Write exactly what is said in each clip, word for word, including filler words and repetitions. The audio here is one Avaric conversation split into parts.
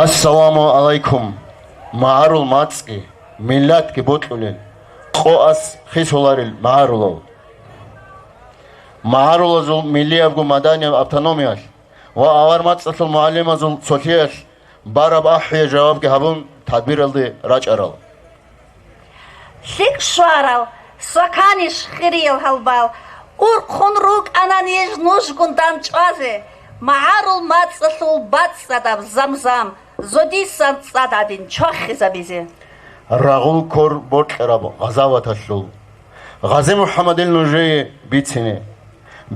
Ассаламу гӀалайкум, магӀарул мацӀги, миллатги бокьулел, къоас хисуларел магӀарулал. МагӀарулазул миллиябго маданияб автономиялъ ва авар мацӀалъул мугӀалимазул цолъиялъ бараб ахӀия жавабги гьабун, тадбиралде рачӀарал. ЛъикӀ щварал, соканищ хириял гьалбал, урхъун рукӀана ниж нужгун дандчӀвазе, магӀарул мацӀалъул бацӀцӀадаб замзам зодисан цӀад гӀадин чвахизабизе. Рагъул ккор бокьараб гъазаваталъул, Гъази МухӀаммадил нужее бицине,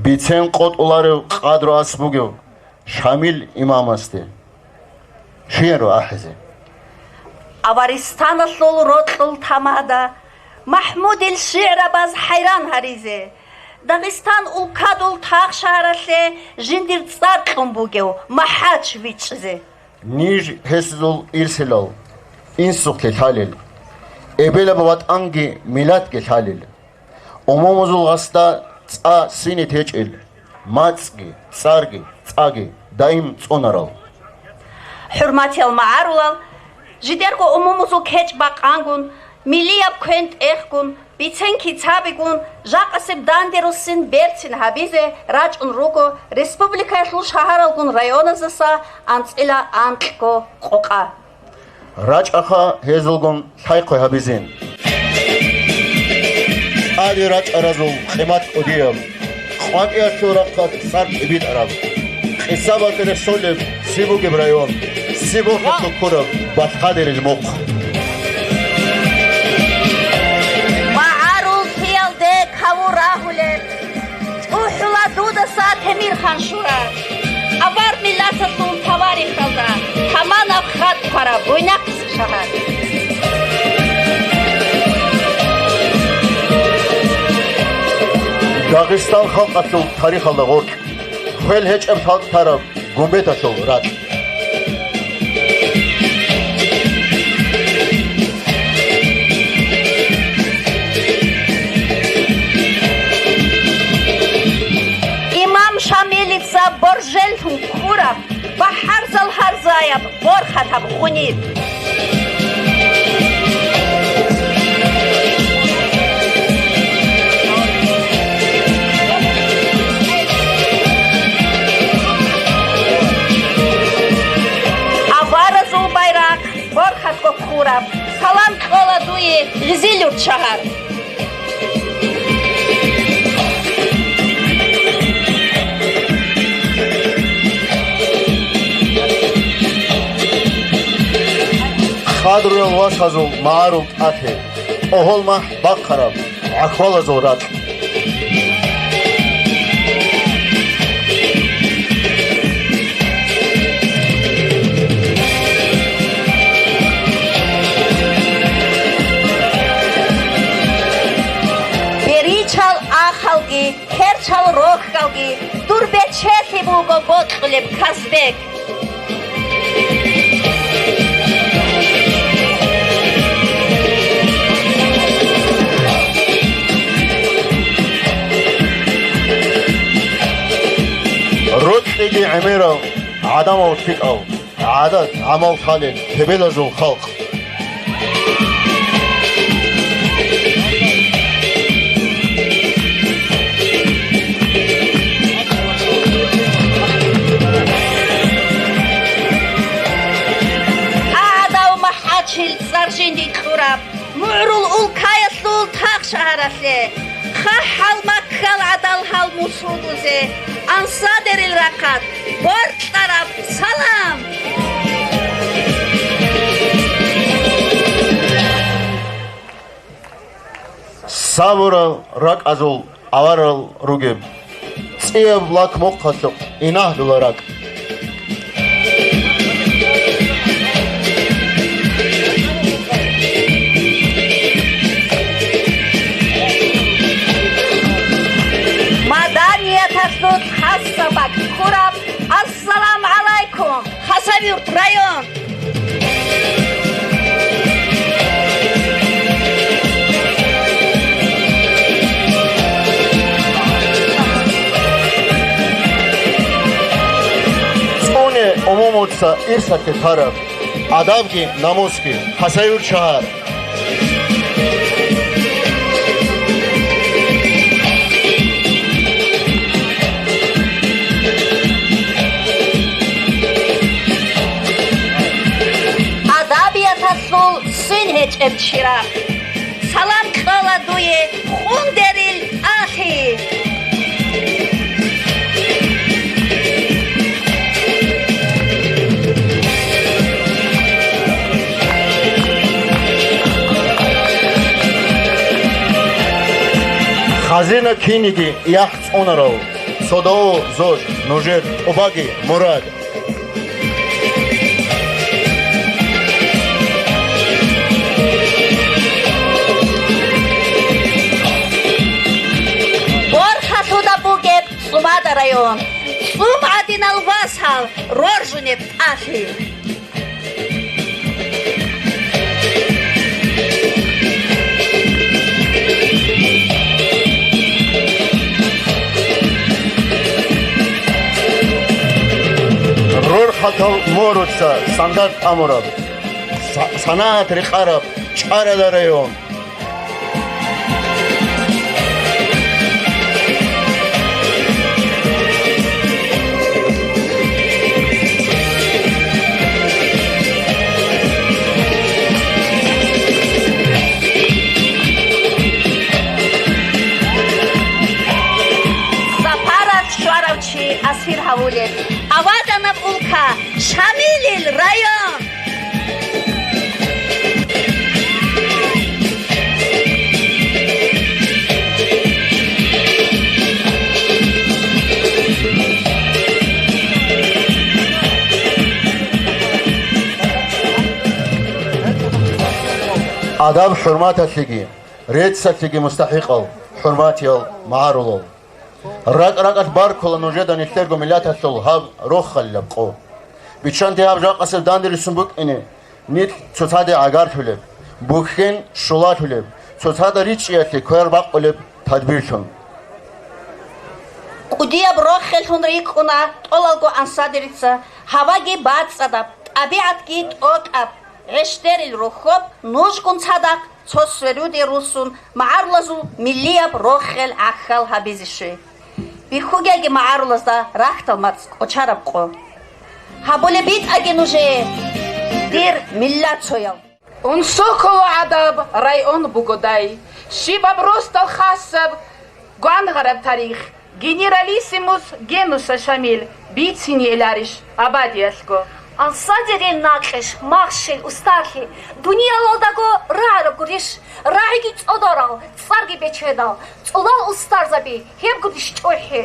бицен къотӀуларев къадру ас бугев Шамил имамасде. Щияро ахӀизе. Аваристаналъул рокьул тамада МахӀмудил шигӀрабаз хӀайран гьаризе, Дагъистан улкадул тахшагьаралъе жиндир цӀар кьун бугев МахӀач вичӀчӀизе. Ниж гьесул ирсилал инсухълъи лъалел, эбелаб ватӀанги миллатги лъалел. Умумузул гъасда цӀа сине течӀел, мацӀги, цӀарги, цӀаги даим цӀунарал. ХӀурматиял магӀарулал, жидерго умумузул кечӀ бакъангун, миллияб квен тӀехгун, бицен кицабигун, жакъасеб данде руссин берцин гьабизе рачӀун руго республикаялъул шагьаралгун районаздаса анцӀила анкьго къокъа. РачӀаха гьезулгун лъай-хъвай гьабизин. ТӀаде рачӀаразул къимат кӀудияб, къватӀиялъул рахъалъ цӀар тӀибитӀараб, къиса батӀи рехсолеб ци бугеб район, ци борхатго ккураб балъгъадерил мухъ. МагӀарул хиялде каву рагьулеб, ЧӀухӀула дудаса Темирхан шура. Авар миллаталъул таварихалда таманаб хатӀ хъвараб Буйнакск шагьар. Дагъистан халкъалъул тарихалда гъоркь, хвел гьечӀеб лъалкӀ тараб гумбеталъул ракь. Имам Шамилица боржеллъун ккураб, бахӀарзал гьарзаяб борхатаб гъуниб. Аваразул байрахъ борхатго ккураб, салам кьола дуе Гъизилюрт шагьар. Къадруял вацазул магӀарул тӀател, тӀогьол махӀ бахъараб гӀахьвалазул ракь. Беричал ахалги, керчал рохьалги, дур бечелъи буго бокьулеб Казбек. Рокьиги гӀемерал гӀадамал лъикӀал, гӀадат-гӀамал лъалел кебелазул халкъ. ГӀадав МахӀачил цӀар жинди кьураб, мугӀрул улкаялъул тахшагьаралъе, хъахӀал маккал гӀадал гьал мусулгузе, ансадерил рахъат боркьараб салам! Сабурал ракӀазул аварал ругеб, цӀияб лак мухъалъухъ инагьлула ракӀ. Маданияталъул хасабак ккураб. Ассаламу гӀалайкум, Хасавюрт район! ЦӀуне умумуца Ирсалъе тараб, адабги намусги, Хасавюрт шагьар. Адабияталъул ццин гьечӀеб чирагъ. Салам кьола дуе, къундерил ахи! Хазина киниги яхӀ цӀунарав, цо дов зож нужер тӀубаги мурад. Борхалъуда бугеб ЦӀумада район, цӀум гӀадинал васал роржунеб тӀалъи. Рорхатал моруца стандарт амураб, са-, санагӀат рекъараб ЧӀарала район. Сапаралъ щварав чи асир гьавулел, аваданаб улка, Шамилил район. Адаб-хӀурматалъеги, реццалъеги мустахӀикъал, хӀурматиял магӀарулал. РакӀ-ракӀалъ баркула нужеда нилъерго миллаталъул гьаб рохалилаб къо. Биччанте гьаб жакъасеб данде рицун букӀине, нилъ цоцаде гӀагарлъулеб, бухьен щулалъулеб, цоцада ричӀчӀиялъе квербакъулеб тадбирлъун. КӀудияб рохеллъун рикӀкӀуна тӀолалго ансадерица, гьаваги бацӀцӀадаб, тӀабигӀатги тӀокӀаб, гӀещдерил рохьоб нужгун цадахъ цо сверуде руссун, магӀарулазул миллияб рохел гӀахьал гьабизе щвей. Бихьугеги магӀарулазда рахьдал мацӀ кӀочараб къо. Гьабулеб битӀаги нужее, дир миллат цоял. Унсоколо гӀадаб район бугодай, щибаб росдал хасаб гвангъараб тарих. Генералиссимус Генуса Шамил бицинейиларищ абадиялъго? Ансадерин накъиш, махщел, устарлъи дуниялалдаго рагӀараб гурищ? РагӀиги цӀодарал, цӀарги бечедал, цӀулал устарзаби гьеб гурищ чӀухӀи?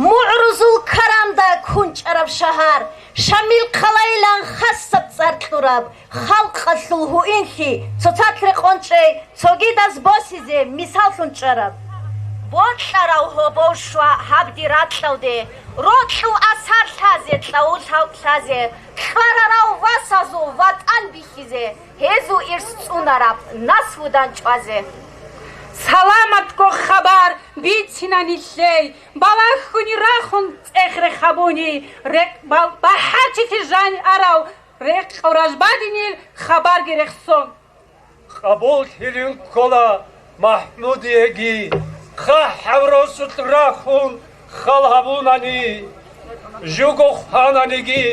МугӀрузул каранда кунчӀараб шагьар, Шамил хъалайилан хасаб цӀар кьураб, халкъалъул гьуинлъи цоцалъ рекъон чӀей, цогидаз босизе мисаллъун чӀараб. Бокьарав гьобов щва гьаб дир ракьалде, рокьул асар лъазе, кьавул лъалкӀ лъазе, кьварарав васазул ватӀан бихьизе, гьезул ирс цӀунараб наслудан чӀвазе. Саламатго хабар бицина нилъей, балагьуни рахун цӀех рехабуни, рекъ-, бал-, бахӀарчилъи жан арав, рекъав ражбадинил хабарги рехсон. Къабуллъилин ккола МахӀмудиеги, хъахӀаб росулъ рахун хал гьабунани, жуго хвананиги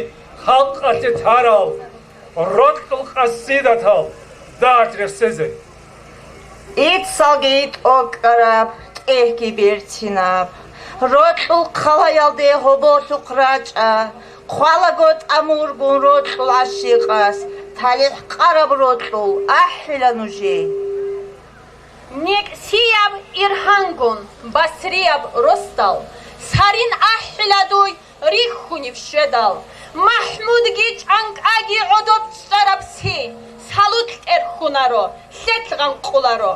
халкъалъе тарал рокьул къасидатал дагьалъ рехсезе. Иццалги тӀокӀкӀараб, тӀегьги берцинаб, рокьул хъалаялде гьоболлъухъ рачӀа, хъвалаго тӀамургун рокьул гӀащикъас, талихӀ къараб рокьул ахӀила нужее. НекӀсияб иргьангун, басрияб росдал, сарин ахӀила дуй рихьунив щведал, МахӀмудги чӀанкӀаги гӀодоб чӀараб си, салут кьерхьунаро, лъелъ гъанкъуларо.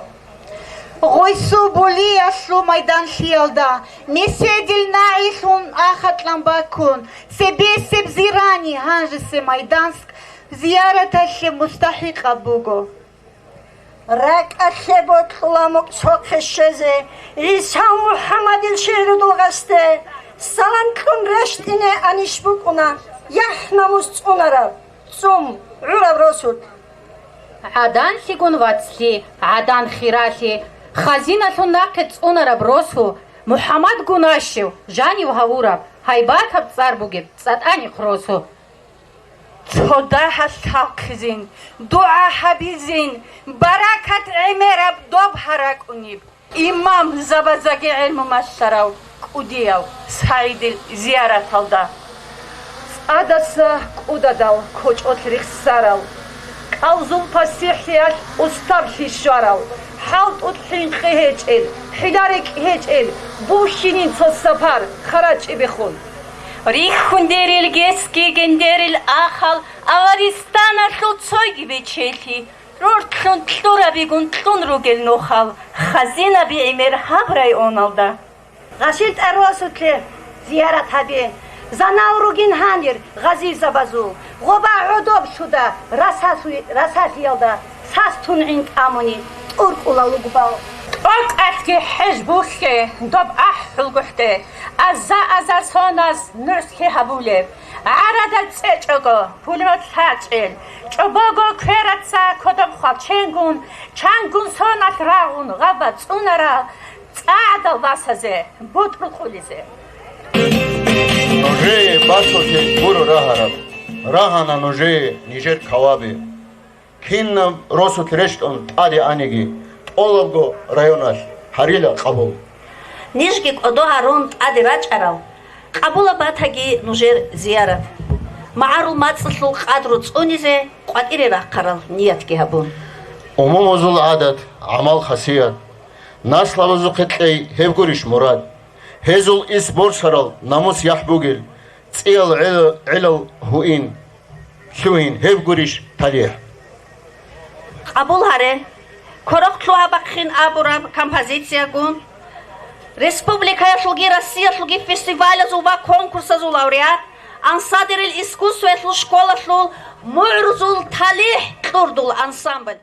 Гъойсул булиялъул майданлъиялда, меседил нагӀилъун ахатӀлъан баккун, цебесеб зирани гьанжесе Майданск зияраталъе мустахӀикъаб буго. РакӀалъе бокьула мукӀ цохъе щвезе, ГӀиса МухӀаммадил шигӀрудул гъасде салам кьун рещтӀине анищ букӀуна. яхӀ-намус цӀунараб, цӀум гӀураб росулъ. ГӀаданлъигун вацлъи, гӀадан хиралъи, хазиналъун нахъе цӀунараб росу, МухӀаммад Гунашев жанив гьавураб, гьайбатаб цӀар бугеб ЦӀатӀанихъ росу. Цо дагьалъ лъалхъизин, дугӀа гьабизин, баракат гӀемераб доб гьаракӀуниб. Имамзабазаги гӀелму малъарав кӀудияв СагӀидил зияраталда, цӀадаса кӀудадал кочӀолъ рехсарал, кӀалзул пасихӀлъиялъ устаблъи щварал, хӀалтӀулъ хӀинкъи гьечӀел, хӀила-рекӀкӀ гьечӀел, бухьинин цо сапар харачӀи биххун. Рихьундерил гесги гендерил ахал аваристаналъул цойги бечелъи, рортлъун кьурабигун кьун ругел нухал хазинаби гӀемер гьаб районалда. ГъашилтӀа росулъе зиярат гьабе, занал ругин гьанир гъазирзабазул, гъоба гӀодоб лъуда расалъуй-, расалъиялда сас тун гӀин тӀамуни тӀуркӀула лугбал. ТӀокӀалъги хӀеж бухье, доб ахӀ хӀулгухӀде, аза-азар соназ нугӀлъи гьабулеб. ГӀарада цӀечӀого пулемет лъачӀел, чӀобого квераца кодоб хвалченгун, чангун соналъ рагъун гъаба цӀунарал цӀадал васазе бутӀрукъулизе. Нужее бацулъе гуро рагьараб, рагьана нужее нижер каваби. Кинаб росулъ рещтӀун тӀаде аниги, тӀолабго районалъ гьарила къабул. Нижги кӀодо гьарун тӀаде рачӀарал, къабулаб батаги нужер зиярат. МагӀарул мацӀалъул къадру цӀунизе къватӀире рахъарал ниятги гьабун. Умумузул гӀадат, гӀамал-хасият, наслабазухъе кьей гьеб гурищ мурад? Гьезул ис борсарал намус-яхӀ бугел, цӀиял гӀел-, гӀелал гьуин, лъугьин гьеб гурищ талихӀ? Къабул гьаре, кверухъ лъугьа-бахъин абураб композициягун, республикаялъулги Россиялъулги фестивалазул ва конкурсазул лауреат, ансадерил искусствоялъул школалъул мугӀрузул талихӀ кьурдул ансамбль.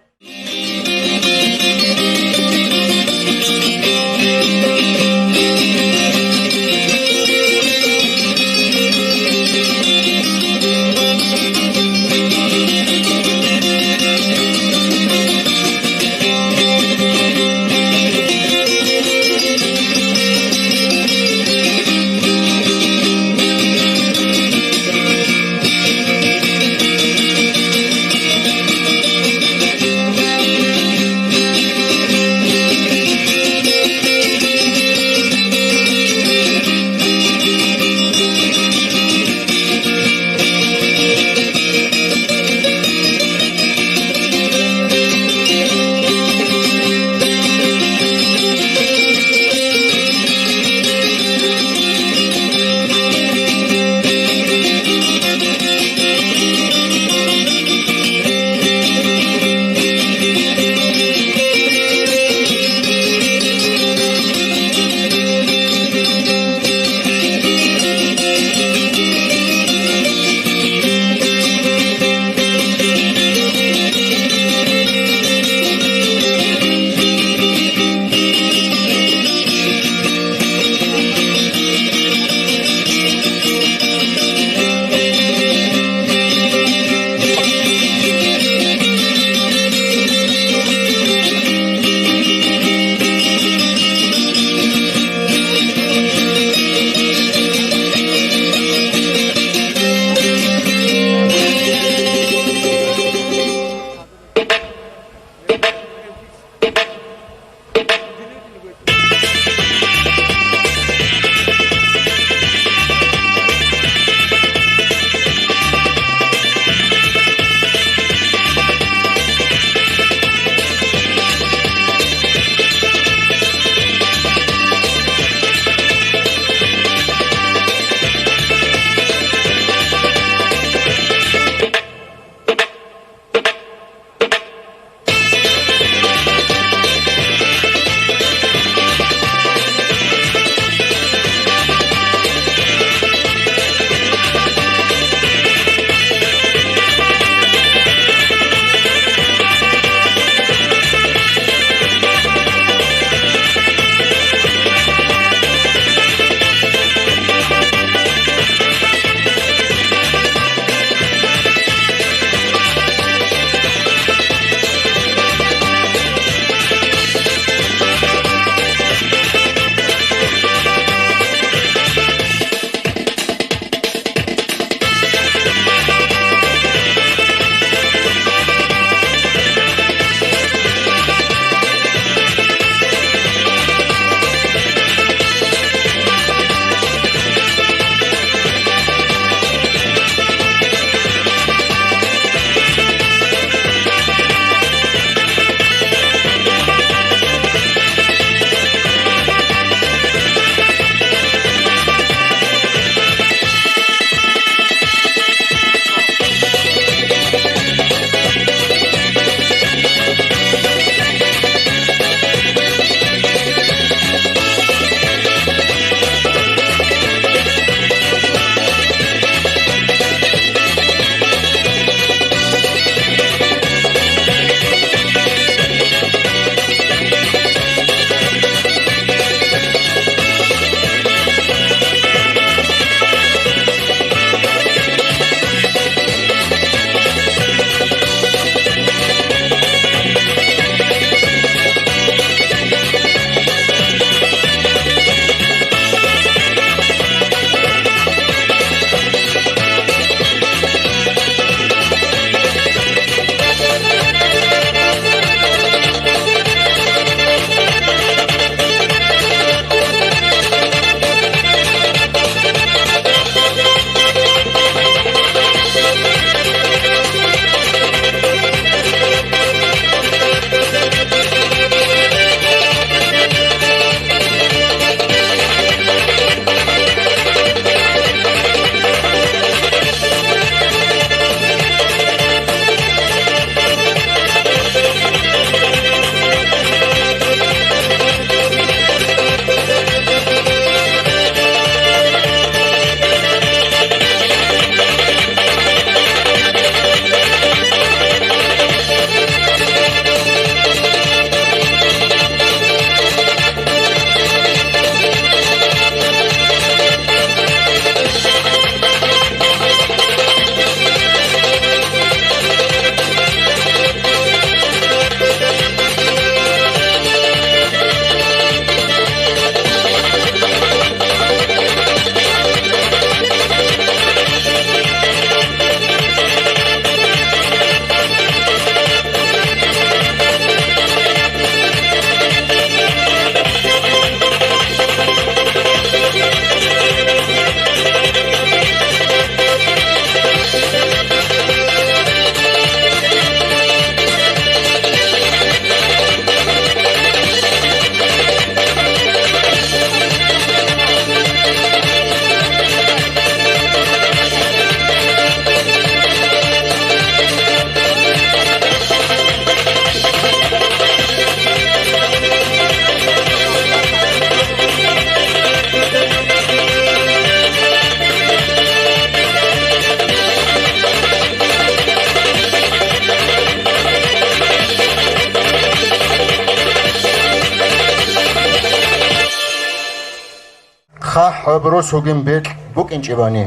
ХъахӀаб росугин бекь букӀинчӀебани,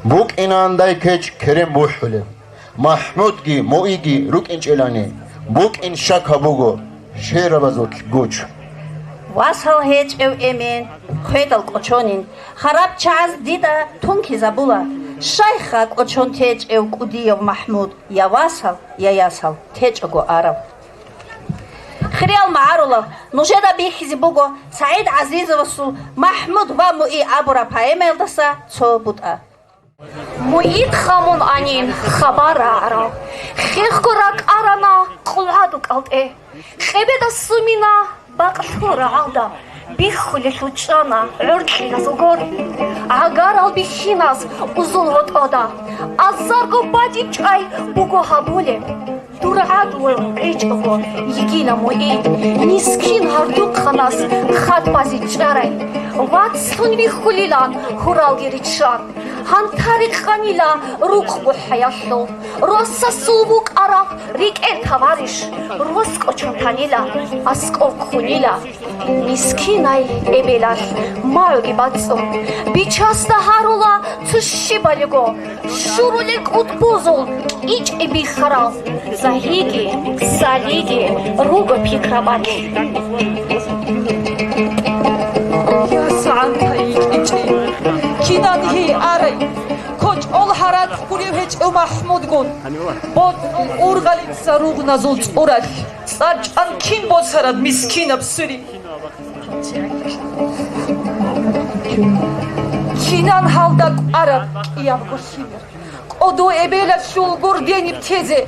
букӀинандай кечӀ керен бухӀулеб. МахӀмудги Муиги рукӀинчӀелани, букӀин щака буго шерабазул гуч. Васал гьечӀев эмен хведал кӀочонин, хараб чагӀаз дида тункизабула, щайха кӀочон течӀев кӀудияв МахӀмуд, я васал, я ясал течӀого арав. Хириял магӀарулал, нужеда бихьизе буго СагӀид ГӀазизовасул «МахӀмуд ва Муи» абураб поэмаялдаса цо бутӀа. Муид хамун анин хабар рагӀарав, хехго ракӀарана къулгӀаду кӀалтӀе. Кьебеда сумина бакълъул рагӀалда, биххулелъул чӀана гӀоркьиназул гор. ГӀагарал бихьиназ узул гъотӀода, азарго бадиб чӀвай буго гьабулеб. Дур гӀадлу гьечӀого йигила Муид, мискин гьардухъанас хат базе чӀарай. Вацлъун вихьулилан гьуралги риччан, гьантари къанила рукъ бухӀаялъул. Росасул вукӀараб рикӀкӀел тавариш, рос кӀочон танила, аскӀоб ккунила. Мискинай эбелалъ магӀуги бацӀцӀун, бичасда гьарула цо щибалиго, щурулел кӀутӀбузул кӀичӀи биххарал. Загьиги, салиги руго пикрабалъ. Я сагӀантай кӀичӀи, кинан гьей арай, кочӀол гьаракь гурев гьечӀев МахӀмудгун, боцӀул ургъалица ругъназул цӀуралъ. ЦӀарчӀан кин босараб мискинаб сури? Кинан гьалда кӀвараб кӀиябго лъимер? КӀодо эбелалъул гурдениб тезе,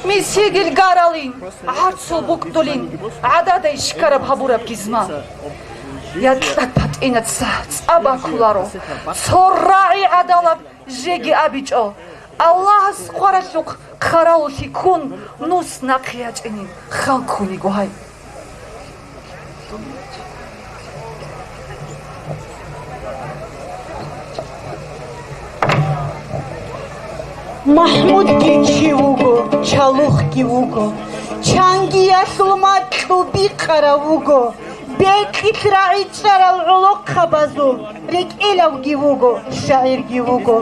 мисигил гаралин, гӀарцул букӀдулин, гӀададай шкараб гьабураб гизма. Я тӀад патӀинаца цӀа бакуларо, цо рагӀи гӀадалаб жеги абичӀо, Аллагьас хъваралъухъ хъаравуллъи ккун, нус нахъе ячӀинин хал ккуниго гьай. МахӀмудги чи вуго, чалухъги вуго, чангиялъул макьу бикъарав вуго. Бекьилъ рагӀичӀарал гӀолохъабазул рекӀелавги вуго, шагӀирги вуго.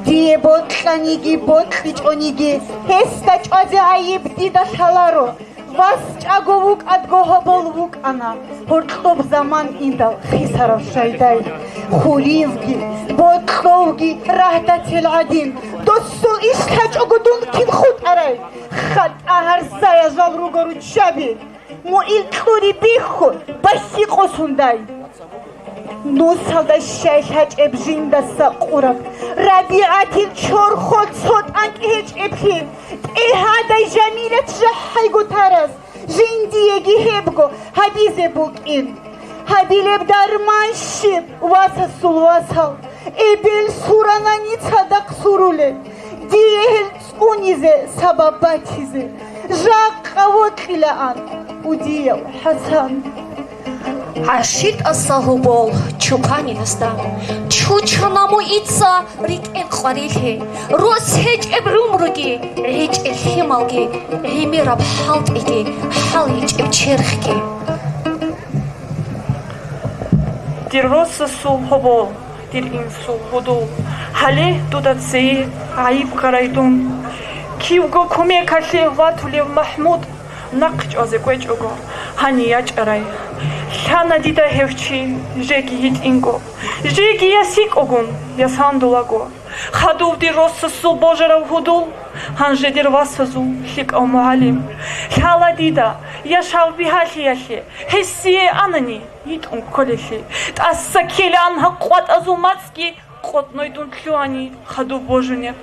Дие бокьаниги бокьичӀониги, гьесда чӀвазе гӀайиб дида лъаларо. Вас чӀаго вукӀадго гьобол вукӀана, гьоркьоб заман индал хисарав шайдай. Хуривги, бокьовги рагьдател гӀадин, досул иш лъачӀого дун кин хутӀарай? ХатӀа гьарзая жал руго руччаби. Муил кьури бихьун, бахьи къосундай. Нусалда щай лъачӀеб жиндаса къураб, РабигӀатил чорхол цо тӀанкӀ гьечӀеблъи, тӀегьадай Жамилат жахӀайго тарас, жиндиеги гьебго гьабизе букӀин. Гьабилеб дарман щиб, васасул васал, эбел суранани цадахъ сурулел, дие гьел цӀунизе сабаб батизе, жакъа вокьилаан, удияв ХӀасан. ГӀаширтӀаса гьобол чуканиласда чучана Муица рикӀкӀел къварилъи, рос гьечӀеб гӀумруги, гӀечӀел лъималги, гӀемераб хӀалтӀиги, хӀал гьечӀеб черхги. Дир росасул гьобол, дир инсул гьудул, гьале дуда цее гӀайиб ккарай дун. Кивго кумекалъе ватулев МахӀмуд нахъ чӀвазе кӀвечӀого, гьанив ячӀарай. Лъана дида гьев чи, жеги гьитӀинго, жеги я сикӀогун, я сандулаго. Хадув дир росасул божарав гьудул, гьанже дир васазул лъикӀав мугӀалим. Лъала дида, я шав бигьалъиялъе, гьесие анани, йитӀун кколелъи. ТӀаса ккелаан гьакъватӀазул мацӀги, къотӀной дун лъугьани хадуб божунеб.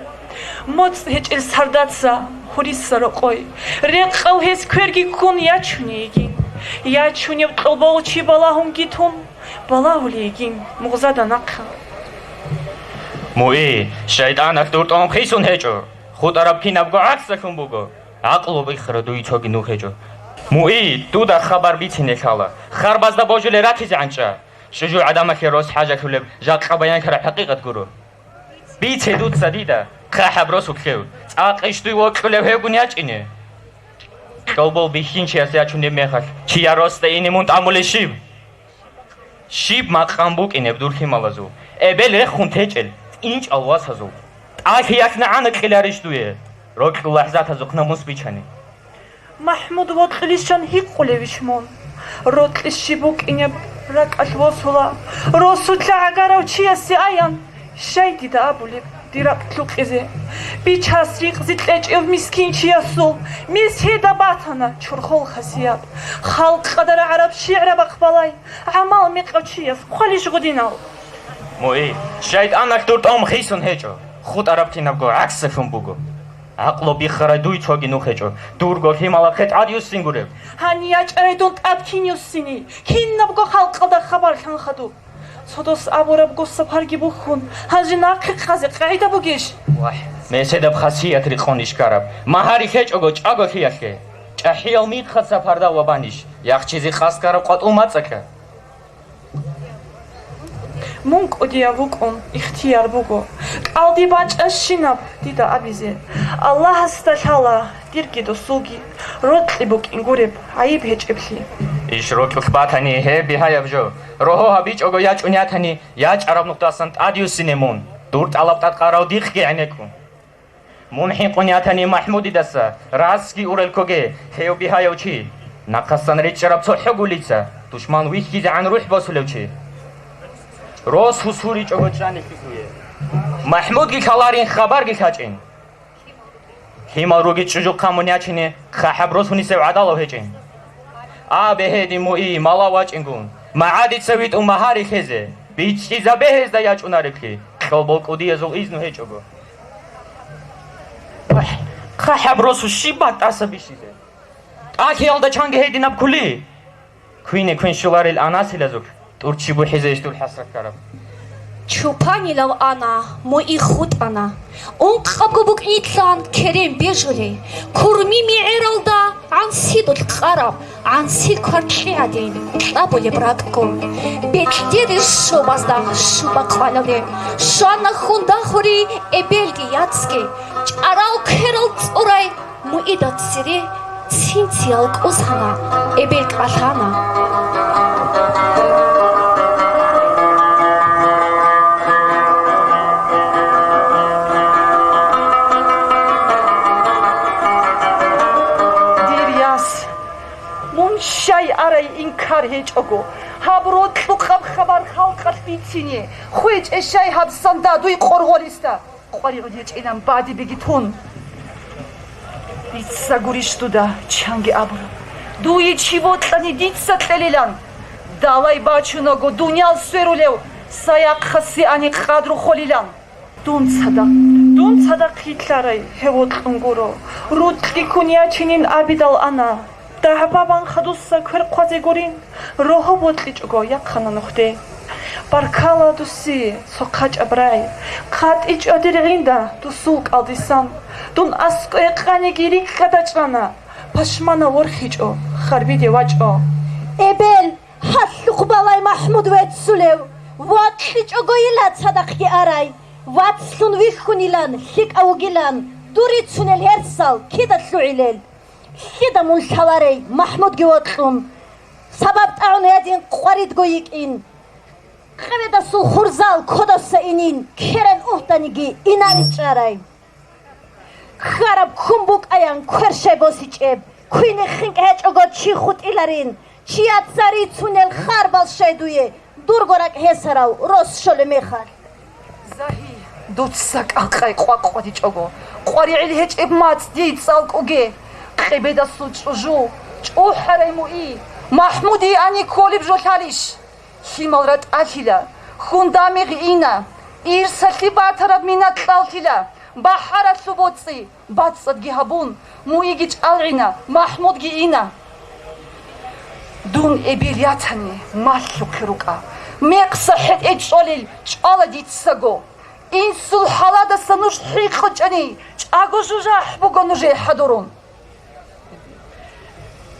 МоцӀ гьечӀел сардаца гьуриса рокъой, рекъав гьес кверги ккун ячуней йигин. Ячунеб кьолбол чи балагьунги тун, балагьулей йигин мугъзада нахъа. Муи, шайтӀаналъ дур тӀом хисун гьечӀо, хутӀараб кинабго гӀаксалъун буго. ГӀакълу биххара дуй цоги нух гьечӀо. Муи, дуда хабар бицине лъала, харбазда божулей ратизе гӀанчӀа. ЧӀужугӀадамалъе рос хӀажалъулеб жакъа баянлъараб хӀакъикъат гуро. Бице дуца дида, хъахӀаб рос вуклъев, цӀакъ иш дуй вокьулев гьевгун ячӀине. Кьолбол бихьинчияс ячунеб мехалъ, чияр росда ине мун тӀамулей щиб? Щиб макъам букӀинеб дур лъималазул, эбел рехун течӀел тӀинчӀал васазул? ТӀалъиялъ нагӀана кьеларищ дуе, рокьул лахӀзатазухъ намус бичани? МахӀмуд вокьулищан гьикъулевищ мун? Рокьи щиб букӀинеб ракӀалъ восула, росулъа гӀагарав чиясе аян. Щай дида абулеб, дир ракӀ лъукъизе? Бичас рикъзи кьечӀев мискин чиясул, мес гьеда батана чорхол хасият. Халкъалда рагӀараб шигӀрабахъ балай, гӀамал мекъав чияс хъвалищ гъудинал? Муи, шайтӀаналъ дур тӀом хисун гьечӀо, хутӀараб кинабго гӀаксалъун буго. ГӀакълу биххарай дуй цоги нух гьечӀо, дурго лъималахъе тӀадюссин гуреб. Гьанив ячӀарай дун тӀад кин юссини, кинабго халкъалда хабар лъан хадуб. Цо дос абурабго сапарги бухьун, гьанже нахъе хъазе къагӀида бугищ? Вагь, меседаб хасият рекъон ишкараб, магьари лъечӀого чӀаголъиялъе. ЧӀахӀиял михъаца парда ва банищ, яхчизе къасд ккараб къватӀул мацӀалъа. Мун кӀудияв вукӀун ихтияр буго, кӀалдиб бачӀащинаб дида абизе. Аллагьасда лъала дирги досулги рокьи букӀин гуреб гӀайиб гьечӀеблъи. Иш рокьулъ батани, гьеб бигьаяб жо. Рогьо гьабичӀого ячӀун ятани, ячӀараб нухдасан тӀадюссине мун. Дур тӀалаб тӀадкъарав дихъги гӀенеккун. Мун хӀинкъун ятани МахӀмудидаса, расги урел ккоге, гьев бигьаяв чи, нахъасан ричӀчӀараб цохӀо гулица, душман вихьизегӀан рухӀ босулев чи. Рос гьусуричӀого чӀани хьизуе. МахӀмудги лъаларин, хабарги лъачӀин. Лъимал руги чӀужухъа мун ячине, хъахӀаб рос гьунисев гӀадалав гьечӀин. Абе гьедин, Муи, мала вачӀингун, магӀадица витӀун магьари лъезе, бичӀчӀизабе гьезда ячӀунареблъи, кьолбол кӀудиязул изну гьечӀого. ПахӀ, хъахӀаб росу щиб батӀаса бищизе? ТӀалъиялда чанги гьединаб ккули? Квине-квин щоларел анасилазухъ тӀурччи бухӀизейищ дур хӀасрат ккараб? Чупанилав ана, Муи хутӀана. Ункъабго букӀнилъан керен бежулей, курми мегӀералда гӀансидулъ къараб, гӀанси кваркьи гӀадин кьабулеб ракӀго. Бекьдеде щобазда щуба къвалалде, щвана хун дагьури эбелги яцги, чӀарал кверал цӀурай Муида цере цинциял кӀусана, эбел кӀалъана. Дир яс, мун щай арай инкар гьечӀого, гьаб рокьукъаб хабар халкъалъ бицине, хвечӀе щай гьаб сандаду къоргъолиста? КъваригӀун гьечӀилан бадибеги тун. Дица гурищ дуда чанги абураб, дуе чи бокьани дица кьелилан. Далай бачунаго дуниял сверулев, саяхъасе ани къадру холилан. Дун цадахъ, дун цадахъ йитлъарай гьев вокьун гуро, рукьи ккун ячинин абидал ана. ДагӀба-банха дуса квер хъвазе гурин, рогьо бокьичӀого яхъана нухде. Баркала дусе, цо хъачӀаб рагӀи, хъатӀичӀо дир гӀинда дусул кӀалдисан. Дун аскӀове къаниги рикӀкӀад чӀана, пашмана ворхичӀо, харбиде вачӀо. Эбел, гьалъухъ балай МахӀмуд веццулев, вокьичӀогойила цадахъги арай, вацлъун вихьунилан, лъикӀав вугилан, дур рицунел гьерсал кида лъугӀилел? Лъида мун лъаларей МахӀмудги вокьун? Сабаб тӀагӀун гьедин къваридго йикӀин. Къеведасул хурзал кодаса инин, керен угьданиги инарин чӀарай. Ккараб ккун букӀаян кверщай босичӀеб, квине хинкӀ гьечӀого чи хутӀиларин, чияца рицунел харбал щай дуе, дурго ракӀ гьесарав рос щолеб мехалъ. Загьи, дуца кӀалкъай къвакъ къвадичӀого, къваригӀел гьечӀеб мацӀ дий цӀалкӀуге. Къебедасул чӀужу чӀухӀарай Муи, МахӀмуди ани кколеб жо лъалищ? Лъимал ратӀалъила, хьунда мегъ ина, ирсалъе батараб мина кьаллъила, бахӀаралъу боцӀи, бацӀцӀадги гьабун, Муиги чӀалгӀина, МахӀмудги ина. Дун эбел ятани, малъухъе рукӀа. Мекъса хӀетӀе чӀолел чӀвала дицаго. Инсул хӀаладаса нуж хӀикъичӀони, чӀаго жужахӀ буго нужее хӀадурун.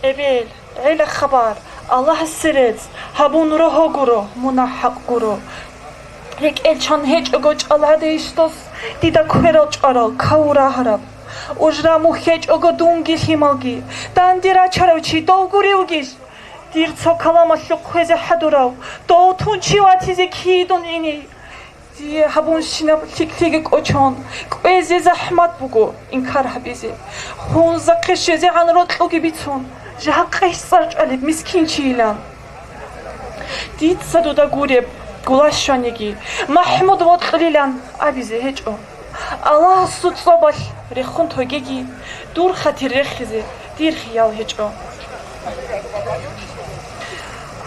Эбел, гӀела хабар, Аллагьасе рецц, гьабун рогьо гуро, мунагь хӀакъ гуро. РекӀел чан гьечӀого чӀалгӀадейищ дос, дида кверал чӀварал каву рагьараб? Ужра мухь гьечӀого дунги лъималги, данде рачарав чи дов гуревгищ? Дир цо каламалъухъ хвезе хӀадурав, дов тун чи ватизе кидун ине. Дие гьабунщинаб лъикӀлъиги кӀочон, кӀвезе захӀмат буго, инкар гьабизе. Хунзахъе щвезегӀан рокьуги бицун, жакъа гьесда цӀар чӀвалеб мискинчийилан. Дица дуда гуреб, гулащваниги, МахӀмуд вокьулилан абизе гьечӀо. Аллагьасул цӀобалъ рехун тогеги, дур хатир рехизе дир хиял гьечӀо.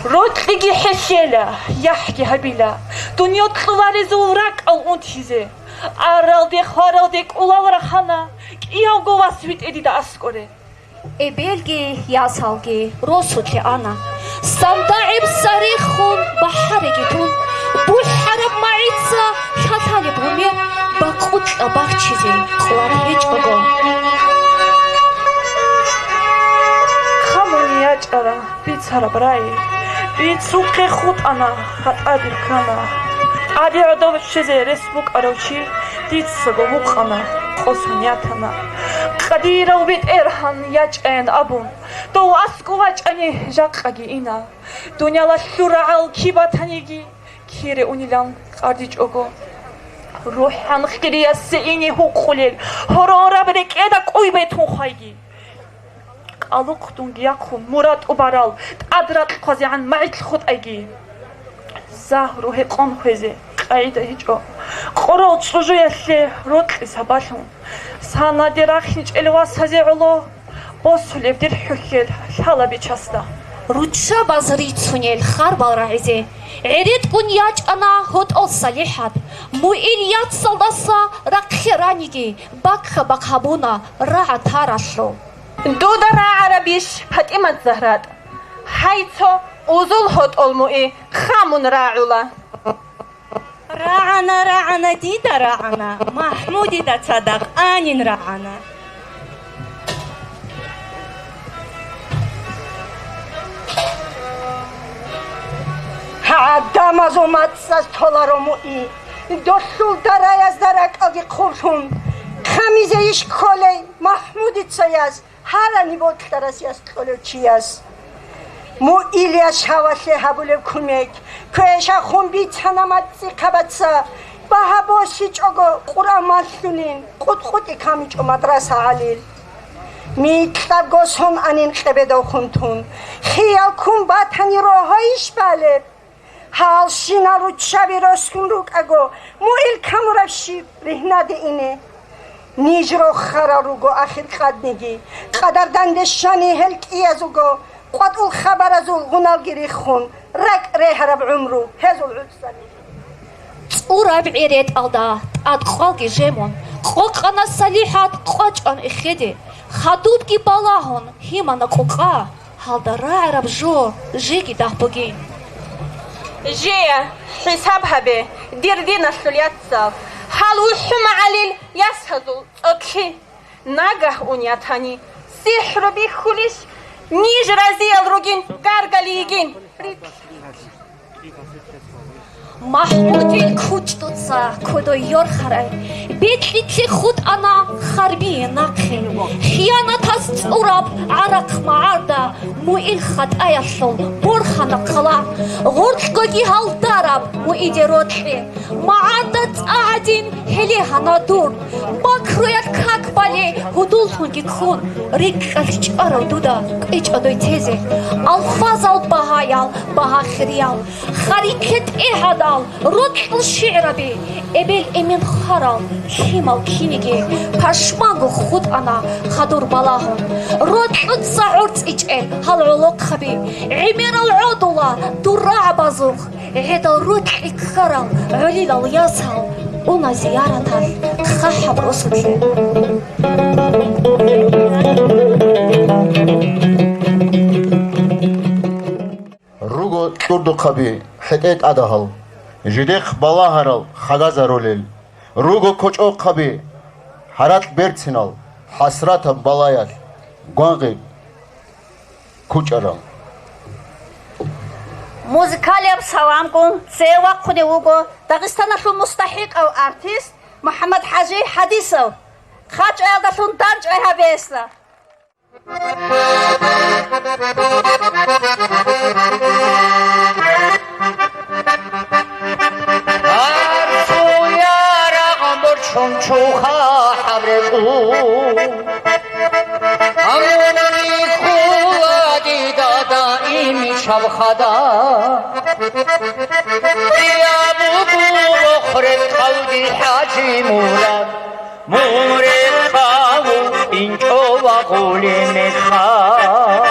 Рокьиги хӀехьела, яхӀги гьабила, дунъя кьоларезул ракӀал унтизе. Аралде-хваралде кӀулал рахана, кӀиявго вас витӀе дида аскӀоре. Эбелги ясалги росулъе ана. СандагӀиб сарихун бахӀариги тун, бухӀараб магӀица лъалъалеб гьумер бакъулъа бахчизе кьвар гьечӀого. Хамун ячӀара бицараб рагӀи, бицухъе хутӀана, хатӀаби ккана. ТӀаде гӀодов щвезе рес букӀарав чи дицаго гьукъана, къосун ятана. Къадирав БетӀергьан ячӀаян абун, дов аскӀов вачӀани жакъаги ина. Дуниялалъул рагӀал киб батаниги, кире унилан къардичӀого. РухӀан хириясе ине гьукъулел, гьорораб рекӀеда кӀуй бетун хвайги. Къалухъ дунги яхъун, мурад тӀубарал тӀад ракь хъвазегӀан магӀит хутӀайги. Загьру гьекъон хвезе къагӀида гьечӀо. Къорол чӀужуялъе рокьи сабаблъун, санаде рахинчӀел васазе гӀоло, босулеб дир хӀухьел лъала бичасда. Руччабаз рицунел харбал рагӀизе гӀеретӀун ячӀана гьотӀол СалихӀат. Муил яцалдаса рахъе раниги, баккабахъ гьабуна рагӀа таралъул. Дуда рагӀарабищ, ПатӀимат ЗагьратӀ? Гьай, цо узул гьотӀол муи хамун рагӀула. РагӀана, рагӀана, дида рагӀана, МахӀмудида цадахъ анин рагӀана. ГӀадамазул мацӀаз толаро муи, долъул дараязда ракӀалги хъублъун, камизе иш кколей МахӀмудицаяс, гьарани бокьарас яс кьолев чияс. Муил яшавалъе гьабулеб кумек квешахъун бицана мацӀихъабаца, багьа босичӀого Къуръан малъунин, къутӀ-къутӀи камичӀо мадраса гьалил. Микьабго сон анин къебедав хун тун, хиял ккун батани рогьо иш балеб? Гьалщинал руччаби росун рукӀаго, муил камураб щиб ригьнаде ине. Ниж рохарал руго ахир къадниги, къадардан дещани гьел кӀиязулго, къватӀул хабаразул гъуналги риххун, ракӀ регьараб гӀумру гьезул гӀуцӀани. ЦӀураб гӀеретӀалда тӀад къвалги жемун, къокъана СалихӀат къвачӀан эхеде, хадубги балагьун гьимана къукъа. Гьалда рагӀараб жо жеги дагь бугин. Жея, хӀисаб гьабе, дир диналъул яцал, гьал вухӀумагӀалил ясазул цӀодлъи. Нагагь ун ятани, сихӀру бихьулищ, ниж разиял ругин гаргали йигин. МахӀмудил кучӀдуца кодой йорхарай, бекьилъе хутӀана харбие нахъе. Хиянатаз цӀураб гӀарахъ магӀарда муил хатӀаялъул борхана хъала. Гъоркьгоги гьалдараб муиде рокьи, магӀарда цӀа гӀадин гьеле гьана дур. Макруял как бале гьудуллъунги ккун, рикӀкӀалъ чӀварав дуда кӀвечӀо дой тезе. Алфазал багьаял, багьа хириял, харилъе тӀегьадал, рокьул шигӀраби, эбел-эмен хварал лъимал киниги пашманго хутӀана хадур балагьун. Рокьуца гӀорцӀичӀел гьал гӀолохъаби, гӀемерал гӀодула дур рагӀабазухъ. ГӀедал рокьи ккарал гӀолилал ясал уна зияраталъ хъахӀаб росулъе. Руго кьурдухъаби хӀетӀе тӀадагьал, жидехъ балагьарал хагазарулел. Руго кочӀохъаби гьаракь берцинал, хӀасратаб балаялъ гвангъи кучӀарал. Музыкалияб саламгун цее вахъунев вуго Дагъистаналъул мустахӀикъав артист МухӀаммад-ХӀажи ХӀадисов. ХъачӀаялдалъун дандчӀвай гьабе гьесда. Арцуя рагъ борчун чуха хӀабрекъу. Амуни ккола дида даими чабхада. Я бугу бохреб кавди ХӀажи Мурад. Мун рехъав инчӀо ва гъуле мехал.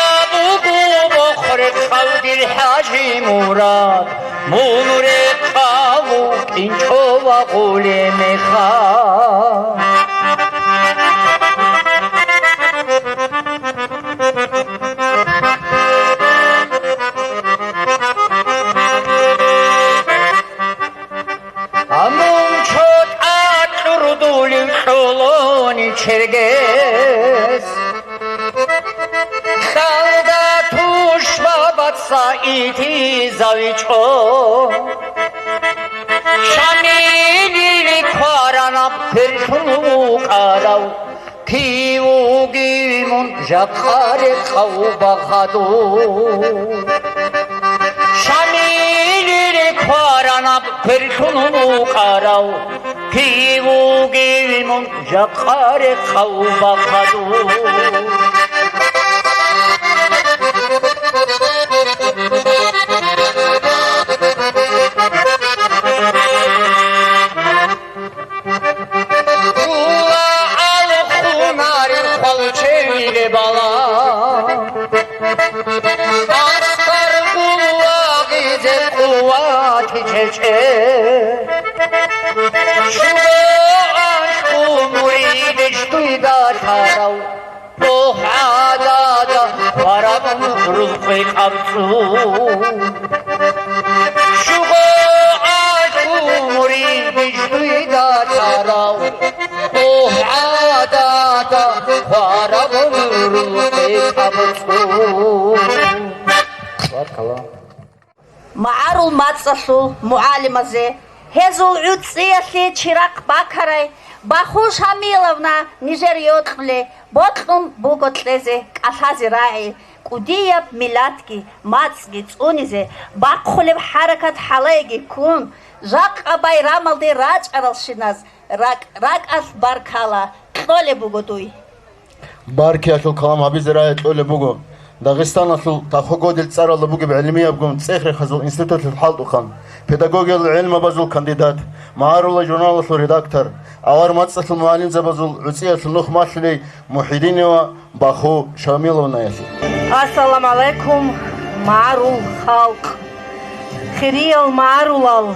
Я бугу бохреб кавдир ХӀажи Мурад, мун рехъав инчӀо ва гъуле мехал. Амун чотӀа кьурдулев кьолони чергес, лъалда тушбабаца итизавичӀо. Шамилили кваранаб кверлъун вукӀарав, кив вугев мун жакъа рекъав багьадур. Шамилил кваранаб кверлъун вукӀарав, кив вугев мун жакъа рекъав багьадур. Рула алхунарил хвалчениле бала. Аскар гулагъизе къуватичечӀе. Шуго ашку муридеш дуйда тарав. О, гӀадада, хвараб рузкъи къабцӀу. Шуго аку муридиш дуйда тарав. О, гӀадада, хвараб рузкъи къабцӀу. Баркала. МагӀарул мацӀалъул мугӀалимазе, гьезул гӀуцӀиялъе чирахъ бакарай Баху Шамиловна, нижер йокьуле бокьун буго кьезе кӀалъазе рагӀи, кӀудияб миллатги мацӀги цӀунизе бахъулеб хӀаракат хӀалайги ккун, жакъа байрамалде рачӀаралщиназ ракӀ-ракӀалъ баркала кьолеб буго дуй. Баркиялъул калам гьабизе рагӀи кьолеб буго Дагъистаналъул Тахо-Годил цӀаралда бугеб гӀилмиябгун цӀех-рехазул институталъул хӀалтӀухъан, педагогиялъул гӀилмабазул кандидат, МагӀарулла журналалъул редактор, авар мацӀалъул мугӀалимзабазул гӀуцӀиялъул нух малъулей Мухьидинова Баху Шамиловнаялъе. Ассаламу гӀалайкум, магӀарул халкъ! Хириял магӀарулал!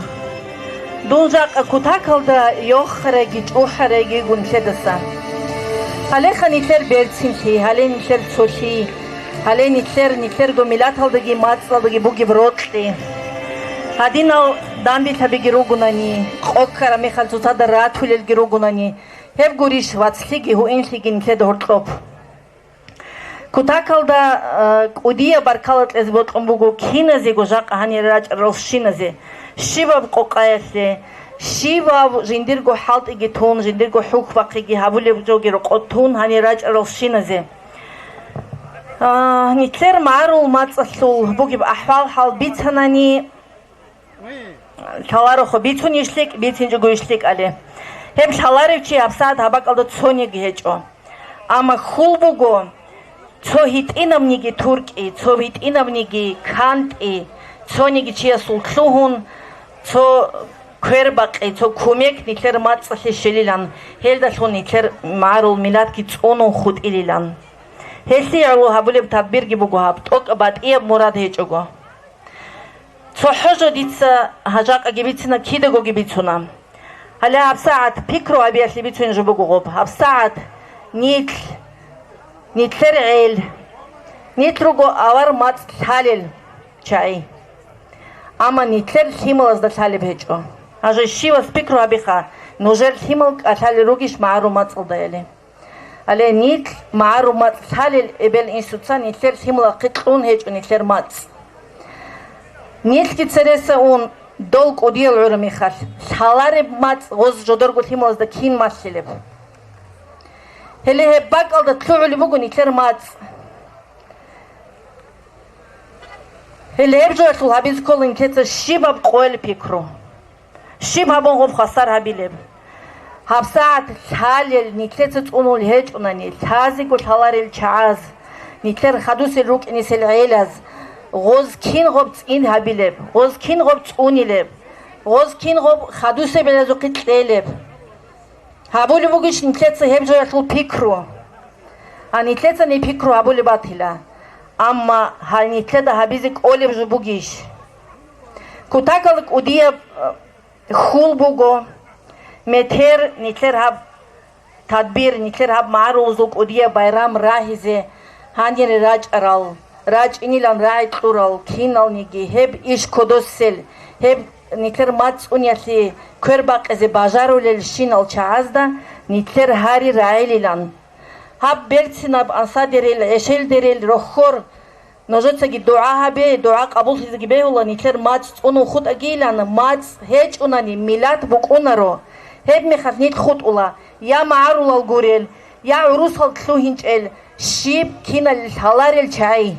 Дун жакъа кутакалда йохареги чӀухӀареги гун лъедаса. Гьалеха нилъер берцинлъи, гьале нилъер цолъи, гьале нилъер, нилъерго миллаталдаги мацӀалдаги бугеб рокьи. Гьадинал данделъабиги ругунани, къо ккараб мехалъ цоцазда ратулелги ругунани, гьеб гурищ вацлъиги гьуинлъиги нилъеда гьоркьоб. Кутакалда, э, кӀудияб баркала кьезе бокьун буго киназего жакъа гьанир рачӀаралщиназе, щибаб къокъаялъе, щибаб жиндирго хӀалтӀиги тун, жиндирго хӀухьбахъиги гьабулеб жоги рокъо тун гьанир рачӀаралщиназе. А, нилъер магӀарул мацӀалъул бугеб ахӀвал-хӀал бицанани, лъаларохъо бицунищ лъикӀ, бицинчӀого ищ лъикӀали. Гьеб лъаларев чи гьабсагӀат гьаб бакӀалда цониги гьечӀо. Амма хьул буго, цо гьитӀинабниги туркӀи, цо гьитӀинабниги кантӀи, цониги чиясул лъугьун, цо квербакъи, цо кумек нилъер мацӀалъе щвелилан, гьелдалъун нилъер магӀарул миллатги цӀунун хутӀилилан. Гьелъие гӀоло гьабулеб тадбирги буго гьаб, тӀокӀаб батӀияб мурад гьечӀого. Цо хӀожа дица гьа жакъаги бицина, кидагоги бицуна. Гьале гьабсагӀат пикру гьабиялъе бицунеб жо буго гъоб. ГьабсагӀат нилъ, нилъер гӀел, нилъ руго авар мацӀ лъалел чагӀи. Амма нилъер лъималазда лъалеб гьечӀо. Гьанже щивас пикру гьабиха, нужер лъимал кӀалъалел ругищ магӀарул мацӀалдаяли? Гьале нилъ магӀарул мацӀ лъалел эбел-инсуца нилъер лъималахъе кьун гьечӀо нилъер мацӀ. Нилъги цереса ун, дол кӀудиял гӀура мехалъ, лъалареб мацӀ гъоз жодорго лъималазда кин малъилеб? Гьеле гьеб бакӀалда лъугӀулеб буго нилъер мацӀ. Гьеле гьеб жоялъул гьабизе ккола нилъеца щибаб къойил пикру, щиб гьабун гъоб хвасар гьабилеб. ГьабсагӀат лъалел нилъеца цӀунул гьечӀунани, лъазего лъаларел чагӀаз, нилъер хадусел рукӀинесел гӀелаз, гъоз кин гъоб цӀин гьабилеб, гъоз кин гъоб цӀунилеб, гъоз кин гъоб хадусеб гӀелазухъе кьелеб. Гьабулеб бугищ нилъеца гьеб жоялъул пикру? А нилъеца нилъ пикру гьабулеб батила. Амма гьай нилъеда гьабизе кӀолеб жо бугищ? Кутакалда кӀудияб, э, хьул буго, метер нилъер гьаб тадбир, нилъер гьаб магӀарулазул кӀудияб байрам рагьизе гьанире рачӀарал, рачӀинилан рагӀи кьурал киналниги гьеб иш кодосел, гьеб нилъер мацӀ цӀуниялъе квербакъизе бажарулелщинал чагӀазда нилъер гьари рагӀилилан. Гьаб берцинаб ансадерил, гӀешелдерил рохьор, нужецаги дугӀа гьабе, дугӀа къабуллъизеги бегьула, нилъер мацӀ цӀунун хутӀагийилан, мацӀ гьечӀунани миллат букӀунаро. Гьебмехалъ нилъ хутӀула, я магӀарулал гурел, я гӀурусал лъугьинчӀел, щиб киналил лъаларел чагӀи.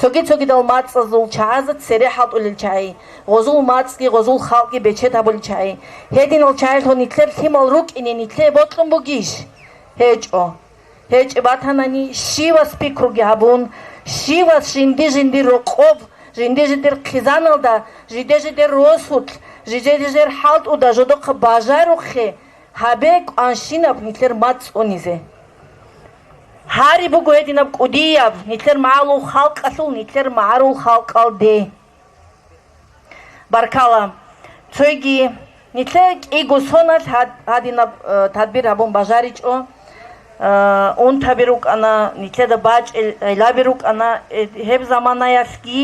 Цоги-цогидал мацӀазул чагӀазда цере хӀалтӀулел чагӀи, гъозул мацӀги гъозул халкъги бечед гьабулел чагӀи. Гьединал чагӀилъун нилъер лъимал рукӀине нилъее бокьун бугищ? ГьечӀо. ГьечӀеб батанани, щивас пикруги гьабун, щивас жинди-жиндир рокъоб, жинди-жиндир хъизаналда, жиде-жидер росулъ, жиде-жидер хӀалтӀуда жодохъа бажарухъе, гьабе кӀванщинаб нилъер мацӀ цӀунизе. Гьари буго гьединаб кӀудияб нилъер магӀарул халкъалъул, нилъер магӀарул халкъалде. Баркала. Цойги нилъер кӀиго соналъ гьад-, гьадинаб, э, тадбир гьабун бажаричӀо. Э, унтаби рукӀана, нилъеда бачӀел гӀелаби рукӀана, э, гьеб заманаялъги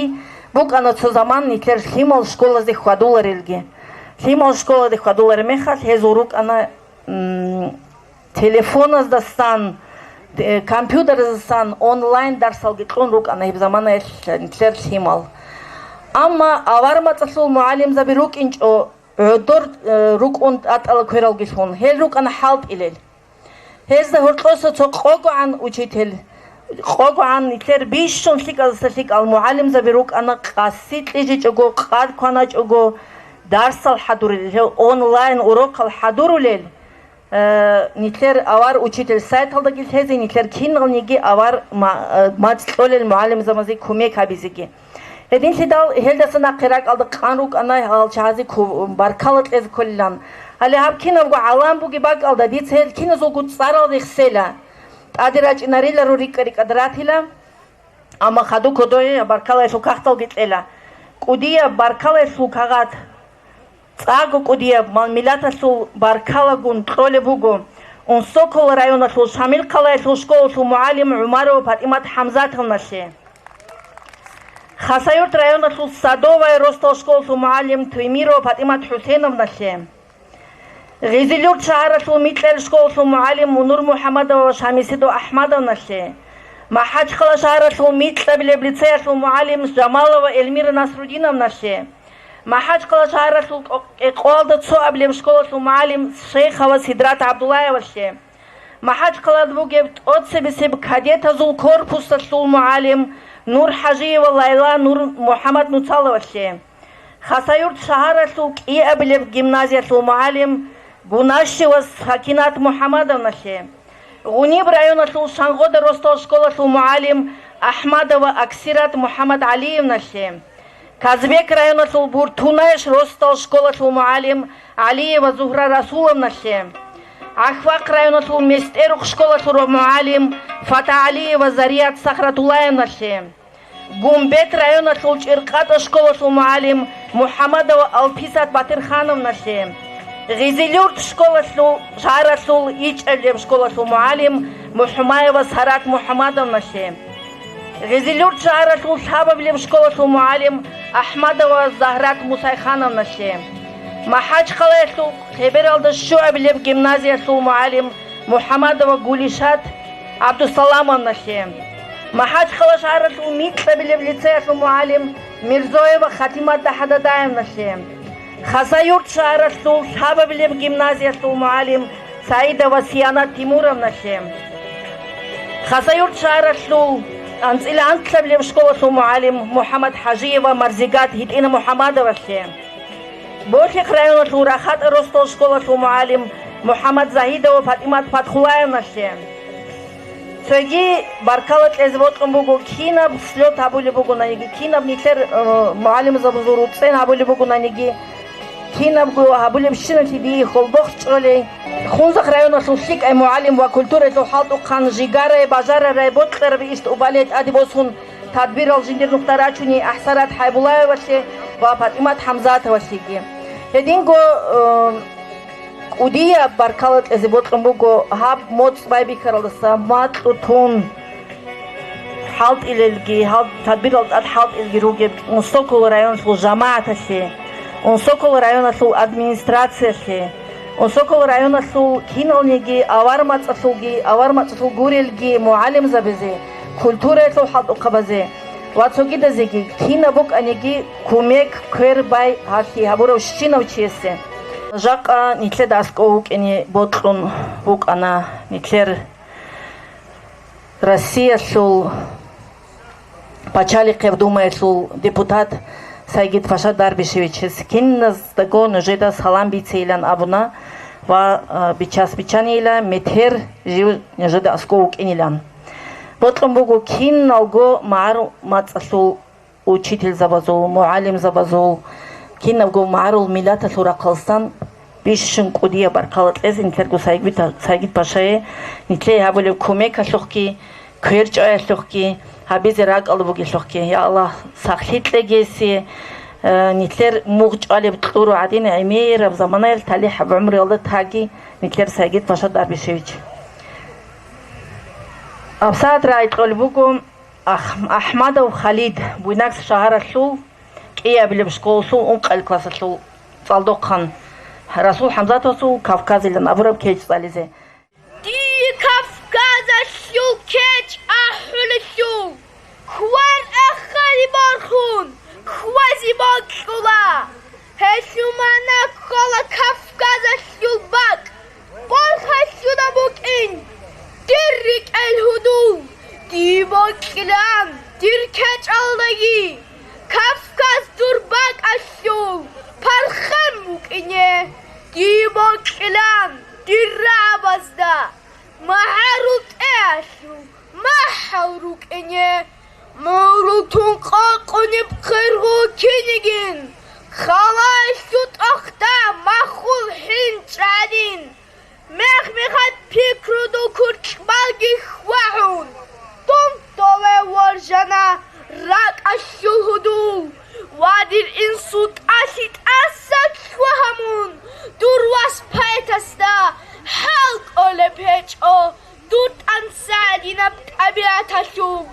букӀана цо заман нилъер лъимал школазе хьвадуларелги. Лъимал школазе хьвадулареб мехалъ гьезул рукӀана, м, телефоназдасан, э, компьютераздасан онлайн дарсалги кьун рукӀана гьеб заманаялъ нилъер лъимал. Амма авар мацӀалъул мугӀалимзаби рукӀинчӀо гӀодор, э, рукӀун тӀатӀала квералгилъун, гьел рукӀана хӀалтӀилел. Гьезда гьоркьоса цо къогогӀан учитель, къогогӀан нилъер бищун лъикӀалдаса лъикӀал мугӀалимзаби рукӀана, къаси кьижичӀого, къад кваначӀого, дарсал хӀадурулел, гьев онлайн урокал хӀадурулел. Э, нилъер авар учитель сайталдаги лъезе, нилъер киналниги авар ма-, э, мацӀ кьолел мугӀалимзабазе кумек гьабизеги. Гьединлъидал гьелдаса нахъе ракӀалда къан рукӀана гьал чагӀазе ку-, баркала кьезе кколилан. Гьале гьаб кинабго гӀалам бугеб бакӀалда дица гьел киназулго цӀарал рехсела. ТӀаде рачӀинариларо рикӀа-рикӀад ратила. Амма хадуб кодое баркалаялъул кагъталги кьела. КӀудияб баркалаялъул кагъат, цӀакъго кӀудияб мал-миллаталъул баркалагун кьолеб буго Унсокол районалъул Шамилхъалаялъул школалъул мугӀалим ГӀумарова ПатӀимат ХӀамзатовналъе, Хасавюрт районалъул Садовая росдал школалъул мугӀалим Туймирова ПатӀимат ХӀусейновналъе, Гъизилюрт шагьаралъул Микьабилеб школалъул мугӀалим Мунур МухӀамадова ва Шамисидов АхӀмадовналъе, МахӀачхъала шагьаралъул Микьабилеб лицеялъул мугӀалим Жамалова Эльмира Насрудиновналъе, МахӀачхъала шагьаралъул Кьо-, Кьекъоялда цоабилеб школалъул мугӀалим Шейхова Сидрат ГӀабдуллаевалъе, МахӀачхъалада бугеб тӀоцебесеб кадетазул корпусалъул мугӀалим НурхӀажиева Лайла Нур МухӀаммад Нуцаловалъе, Хасавюрт шагьаралъул кӀиабилеб гимназиялъул мугӀалим Гунашева Сакинат МухӀаммадовналъе, Гъуниб районалъул Шангъода росдал школалъул мугӀалим АхӀмадова Аксират МухӀаммад ГӀалиевналъе, Казбек районалъул Буртунай росдал школалъул мугӀалим ГӀалиева Зугьра Расуловналъе, ГӀахьвахъ районалъул МестӀерухъ школалъул мугӀалим ФатагӀалиева Зарият Сахратуллаевналъе, Гумбет районалъул ЧӀиркъатӀа школалъул мугӀалим МухӀаммадова Алписат Батирхановналъе, Гъизилюрт школалъул шагьаралъул ИчӀабилеб школалъул мугӀалим МухӀумаева Сарат МухӀаммадовналъе, Гъизилюрт шагьаралъул лъабабилеб школалъул мугӀалим АхӀмадова Загьрат Мусайхановналъе, МахӀачхъалаялъул Хебералда щуабилеб гимназиялъул мугӀалим МухӀаммадова Гулишат ГӀабдусаламовналъе, МахӀачхъала шагьаралъул Микьабилеб лицеялъул мугӀалим Мирзоева Хатимат ДахӀададаевналъе, Хасавюрт шагьаралъул лъабабилеб гимназиялъул мугӀалим Саидова Сиянат Тимуровналъе, Хасавюрт шагьаралъул анцӀила анлъабилеб школалъул мугӀалим МухӀаммад ХӀажиева Марзигат ГьитӀина МухӀаммадовалъе, Болъихъ районалъул РахатӀа росдал школалъул мугӀалим МухӀаммад Загьидова ПатӀимат Патхулаевналъе. Цоги баркала кьезе бокьун буго, кинаб слёт гьабулеб бугонаниги, кинаб нилъер, э, мугӀалимзабазул руцӀцӀен гьабулеб бугонаниги, кинабго гьабулебщиналъе дие хьолбохъ чӀолей. Хунзахъ районалъул лъикӀай мугӀалим ва культуралъул хӀалтӀухъан жигарай бажарарай бокьараб иш тӀубалей тӀаде босун, тадбирал жиндир нухда рачуней АхӀсарат ХӀайбулаевалъе ва ПатӀимат ХӀамзатовалъеги. Гьединго, э, кӀудияб баркала кьезе бокьун буго гьаб моцӀ байбихьаралдаса макьу тун хӀалтӀилелги, гьал-, тадбирал тӀад хӀалтӀилги ругеб Унсокол районалъул жамагӀаталъе, Унсокол районалъул администрациялъе, Унсокол районалъул киналниги авармацӀалъулги, авармацӀалъул гурелги мугӀалимзабазе, культураялъул хӀалтӀухъабазе ва цогидазеги кинаб букӀаниги кумек, квер бай гьалъи гьабурав щинав чиясе. Жакъа нилъеда аскӀов вукӀине бокьун букӀана нилъер Россиялъул Пачалихъеб Думаялъул депутат Сайгид-паша Дарбишевичес. Киназдаго нужеда салам бицейилан абуна ва, а, бичас бичанийила метер жив нужеда аскӀов вукӀинилан. Бокьун буго киналго магӀарул мацӀалъул учительзабазул, мугӀалимзабазул, кинабго магӀарул миллаталъул рахъалсан бищун кӀудияб баркала кьезе нилъерго Сайгита-, Сайгид-пашае, нилъее гьабулеб кумекалъухъги, кверчӀаялъухъги, гьабизе ракӀалда бугелъухъги. Я Аллагь, сахлъи кьеги гьесие, э, нилъер мугъ чӀвалеб кьуру гӀадин гӀемераб заманаялъ талихӀаб гӀумруялда таги нилъер Сайгид-паша Дарбишевич. ГьабсагӀат рагӀи кьолеб буго Ах-, АхӀмадов Халид, Буйнакск шагьаралъул кӀиабилеб школалъул ункъабилеб классалъул цӀалдохъан, Расул ХӀамзатовасул Кавказилан абураб кечӀ цӀализе. Дие Кавказалъул кечӀ ахӀулелъул, квар ахари борхун, квази бокьула. Гьелъул магӀна ккола Кавказалъул бакӀ борхалъуда букӀин, дир рикӀкӀел гьудул, дие бокьилан дир кечӀалдаги, Кавказ дур бакӀалъул пархъан букӀине, дие бокьилан дир рагӀабазда магӀарул тӀегӀалъул махӀал рукӀине. МугӀрул тун къокъунеб хъиргъу кинигин, халаялъул тӀохда махул хӀинчӀ гӀадин, мех-мехалъ пикрудул куркьбалги хьвагьун, дун дове воржана ракӀалъул гьудул, ва дир инсул тӀалъи тӀаса лъугьа мун, дур вас поэтасда хӀал кӀолеб гьечӀо дур тӀанцӀадинаб тӀабигӀаталъул.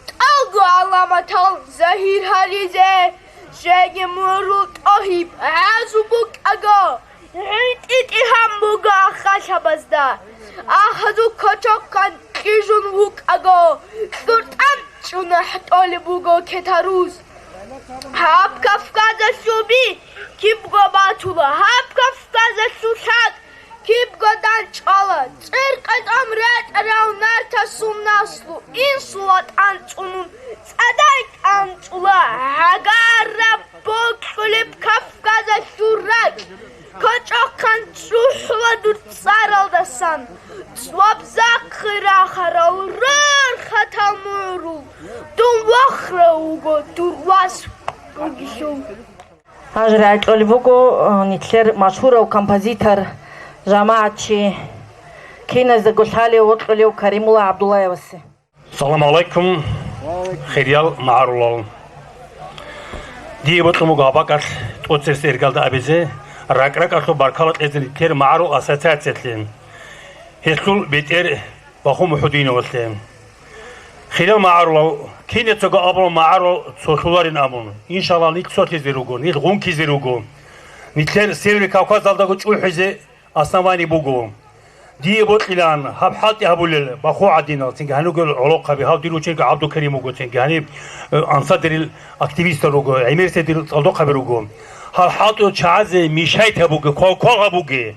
ТӀалго гӀаламатал загьир гьаризе, жеги мугӀрул тӀогьиб гӀазу букӀаго, гӀинтӀи-тӀигьан буго ахалъабазда, ахазул кочохъан кьижун вукӀаго, кьуртӀан чӀунахӀ толеб буго кетарус. Гьаб Кавказалъул би кибго батула, гьаб Кавказалъул лъакӀ кибго данчӀвала, цӀер къетӀам ретӀарал нартасул наслу, инсула тӀанцӀунун цӀадай тӀанцӀула, гӀагараб бокьулеб Кавказалъул ракь, кочӀохъан чӀухӀула дур цӀаралдасан, цӀвабзахъи рахарал рорхатал мугӀрул, дун вахра вуго дур вас вугилъул. Гьанже рагӀи кьолеб буго, э, нилъер машгьурав композитор, жамагӀатчи, киназдаго лъалев, вокьулев Каримулла ГӀабдуллаевасе. Салам гӀалайкум, хириял магӀарулал. Дие бокьун буго гьаб бакӀалъ тӀоцерес иргалда абизе, ракӀ-ракӀалъул баркала кьезе нилъер магӀарул ассоциациялъе, гьелъул бетӀер Баху МухӀудиновалъе. Хириял магӀарулал, кинецаго абула магӀарул цолъуларин абун. Иншаллагь, нилъ цолъизе руго, нилъ гъункизе руго. Нилъер Северный Кавказалдаго чӀухӀизе основание буго. Дие бокьилаан гьаб хӀалтӀи гьабулел Баху гӀадинал, цинги гьанивгел гӀолохъаби, гьав дир ученик ГӀабдулкарим вуго, цинги гьаниб, э, ансадерил активистал руго, гӀемерисел дир цӀалдохъаби руго. Гьал хӀалтӀул чагӀазе мешать гьабуге, квалквал гьабуге.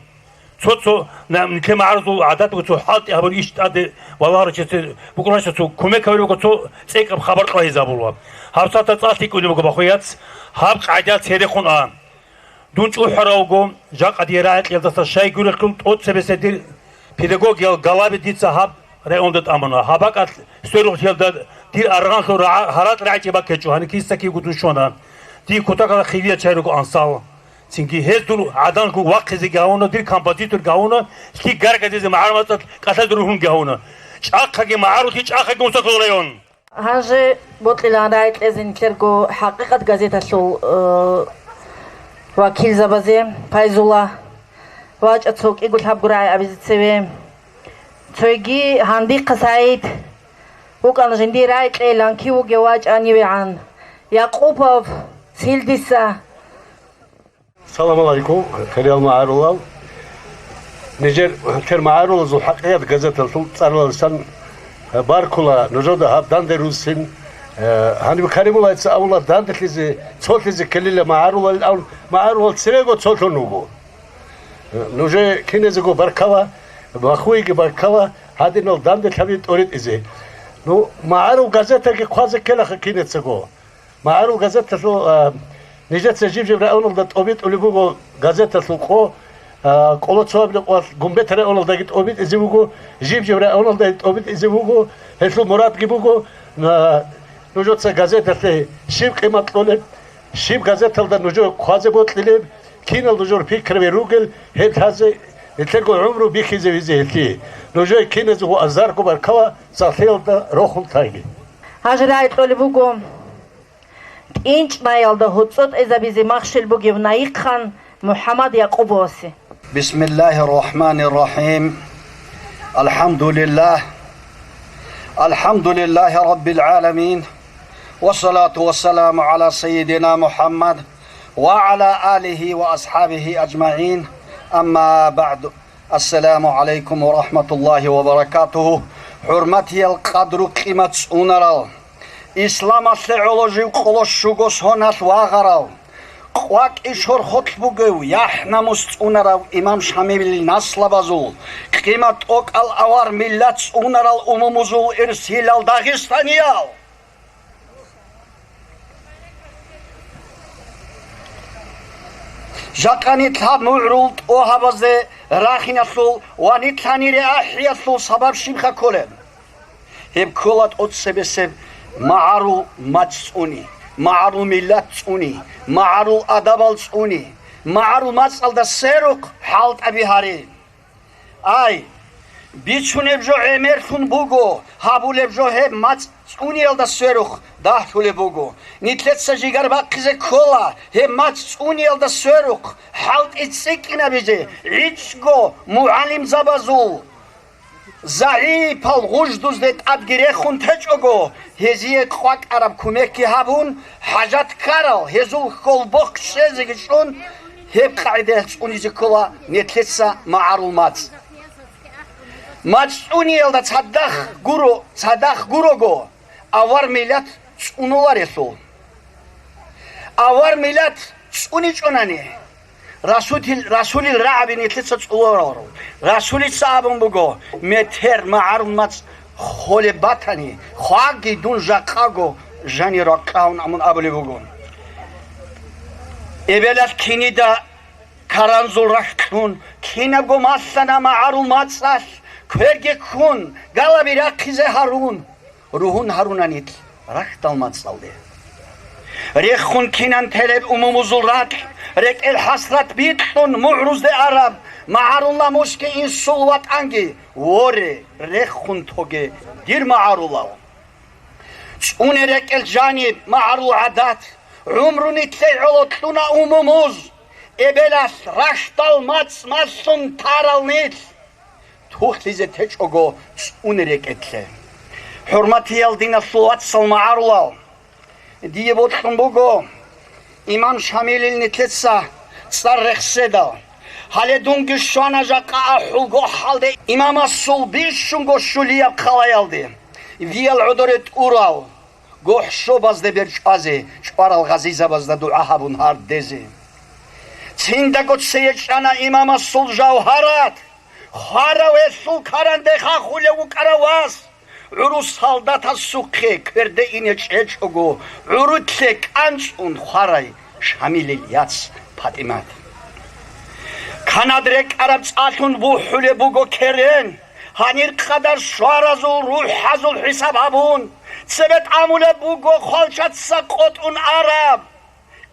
Цо-цо на-, нилъер магӀарулазул гӀадат буго, цо хӀалтӀи гьабун иш тӀаде валагьарав чиясе букӀунаро, цо кумек гьабулеб буго, цо цӀекӀаб хабар къвагьизабулеб. ГьабсагӀатда цӀалъи кӀунеб буго, бахвеяц, гьаб къагӀида церехун а. Дун чӀухӀарав вуго, жакъа дие рагӀи кьеялдаса щай гурелъул, тӀоцебесеб дир педагогиял галаби дица гьаб районда тӀамуна. Гьаб бакӀалъ сверухълъиялда дир аргъанлъун рагӀа-, гьаракь рагӀичӀеб баккечӀо, гьанив киса-кивго дун щвана. Дие кутакалда хириял чагӀи руго Ансал. Цинги гьез дур гӀаданлъун вахъизеги гьавуна, дир композиторги гьавуна, лъикӀ гаргадизе магӀарул мацӀалъ кӀалъазе рухӀунги гьавуна. ЧӀахъаги магӀарулъи, чӀахъаги Мусакул район. Гьанже бокьилаан рагӀи кьезе нилъерго «ХӀакъикъат» газеталъул, э, вакилзабазе. Пайзула вачӀа цо кӀиго-лъабго рагӀи абизе цеве. Цоги гьандихъа СагӀид вукӀана жиндие рагӀи кьейилан, кив вугев вачӀанивегӀан. Якъубов Силдиса. Салам гӀалайкум, хириял магӀарулал. Нижер тер магӀарулазул «ХӀакъикъат» газеталъул цӀаралдасан баркула нужеда гьаб данде руссин. Э, гьаниб Каримуллайца абула данделъизе, цолъизе ккелила магӀарулал, амма магӀарулал церего цолъун вуго. Э, нужее киназего баркала, махуеги баркала, гьадинал данделъаби тӀоритӀизе. Ну, магӀарул газетаги хъвазе ккелаха кинецаго. МагӀарул газеталъул, а, нижеца жиб-жиб районалда тӀобитӀулеб буго газеталъул къо, а, къоло цоабилеб къоялъ Гумбет районалдаги тӀобитӀизе буго, жиб-жиб районалдаги тӀобитӀизе буго, гьелъул мурадги буго, а, нужеца газеталъе щиб къимат кьолеб, щиб газеталда нужее хъвазе бокьилеб, кинал нужер пикраби ругел, гьеб лъазе, нилъерго гӀумру бихьизевизе гьелъие. Нужее киназего азарго баркала цалъиялда рохун тайги. Гьанже рагӀи кьолеб буго. ТӀинчӀнаялда гьоцӀо тӀезабизе махщел бугев наихъан МухӀаммад Якъубовасе. بسم الله الرحمن الرحيم. الحمد لله. الحمد لله رب العالمين. والصلاة والسلام على سيدنا محمد وعلى آله وأصحابه أجمعين. أما بعد. السلام عليكم ورحمة الله وبركاته. ХӀурматиял къадру-къимат цӀунарал, исламалъе гӀоло жив къоло щуго соналъ вагъарав, къвакӀи шорхолъ бугев, яхӀ-намус цӀунарав имам Шамилил наслабазул, къимат тӀокӀал авар миллат цӀунарал умумузул ирсилал дагъистаниял! Жакъа нилъ гьаб мугӀрул тӀогьабазде рахиналъул ва нилъ гьанире ахӀиялъул сабаб щибха кколеб? Гьеб ккола тӀоцебесеб магӀарул мацӀ цӀуни, магӀарул миллат цӀуни, магӀарул адабал цӀуни, магӀарул мацӀалда сверухъ хӀалтӀаби гьари. Ай, бицунеб жо гӀемерлъун буго, гьабулеб жо гьеб мацӀ цӀуниялда сверухъ дагьлъулеб буго. Нилъеца жигар бахъизе ккола гьеб мацӀ цӀуниялда сверухъ хӀалтӀи цӀикӀкӀинабизе, гӀицӀго мугӀалимзабазул загӀипал гъуждузде тӀадги рехун течӀого, гьезие къвакӀараб кумекги гьабун, хӀажат ккарал гьезул хьолбохъ щвезеги чӀун, гьеб къагӀидаялъ цӀунизе ккола нилъеца магӀарул мацӀ. МацӀ цӀуниялда цадахъ гуро, цадахъ гурого, авар миллат цӀунуларелъул. Авар миллат цӀуничӀонани, Расулил, Расулил рагӀаби нилъеца цӀунуларо. Расулица абун буго: «Метер магӀарул мацӀ холеб батани, хваги дун жакъаго жанир ракъавун», амун абулеб буго. Эбелалъ кинида каранзул рахь кьун, кинабго малъана магӀарул мацӀалъ, кверги ккун, галаби рахъизе гьарун. Ругьун гьаруна нилъ рахьдал мацӀалде. Рехун кинан телеб умумузул ракь, рекӀел хӀасрат бикьун мугӀрузде араб, магӀарул намусги инсул ватӀанги, воре, рехун тоге, дир магӀарулал. ЦӀуне рекӀел жаниб магӀарул гӀадат, гӀумру нилъее гӀоло кьуна умумуз, эбелалъ рахьдал мацӀ малъун тарал нилъ. Тухлъизе течӀого цӀуне рекӀелъе. ХӀурматиял диналъул вацал магӀарулал, дие бокьун буго, имам Шамилил нилъеца цӀар рехседал. Гьале дунги щвана жакъа ахӀулго хӀалде имамасул бищунго щулияб хъалаялде, виял гӀодоре тӀурал. ГохӀшобазде бер чӀвазе, чӀварал гъазизабазда дугӀа гьабун гьардезе. Жиндаго цее чӀана имамасул жавгьарат, хварав гьелъул каранде хахулев вукӀарав вас. ГӀурус солдатасухъе кверде ине чӀечӀого, гӀурутлъе кӀанцӀун хварай Шамилил яц ПатӀимат. Канад рекӀараб цӀалъун бухӀулеб буго керен, гьанир къадар щваразул рухӀазул хӀисаб гьабун, цебе тӀамулеб буго хвалчаца къотӀун араб,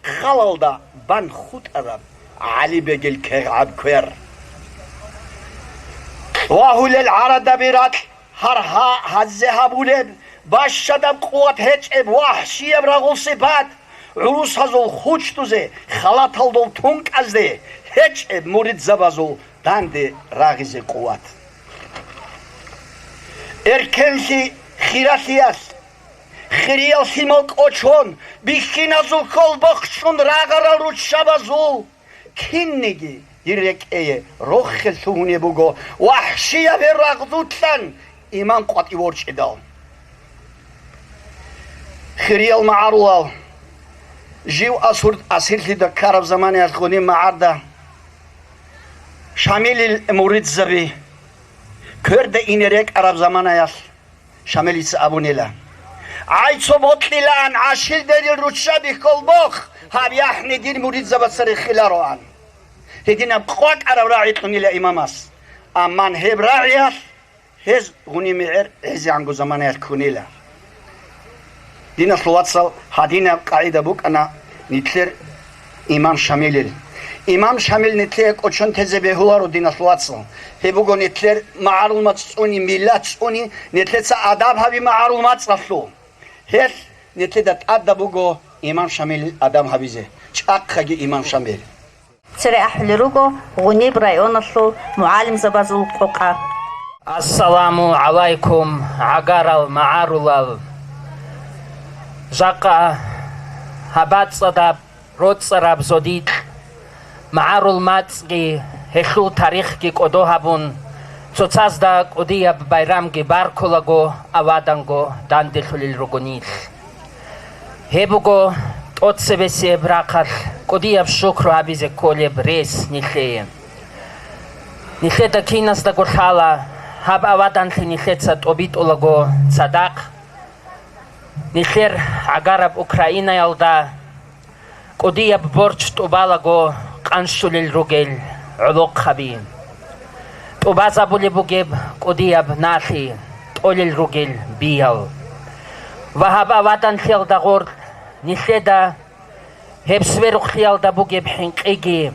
хъалалда бан хутӀараб ГӀалибегил кегӀаб квер. Лъугьулел гӀарадаби ракь гьаргьа гьаззе гьабулеб, бащадаб къуват гьечӀеб вагьшияб рагъул сипат, гӀурусазул хучдузе, халаталдул тункӀазде гьечӀеб муридзабазул данде рагъизе къуват. Эркенлъи хиралъиялъ, хириял лъимал кӀочон, бихьиназул хьол бохчун рагъарал руччабазул кинниги дир рекӀее рохел лъугьунеб буго вагьшияб гьеб рагъдулъан иман къватӀив ворчӀидал. Хириял магӀарулал, жив асур-, асирлъида ккараб заманаялъ гъуниб магӀарда Шамилил муридзаби кверде ине рекӀараб заманаялъ, Шамилица абунила: «ГӀай, цо бокьилаан, гӀашилдерил руччаби хьолбох, гьаб яхӀни дир муридзабаца рехилароан». Гьединаб къвакӀараб рагӀи кьунила имамас. Амма гьеб рагӀиялъ гьез гъуниб мегӀер гӀезегӀанго заманаялъ ккунила. Диналъул вацал, гьадинаб къагӀида букӀана нилъер имам Шамилил. Имам Шамил нилъее кӀочон тезе бегьуларо, диналъул вацал. Гьеб буго нилъер магӀарул мацӀ цӀуни, миллат цӀуни, нилъеца адаб гьаби магӀарул мацӀалъул. Гьелъ нилъеда тӀадаб буго имам Шамилил адаб гьабизе, чӀахъаги имам Шамил. Цере ахӀулел руго Гъуниб районалъул мугӀалимзабазул къокъа. Ассаламу гӀалайкум, гӀагарал магӀарулал! Жакъа гьаб бацӀцӀадаб роцӀцӀараб зодикь, магӀарул мацӀги гьелъул тарихги кӀодо гьабун, цоцазда кӀудияб байрамги баркулаго, аваданго данделъулел руго нилъ. Гьеб буго тӀоцебесеб рахъалъ кӀудияб шукру гьабизе кколеб рес нилъее. Нилъеда киназдаго лъала, гьаб аваданлъи нилъеца тӀобитӀулаго цадахъ, нилъер гӀагараб Украинаялда кӀудияб борч тӀубалаго къанщулел ругел гӀолохъаби. ТӀубазабулеб бугеб кӀудияб налъи, тӀолел ругел биял. Ва гьаб аваданлъиялда гъоркь нилъеда гьеб сверухълъиялда бугеб хӀинкъиги,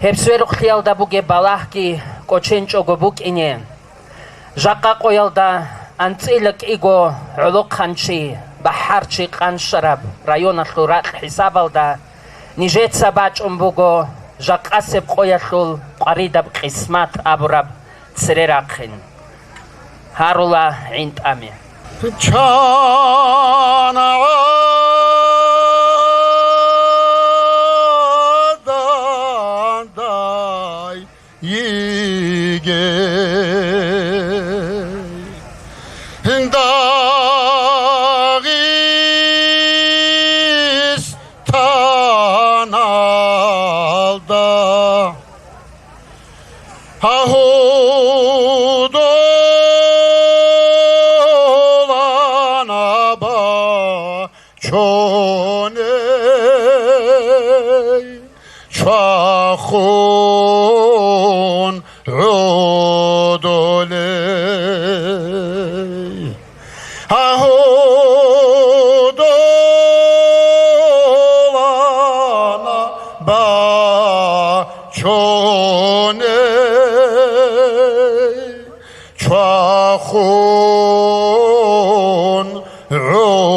гьеб сверухълъиялда бугеб балагьги кӀоченчӀого букӀине, жакъа къоялда анцӀила кӀиго гӀолохъанчи, бахӀарчи къанщараб районалъул ракь хӀисабалда нижеца бачӀун буго жакъасеб къоялъул къваридаб къисмат абураб цере рахъин. Гьарула гӀинтӀаме. Чан гӀадан дай йигей Дагъистаналда. Гьагьудулан бачуней чвахун гӀодолей. Гьагьудулан бачуней чвахун гӀодулей.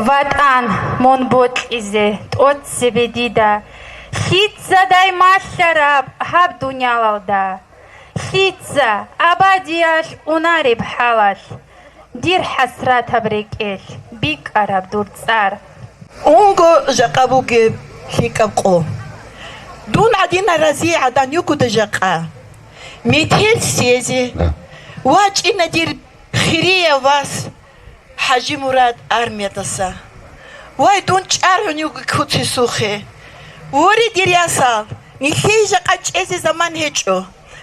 ВатӀан, мун бокьизе тӀоцебе дида, лъица дай малъараб гьаб дуниялалда? Лъица абадиялъ унареб хӀалалъ, дир хӀасратаб рекӀелъ бикӀараб дур цӀар? Унго жакъа бугеб лъикӀаб къо. Дун гӀадин разияб гӀадан йигода жакъа. Метер сезе вачӀина дир хирияв вас. ХӀажимурад армиядаса. Вай, дун чӀаргӀунев вуго куцесухъе. Воре, дир ясал, нилъее жакъа чӀезе заман гьечӀо.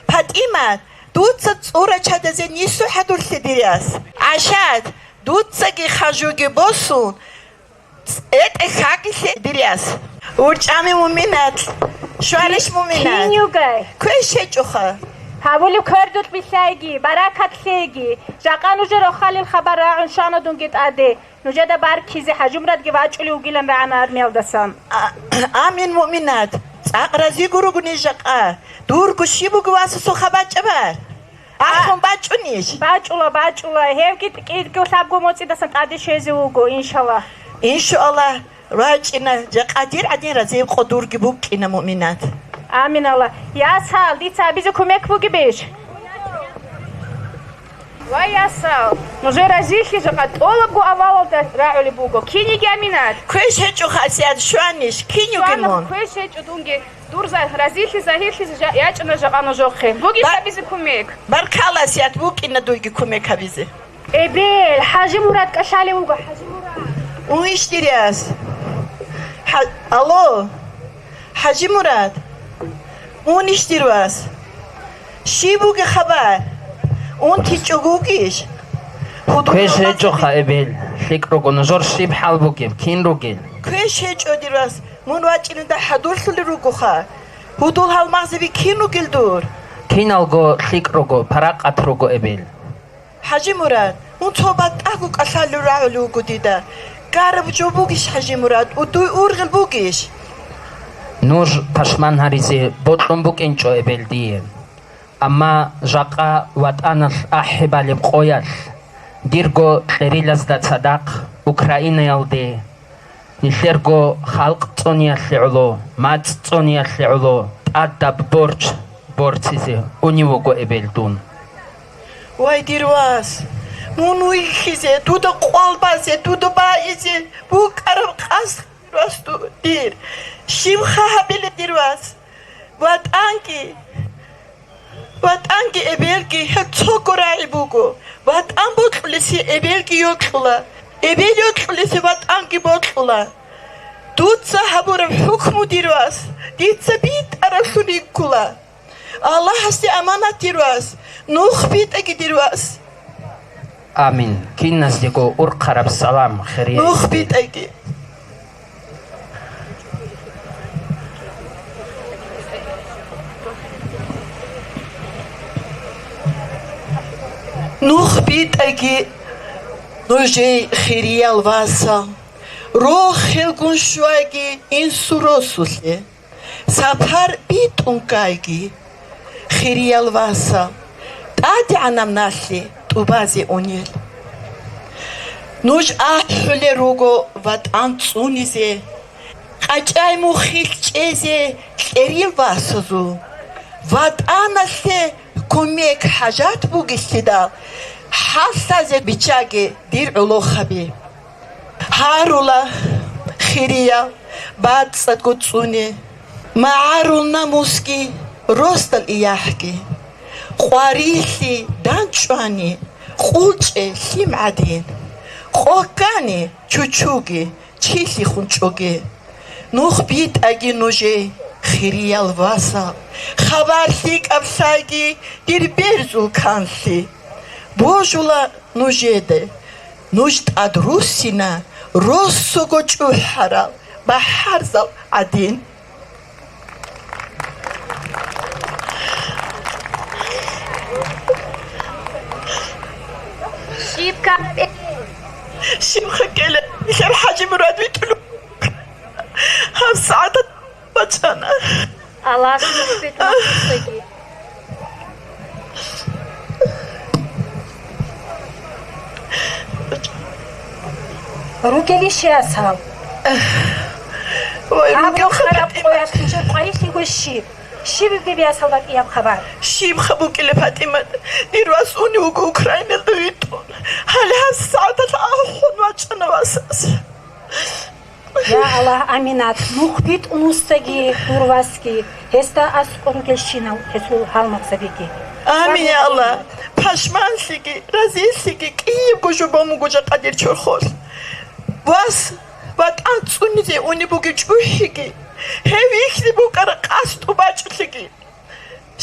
ПатӀимат, дуца цӀура чадазе нису хӀадурлъе, дир яс. ГӀашат, дуцаги хажуги босун, ЦӀетӀе хьагилъе, дир яс. УрчӀами Муминат. Щварищ, Муминат? Кин югай? Квеш гьечӀоха. Гьабулеб квердулъ билълъайги, баракат лъейги. Жакъа нужер рохалил хабар рагӀун щвана дунги тӀаде. Нужеда баркизе, ХӀажимурадги вачӀулев вугилан рагӀана армиялдасан. А, амин, Муминат. ЦӀакъ разиго руго ниж жакъа. Дурго щиб буго васасул хабар чӀабар? Ахун бачӀунищ? БачӀула, бачӀула. Гьевги кӀиркӀев лъабго моцӀидасан тӀаде щвезе вуго, иншаллагь. Иншаллагь, рачӀина, жакъа дир гӀадин разив къо дурги букӀина, Муминат. Амин, Аллагь. Ясал, дица абизе кумек бугебищ? Ва ясал, нужер разилъи жакъа тӀолабго авалалда рагӀулеб буго. Киниги аминат. Квеш гьечӀо, хасият, щванищ, кин югин мун? Квеш гьечӀо дунги. Дур за-, разилъи загьирлъизе жа-, ячӀана жакъа нужехъе. Бугищ Ба-, абизе кумек? Баркала, Асият, букӀина дуйги кумек гьабизе. Эбел, ХӀажимурад кӀалъалев вуго, ХӀажимурад. Унищ, дир яс. ХӀа-, алло, ХӀажимурад. Унищ, дир вас. Щиб бугеб хабар? УнтичӀого вугищ? Гьудул Квеш гьабазе гьечӀоха, эбел, лъикӀ руго, нужер щиб хӀал бугеб, кин ругел? Квеш гьечӀо, дир вас. Мун вачӀинеда хӀадурлъулел ругоха. Гьудул гьалмагъзаби кин ругел дур? Киналго лъикӀ руго, паракъат руго, эбел. ХӀажимурад, мун цо батӀаго кӀалъалев рагӀулев вуго дида. Гараб жо бугищ, ХӀажимурад, удуй ургъел бугищ? Нуж пашман гьаризе бокьун букӀинчӀо, эбел, дие. Амма жакъа ВатӀаналъ ахӀи балеб къоялъ, дирго кьерилазда цадахъ Украинаялде, нилъерго халкъ цӀуниялъе гӀоло, мацӀ цӀуниялъе гӀоло тӀадаб борч борцизе унев вуго, эбел, дун. Вай, дир вас, мун вихьизе, дуда къвал базе, дуда баизе букӀараб къасд, дир вас, ду-, дир. Щибха гьабилеб, дир вас? ВатӀанги, ВатӀанги эбелги гьел цого рагӀи буго. ВатӀан бокьулесе эбелги йокьула, эбел йокьулесе ВатӀанги бокьула. Дуца гьабураб хӀукму, дир вас, дица битӀараблъун риккула. Аллагьасде аманат, дир вас, нух битӀаги, дир вас. Амин. Киназдего урхъараб салам, хирияб. Нух битӀаги. Нух битӀаги нужей, хириял васал, рохелгун щвайги инсул росулъе. Сапар битӀун гайги, хириял васал, тӀадегӀанаб налъи тӀубазе унел. Нуж ахӀулел руго ВатӀан цӀунизе, къачӀай мухьилъ чӀезе кьерил васазул. ВатӀаналъе кумек хӀажат бугелъидал, хӀаллъазе биччаге, дир гӀолохаби. Гьарула, хириял, бацӀцӀадго цӀуне, магӀарул намусги, росдал иягьги, къварилъи данчӀвани, къулчӀе лъим гӀадин, къо ккани, чучуги, чилъихун чӀоге. Нух битӀаги нужей, хириял васал, хабар лъикӀаб лъайги, дир берзул канлъи. Божула нужеде, нуж тӀад руссина росого чӀухӀарал бахӀарзал гӀадин. Щиб капе? Щибха кӀела, нилъер ХӀажимурад витӀулев. Гьаб сагӀаталъ бачӀана. Аллагьас нух битӀун бугоги. Ругелищ, ясал? Вай, гьаб ругел рухъараб хатӀи. Къоялъ нужер къварилъи гьущиб? Щиб бугеб, ясал, бакӀияб хабар? Щибха букӀила, ПатӀимат? Дир вас унев вуго Украиналда витӀун. Гьале гьаб сагӀаталъ ахӀун вачӀана васас. Я Аллагь, аминат. Нух битӀун вуссаги, дур васги, гьесда аскӀор ругелщинал гьесул гьалмагъзабиги. Амин, я Аллагь. Пашманлъиги, разилъиги кӀиябго жо бан буго жакъа дир чорхолъ. Вас ВатӀан цӀунизе унеб бугев чӀухӀиги, гьев вихьизе букӀараб къасд тӀубачӀулъиги.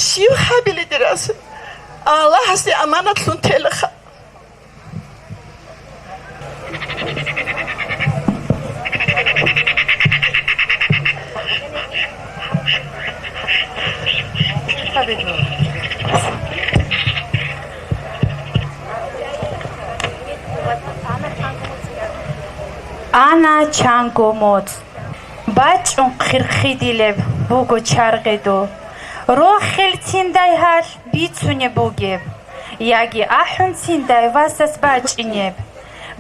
Щиб гьабилеб, дир вас? Аллагьасде аманатлъун телаха. Ана чанго моцӀ. БачӀун хъирхъидилеб буго чаргъидул. Рохелциндай гьалъ бицунеб бугеб, яги ахӀунциндай васас бачӀинеб.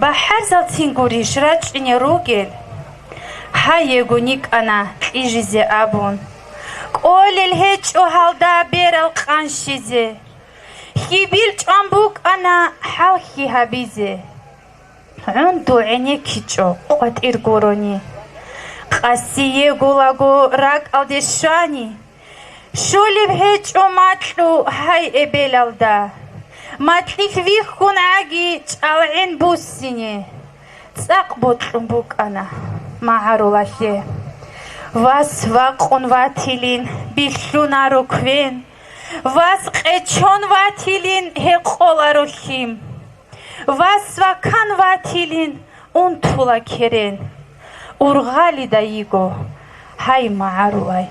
БахӀарзалцин гурищ рачӀине ругел? Гьайего никӀана кьижизе абун. КӀолел гьечӀо гьалда берал къанщизе. Хьибил чӀван букӀана хӀалхьи гьабизе. ГӀунду гӀенеккичӀо къватӀир гурони. Къасиегулаго ракӀалде щвани. Щолеб гьечӀо макьу гьай эбелалда. Макьилъ вихьун гӀаги чӀалгӀен буссине. ЦӀакъ бокьун букӀана магӀарулалъе. Вас вакъун ватилин билълъунаро квен. Вас къечон ватилин гьекъоларо лъим. Вас вакан ватилин унтула керен. Ургъалида йиго гьай магӀарулай.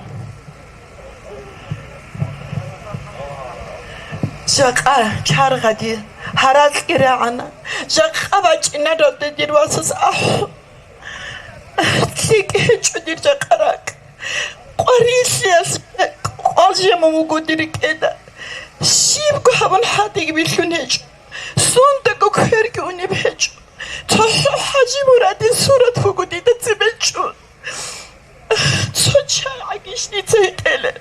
Жакъа чаргъади гьаракье рагӀана. Жакъа бачӀинаралде дир васас ахӀун. ЛъикӀ гьечӀо дир жакъа ракӀ. Къварилъиялъ къвал жемун вуго дир рекӀеда. Щибго гьабун хӀалтӀиги билълъун гьечӀо. Сундаго кверги унеб гьечӀо. ЦохӀо ХӀажимурадил сурат буго дида цебе чӀун. Цо чагӀагищ дица гьитӀела?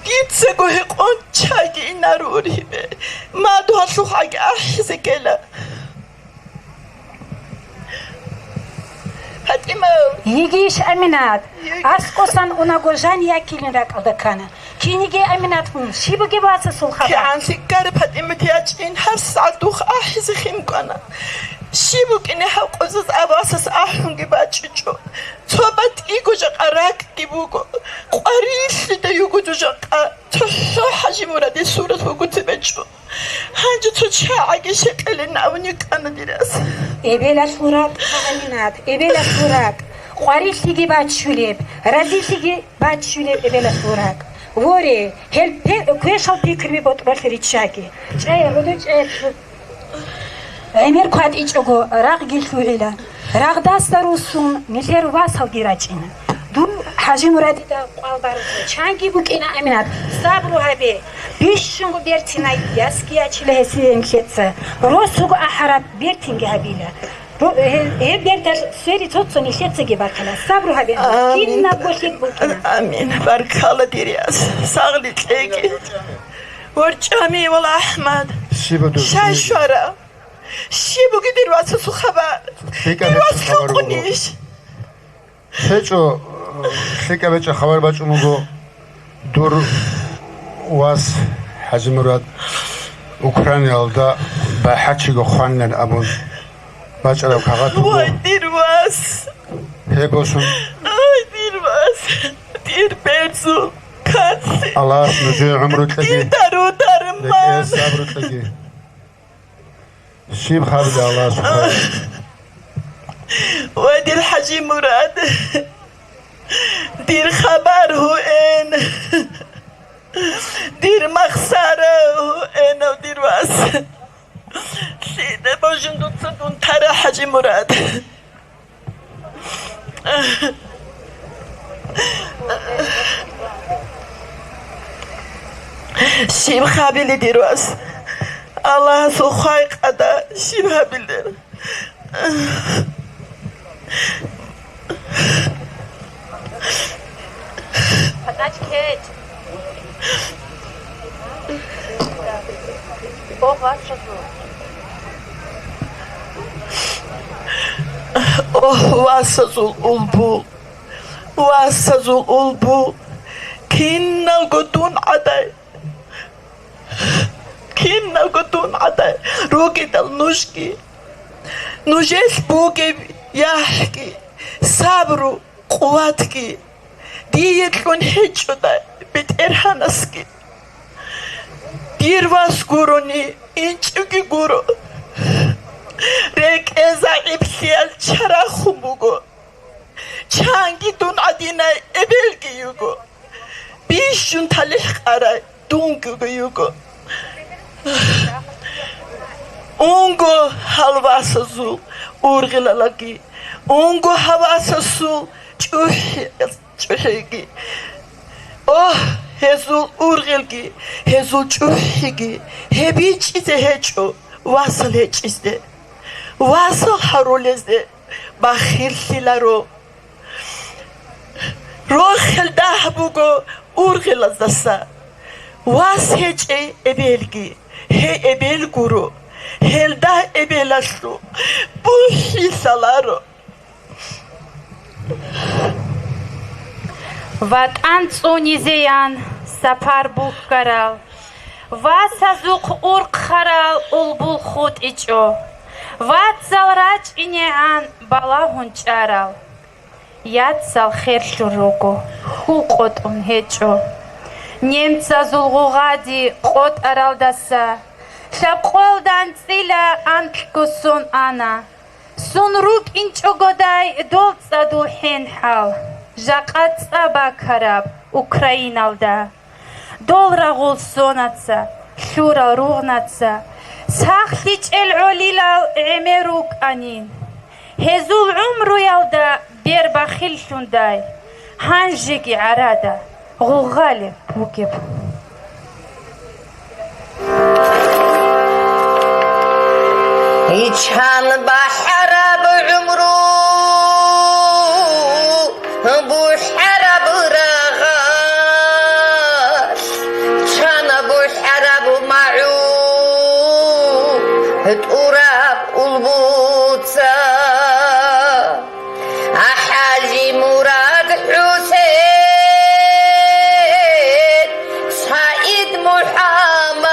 Дицаго гьекъон чагӀи инаро ургьибе. Мадугьалъухъ гӀаги ахӀизе ккела. ПатӀима! Йигищ, Аминат? Йиги. АскӀосан унаго жан якилин ракӀалда ккана. Киниги Аминат мун, щиб бугеб васасул хабар? КигӀан лъикӀараб ПатӀимат ячӀин, гьабсагӀат духъ ахӀизе химкӀвана. Щиб букӀине гьаб къузаз абасас ахӀунги бачӀичӀо. Цо батӀиго жакъа ракӀги буго. Къварилъида йуго жакъа. ЦохӀо ХӀажимурадил сурат буго цебе чӀун. Гьанже цо чагӀаги щекъилин абун йикӀана дирас. Эбелалъул ракӀ, Аминат, эбелалъул ракӀ. Къварилъиги баччулеб, разилъиги баччулеб эбелалъул ракӀ. Воре, гьел пе-, квешал пикруби ботӀролъи риччаги. ЧӀе, гьудул чӀе. ГӀемер кватӀичӀого рагъги лъугӀила. Рагъдаса руссун нилъер васалги рачӀина. Дур ХӀажимурадида къвал баруса чанги букӀина, Аминат, сабру гьабе. Бищунго бертинай ясги ячила гьесие нилъеца. Росуго ахӀараб бертинги гьабила. Ро-, гье-, гьеб берталъ сери цо-цо нилъецаги бахъила. Сабру гьабе, Амин. Кинабго лъикӀ букӀина. Амин. Баркала, дир яс. Сагъли кьеги. ВорчӀами вала АхӀмад. Щиб буго, щай щиб буго? Щвара? Щиб буго дир васасул хабар? ЛъикӀаб Дир вас хабар буго. Лъукъунищ? ЛъечӀо, лъикӀаб гьечӀеб хабар бачӀун буго, дур вас ХӀажимурад Украинаялда бахӀарчиго хванилан абун бачӀараб кагъат буго. Ой, дир вас! Гьеб босун. Ой, дир вас! Дир берцул каци! Аллагьас нужее гӀумру кьеги. Дир дару дарман! РекӀее сабру кьеги. Щиб хабилеб Аллагьас ухараб? Ва дир ХӀажимурад, дир хабар гьуин, дир махсара гьуинав дир вас. Лъида божун дуца дун тара, ХӀажимурад? Щиб хабилеб, дир вас? Аллагьасул хвай къада, щиб хабилеб? Патач кеч. Ох, васазул. Ох, васазул улбул. Васазул улбул. Киналго дун гӀадай. кинабго дун гӀадай ругидал нужги, нужелъ бугеб яхӀги, сабру, къуватги дие кьун гьечӀодай БетӀергьанасги. Дир вас гурони, инчӀого гуро. РекӀел загӀиплъиял чарахун буго. Чанги дун гӀадинай эбелги йиго. Бищун талихӀ къарай дунги йиго. Унго гьал васазул ургъелалги, унго гьал васасул чӀухӀи-, чӀухӀиги. О, гьезул ургъелги, гьезул чӀухӀиги гьеб бичӀчӀизе гьечӀо васал гьечӀезде, васал гьарулезде бахиллъиларо. Рохел дагь буго ургъелаздаса. Вас гьечӀей эбелги, гьей эбел гуро, гьелда эбелалъул бухӀи лъаларо. ВатӀан цӀунизеян сапар буккарал, васазухъ урхъарал улбул хутӀичӀо, вацал рачӀинегӀан балагьун чӀарал. Яцал херлъун руго, хьул къотӀун гьечӀо. Немцазул гъугъади къотӀаралдаса лъабкъоялда анцӀила анкьго сон ана. Сун рукӀинчӀогодай дол цӀадул хӀенхӀал, жакъа цӀа бакараб Украиналда. Дол рагъул сонаца, лъурал ругънаца, сахлъичӀел гӀолилал гӀемер рукӀанин. Гьезул гӀумруялда бер бахиллъундай, гьанжеги гӀарада гъугъалеб бугеб. Ичан бахӀараб гӀумру, бухӀараб рагъалъ, чан бухӀараб магӀу, тӀураб улбуца. ХӀажи Мурад, ХӀусен, СагӀид МухӀаммад,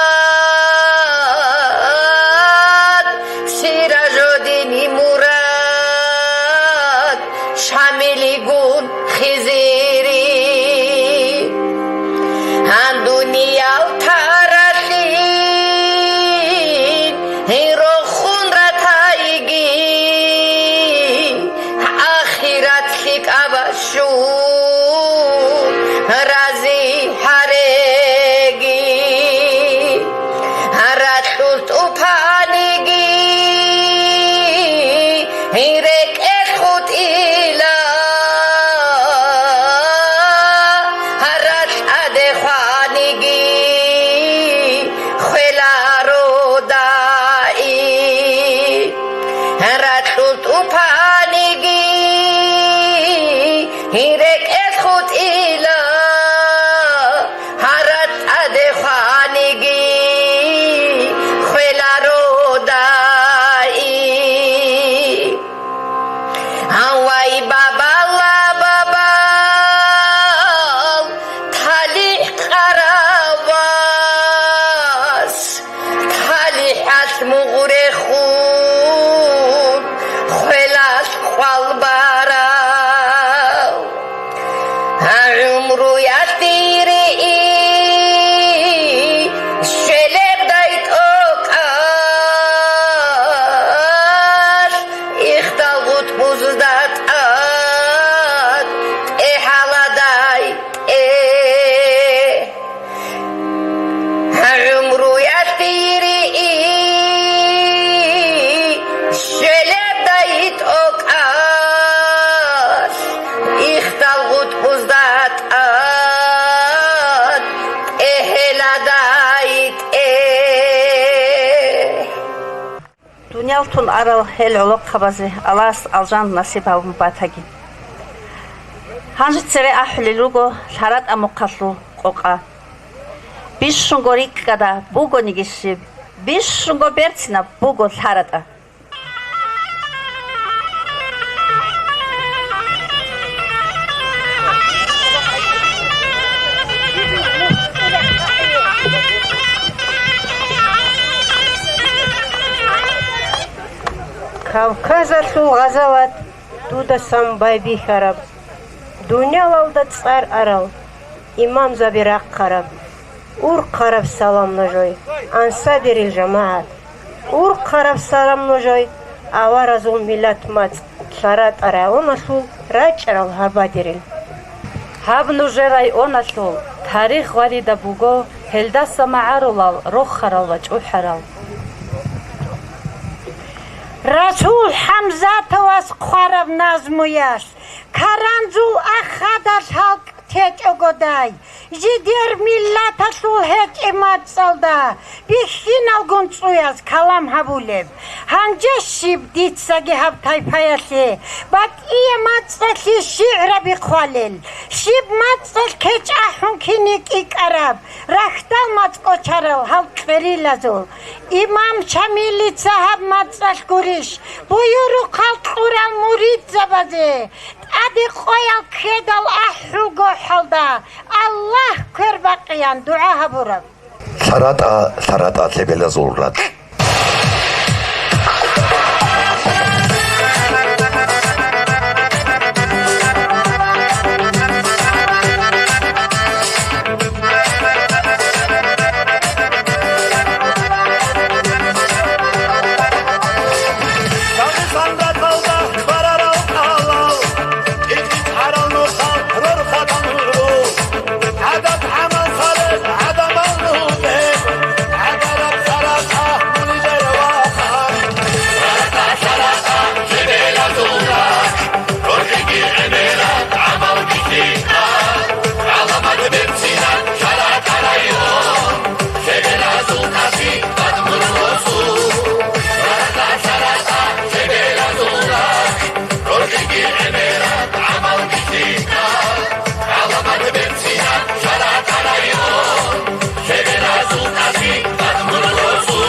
Сиражудин Мурад, Шамилигун Хизири. Гьан дуниял таралъин рохун ратайги, ахират лъикӀаб щун рази гьареги. Ракьул тӀупаниги рекӀелъ хутӀила, гьаракь тӀаде хваниги хвеларо дай. Ракьул тӀупаниги рекӀелъ хутӀила, гьаракь тӀаде хваниги хвеларо дай. Гьавай бабала бабал талихӀ къаравас, талихӀалъ мугъ рехун хвелалъ къвал барав. ГӀумруялъ дири щвелебдай тӀокӀалъ, ихтал гъутӀбузда тӀад тӀегьаладай тӀе. ГӀумруялъ дири щвелебдай тӀокӀалъ, ихтал гъутӀбузда тӀад тӀегьаладай тӀе. Дуниял тун арал гьел гӀолохъабазе Аллагьас алжан насиб гьабун батаги. Гьанже цере ахӀулел руго ЛъаратӀа мухъалъул къокъа. Бищунго рикӀкӀада бугониги щиб, бищунго берцинаб буго ЛъаратӀа. Кавказалъул гъазават дудасан байбихьараб, дунялалда цӀар арал имамзаби рахъараб, урхъараб салам нужой, ансабирил жамагӀат! Урхъараб салам нужой, аваразул миллат мацӀ лъаратӀа районалъул рачӀарал гьабадирил. Гьаб нужер районалъул тарих гъваридаб буго, гьелдаса магӀарулал рохарал ва чӀухӀарал. Расул ХӀамзатовас хъвараб назмуялъ: каранзул ахадалъ халкъ течӀогодай, жидер миллаталъул гьечӀеб мацӀалда бихьиналгун цӀуяз калам гьабулеб. Гьанже щиб дицаги гьаб тайпаялъе батӀие мацӀалъе шигӀраби хъвалел? Щиб мацӀалъ кечӀ ахӀун кини кӀикӀараб, рахьдал мацӀ кӀочарал гьал кьерилазул? Имам Шамилица гьаб мацӀалъ гурищ буюрухъал кьурал муридзабазе тӀаде къоял ккедал ахӀулго хӀалда Аллагь квербакъеян дугӀа гьабураб? ЛъаратӀа, лъаратӀа лъебелазул ракь. Дагъистаналда барарал кӀалал, кӀикъи гьарал нухал рорхадан гьуру. ГӀадат-гӀамал хъалеб, гӀадамал нубеб, гӀагараб царахъа мунилер вахъа. Царахъа, царахъа, жебелазул ракь, рорхиги гӀемераб, гӀамалги лъикӀаб, гӀаламат берцинаб, царахъа район, жебелазул каси бадмур росу. Царахъа, царахъа, жебелазул ракь, рорхиги гӀемераб, гӀамалги лъикӀаб, гӀаламат берцинаб, царахъа район, жебелазул каси бадмур росу.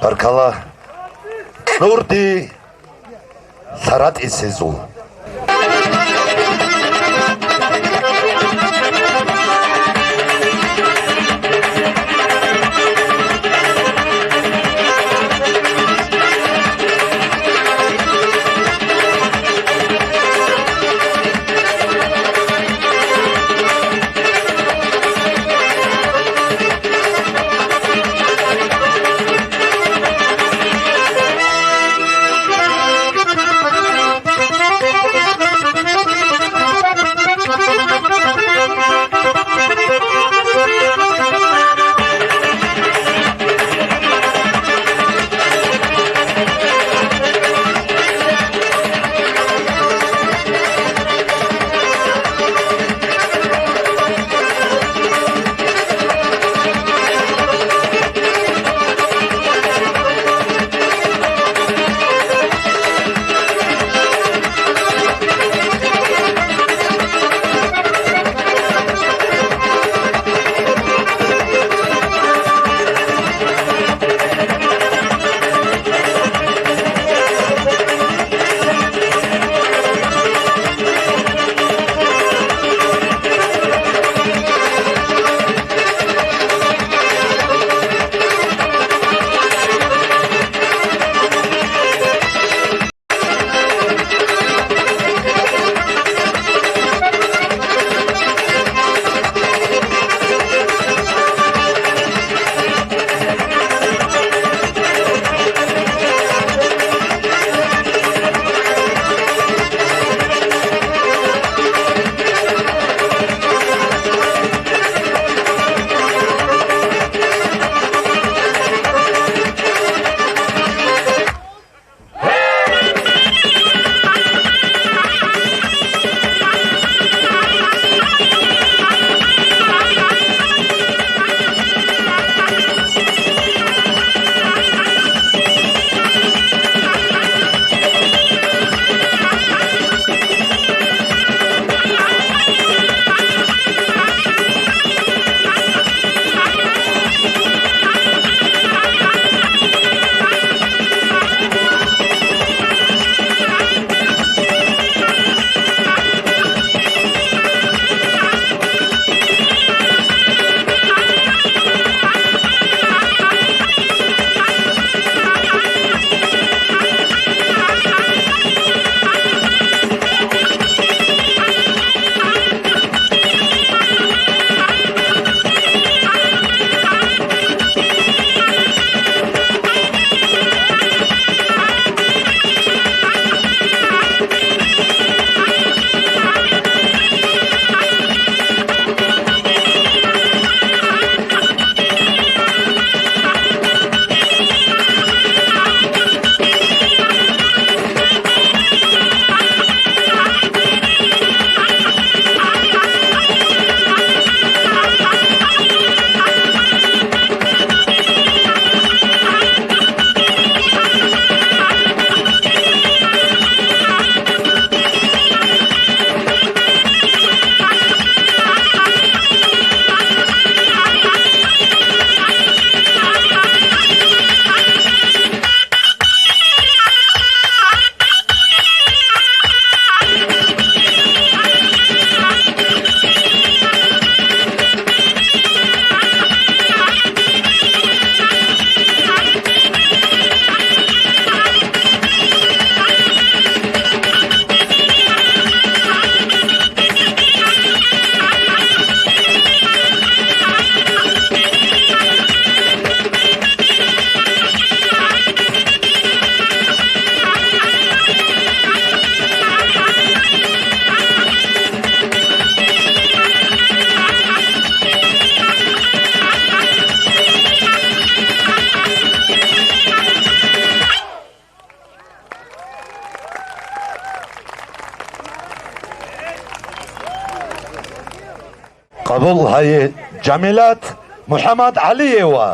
Баркала. Нурди. ЛъаратӀисезул. Къабул гьайе, Жамилат МухӀаммадгӀалиева.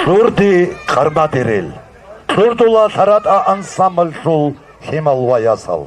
КьурдиГъармадирил, кьурдула ЛъаратӀа ансамбльлъул лъимал ва ясал.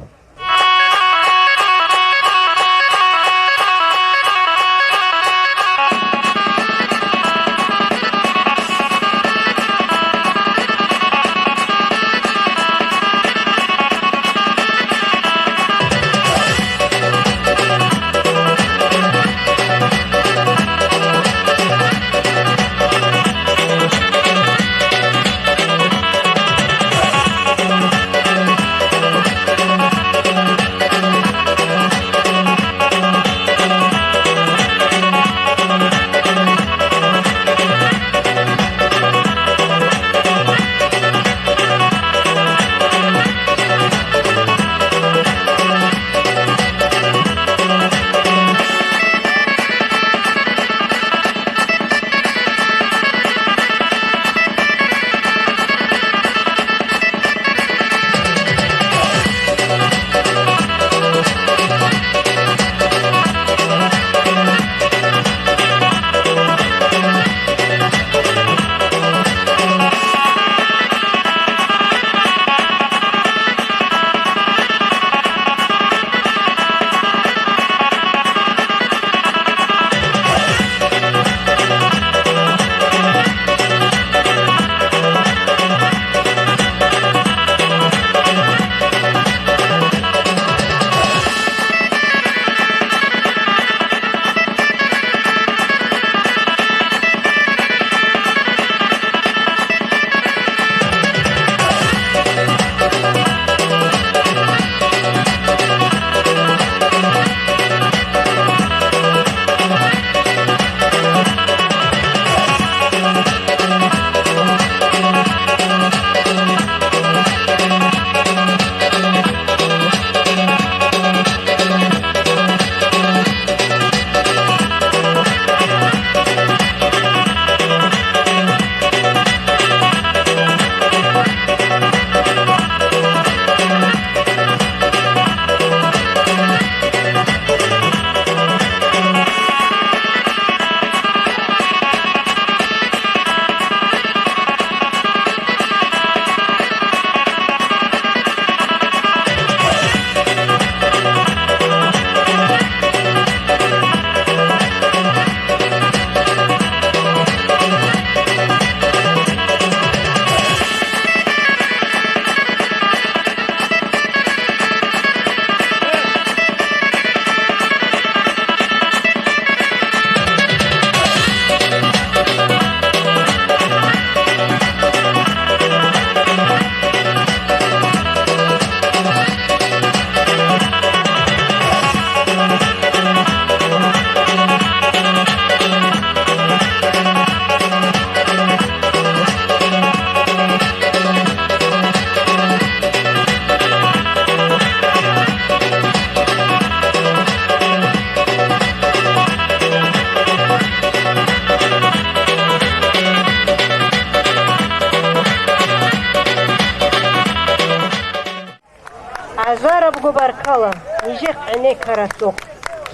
Баркала, нижехъ гӀенеккаралъухъ,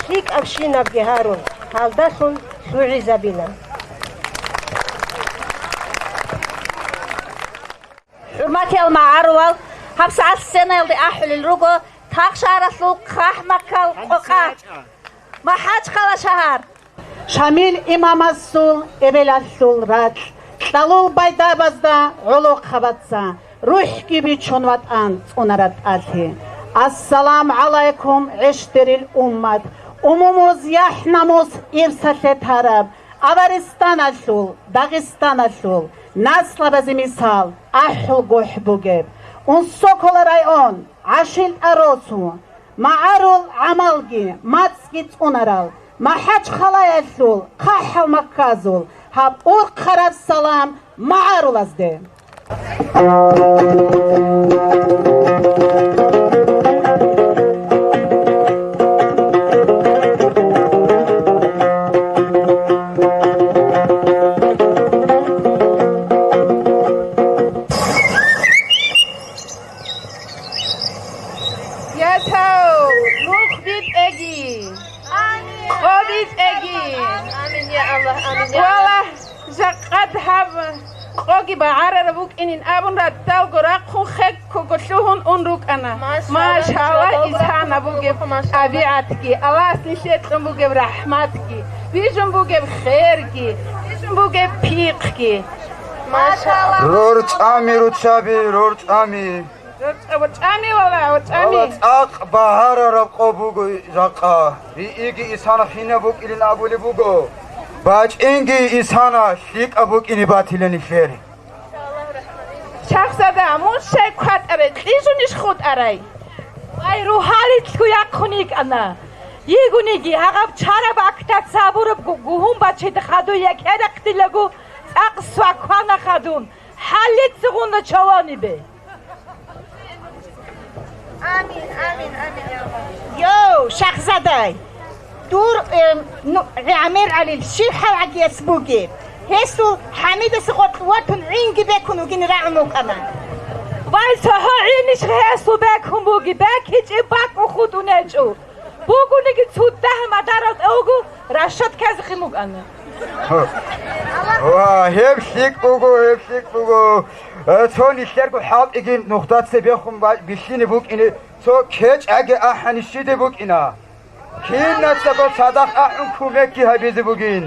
лъикӀабщинабги гьарун, гьалдалъун лъугӀизабила. ХӀурматиял магӀарулал, гьабсагӀат сценаялде ахӀулел руго Тахшагьаралъул хъахӀмаккал къокъа, МахӀачхъала шагьар. Шамил имамасул эбелалъул ракь, кьалул байдабазда гӀолохъабаца, рухӀги бичун ватӀан цӀунараб тӀалъи. Ассалам гӀалайкум, гӀещтӀерил уммат, умумуз яхӀ-намус ирсалъе тараб Аваристаналъул, Дагъистаналъул наслабазе мисал, ахӀул гохӀ бугеб, Унсокола район, ГӀашилтӀа росу, магӀарул гӀамалги, мацӀги цӀунарал, МахӀачхъалаялъул хъахӀал Макказул гьаб урхъараб салам магӀарулазде. Яцав, нух битӀеги! Амин. Къо битӀеги! Амин, я Аллагь, амин, я Аллагь. Валлагь, жакъад гьаб къоги багӀарараб букӀинин абун, радалго рахъун, хеккого лъугьун ун рукӀана. Машалла, машалла, исана бугеб машалла. ТӀабигӀатги, Аллагьас нилъее кьун бугеб рахӀматги, бижун бугеб херги, бижун бугеб пихъги. Машалла. РорчӀами, руччаби, рорчӀами. РорчӀа-, ворчӀами, вала, ворчӀами. Вала, цӀакъ багьарараб къо буго жакъа. Рииги исана хинаб букӀилин абулеб буго. БачӀинги исана лъикӀаб букӀине батила нилъер. Шахзада, мун щай кватӀарай, кьижунищ хутӀарай? Вай, рогьалил лъуяхъун йикӀана. Йигониги, гьагъаб чараб актаца гьабураб гу-, гугьун бачида хадуй, я кӀерахъдилаго цӀакъ сваквана хадун. ХӀаллицегъунда чаванибе. Амин, амин, амин. Йо, Шахзадай, дур, эм, ну, ГӀамир ГӀалил щиб хӀалгӀагияс бугеб? Гьесул ХӀамидаса къотӀ ватун гӀинги бекун вугин рагӀун вукӀана. Вай, цохӀо гӀинищ гьесул бекун буги, бекичӀеб бакӀ хутӀун гьечӀо. Бугониги цо дагь мадарал тӀе вуго, рашад ккезехъин букӀана. Ва, гьеб лъикӀ буго, гьеб лъикӀ буго. Э, цо нилъерго хӀалтӀиги нухда цебехун ба-, бихьине букӀине, цо кечӀаги ахӀани щиде букӀина. Кинацаго цадахъ ахӀун кумекги гьабизе бугин.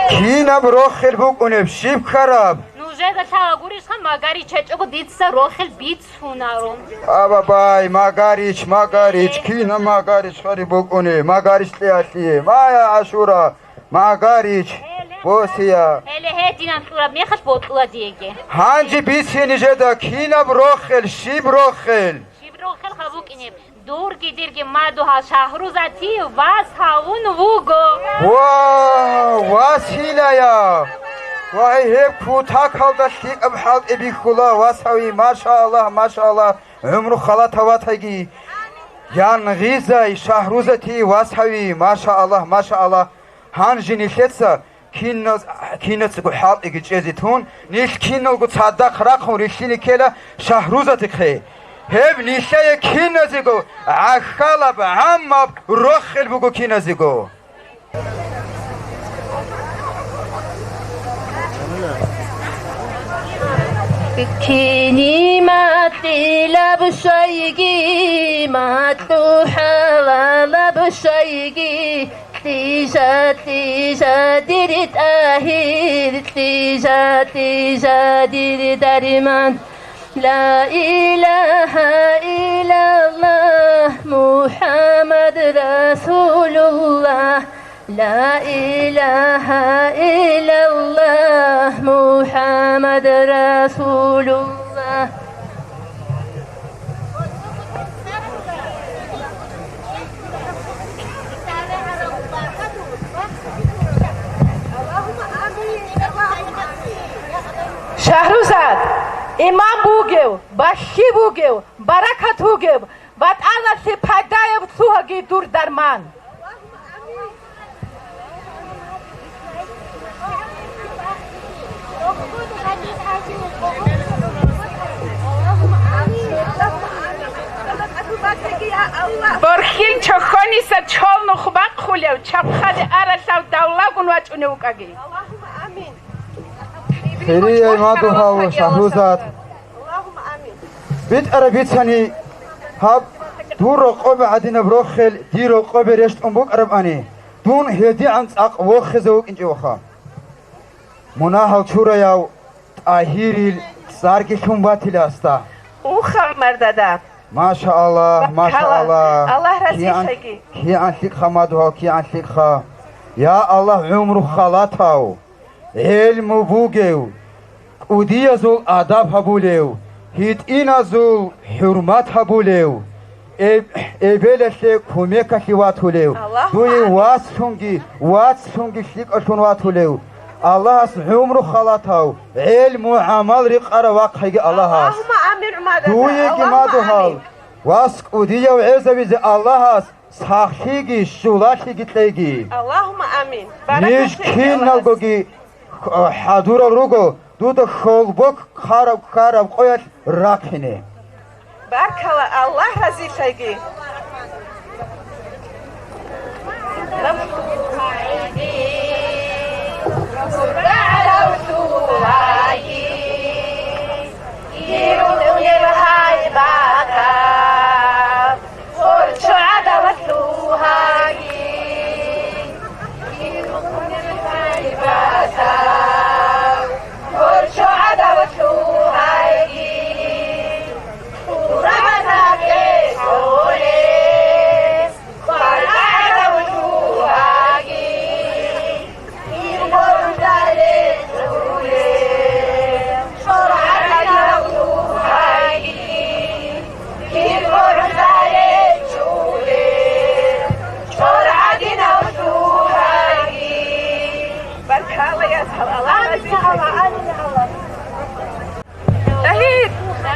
Кинаб рохел букӀунеб, щиб ккараб? Нужеда лъала гурищха, Магарич гьечӀого дица рохел бицунаро. Абабай, Магарич, Магарич, кина Магарич гьари букӀуни, Магарич кьеалъие, мая Ашура, Магарич, босия. Гьеле гьединан кьураб мехалъ бокьула диеги. Гьанже бице нижеда кинаб рохел, щиб рохел? Щиб рохел гьаб букӀинеб? Дурги дирги мадугьал Шагьрузатие вас гьавун вуго. Ва, вас гьилая! Вай, гьеб кутакалда лъикӀаб хӀалтӀи бихьула, вас гьави, машааллагь, машааллагь, гӀумру халатав ватайги. Янгъизай Шагьрузатие вас гьави, машааллагь, машааллагь. Гьанже нилъеца киназ-, кинацаго хӀалтӀиги чӀезе тун, нилъ киналго цадахъ рахъун рилълъине ккела Шагьрузатихъе. Гьеб нилъее киназего гӀахьалаб гӀаммаб рохел буго киназего. Кинимат Лъилаб щвайги, макьу хӀалалаб щвайги, лъижа, лъижа, дир ТӀагьир, лъижа, лъижа, дир дарман. Ла илагьа иллаллагь, МухӀаммад расулуллагь. Ла илагьа иллаллагь, МухӀаммад расулуллагь. Шагьрузад, иман бугев, бахьи бугев, баракат вугев, ватӀаналъе пайдаяб лъугьаги дур дарман. Борхьил чохьониса чол нух бахъулев, чапхъали аралъав давлагун вачӀунев вукӀаги. Хирияй мадугьал Шагьрузад. БитӀараб бицани, гьаб дур рокъобе гӀадинаб рохел дир рокъобе рещтӀун букӀарабани, дун гьедигӀан цӀакъ вохизе вукӀинчӀевха. Мунагьал чураяв ТӀагьирил цӀарги лъун батила асда. Ухал, мардада. Машааллагь, машааллагь. Аллагь разилъаги. КигӀан, кигӀан лъикӀха, мадугьал, кигӀан лъикӀха. Я Аллагь, гӀумру халатав. ГӀелму бугев, кӀудиязул адаб гьабулев, гьитӀиназул хӀурмат гьабулев, эб-, эбелалъе кумекалъе ватулев, дуе вацлъунги, вацлъунги лъикӀалъун ватулев, Аллагьас гӀумру халатав, гӀелму гӀамал рикъарав вахъайги Аллагьас. Аллагьумма амин, мадугьал. Дуеги, мадугьал, вас кӀудияв гӀезавизе Аллагьас сахлъиги щулалъиги кьеги. Аллагьумма амин. Ниж киналгоги хадурал руго дуда хьолбок ккараб къоялъ рахъине. Баркала, Аллагь разилъаги.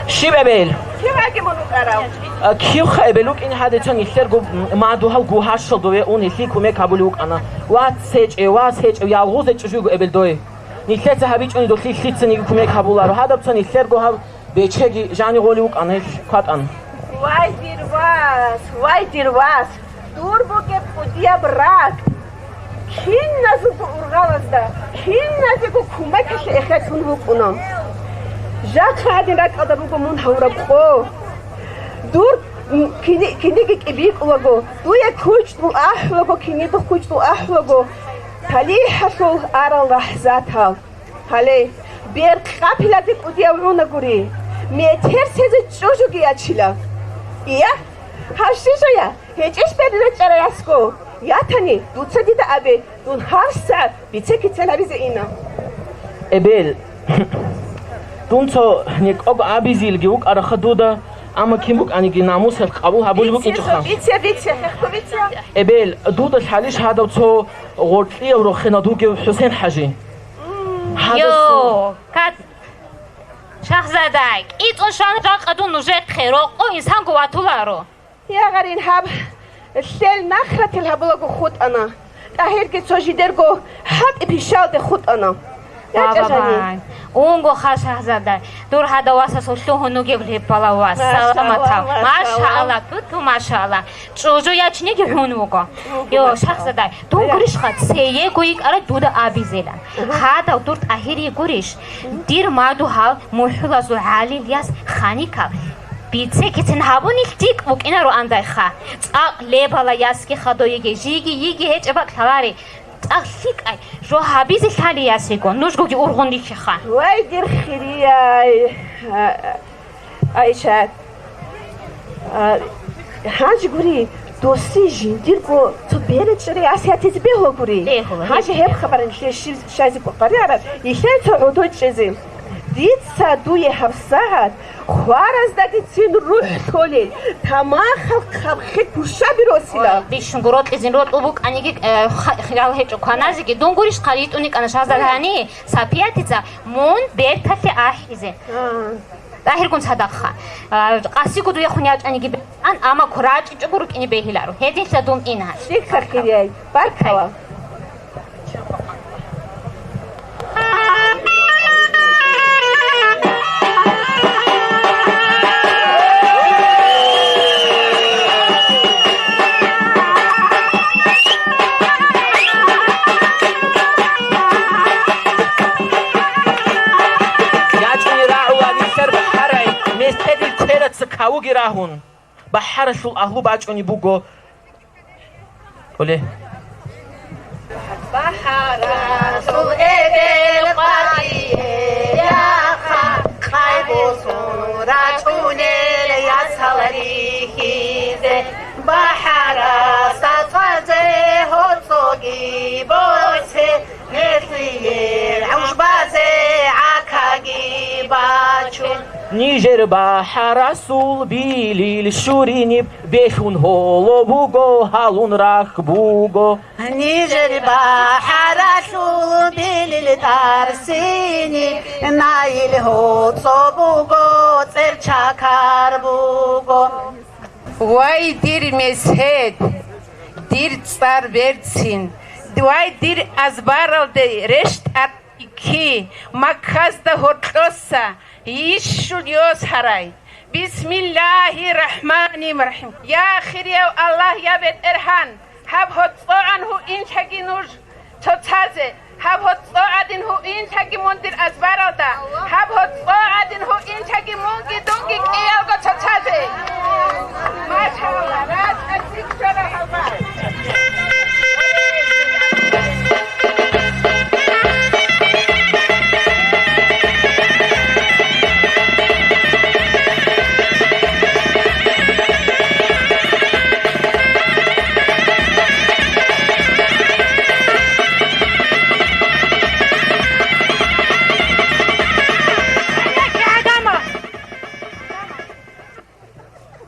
Щиб эбел? Кивха эбел вукӀин гьадица нилъерго мадугьал гугьашал дове ун гьелъие кумек гьабулев вукӀана. Вац гьечӀев, вас гьечӀев, ялгъуз гьечӀев жуго эбел дой. Нилъеца гьабичӀони долъи лъицаниги кумек гьабуларо. Гьадабца нилъерго гьаб бечеги жани гъолев вукӀана, гьелъ кватӀан. Вай, дир вас, вай, дир вас, дур бугеб кӀудияб ракӀ! Киназего ургъалазда, киназего кумекалъе эхетун вукӀуна. Жакъа гьадин ракӀалда буго мун гьавураб къо. Дур, м, кини-, киниги кӀибикӀулаго, дуе кучӀдул ахӀулаго, кинида кучӀдул ахӀулаго, талихӀалъул арал лахӀзатал. Гьале, бер къапилазе кӀудияв гӀунагури, метер цезе чӀужуги ячила. Ия, гьав щижая, гьечӀищ бер речӀарай асго? Ятани, дуца дида абе, дун гьабсагӀат бице-кицел гьабизе ина. Эбел, дун цо некӀого абизилги вукӀараха дуда, амма кин букӀаниги намусалъ къабул гьабулеб букӀинчӀоха. Бице, бице, хехго бице. Эбел, дуда лъалищ гьадав цо гъоркьияв рохинал дугев ХӀусен-хӀажи? Йо, кат-, Шагьзадай, кӀицӀун щван жакъа дун нужехъе, рокъов инсанго ватуларо. Ягъарин гьаб, лъел нахратил гьабулаго хутӀана. ТӀагьирги цо жидерго хӀалтӀи пишалде хутӀана. Баба, бай. Унго ха, Шагьзадай. Дур гьадав васасул лъугьун вугев лъебала вас. Машалла, саламатав. Машалла. Машалла, туту, машалла. ЧӀужу ячниги гьун вуго. Йо, Шагьзадай, дун гурищха, цеего йикӀарай дуда абизелан. Гьадав дур ТӀагьир йигурищ? Дир мадугьал мухӀулазул гӀалилъяс ханикал бицекицин гьабунил тӀикӀ букӀинаро андайха. ЦӀакъ лебала ясги хадойиги, жиги йиги гьечӀеб бакӀ лъалари. ЦӀакъ лъикӀай, жо гьабизе лъали ясиго, нужгоги ургъун рихьиха. Вай, дир хирияй, а, Айшат. А, гьанже гури, доси жиндирго цо беречӀери асиятизе бегьула гури. Бегьула, гьанже гьеб хабаралъе щиб-, щайзе къваригӀараб, илъай цо гӀодой чӀезе. Дица дуе гьабсагӀат хвараздагицин рухӀ лъолел, тамахал хъабхъи кушаби росила. Ой, бищунго рокьизин рокьул букӀаниги, э, ха-, хирал гьечӀо кваназеги, дун гурищ хъалитӀуни кӀана Шагьзадай гьани, Сапиятица мун берталъе ахӀизе. А. ТӀагьиргун цадахъха. А, къасиго дуехун ячӀаниги бегьан, амма курачӀичӀого рукӀине бегьиларо. Гьединлъа дун ина. ЛъикӀ хирияй. Баркала. ЯчӀуни рагӀула нилъер бахӀарай, меседил квераца кавуги рагьун. БахӀаралъул агьлу бачӀунеб буго. Оле. БахӀаралъул эбел къватӀие яха, къайбосун рачӀунел ясал рихьизе, бахӀарасда цӀвазе гьоцӀоги босе. Гьелъие гӀужбазе гӀакаги бачун. Нижер бахӀарасул билил щуриниб, белъун гьоло буго, гьалун рахь буго. Нижер бахӀаралъул билил тарсиниб, наил гьоцӀо буго, цӀер чакар буго. Вай, дир месед, дир цӀар берцин, вай, дир азбаралде рещтӀар ки, Макказда гьоркьоса йищун йос гьарай. Бисмиллагьи рахӀмани рахӀим. Я хирияв Аллагь, я БетӀергьан, гьаб гьоцӀогӀан гьуинчаги нуж цоцазе, гьаб гьоцӀо гӀадин гьуинчаги мун дир азбаралда, гьаб гьоцӀо гӀадин гьуинчаги мунги дунги кӀиялго цоцазе. Машалла, рацӀцӀа цӀикӀкӀараб гьалмагъ.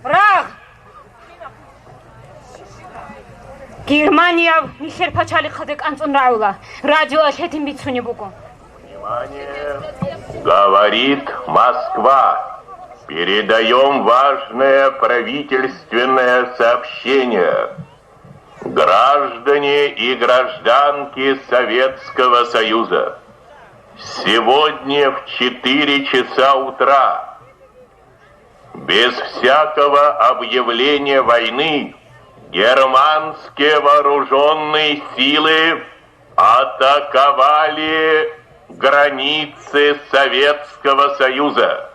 Рагъ! Германияб нилъер пачалихъалде кӀанцӀун рагӀула, радиоялъ гьедин бицунеб буго. Внимание! Говорит Москва. Передаем важное правительственное сообщение. Граждане и гражданки Советского Союза, сегодня в четыре часа утра без всякого объявления войны германские вооруженные силы атаковали границы Советского Союза.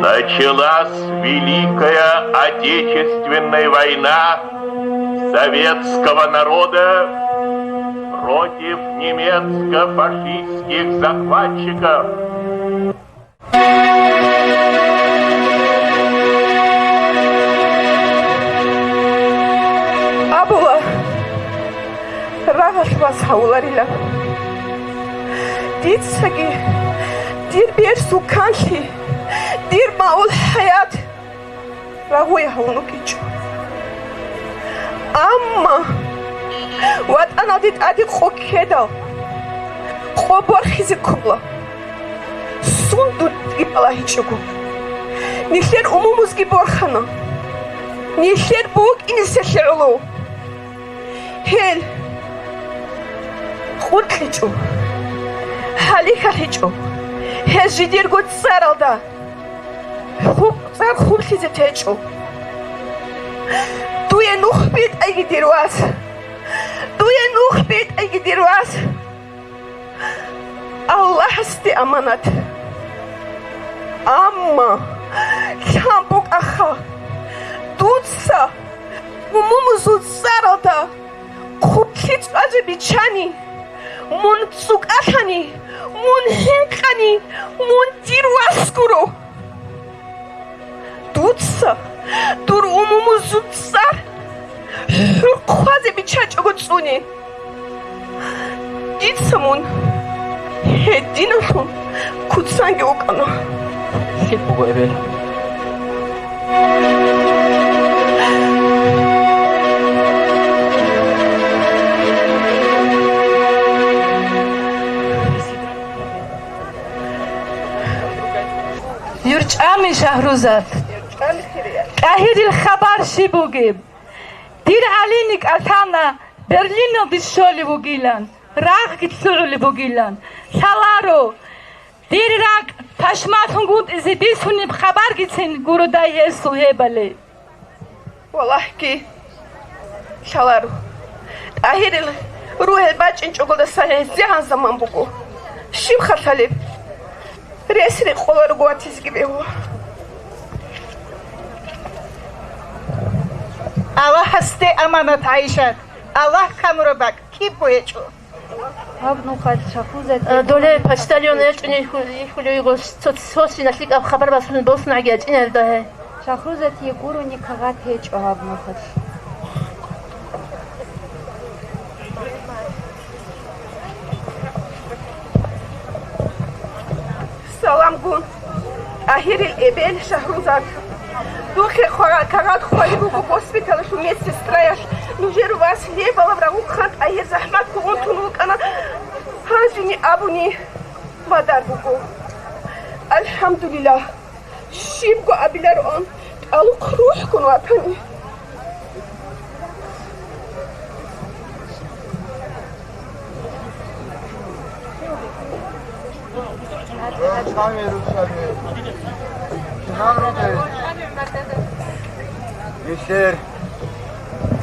Началась Великая Отечественная война советского народа против немецко-фашистских захватчиков. Абула, рагъалъ вас гьавуларила. Дицаги дир берсул канлъи, дир маул хӀаят рагъуе гьавун вукӀинчӀо. Амма ватӀаналде тӀаде къо ккедал, къо борхизе ккола. Сундулги балагьичӀого. Нилъер умумузги борхана. Нилъер букӀине серлъи гӀоло. Гьел къуркьичӀо. ТалихьалъичӀо, гьез жидерго цӀаралда хуб-, цӀар хублъизе течӀо. Дуе нух битӀайги, дир вас! Дуе нух битӀайги, дир вас! Аллагьасде аманат. Амма лъан букӀаха, дуца умумузул цӀаралда хъублъи цӀвазе биччани, мун цӀукӀалъани, мун хӀинкъани, мун дир вас гуро. Дуца дур умумузул цӀар хӀурхъазе биччачӀого цӀуне. Дица мун гьединалъун куцанги вукӀана. ЛъикӀ буго, эбел. ЮрчӀами Шагьрузат. ТӀагьирил хабар щиб бугеб? Дир гӀалини кӀалъана Берлиналде щолев вугилан, рагъги лъугӀулеб бугилан. Лъаларо, дир ракӀ пашмалъунгутӀизе бицунеб хабаргицин гуродай гьесул гьебали. Валлагьги, лъаларо. ТӀагьирил ругьел бачӀинчӀогондаса гьезегьан заман буго. Щиб хаталеб? Рес рекъоларого ватизеги бегьула. Аллагьасде аманат, ГӀайшат. Аллагь камураб бакӀ кибго гьечӀо. Гьаб нухалъ Шагьрузатие... Э, доле почтальон гьечӀони ху-, хьулев йиго, цо-, цо-, цо-, сина лъикӀаб хабар басулин босун гӀаги ячӀинарда гье. Шагьрузатие гурони кагъат гьечӀо гьаб нухалъ. Саламгун, ТӀагьирил эбел Шагьрузат. Духъе хъвара-, кагъат хъвалеб буго госпиталалъул медсестраялъ, нужер вас лебалаб рагъухъан ТӀагьир захӀматго унтун вукӀана, гьанжени абуни, вадар буго. АлхӀамдулиллагь, щибго абилароан, кӀалухъ рухӀгун ватани. Нилъер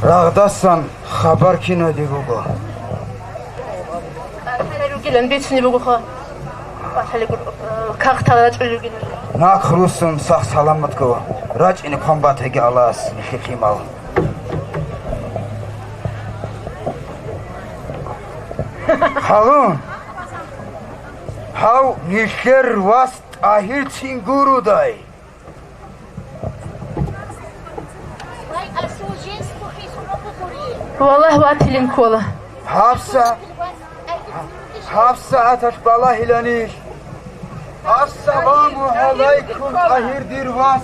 рагъдасан хабар киналде буго. Ругилан бицунеб бугоха. Кагътал рачӀунел ругилан. Нахъ руссун сах-саламатго рачӀине кван батаги Аллагьас нилъер лъимал. Халун, гьав нилъер вас ТӀагьирцин гуродай? Валлагь, ватилин ккола. ГьабсагӀ-, гьабсагӀаталъ балагьиланищ? Ассаламу гӀалайкум, ТӀагьир дир вас!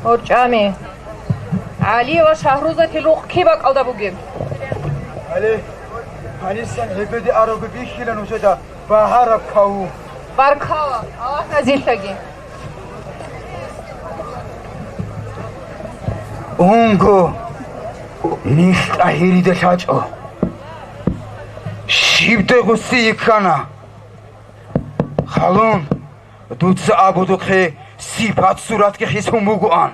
Гьоркьами. ГӀали ва Шагьрузатил рукъ киб бакӀалда бугеб? ГӀали, гьанисан гьебеде арого бихьила нужеда багьараб каву. Баркала, Аллагь разилаги. Унго, нилъ ТӀагьирида лъачӀо. Щибдай гъуси йиккана? Халун, дуца абудухъе сипат-суратги хисун бугоан.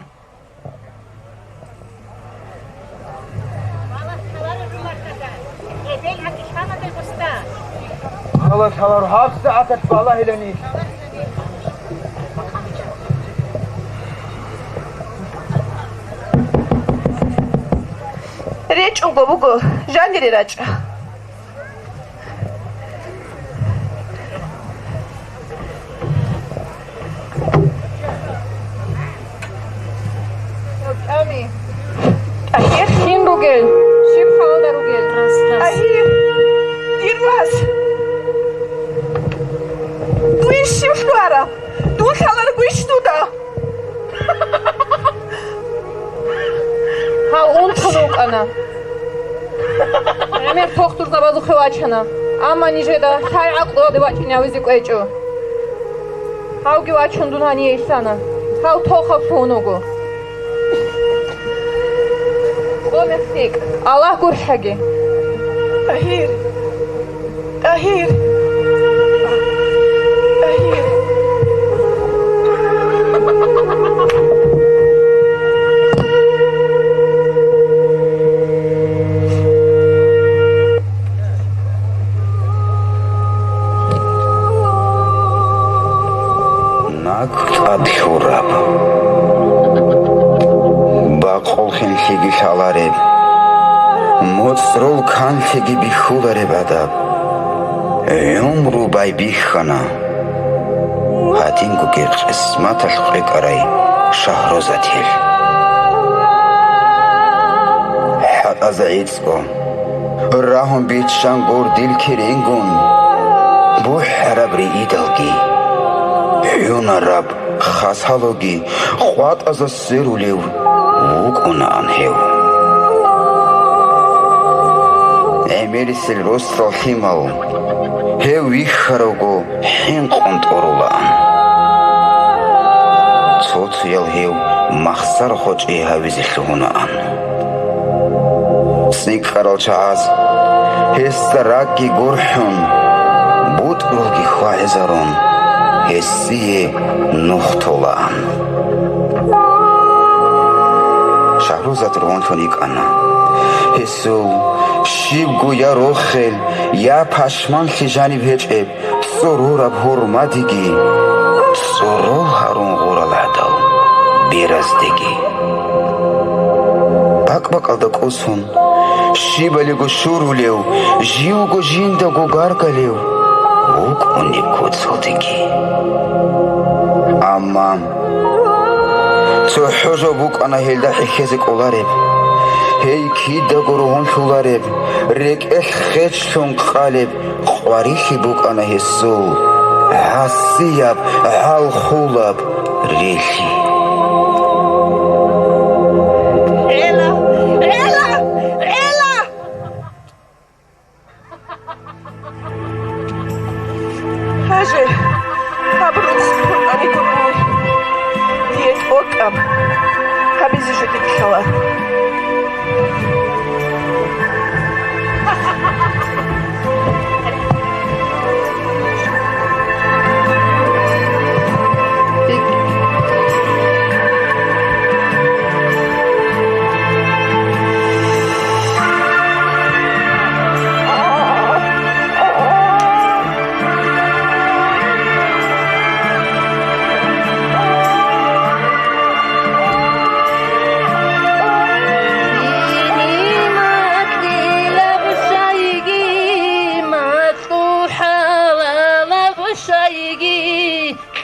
Халат гьалар гьабсагӀаталъ балагьилани. РечӀунго буго, жанире рачӀа. ТӀагьир, кин ругел? Щиб хӀалда ругел? ТӀагьир, дир вас! Дуе щиб лъугьараб? Дун лъаларгойищ дуда? Гьав унтун вукӀана. ГӀемер тухтурзабазухъе вачана, амма нижеда лъай гӀакълуялде вачӀинавизе кӀвечӀо. Гьавги вачун дун гьание исана. Гьав тохаб лъугьун вуго. Аллагь гурхӀаги. ТӀагьир! ТӀагьир! ТӀагьир! Наг тӀад лъураб. Бакъул хинлъиги лъалареб, моцӀрол канлъиги бихьулареб гӀадаб. ГӀумру байбихьана гьадингоги къисматалъ къекӀарай Шагьрозатил. ХӀатӀаза гӀицӀго. Рагьун биччан гур дил керенгун, бухӀараб риидалги, гьунараб хасалоги къватӀаза сверулев вукӀунаан гьев. ГӀемерисел росдал лъимал гьев вихьаравго хӀинкъун тӀорулаан. Цо-цоял гьев махсар хочӀи гьавизе лъугьунаан. ЦӀикӀкӀарал чагӀаз гьесда ракӀги гурхӀун, бутӀрулги хьвагӀизарун, гьесие нух толаан. Шагьрузат ругьунлъун йикӀана. Гьесул щибго я рохел, я пашманлъи жаниб гьечӀеб, цӀурураб гьурмадиги, цӀурул гьарун гъурал гӀадал бераздеги. БакӀ-бакӀалда кӀусун, щибалиго щурулев, живго жиндаго гаргалев вукӀунеб куцалдеги. Амма цохӀо жо букӀана гьелда хӀехьезе кӀолареб, гьей кидаго ругьунлъулареб, рекӀелъ хечлъун къалеб къварилъи букӀана гьесул гӀасияб, гӀалхулаб релълъи. ГӀела! ГӀела! ГӀела! Гьаже, гьаб рукъ кутӀани гурони, дие тӀокӀаб гьабизе жо дида лъала.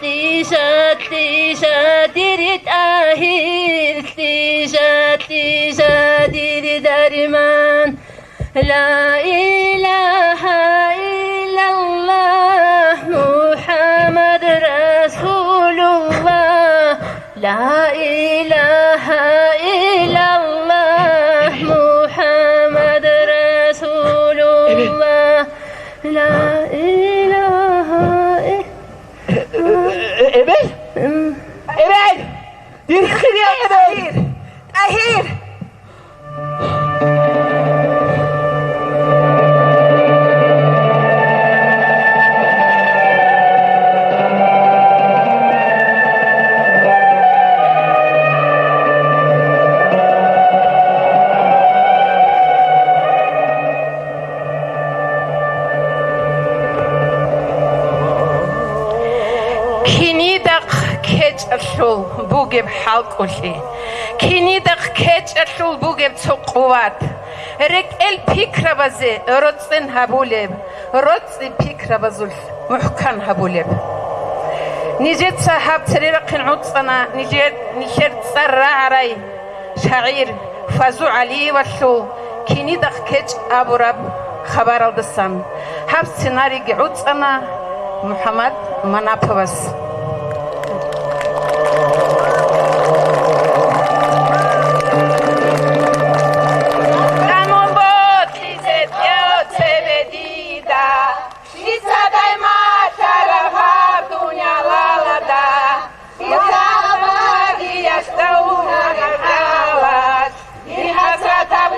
Лъижа, лъижа, дир ТӀагьир, лъижа, лъижа, дир дарман. Ла илагьа иллаллагь, МухӀаммад расулуллагь. Ла илагьа иллаллагь, МухӀаммад расулуллагь. Ла илагьа и- Эбел? Эбел! Дир хириял Эбел! ТӀагьир! ТӀагьир! Кинидахъ кечӀалъул бугеб хӀалкӀолъи, кинидахъ кечӀалъул бугеб цо къуват, рекӀел пикрабазе роцӀцӀен гьабулеб, роцӀцӀи пикрабазулъ мухӀкан гьабулеб. Нижеца гьаб цере рахъин гӀуцӀана нижер, нилъер цӀар рагӀарай шагӀир Фазу ГӀалиевалъул «Кинидахъ кечӀ» абураб хабаралдасан. Гьаб сценарийги гӀуцӀана МухӀаммад Манаповас. Камун бокьизе тӀел цебе дида, лъица дай малъараб гьаб дуниялалда. Исламалъ яшдавуна гьаб гьалас, дир хӀасратаб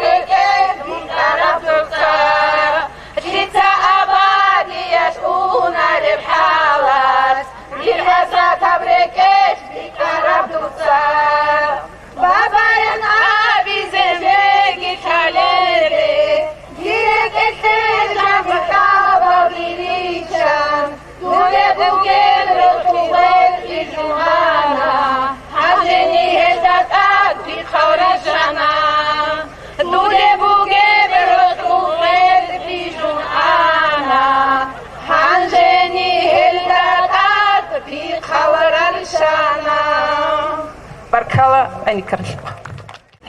ГӀиниккаралъухъ.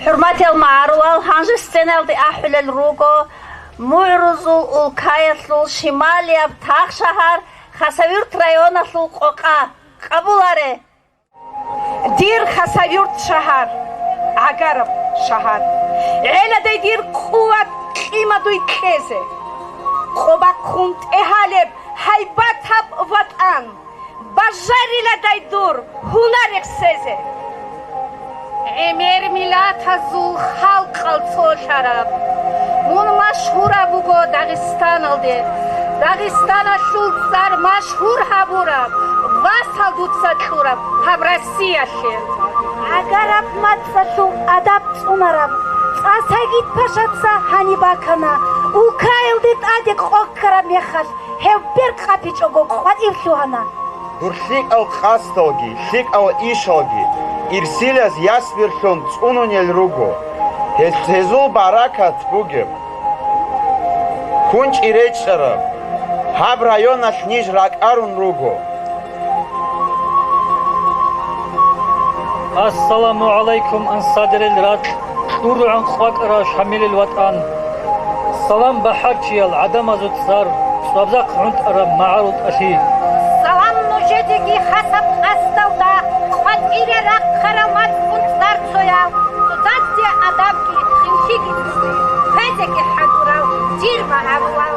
ХӀурматиял магӀарулал, гьанже сценаялде ахӀулел руго МугӀрузул улкаялъул шималияб тахшагьар Хасавюрт районалъул Къокъа. Къабуларе! Дир Хасавюрт шагьар, гӀагараб шагьар. ГӀеладай дир къуват кьимадуй кьезе. Къо бахъун тӀегьалеб гьайбатаб ватӀан, бажариладай дур гьунар рехсезе. ГӀемер миллатазул халкъал цолъараб, мун машгьураб буго Дагъистаналде. Дагъистаналъул цӀар машгьур гьабураб, васал дуца кьураб гьаб Россиялъе. ГӀагараб мацӀалъул адаб цӀунараб ЦӀа Сагид-пашаца гьаниб бакана, улкаялде тӀаде къоккараб мехалъ, гьев беркъ къапичӀого къватӀив лъугьана. Дур лъикӀал къасдалги, лъикӀал ишалги ирсилаз ясбирлъун цӀунунел руго. Гьез-, гьезул баракат бугеб. КунчӀи речӀчӀараб гьаб районалъ ниж ракӀарун руго. Ассаламу гӀалайкум, ансадерил ракь, кьургӀун къвакӀарав Шамилил ватӀан! Салам бахӀарчиял гӀадамазул цӀар, цӀвабзахъ гӀунтӀараб магӀарул тӀалъи! Салам нужедеги хасаб къасдалда, къватӀире рахъарав мацӀ цӀарцоял, цоцазде адабги хинлъиги цӀуби, хвезеги хӀадурав дир магӀарулал!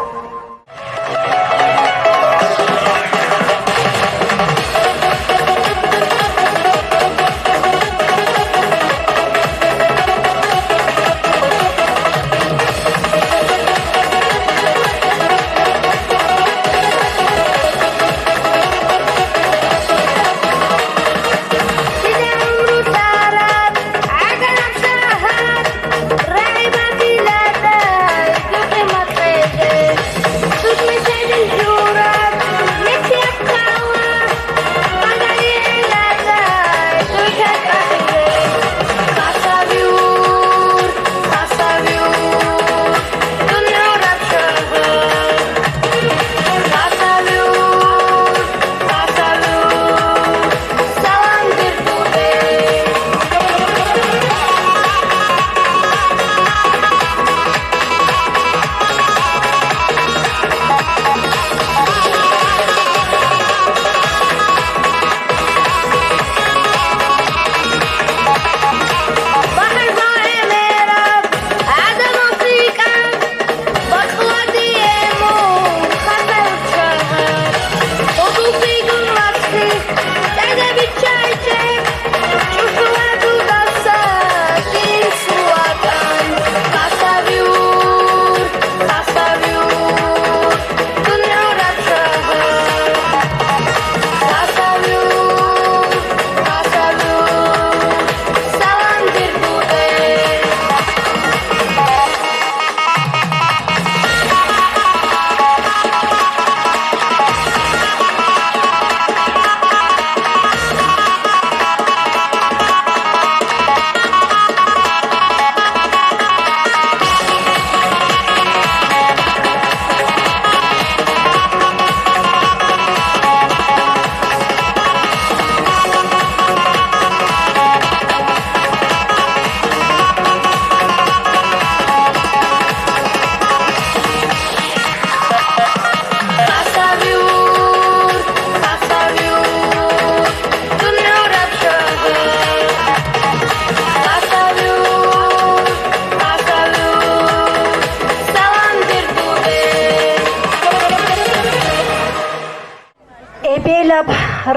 Эбелаб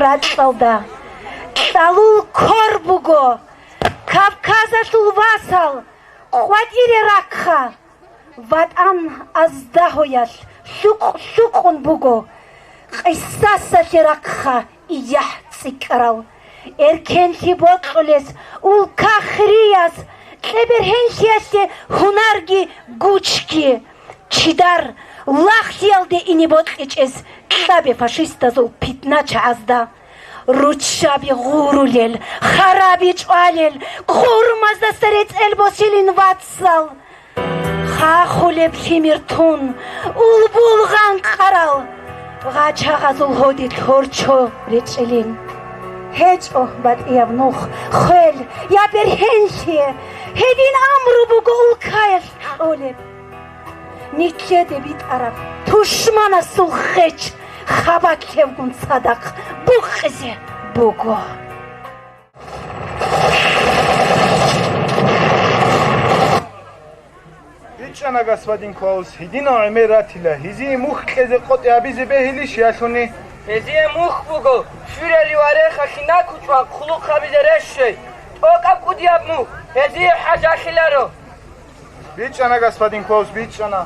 ракьалда кьалул ккор буго, Кавказалъул васал, къватӀире рахъа! ВатӀан аздагьуялъ лъукъ-лъукъун буго, къисасалъе рахъа ияхӀ цӀикӀкӀарал. Эркенлъи бокьулес улка хирияс, кьебергьенлъиялъе гьунарги гучги. Чидар лагълъиялде ине бокьичӀес кьабе фашистазул питначагӀазда. Руччаби гъурулел, хараби чӀвалел, хъурмаздаса рецӀел босилин вацал. Хахулеб лъимер тун, улбул гъанкъарал, гъачагъазул гьоди лъорчо речӀчӀилин. ГьечӀо, батӀияб нух, хвел, я бергьенлъи, гьедин амру буго улкаялъ кьолеб. Нилъеде битӀараб тушманасул хъеч хабалъевгун цадахъ букъизе буго. БичӀчӀана, господин Клаус, гьединав гӀемер ратила, гьезие мухь кьезе къотӀи гьабизе бегьилищ ялъуни? Гьезие мухь буго, фюрери ва рехалъи накучӀван хъулухъ гьабизе рещтӀей. ТӀокӀаб кӀудияб мухь гьезие хӀажалъиларо. БичӀчӀана, господин Клаус, бичӀчӀана.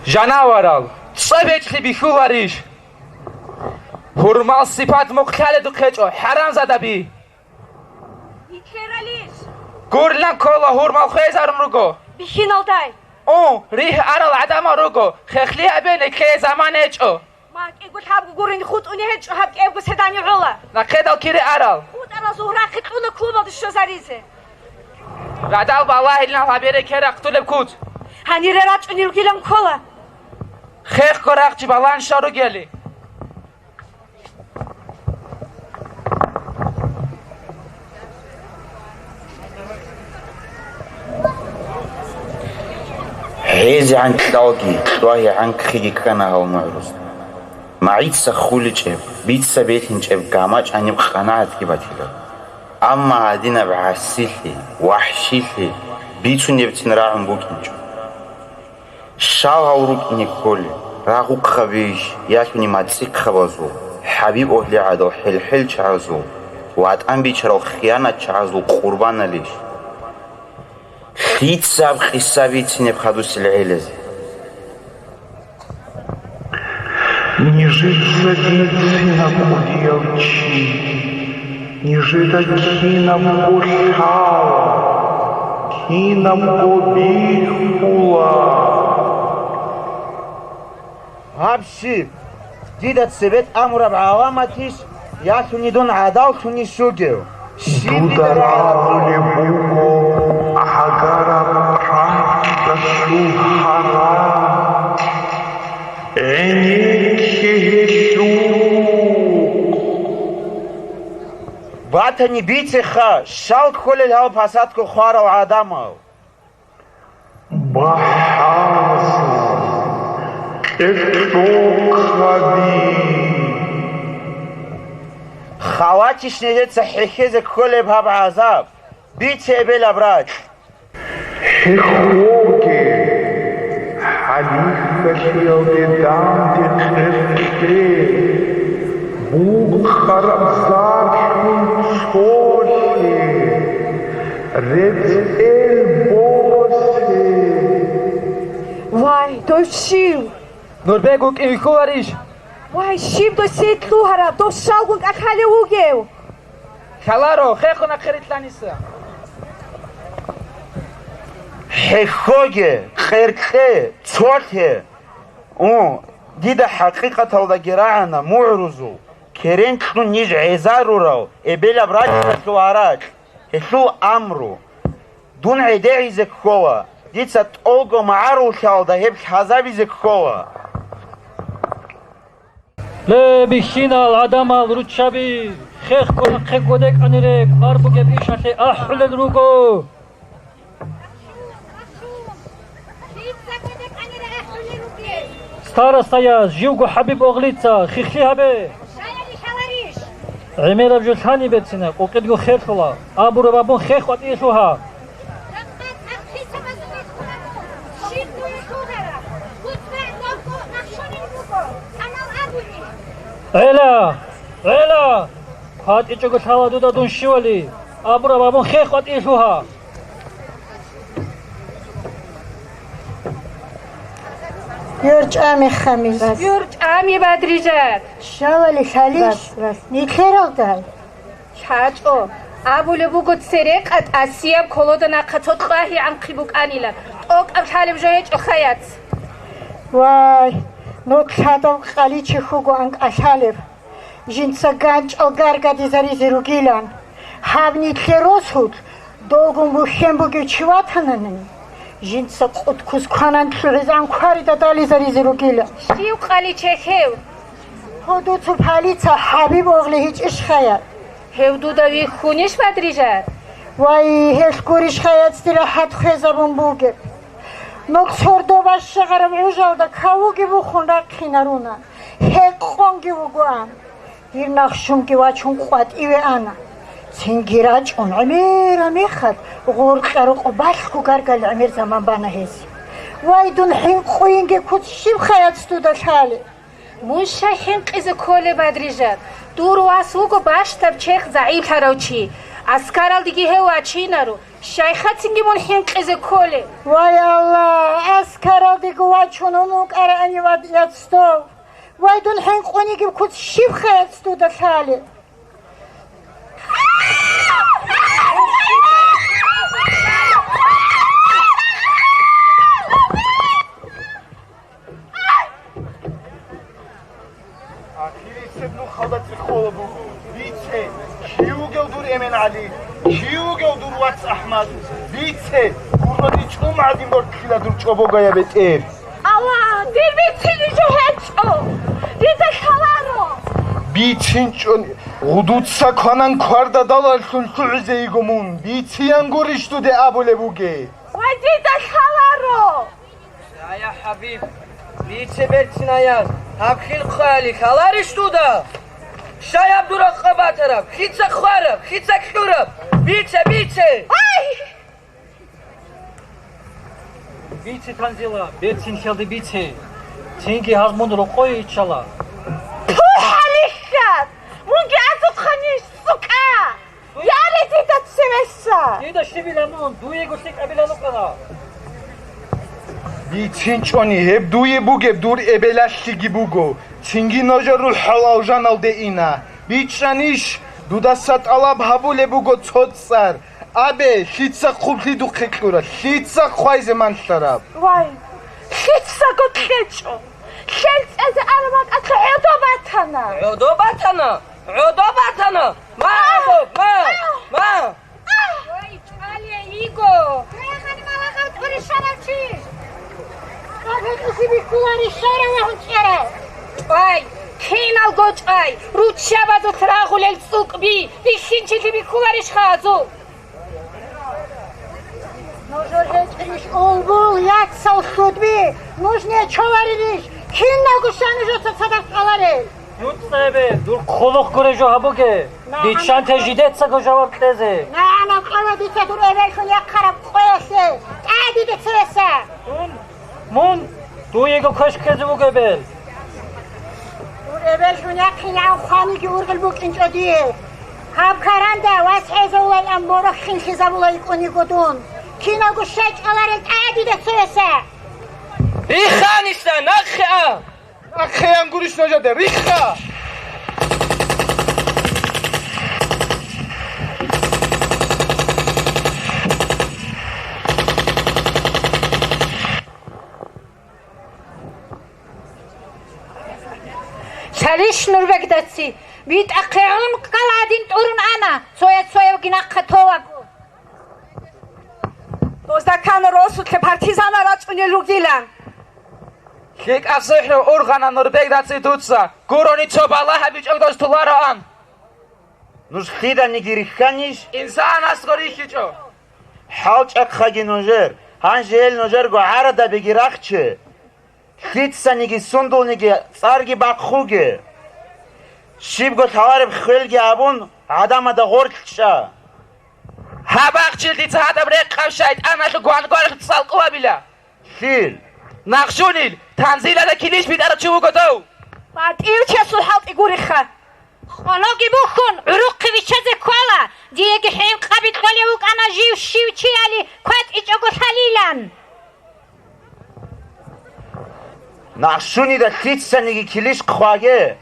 Жанаварал, цӀа бекьлъи бихьуларищ? Гьурмал сипат мухълъаледухъ гьечӀо, хӀарамзадаби! Бихьералищ? Гурлан ккола, гьурмал хвезарун руго. Бихьиналдай? О, ригь арал гӀадамал руго, хехлъи гьабе, нилъее заман гьечӀо. Ма, кӀиго лъабго гурин хутӀуни гьечӀо, гьаб кӀевго седани гӀола. Нахъедал кире арал. ХутӀарал зугьрахъе кьуна клубалде щвезаризе. Радал балагьилан гьабере кер рахъдулеб куц. Гьанире рачӀунел ругилан ккола. Хехго рахъ чи балагьун щвел ругели. ХӀезегӀан кьалги, кьвагьегӀан кхиги ккана гьал мугӀрузда. МагӀица хуличӀеб, бица белъинчӀеб гамачӀаниб къанагӀатги батила. Амма гьадинаб гӀасилъи, вахӀшилъи бицунебцин рагӀун букӀинчӀо. Щал гьав рукӀине кколел, рагъухъабищ, ялъуни мацӀихъабазул, хӀабиб-огьлигӀадал хӀел-хӀел чагӀазул, ватӀан бичарал хиянатчагӀазул къурбаналищ? Лъица гьаб къиса бицинеб хадусел гӀелазе? Нижеца бицина кӀудияв чи, нижеда кинабго лъала, кинабго бихьула. Гьаб щиб? Дида цебе тӀамураб гӀаламатищ, ялъуни дун гӀадаллъунищ вугев? Щиб дида дида рагӀулеб буго гӀагараб рагьдалъул гьарам. ГӀенекке гьелъухъ! Батани бицеха, щал кколел гьал пасатго хварал гӀадамал. БахӀарза, кьеркьохъаби! Халатищ нижеца хӀехьезе кколеб гьаб гӀазаб? Бице эбелаб ракь! ХӀехьоге, хӀалихьалъиялде данде къеркье, букъараб залъул цолъе, рецӀел босе. Вай, дов щив? Нурбек вукӀин вихьуларищ? Вай, щиб досие лъугьараб, дов щалгун кӀалъалев вугев? Лъаларо, хехго нахъе рилълъаниса. ХӀехьоге, къеркье, цолъе. У, дида хӀакъикъаталдаги рагӀана мугӀрузул, керен кьун ниж гӀезарурал эбелаб ракьалъул гьаракь, гьелъул амру. Дун гӀедегӀизе ккола, дица тӀолго магӀаруллъиялда гьеб лъазабизе ккола. Ле, бихьинал гӀадамал руччаби, хехго нахъе годекӀанире, кӀвар бугеб ишалъе ахӀулел руго. Старостая, живго ХӀабиб оглица хихли гьабе. ГӀемераб жо лъани берцина, къокъидго херлъула, абураб абун хех къватӀие лъугьа. ГӀела! ГӀела! КватӀичӀого лъала дуда дун щивали, абураб абун хех къватӀие лъугьа. ГӀорчӀами, Хамис. ГӀорчӀами, Бадрижат. Щавали лъалищ? Нилъералдай? ЛъачӀо. Абулеб буго, церекъа тӀасияб колода нахъа цо кьвагьи гӀанхъи букӀанила. ТӀокӀаб лъалеб жо гьечӀо, хаяц. Вай, нух лъадал къаличи хьугоан кӀалъалеб. Жинца ганчӀал гаргадизаризе ругилан. Гьаб нилъер росулъ долгун бухьен бугев чи ватанани, жинца къут кус кванан лъугӀизан кварида дализаризе ругилан. Щив къали чехев? Гьудуцу палица ХӀабиб оглигьичӀищ хая? Гьев дуда вихьунищ, Бадрижан? Вай, гьелъ гурищ хаяцӀ дира хӀад хвезабун бугеб. Нугъ сордо бащагъараб гӀужалда кавуги бухун рахъинаруна, гьекъонги вугоан. Дир нахщунги вачун къватӀиве ана. Цинги рачӀун гӀемер-гӀемехъад гъоркьа-рокъо балъго гаргал гӀемер заман бана гьез. Вай, дун хӀинкъуйинги куц щиб хаяцӀ дуда лъали? Мун щай хӀинкъизе кколеб, Бадрижан? Дур вас вуго бащдаб черх загӀиплъарав чи. Аскаралдеги гьев вачинаро. Щайхъацинги мун хӀинкъизе кколеб? Вай Аллагь, аскаралдего вачун ун вукӀараани вад яцӀдов. Вай, дун хӀинкъунигиб куц щиб хаяцӀ дуда лъали? Ахирисеб нухалда цӀехола буго. Бице, чи вугев дур эмен ГӀали? Чи вугев дур вац АхӀмад? Бице, гуррани чӀум гӀадин бортлъила дур чӀобогая бетӀер. Аллагь, дир бицине жо гьечӀо! Дида лъаларо! БицинчӀони, гъудуца кванан квардадалалъун лъугӀизе йиго мун, бициян гурищ дуде абулеб бугеб? Ва дида лъаларо! Ая, ХӀабиб, бице берцинаяс, гьаб хил хъвали лъаларищ дуда? Щай гьаб дур ракъа батараб? Лъица хвараб? Лъица кьураб? Бице, бице! Ай! Бице, Танзила, берцинлъиялде бице. Цинги гьаз мун рокъое иччала. Пу, гьалихьат! Мунги азухъанищ, сука! Яре дида цевеса! Дида щибила мун, дуего лъикӀабилан рукӀана. БицинчӀони, гьеб дуе бугеб дур эбелалъиги буго, цинги нужер рухӀал алжаналде ина. БичӀчӀанищ, дудаса тӀалаб гьабулеб буго цо цӀар. Абе, лъица хъублъи духъе кьураб, лъица хъвайзе малъараб? Вай, лъицаго кьечӀо! Лъел цӀезе араб бакӀалъа гӀодо батана! ГӀодо батана! ГӀодо батана! Ма, або, ма! Ма! Вай, чӀвале йиго! Рехани малагъав тӀури шарав чи! Къаб гьекъизе бихьулари шарав ва гьунчӀарав! ЧӀвай, киналго чӀвай, руччабазулъ рагъулел цӀукӀби, бихьинчилъи бихьуларищха азул? Нужер гьечӀищ улбул яцал хьудби, нуж нечоларилищ, киналго щай нужеца цадахъ кьаларел? ДуцӀцӀа эбе, дур хъулухъ гуре жо гьабуге, нагӀана биччанте жидецаго жаваб кьезе. НагӀана къола дица дур эбеллъун яхъараб къоялъе, тӀаде дица гьеса! Мун, мун, дуего квеш ккезе вугебел. Дур эбеллъун яхъинегӀан хваниги ургъел букӀинчӀо дие. Гьаб каранда вас хӀезавулайилан борохь хинлъизабула йикӀун йиго дун. Киналго щай кьаларел тӀаде дица гьеса! Рихханища, нахъе а! Нахъеян гурищ нужеде, рихха! Лъалищ, Нурбек даци, битӀахъе гӀункъал гӀадин тӀурун ана, цояз цоявги нахъа товаго. Дозда ккана росулъе партизанал рачӀунел ругилан. ЛъикӀаб сихӀру ургъана Нурбек даци дуца, гурони цо балагь гьабичӀого доз тулароан. Нуж лъиданиги рихханищ? Инсанасго рихьичӀо. ХӀалчӀахъаги нужер, гьанже гьел нужерго гӀарадабиги рахче. Лъицаниги сундулниги цӀарги бахъуге. Щибго лъалареб хвелги абун, гӀадамазда гъорлъ чӀа. Гьаб ахчи дица гьадаб рекъаб шайтӀаналъул гвангваралъ цӀалкӀу гьабила. Лъил? Нахшунил, Танзилада килищ битӀарав чи вуго дов? БатӀияв чиясул хӀалтӀи гуриха. Къологи бухьун, гӀурухъе виччазе ккола, диеги хӀинкъаби кьолев вукӀана жив щив чияли кватӀичӀого лъалилан. Нахшунида лъицаниги килищ хъваге,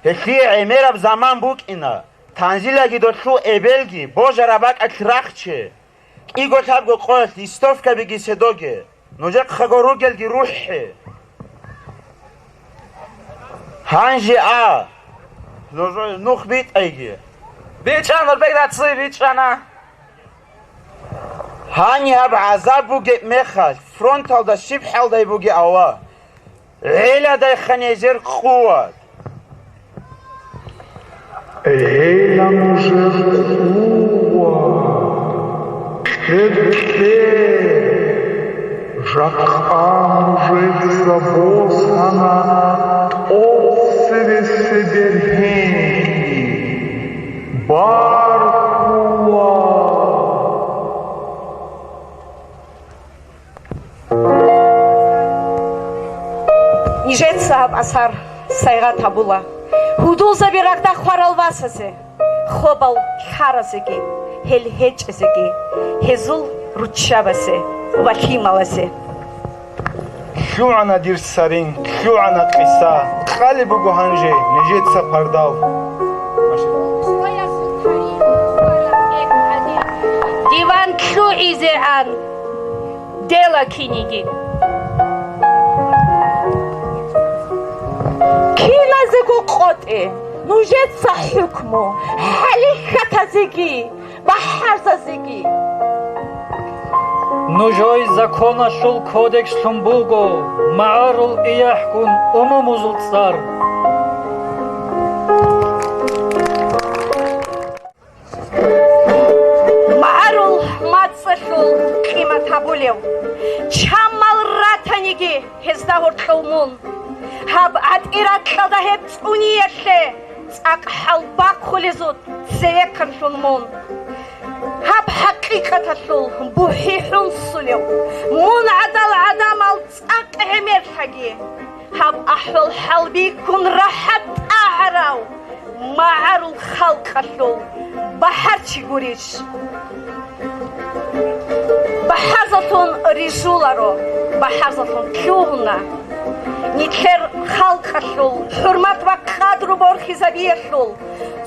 гьелъие гӀемераб заман букӀина, Танзилаги долъул эбелги божараб бакӀалъ рахче. КӀиго-лъабго къоялъ листовкабиги седоге, нужехъаго ругелги рухӀе. Гьанже а, нужее нух битӀайги. БичӀчӀана, Нурбек даци, бичӀчӀана. Гьаниб гьаб гӀазаб бугеб мехалъ, фронталда щиб хӀалдай бугеб ава? ГӀеладайха нижер къуват. Гьейла нужер къуват, кье-кье, жакъа нужеца босана тӀоцебесеб бергьенги. Баркула! Нижеца гьаб асар сайгъат гьабула. Гьудулзаби рагда хварал васазе, хобал лъаразеги, гьел гьечӀезеги, гьезул руччабазе ва лъималазе. ЛъугӀана дир сарин, лъугӀана къиса, къалеб буго гьанже нижеца пардав. Диван лъугӀизегӀан дела кинигин. Киназего къотӀе нужеца хӀукму, хӀалихьатазеги, бахӀарзазеги. Нуж ой законалъул кодекслъун буго магӀарул иягӀгун умумузул цӀар. МагӀарул мацӀалъул къимат гьабулев, чамал ратаниги гьезда гьоркьов мун. Гьаб гӀатӀи-ракьалда гьеб цӀуниялъе цӀакъ хӀалбахъулезул цевехъанлъун мун. Гьаб хӀакъикъаталъул бухӀи хӀунсулев, мун гӀадал гӀадамал цӀакъ гӀемерлъаги, гьаб ахӀвал-хӀал бихьун рахӀат тӀагӀарав магӀарул халкъалъул бахӀарчи гурищ? БахӀарзалъун рижуларо, бахӀарзалъун лъугьуна. Нилъер халкъалъул хӀурмат ва къадру борхизабиялъул,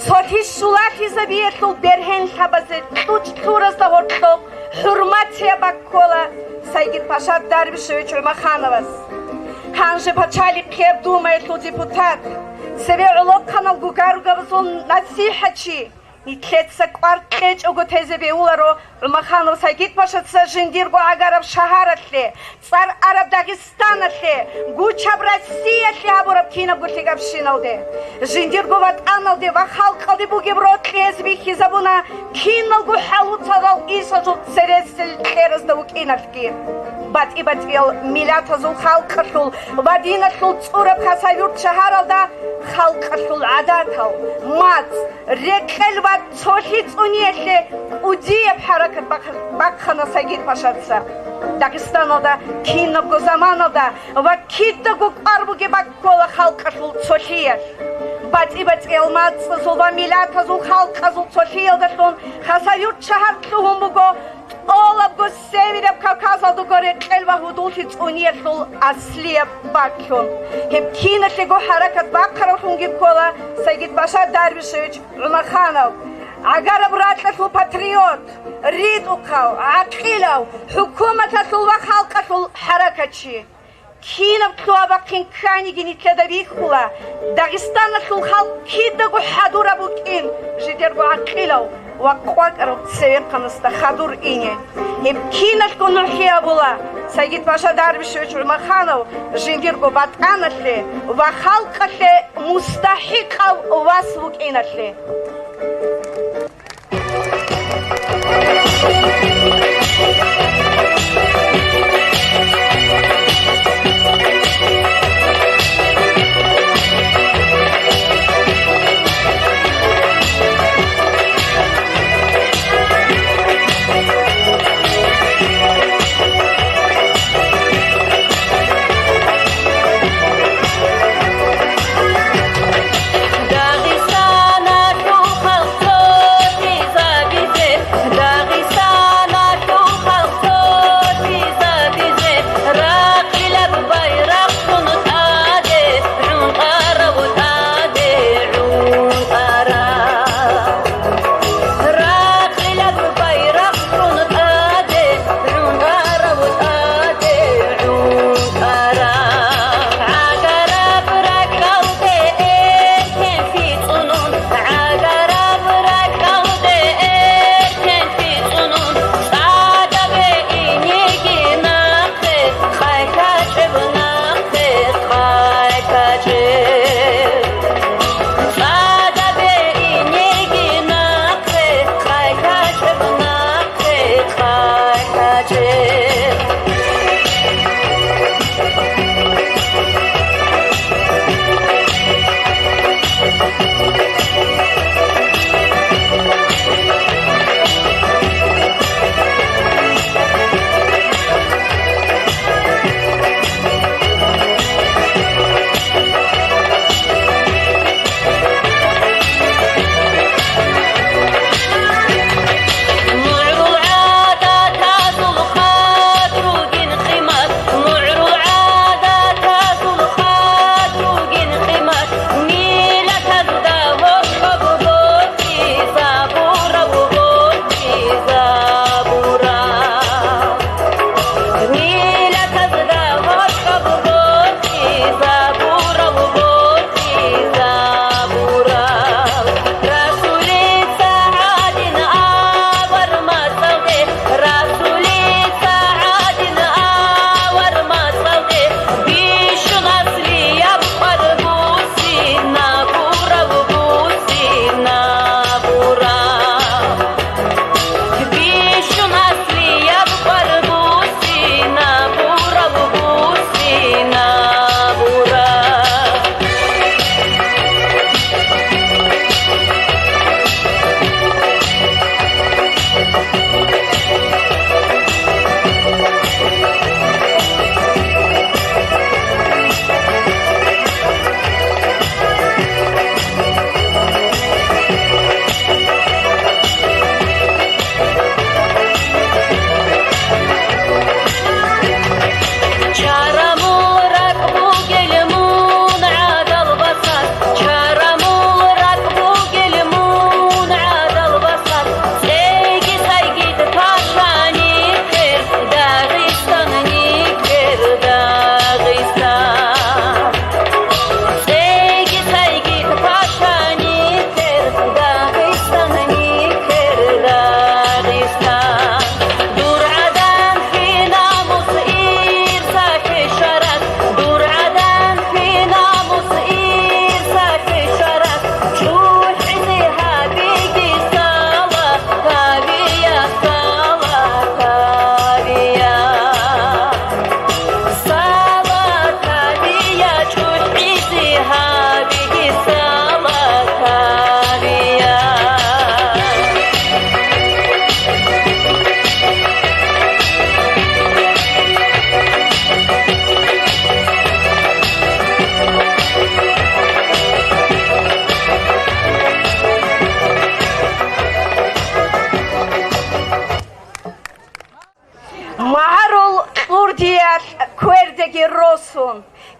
цолъи щулалъизабиялъул бергьенлъабазе кьучӀ лъуразда гьоркьоб хӀурматияб баккола Сайгид-паша Дарбишевич ГӀумахановас. Гьанже пачалихъияб думаялъул депутат, цеве гӀолохъанал гугаргабазул насихӀатчи, нилъеца кӀвар кьечӀого тезе бегьуларо ГӀумаханов Сайгид-пашаца жиндирго гӀагараб шагьаралъе, цӀар араб Дагъистаналъе, гучаб Россиялъе гьабураб кинабго лъикӀабщиналде, жиндирго ватӀаналде ва халкъалде бугеб рокьи гьез бихьизабуна киналго хӀалуцалал ишазул цересел кьеразда вукӀиналъги. БатӀи-батӀиял миллатазул халкъалъул ва диналъул цӀураб Хасавюрт шагьаралда халкъалъул гӀадатал, мацӀ, рекӀел ва цолъи цӀуниялъе кӀудияб хӀаракат бахъ-, бахъана Сайгид-пашаца. Дагъистаналда кинабго заманалда ва кидаго кӀвар бугеб баккола халкъалъул цолъиялъ. БатӀи-батӀиял мацӀазул ва миллатазул халкъазул цолъиялдалъун Хасавюрт шагьар лъугьун буго тӀолабго Севераб Кавказалдаго рекъел ва гьудуллъи цӀуниялъул аслияб бакӀлъун. Гьеб киналъего хӀаракат бахъаравлъунги ккола Сайгид-паша Дарбишевич ГӀумаханов, гӀагараб ракьалъул патриот, ритӀухъав, гӀакъилав, хӀукуматалъул ва халкъалъул хӀаракатчи. Кинаб лъугьа-бахъин кканиги нилъеда бихьула, Дагъистаналъул халкъ кидаго хӀадураб букӀин жидерго гӀакъилав ва къвакӀарав цевехъанасда хадур ине. Гьеб киналъго нухӀи абула, Сайгид-паша Дарбишевич ГӀумаханов жиндирго батӀаналъе ва халкъалъе мустахӀикъав вас вукӀиналъе.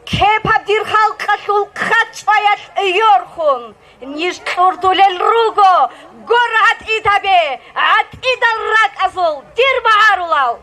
Кепаб дир халкъалъул хъачӀваялъ йорхун, ниж кьурдулел руго, гор гӀатӀид гьабе, гӀатӀидал ракӀазул дир магӀарулал.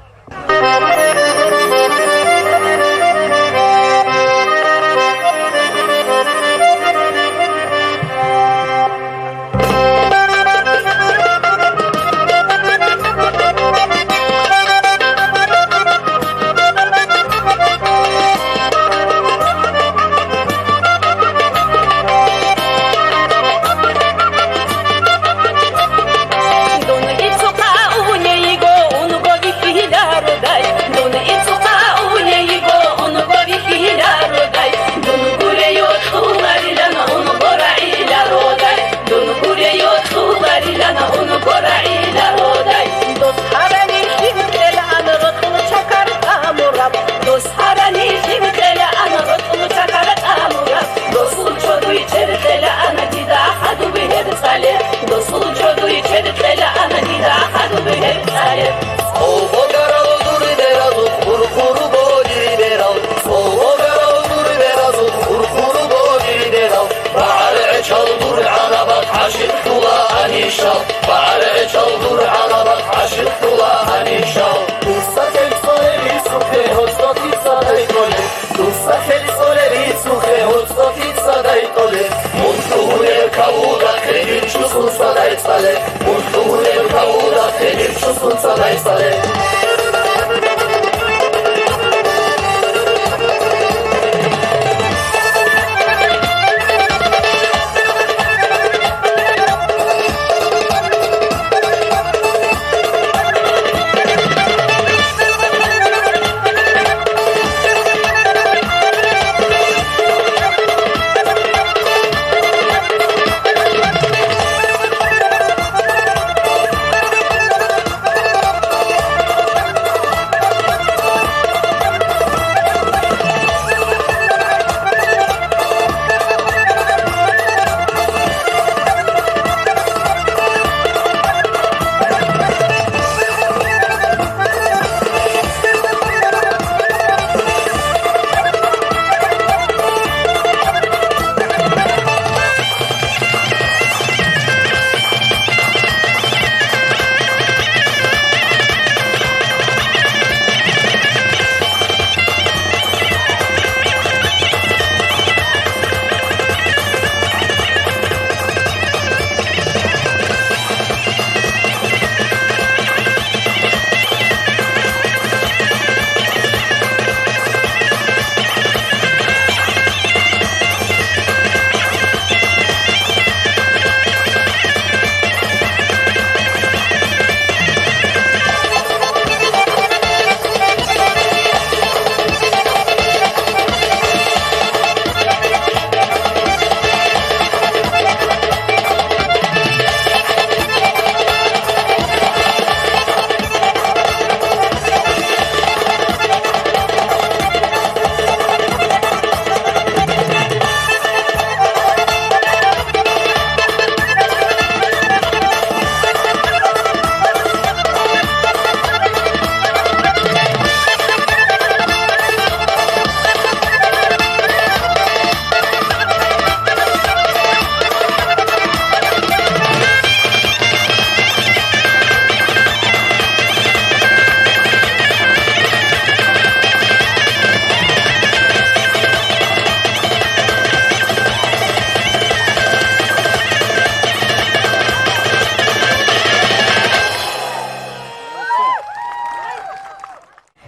Дун ицухъа унейго, унго вихьилародай. Дун ицухъа унейго, унго вихьилародай. Дун гурейо кьуларилан, унго рагӀилародай. Дун гурейо кьуларилан, унго рагӀилародай. Дос гьарани лъим кьелаан рокьул чакар тӀамураб. Дос гьарани лъим кьелаан рокьул чакар тӀамураб. Досул чодуй чед кьелаан дида хадуб гьеб цӀалеб. Досул чодуй чед кьелаан дида хадуб гьеб цӀалеб. Цо богарал дур беразул хурхур бодир берал. Цо богарал дур беразул хурхур бодир берал. БагӀар гӀечал дур гӀарабат гӀашикълъула гьанишал. БагӀар гӀечал дур гӀарабат гӀашикълъула гьанишал. Дуса хел цӀолеб рицухъе гьоцӀо дица дайкъолеб. Дуса хел цӀолеб рицухъе гьоцӀо дица дайкъолеб. Мун лъугьунеб кавуда хедир чусун цадай цӀалеб. Мун лъугьунеб кавуда хедир чусун цадай цӀалеб.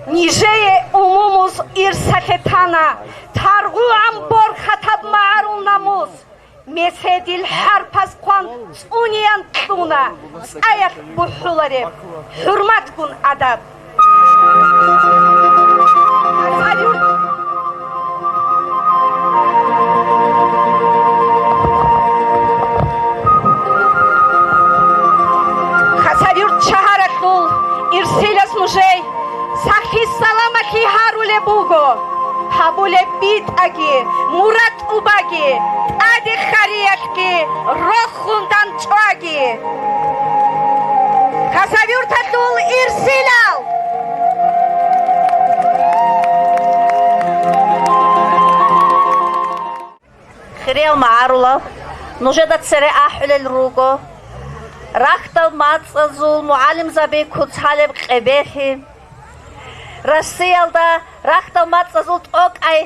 Нижее умумуз ирсалъе тана, таргъугӀан борхатаб магӀарул намус. Меседил хӀарпаз хъван цӀунеян кьуна, цӀаялъ бухӀулареб хӀурматгун адаб. Хасавюрт шагьаралъул ирсилас нужей сахлъи-саламалъи гьарулеб буго. Гьабулеб битӀаги, мурад тӀубаги, тӀаде хьариялъги, рохун данчӀваги. Хасавюрталъул ирсилал! Хириял магӀарулал, нужеда цере ахӀулел руго рахьдал мацӀазул мугӀалимзаби куцалеб къебелъи. Россиялда рахьдал мацӀазул тӀокӀай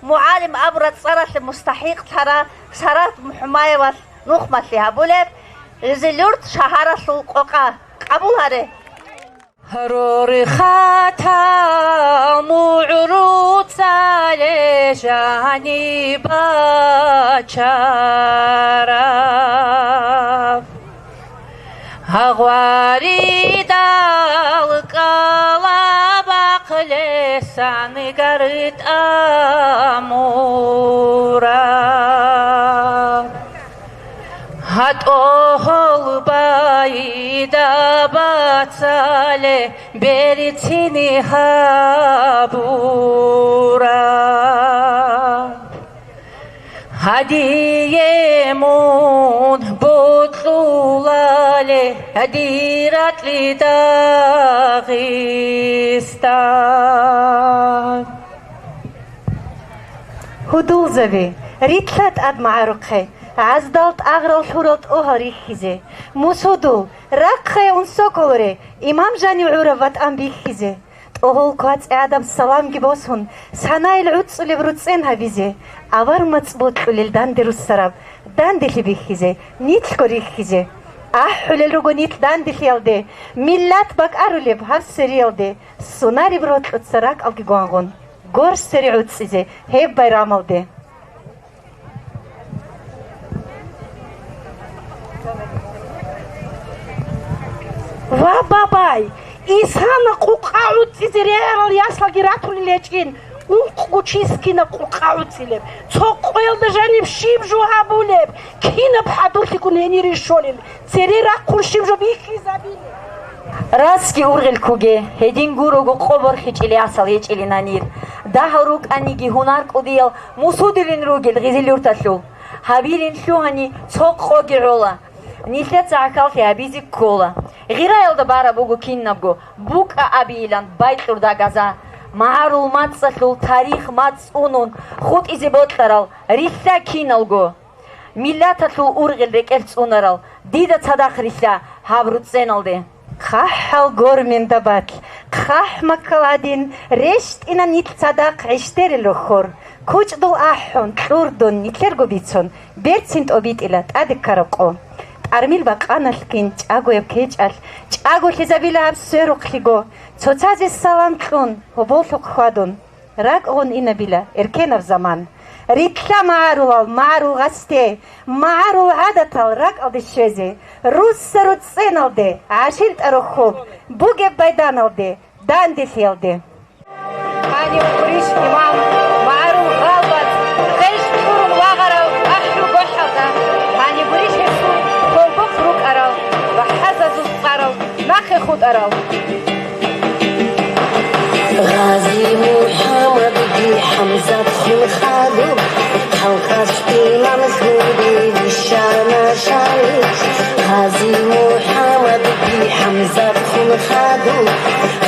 мугӀалим абураб цӀаралъе мустахӀикълъарав Сарат МухӀумаевалъ нухмалъи гьабулеб Гъизилюрт шагьаралъул къокъа. Къабул гьаре! Рорхатал мугӀру цале жанибачараб, гъваридал кӀкӀала бахълъесан гар тӀамураб. ГьатӀогьол байда бацале берцин гьабураб. Гьадие мун бокьулале дир ракьалда Дагъистан. Гьудулзаби, рилълъа тӀад магӀарухъе, гӀаздал тӀагърал лъурал тӀогьал рихьизе. Мусудул, рахъе ун соколре, имам жанив гӀураб ватӀан бихьизе. ТӀогьол квацӀи гӀадаб саламги босун, санаил гӀуцӀулеб руцӀцӀен гьабизе. Авар мацӀ бокьулел данде руссараб, данделъи бихьизе, нилъго рихьизе. АхӀулел руго нилъ данделъиялде, миллат бакӀарулеб гьаб сериялде, сунариб рокьуца ракӀалги гвангъун. Горсери гӀуцӀизе гьеб байрамалде. Ва, бабай, исана къукъа гӀуцӀизе регӀерал ясалги ратулел гьечӀин, ункъго чискина къукъа гӀуцӀилеб, цо къоялда жаниб щиб жо гьабулеб, кинаб хӀадурлъигун гьенире щолел. Цере рахъун щиб жо бихьизабилеб? Расги ургъел ккуге, гьедин гурого къо борхичӀел ясал гьечӀилин гьанир. Дагьал рукӀаниги гьунар кӀудиял мусудилин ругел Гъизилюрталъул. Гьабилин лъугьани цо къоги гӀола. Нилъеца гӀахьаллъи гьабизе ккола. Гъираялда бараб буго кинабго, букӀа абейилан байкьурда газа. МагӀарул мацӀалъул тарих мацӀ унун хутӀизе бокьарал рилълъа киналго. Миллаталъул ургъел рекӀелъ цӀунарал, дида цадахъ рилълъа гьаб руцӀцӀеналде. ХъахӀал горминда батӀ, хъахӀ маккал гӀадин, рещтӀина нилъ цадахъ гӀищдерил рохьор. КучӀдул ахӀун, кьурдун, нилъерго бицун, берцин тӀобитӀила тӀаде ккараб къо. ТӀармил бакъаналъгин чӀагояб кечӀалъ, чӀаголъизабила гьаб сверухълъиго, цоцазе салам кьун, гьоболлъухъ хьвадун. РакӀгъун инабила эркенаб заман. Рилълъа магӀарулал, магӀарул гъасде, магӀарул гӀадатал ракӀалде щвезе, русса руцӀцӀеналде, гӀашилтӀа рохьоб бугеб байданалде, данделъиялде. Гьанив гурищ имам, магӀарул гъалбац, гъеж кьурун вагъарав ахӀру гохӀалда, гьанив гурищ гьесул хъолбохъ рукӀарал ва хӀазазул цӀарал нахъе хутӀарал. Гъази МухӀаммадги ХӀамзатхун хадуб, халкъалъ имам лъуди вищана шагьид. Гъази МухӀаммадги ХӀамзатхун хадуб,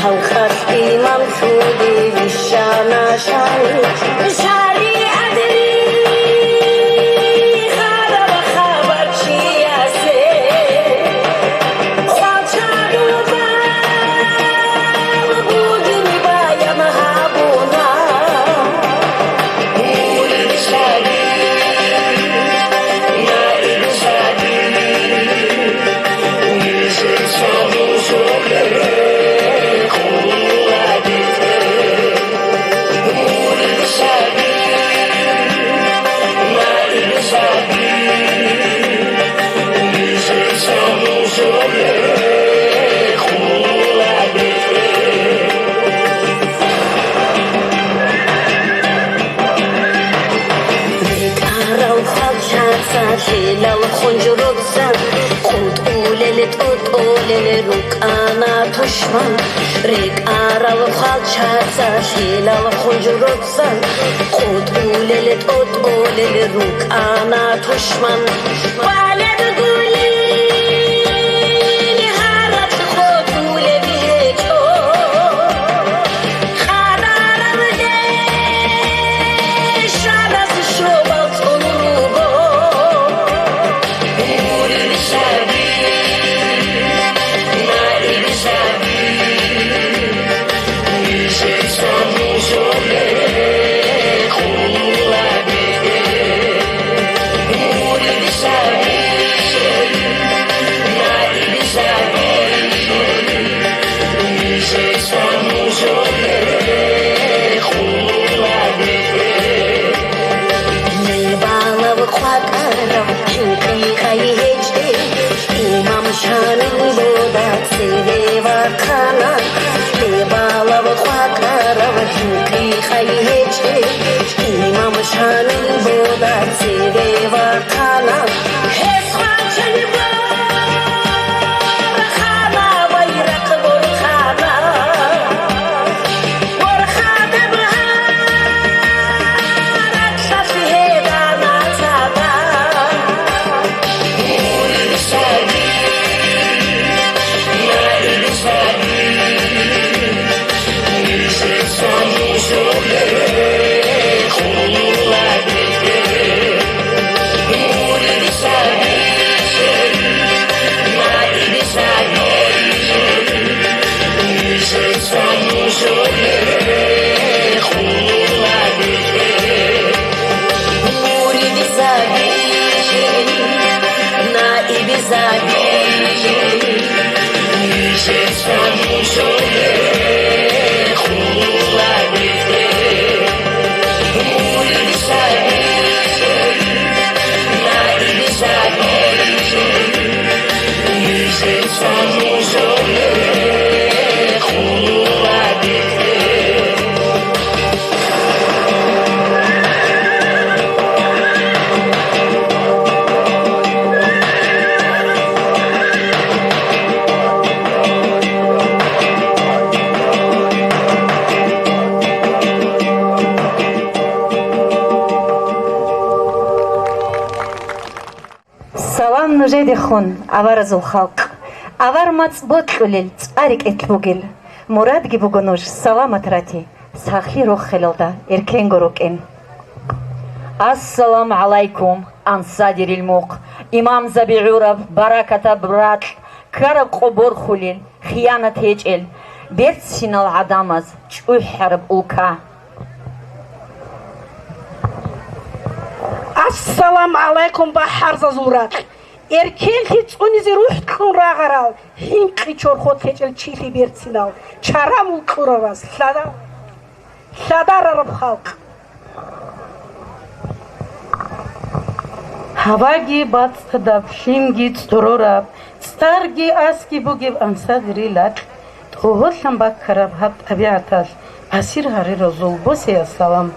халкъалъ имам лъуди вищана шагьид. ШаригӀатри хадаб хабарчиясе. РекӀарал хвалчаца лъелал хъунжрудзан, къутӀулел тӀутӀулел рукӀана тушман. РекӀарал хвалчаца лъелал хъунжрудзан, къутӀулел тӀутӀулел рукӀана тушман. Балед гули гьаракь къотӀулеб гьечӀо. Къадаралде шараз щобал цӀун руго, Нужедехун, аваразул халкъ, авар мацӀ бокьулел цӀа рекӀелъ бугел, мурадги буго нуж саламат рати, сахлъи рохелалда эркенго рукӀин. Ассаламу гӀалайкум, ансадирил мухъ, имамзаби гӀураб, баракатаб ракь, ккараб къо борхулел, хиянат гьечӀел, берцинал гӀадамаз чӀухӀараб улка. Ассаламу гӀалайкум, бахӀарзазул ракь! Эркенлъи цӀунизе рухӀ кьун рагъарал, хӀинкъи-чорхол гьечӀел чилъи берцинал, чарамул кьурараз, лъада-, лъадарараб халкъ! Гьаваги бацӀцӀадаб, лъимги цӀорораб, цӀарги асги бугеб ансадирил ракь, тӀогьоллъан баккараб гьаб тӀабигӀаталъ асир гьариразул босеяс салам.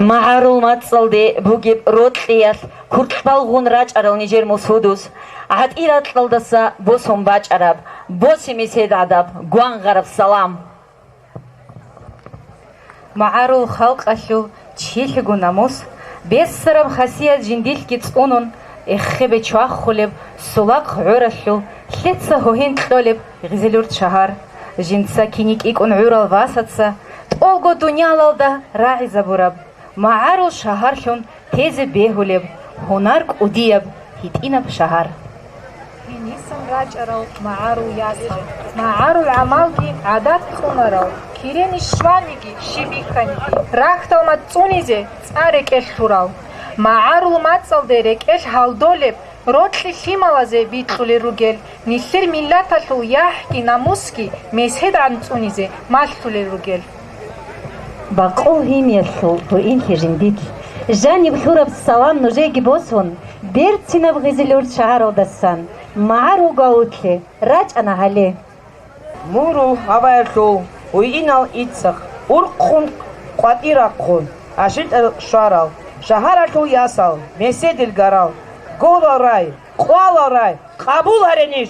МагӀарул мацӀалде бугеб рокьиялъ куркьбалгъун рачӀарал нижер мусудус, гӀатӀи-ракьалдаса босун бачӀараб, босе-месед гӀадаб, гвангъараб салам. МагӀарул халкъалъул чилъго намус, бессараб хасият жиндилъги цӀунун, эххебе чвахулеб сулахъ гӀоралъул лъица гьугьин кьолеб Гъизилурт шагьар, жинца киникӀикӀун гӀурал васаца тӀолго дуниялалда рагӀизабураб, магӀарул шагьарлъун тезе бегьулеб, гьунар кӀудияб, гьитӀинаб шагьар. Гьенисан рачӀарал магӀарул ясал, магӀарул гӀамалги гӀадат кьунарал, кире нишваниги щибихьаниги, рахьдал мацӀ цӀунизе цӀа рекӀелъ лъурал. МагӀарул мацӀалде рекӀелъ гьалдолеб, рокьи лъималазе бикьулел ругел, нилъер миллаталъул яхӀги намусги меседгӀан цӀунизе малъулел ругел. Бакъул гьимиялъул гьуинлъи жиндилъ, жаниб лъураб салам нужееги босун, берцинаб Гъизилурт шагьаралдасан магӀарул гавутлъи рачӀана гьале. Мурул гьаваялъул гьуинал иццахъ урхъун къватӀир рахъун, гьашитӀа щварал, шагьаралъул ясал, меседил гарал, кколал рай, къвалал рай, къабул гьаре ниж!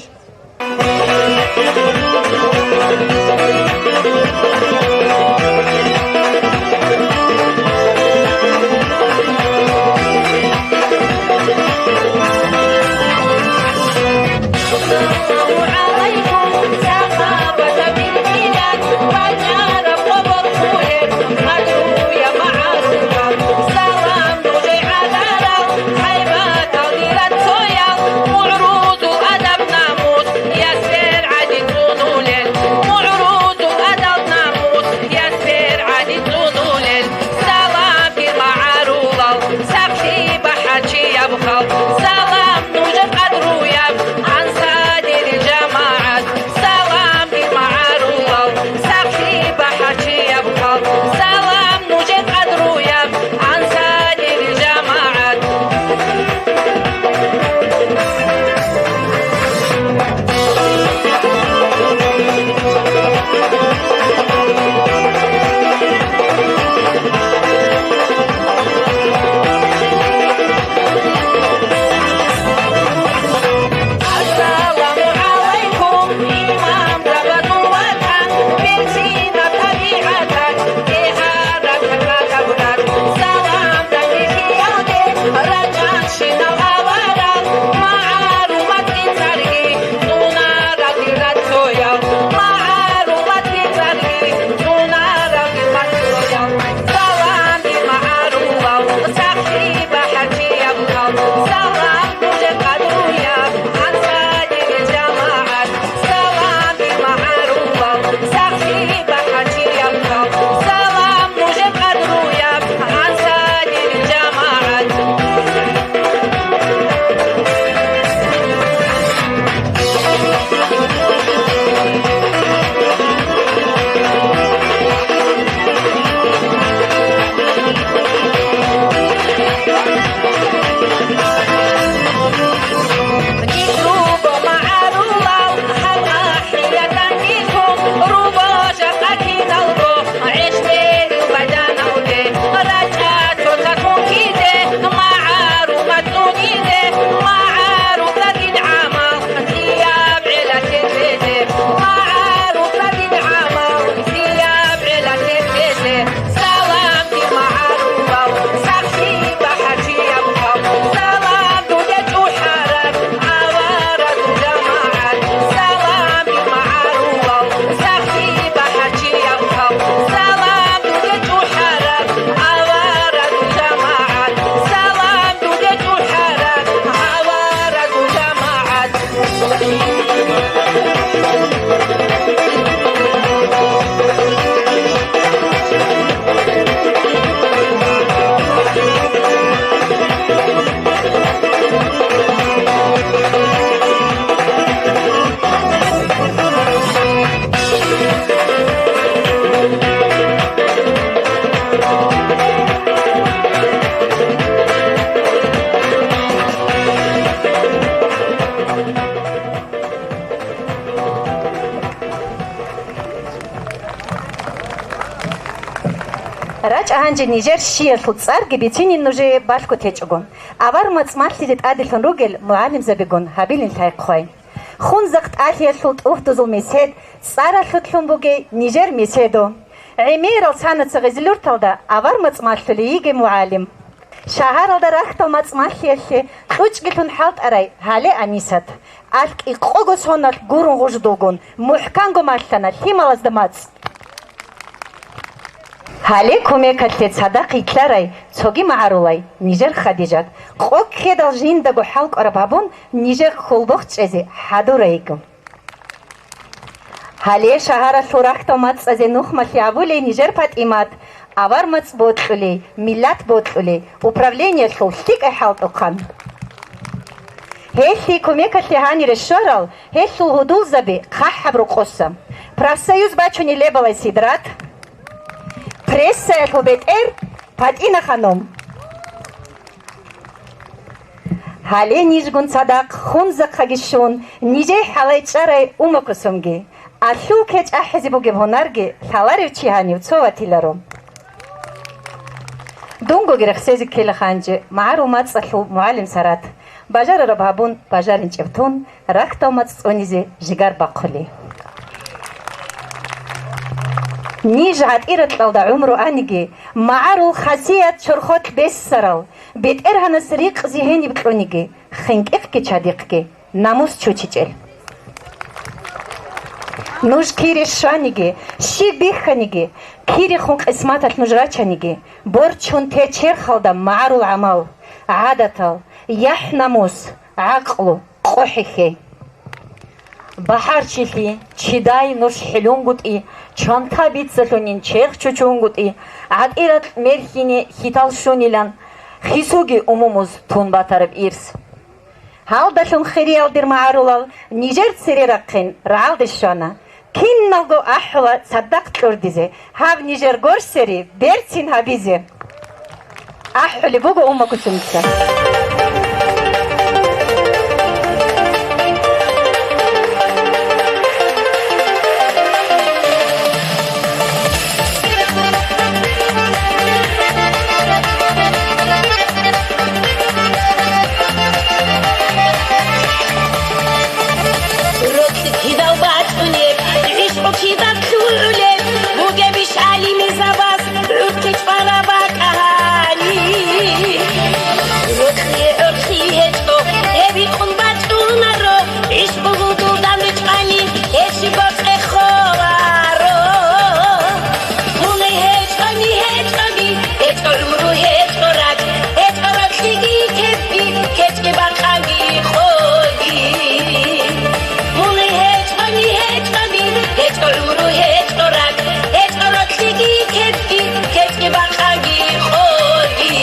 Гьанже нижер щиялъул цӀарги бицинин нужее балъго течӀого. Авар мацӀ малъизе тӀаделъун ругел мугӀалимзабигун гьабилин лъай-хъвай. Хунзахъ тӀалъиялъул тӀугьдузул месед цӀаралъутлъун бугей нижер меседо. ГӀемерал санаца гъезилурталда авар мацӀ малъулей йигей мугӀалим. Шагьаралда рахьдал мацӀ малъиялъе кьучӀгилъун хӀалтӀарай гьале Анисат. АлъкӀи къого соналъ гурун гъуждулгун, мухӀканго малъана лъималазда мацӀ. Гьале кумекалъе цадахъ йитлъарай цоги магӀарулай нижер Хадижат, къо ккедал жиндаго хӀалкӀвараб гьабун, нижер хьул бохчӀезе хӀадурай йиго. Гьале шагьаралъул рахьдал мацӀазе нухмалъи гьабулей нижер ПатӀимат, авар мацӀ бокьулей, миллат бокьулей, управлениялъул лъикӀай хӀалтӀухъан. Гьелъие кумекалъе гьанире щварал гьелъул гьудулзаби хъахӀаб рокъоса. Профсоюз бачунел лебалай Сидрат, прессаялъул бетӀер ПатӀина ханум. Гьале нижгун цадахъ Хунзахъаги щун, нижей хӀалай чӀарай Умакусумги. Алъул кечӀ ахӀизе бугеб гьунарги лъаларев чи гьанив цо ватиларо. Дунгоги рехсезе ккела гьанже магӀарул мацӀалъул мугӀалим Сарат. Бажарараб гьабун, бажаринчӀеб тун, рахьдал мацӀ цӀунизе жигар бахъулей. Ниж гӀатӀира кьалда гӀумру аниги, магӀарул хасият чорхолъ бессарал, БетӀергьанас рикъзи гьениб кьуниги, хинкӀихъги чадихъги, намус чучичӀел. Нуж кире щваниги, щиб бихьаниги, кирехун къисматалъ нуж рачаниги, борчун те черхалда магӀарул гӀамал, гӀадатал, яхӀ-намус, гӀакълу, къо-хӀехьей. БахӀарчилъи, чидай нуж хӀилунгутӀи, чанта бицалъунин черх чучунгутӀи, гӀатӀирал мерхьине хьитал щунилан, хисуги умумуз тун батараб ирс. Гьалдалъун хириял дир магӀарулал нижер цере рахъин рагӀалде щвана. Киналго ахӀула цадахъ кьурдизе, гьаб нижер горсери берцин гьабизе. АхӀулеб буго Умакусумица. Рокьи кидал бачӀунеб, гӀишкъу кидал лъугӀулеб, бугебищ гӀалимзабаз гӀурхъи чӀвараб бакӀ гьани? Рокьи гӀорхъи гьечӀо, гьеб бикъун бачӀунаро, гӀишкъу гьудулдан ричӀани, гьечӀого цӀехоларо. Мун гьечӀони, гьечӀони, гьечӀо гӀумру, гьечӀо ракӀ, гьечӀо рокьиги кепги, кечӀи бакъаги къоги. Мун гьечӀони, гьечӀони, гьечӀо гӀумру, гьечӀо ракӀ, гьечӀо рокьиги кепги, кечӀи бакъаги къоги.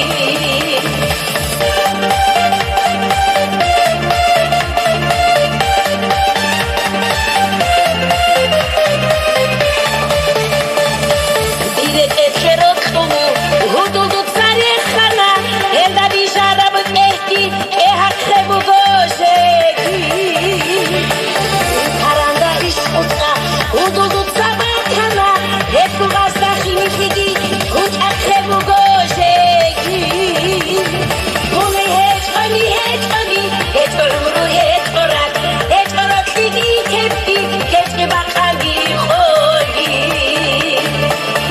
Дире тӀехье рокьулу гьудул дуца рехана, гьелда бижараб тӀехьги тӀегьахъе буго жеги. Каранда ишкъуца гьудул дуца батана, гьеб гугъазда хинлъиги гьунчӀахъе буго жеги. Мун гьечӀони, гьечӀони, гьечӀо гӀумру, гьечӀо ракӀ, гьечӀо рокьиги кепги, кечӀи бакъаги къоги.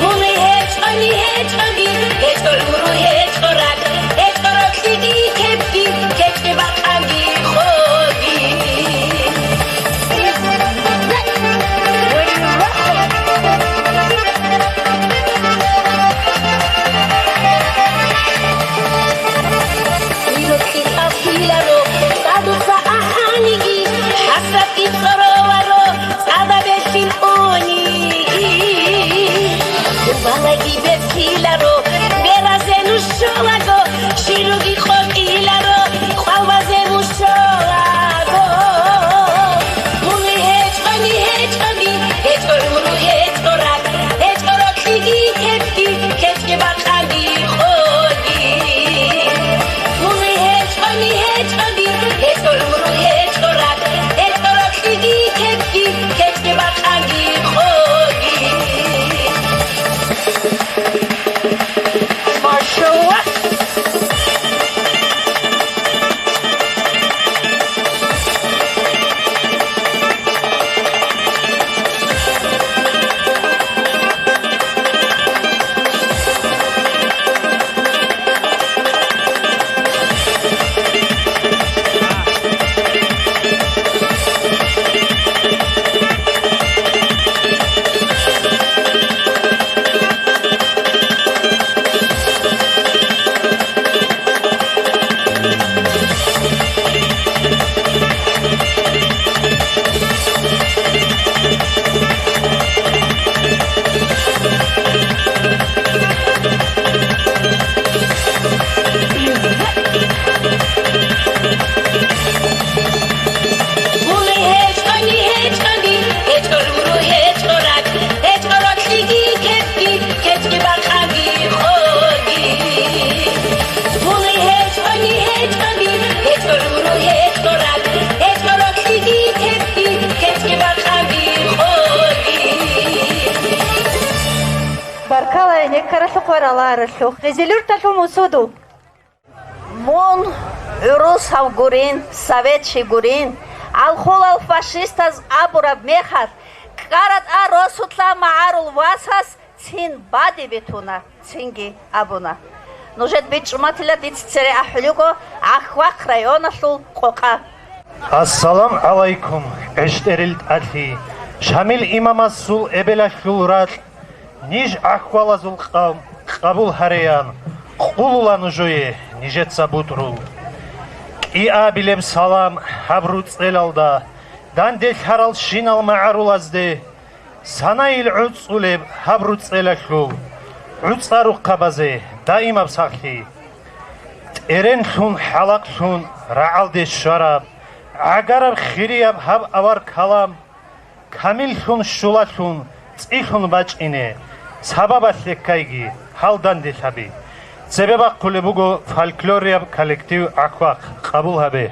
Мун гьечӀони, гьечӀони, гьечӀо гӀумру, гьечӀо ракӀ, гьечӀо рокьиги кепги, кечӀи бакъаги къоги. Ирокьи тӀасиларо, цӀадуца ахӀаниги, хӀасратги цӀороваро, цӀадаб бехьин униги. Балайги бециларо, беразе нуж Хизилюрталъул Мусуду. Мун гӀурусав гурин, советчи гурин, алхулал фашистаз абураб мехалъ, ккарат а росулъа магӀарул васас цин баде бетуна, цинги абуна. Нужед бичӀчӀуматила дица цере ахӀулего ГӀахьвахъ районалъул Къокъа. Ассалам гӀалайкум, гӀищтӀерил тӀалъи! Шамил имамасул эбелалъул ракь, ниж гӀахьвалазул къавм, къабул гьареян, къулула нужее нижеца бутӀрул. КӀиабилеб салам гьаб руцӀелалда, данделъаралщинал магӀарулазде, санайил гӀуцӀулеб гьаб руцӀелалъул гӀуцӀарухъабазе даимаб сахлъи. ТӀеренлъун, хӀалакълъун, рагӀалде щвараб, гӀагараб хирияб гьаб авар калам, камиллъун щулалъун, цӀилъун бачӀине сабабалъе ккайги гьал данделъаби. Цебе бахъулеб буго фольклорияб коллектив ГӀахьвахъ, къабул гьабе.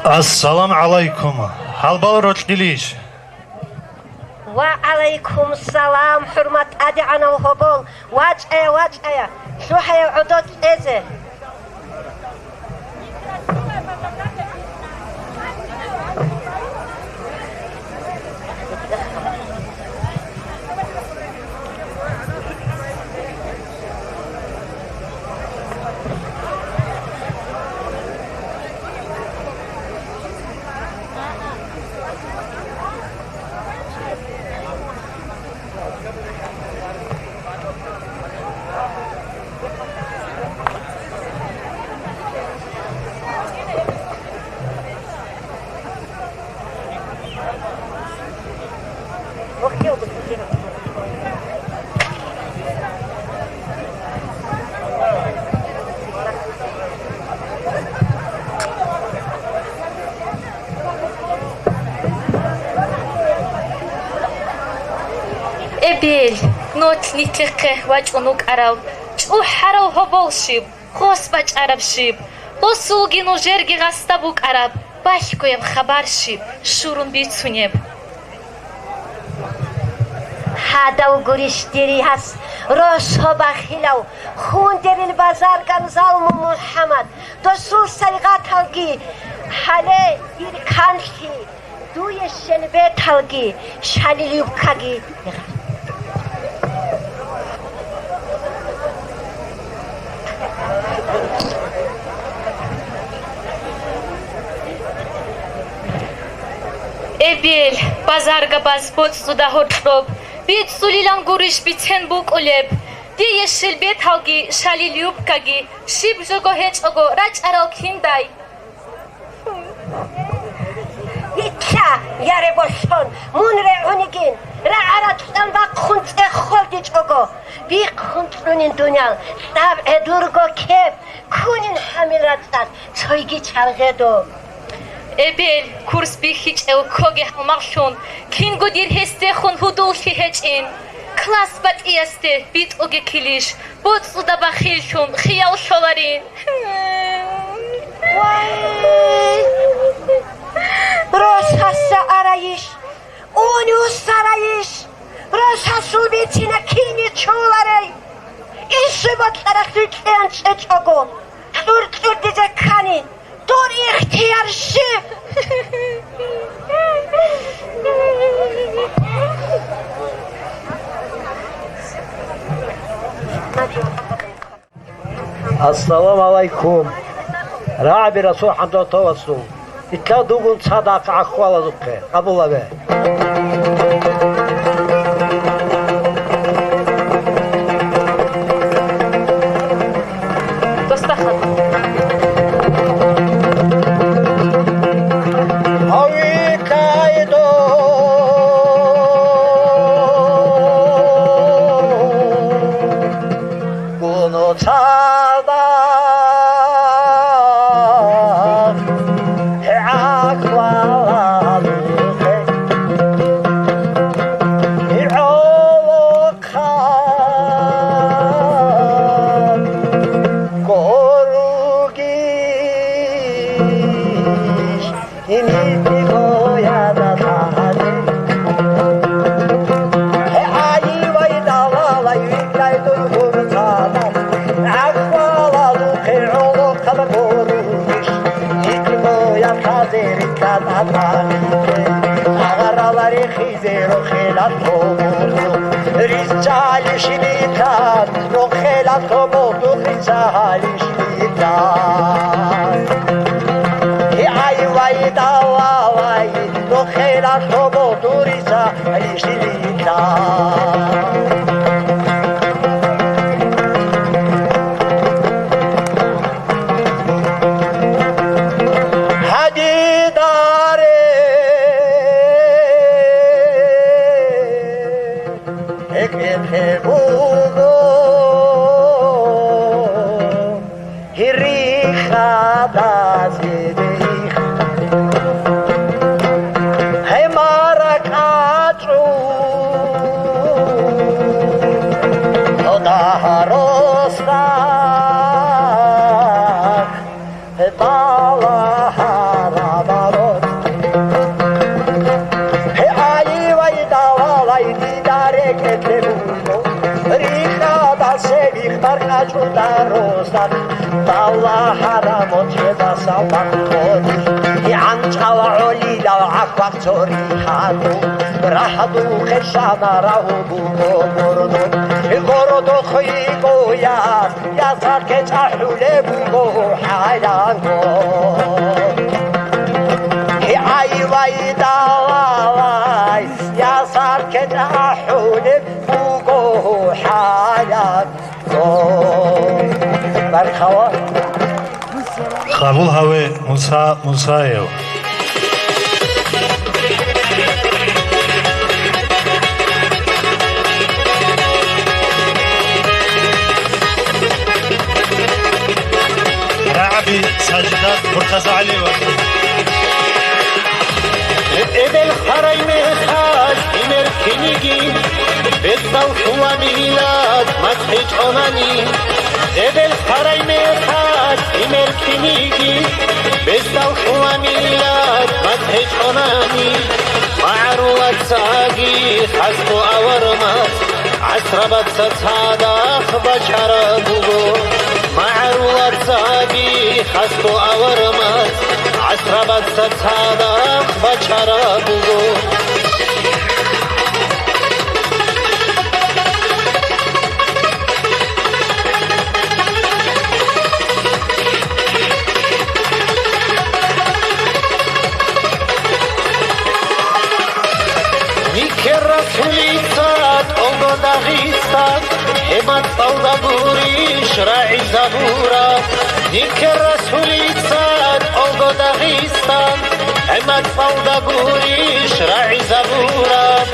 Ассалам гӀалайкум, гьалбал рокьилищ? Ва гӀалайкум салам, хӀурмат тӀадегӀанав гьобол! ВачӀая, вачӀая, лъугьая гӀодо кьезе! Эбел, нилъ нилъехъе вачӀун вукӀарав чӀухӀарав гьобол щиб, гъос бачӀараб щиб, гъосулги нужерги гъасда букӀараб балъгояб хабар щиб, щурун бицунеб. Гьадав гурищ дир яс, росо бахилав, хундерил базарган Залму МухӀаммад, досул сайгъаталги, гьале дир канлъи, дуе щел беталги, шалил юбкаги. Эбел, базаргабаз боцӀцӀуда гьоркьоб, бицӀцӀулилан гурищ бицен букӀулеб, дие щел беталги, шалил юбкаги, щиб жого гьечӀого рачӀарал киндай? Итла, я реболъон, мун регӀунигин, рагӀарацӀцӀан бахъун цӀех холдичӀого, бихъун цӀунин дуниял, лъаб гӀедурго кеб, ккунин гьамил рацӀцӀад цойги чаргъедо. Эбел, курс бихьичӀев ккоги гьалмагълъун, кинго дир гьесдехун гьудуллъи гьечӀин. Класс батӀиясде битӀуге килищ, боцӀуда бахиллъун хиял лъоларин. Вай! Росаса арайищ, унюс арайищ, росасул бицина кини чуларей? Иши бокьарахъ рикьеян чӀечӀого, кьур-кьурдизе ккани, дур ихтияр щиб? Ассаламу гӀалайкум, рагӀаби Расул ХӀамзатовасул. Итла дугун цадахъ гӀахьалазухъе къабулабе. Дастархан. Гьавикайдо. Гуну цадахъ гӀахьалазухъе. Гье, гьайвай далалай вилълъай дур гьурцадал, гӀахьалалухъе гӀолохъаб гъорулищ, нилъ боялъазе рикӀкӀад атӀагъизе, агъараларе хизе рохелалъ гъоболъо, риццалищ нилъан, рохелалъ гъоболъо риццалищ нилъан. Гье, гьайвай далалай, рохелалъ гъоболъо риццалищ нилъан. Гьадидаре, гьекъезе буго гьирихъабазги дихъ. Гьай, маракӀа чӀун, гьода гьаросдал, гьеб балагьараб гьарод. Гье, гьайвай далалай дида рекӀелъе буго, рихъабазе бихъ маркӀачӀул даросда, балагьараб мочедасал бахъони, гьигӀан чӀала гӀолилал гӀахьвахъ цо рихӀаду, рагьадухъе щвана рагьу буго городо, городо хъвигояс. Ясалъ кечӀ ахӀулеб буго хӀаланго. Гье, гьайвай далалай, ясалъ кечӀ ахӀулеб буго хӀаланго. Баркала. Къабул гьаве, Муса Мусаев. РагӀаби Сажидат МуртазагӀалиева. Эбел хварай мехалъ гьимер киниги, бесдал хьула милад мацӀ гьечӀонани. Эбел хварай мехалъ гьимер киниги, бесдал хьула милад мацӀ гьечӀонани. МагӀарулацаги хасго авармац, гӀасрабаца цадахъ бачараб буго. МагӀарулацаги хасго авармац, гӀасрабаца цадахъ бачараб буго. Никер Расулица тӀолго Дагъистан, гьеб мацӀалда гурищ рагӀизабураб. Никер Расулица тӀолго Дагъистан, гьеб мацӀалда гурищ рагӀизабураб.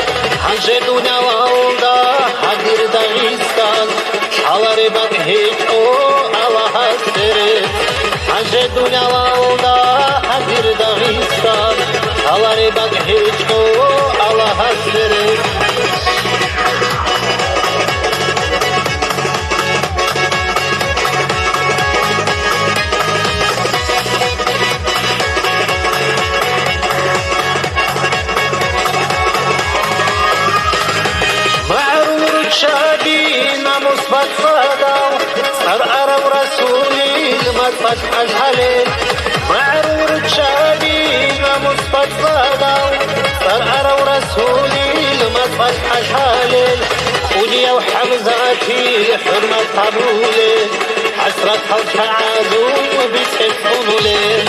Гьанже дуниялалда гьадир Дагъистан, лъалареб бакӀ гьечӀо Аллагьасе рецц. Гьанже дуниялалда гьадир Дагъистан, лъалареб бакӀ гьечӀо Аллагьасе рецц. МагӀрурчаби намус бацӀцӀадал, цӀар арав Расулил мацӀалъ кӀалъалел. МагӀрурчаби намус бацӀцӀадал, цӀар арав Расулил мацӀалъ кӀалъалел. КӀудияв ХӀамзатил хӀурмат гьабулел, хӀасратал чагӀазул бицен цӀунулел.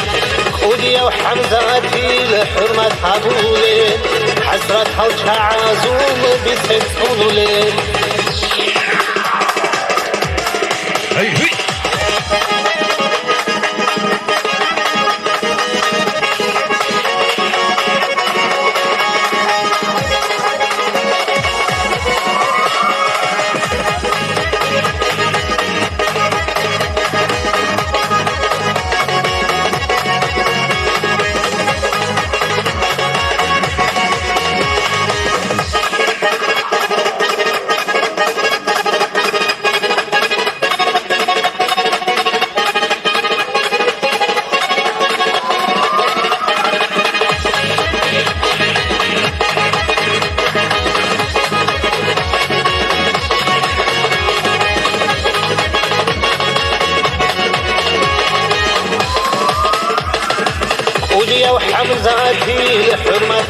КӀудияв ХӀамзатил хӀурмат гьабулел, хӀасратал чагӀазул бицен цӀунулел.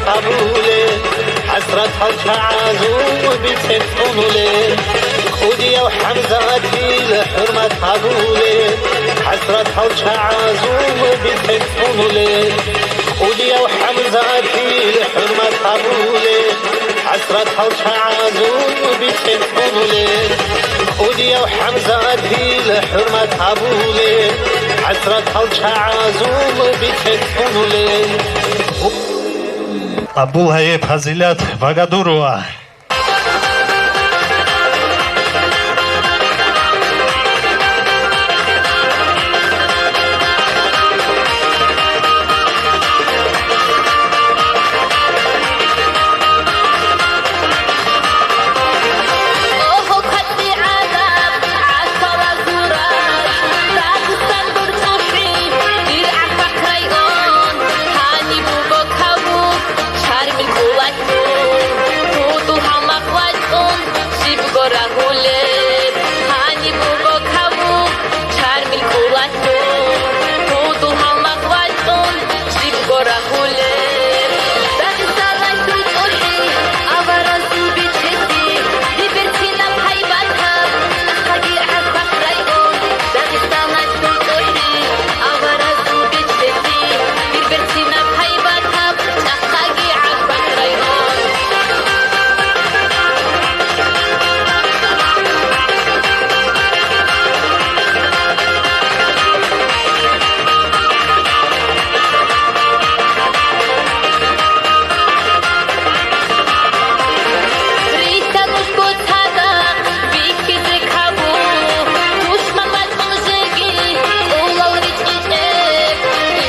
Гьабуле, хӀасратал чагӀазул бицен цӀунуле, кӀудияв ХӀамзатил хӀурмат гьабуле, хӀасратал чагӀазул бицен цӀунуле, кӀудияв ХӀамзатил хӀурмат гьабуле, хӀасратал чагӀазул бицен цӀунуле, кӀудияв ХӀамзатил хӀурмат гьабуле, хӀасратал чагӀазул бицен цӀунуле. Къабул гьайе, фазилат Багадурова. Дагъистан дурчӀухӀи, дир гӀахьвахъ район, гьаниб буго каву, чармил кӀулалъун, тудул гьалмагъ вачӀун, щибго рагьулеб, гьаниб буго каву, чармил кӀулалъун, тудул гьалмагъ вачӀун, щибго рагьулеб. Дагъистаналъул чӀухӀи, аваразул бечедги, дибирцинаб гьайбатаб, цӀакъаги гӀахьвахъ район. Дагъистаналъул чӀухӀи, аваразул бечедги, дибирцинаб гьайбатаб, цӀакъаги гӀахьвахъ район. Рита нужго цадахъ бихьизе каву, тушман вачӀун жеги, тӀулал ричӀчӀичӀеб,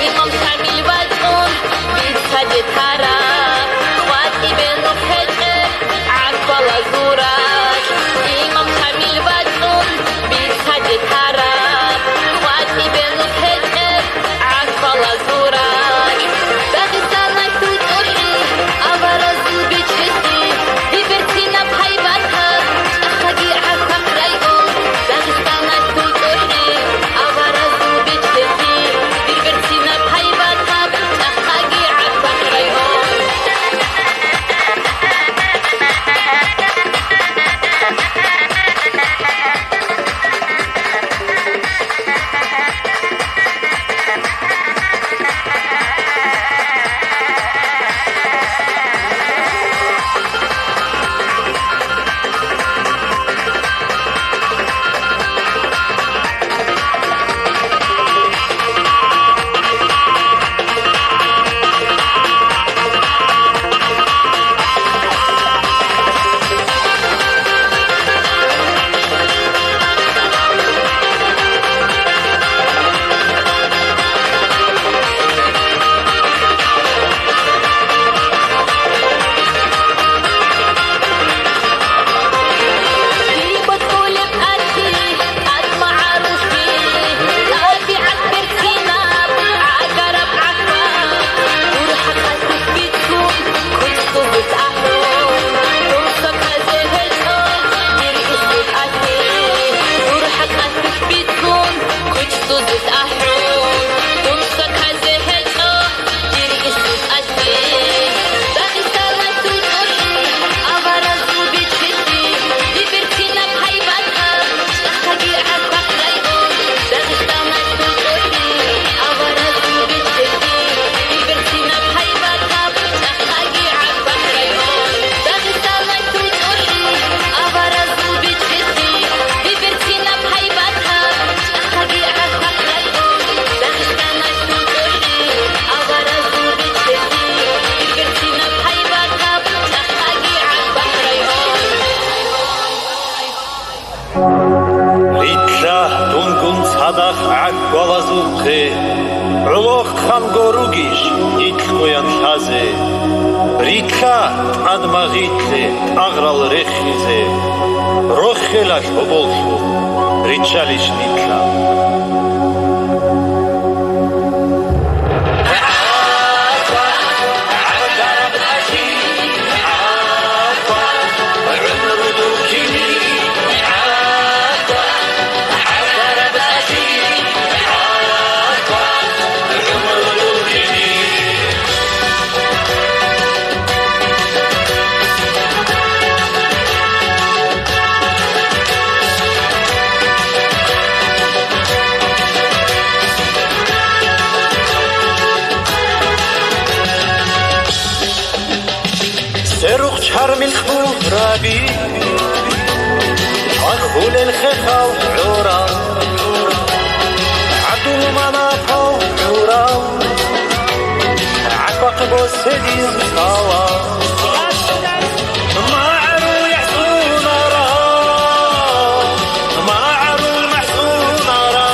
имам Шамил вачӀун, бицаде тараб, къватӀибе нух гьечӀеб, гӀахьвала зураб, имам Шамил вачӀун, бицаде тараб, къватӀибе нух гьечӀеб, гӀахьвала зураб. Дагъистаналъул чӀухӀи, аваразул бечедги, дибирцинаб гьайбатаб, цӀакъаги гӀахьвахъ район. Дагъистаналъул чӀухӀи, аваразул бечедги, дибирцинаб гьайбатаб, цӀакъаги гӀахьвахъ район. Рилълъа дунгун цадахъ гӀахьвалазухъе, гӀолохъанго ругищ нилъ къоян лъазе? Рилълъа тӀад магъилъе тӀагърал рехизе, рохелалъ гьоболлъун риччалищ нилъа? Чармил хъугьраби, чвахулел хехал гӀурал, гӀадул манапал гӀурал, гӀакбахъ боседин цала. МагӀру яхӀсунарал, магӀру Сунара,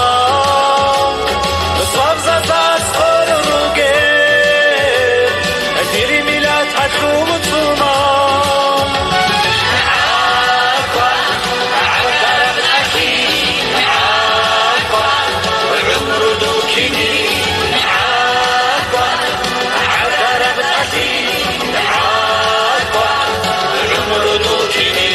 сабзазас хъур ругел, дир миллат гьалъул цӀума. ГӀакъа, гӀагараб тӀахьи, гӀакъа, гӀумру дуккини, гӀакъа, гӀагараб тӀахьи, гӀакъа, гӀумру дуккини.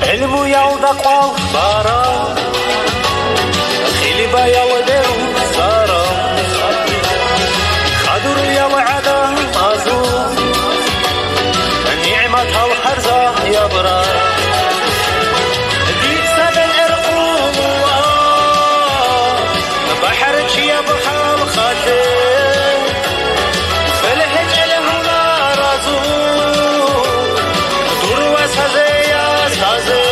ГӀилмуялда къвал барал, хилибаял бегьуларал, хадуриял гӀадамазул нигӀматал гьарзаябра. Дица бетӀер къулуа, бахӀарчияб халкъалъе, цӀел гьечӀел гьунаразул, дур васазе, ясазе.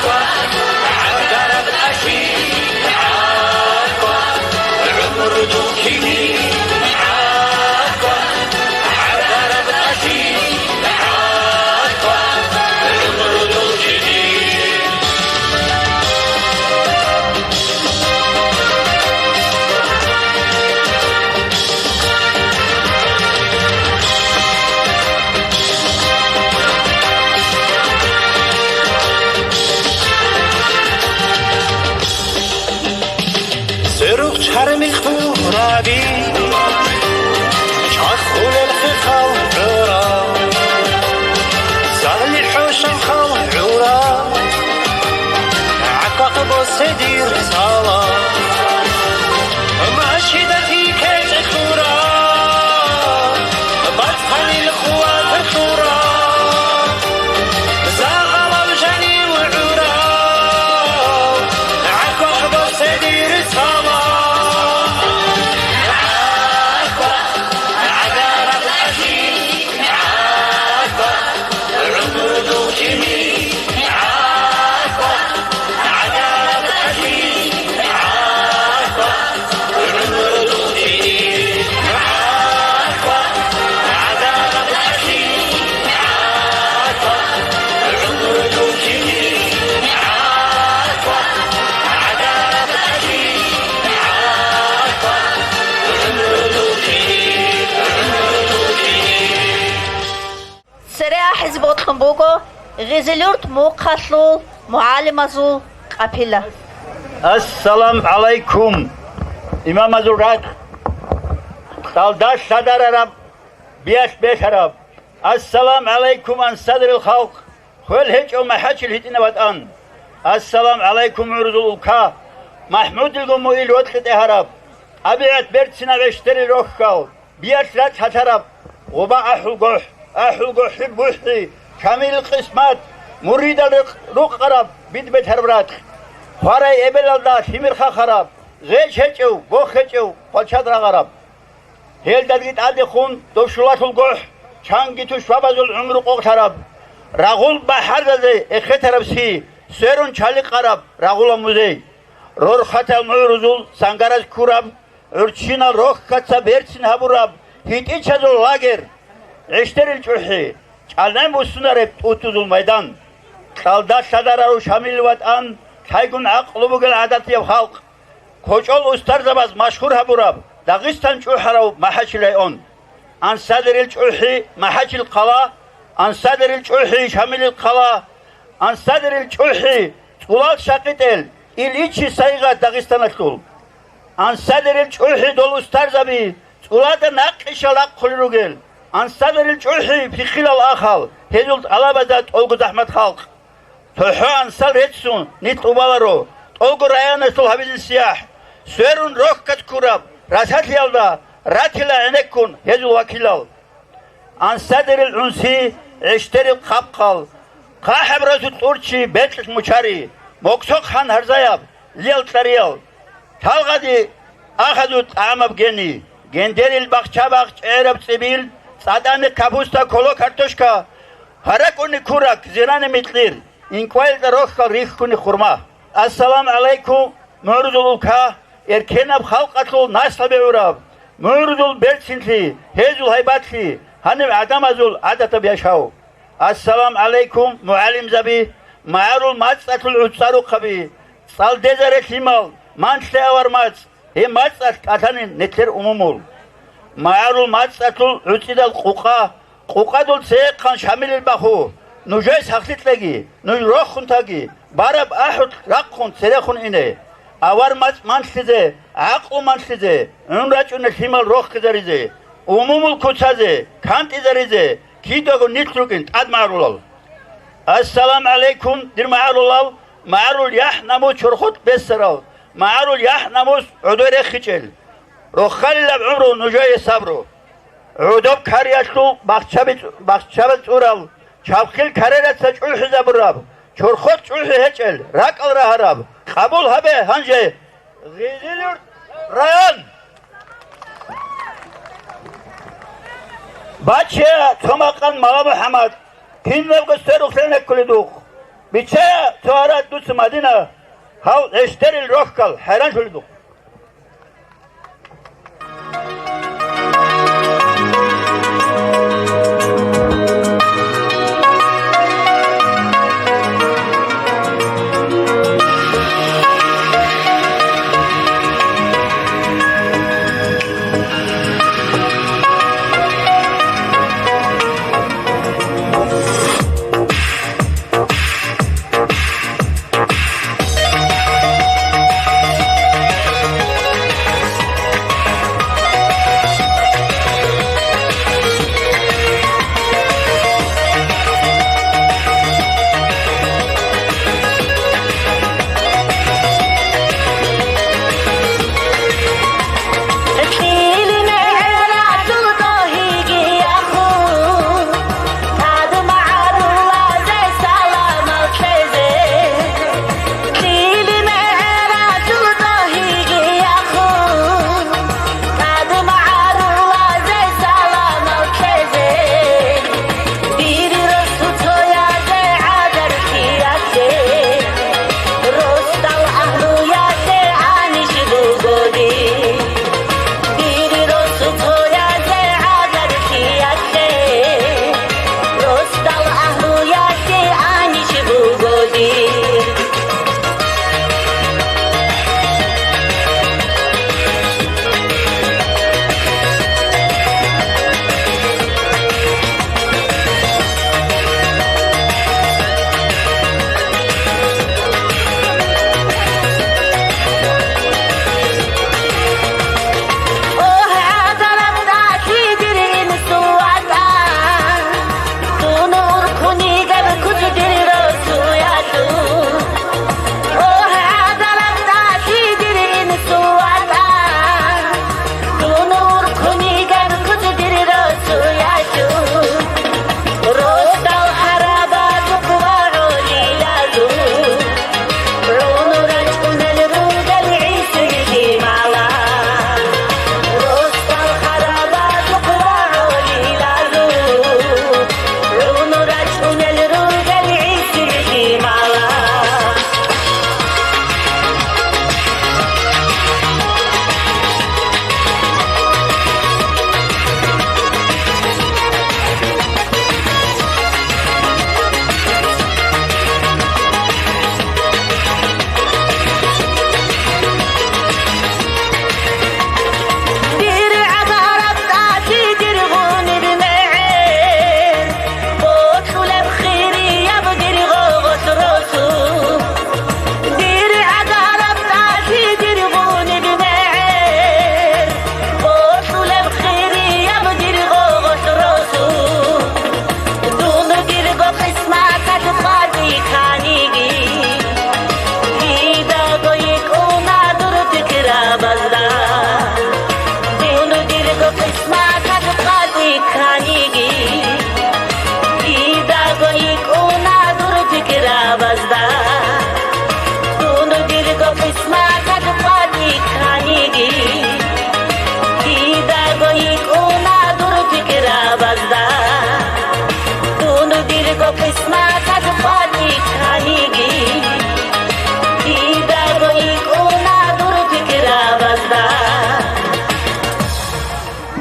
ГӀакъа, гӀагараб тӀахьи, гӀакъа, гӀумру дуккини, гӀакъа, гӀагараб тӀахьи, гӀакъа, гӀумру дуккини. Сверухъ чармил хъугьраби, чвахулел хехал гӀурал, сагьли хӀушал хал гӀурал, гӀакъа боссе дир цала. Машидати кечӀ лъурал, бацӀцӀанил къуват лъурал, загьалал жанив гӀурал, гӀакъа боссе дир цала. Цере ахӀизе бокьун буго Гъизилюрт мухъалъул мугӀалимазул къапила. Ассалам гӀалайкум, имамазул ракь, кьалда лъадарараб, биялъ бехараб. Ассалам гӀалайкум, ансадарил халкъ, хвел гьечӀев МахӀачил гьитӀинаб ватӀан. Ассалам гӀалайкум, гӀурузул улка, МахӀмудилго муил вокьи тӀегьараб, тӀабигӀат берцинаб гӀещтери рохьал. Биялъ ракь гьатараб, гъоба ахӀул гохӀ, ахӀул гохӀи бухӀи, камил къисмат, муридал рукъ-, рукъараб, бид бетараб ракь. Хварай эбелалда лъимер хахараб, гъеч гьечӀев, бох гьечӀев, хвалчад рагъараб. Гьелдаги тӀадехун дов щулалъул гохӀ, чанги тушбабазул гӀумру къокълъараб. Рагъул бахӀарзазе эхетараб си, сверун чали къараб рагъула музей. Рорхатал мугӀрузул сангараз ккураб, гӀурччинал рохьаца берцин гьабураб гьитӀинчазул лагерь, гӀещтӀерил чӀухӀи, чӀалгӀен буссунареб тӀутӀузул майдан. Кьалда лъадарарав Шамил ватӀан, лъайгун гӀакълу бугел гӀадатияб халкъ. КочӀол устарзабаз машгьур гьабураб Дагъистан чӀухӀарав МахӀачил район. Ансадерил чӀухӀи МахӀачил хъала, Ансадерил чӀухӀи Шамилил хъала, Ансадерил чӀухӀи цӀулал шакъитӀел Ильичи Сайгъат Дагъистаналъул. Ансадерил чӀухӀи дол устарзаби цӀулада накъиша рахъулел ругел. Ансадерил чӀухӀи пихъилал ахал, гьезул тӀалабазда тӀолго захӀмат халкъ. ЦохӀо ансал реццун нилъ убаларо, тӀолго районалъул гьабизин сияхӀ. Сверун рохьат ккураб, расалъиялда ратила гӀенеккун гьезул вакилал. Ансадерил гӀунси, гӀищдерил хъабхъал, хъахӀаб расул тӀурчи, бекьулъ мучари, моксохъ хан гьарзаяб, лиял кьариял, талгъади ахазул тӀагӀамаб гени, гендерил бахча-бахч, чӀераб цӀибил, цӀадани капуста, коло картошка, гьаракӀуни курак, зирани микьир, инкӀваялда рохьал рихьуни хурма. Ассаламу гӀалайкум, мугӀрузул улка, эркенаб халкъалъул наслаби гӀураб, мугӀрузул берцинлъи, гьезул гьайбатлъи, гьаниб гӀадамазул гӀадатаб яшав. Ассаламу гӀалайкум, мугӀалимзаби, магӀарул мацӀалъул гӀуцӀарухъаби, цӀалдезаре лъимал, манлъи авар мацӀ, гьеб мацӀалъ кӀалъани нилъер умумул. МагӀарул мацӀалъул гӀуцӀидал къукъа, къукъадул цейхъан Шамилил баху, нужее сахлъи кьеги, нуж рохун таги, бараб ахӀулъ рахъун церехун ине. Авар мацӀ манлъизе, гӀакълу манлъизе, гӀун рачӀуна лъимал рохизаризе, умумул куцазе, кантӀизаризе, кидаго нилъ рукӀин тӀад магӀарулал. Ассаламу гӀалайкум, дир магӀарулал, магӀарул яхӀ-намус чорхолъ бессарал, магӀарул яхӀ-намус гӀодой рехичӀел. Рохалилаб гӀумру нужее сабру. ГӀодоб кариялъул бахчаби-, бахчаби цӀурал, чабхил карераца чӀухӀизабураб, чорхолъ чӀухӀи гьечӀел, ракӀал рагьараб, къабул гьабе гьанже. Гъизилюрт район. Бачея цо макъан Мала МухӀаммад, кинабго сверухълъен гьеккуледухъ. Бичея цо гьарад дуца Мадина, гьав гӀищдерил рохьал хӀайранлъуледухъ.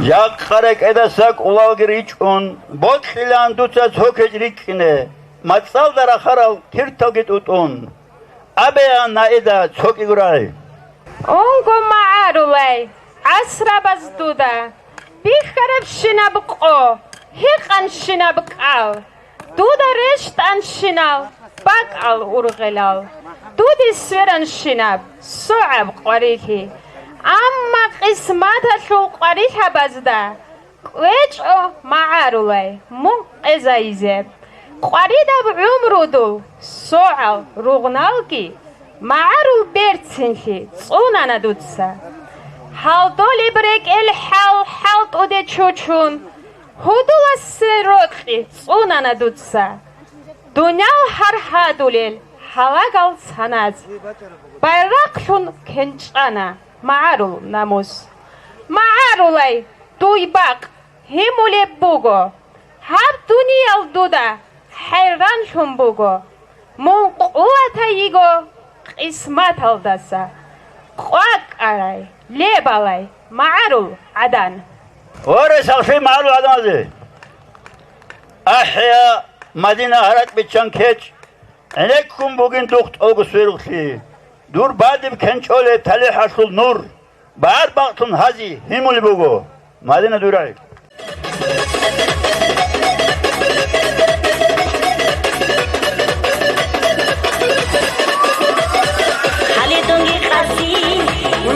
Жакъа рекӀедаса кӀулалги ричӀун, бокьилаан дуца цо кечӀ рикӀкӀине, мацӀалда рахарал кирталги тӀутӀун. Абеян наида цо кӀиго рагӀи. Унго, магӀарулай, гӀасрабаз дуда бихьарабщинаб къо, гьикъанщинаб кӀал, дуда рещтӀанщинал бакӀал ургъелал, дуде сверанщинаб согӀаб къварилъи. Амма къисматалъул къварилъабазда кӀвечӀо, магӀарулай, мун къезайизе. Къваридаб гӀумрудул согӀал ругъналги, магӀарул берцинлъи цӀунана дуца. Гьалдолеб рекӀел хӀал хӀалтӀуде чучун, гьудуласе рокьи цӀунана дуца. Дуниял гьаргьадулел гьалагал саназ байрахълъун кенчӀана магӀарул намус. МагӀарулай, дуй бакъ гьимулеб буго. Гьаб дуниял дуда хӀайранлъун буго. Мун къуватайиго къисматалдаса къвакӀарай, лебалай, магӀарул гӀадан. Ва ресалъи магӀарул гӀадамазе! АхӀя, Мадина гьаракь биччан кечӀ, гӀенеккун бугин духъ тӀолго сверухълъи. Дур бадиб кенчӀолеб талихӀалъул нур, багӀар-бакълъун гьази гьимулеб буго. Мадина дураги. Халидунги къаси,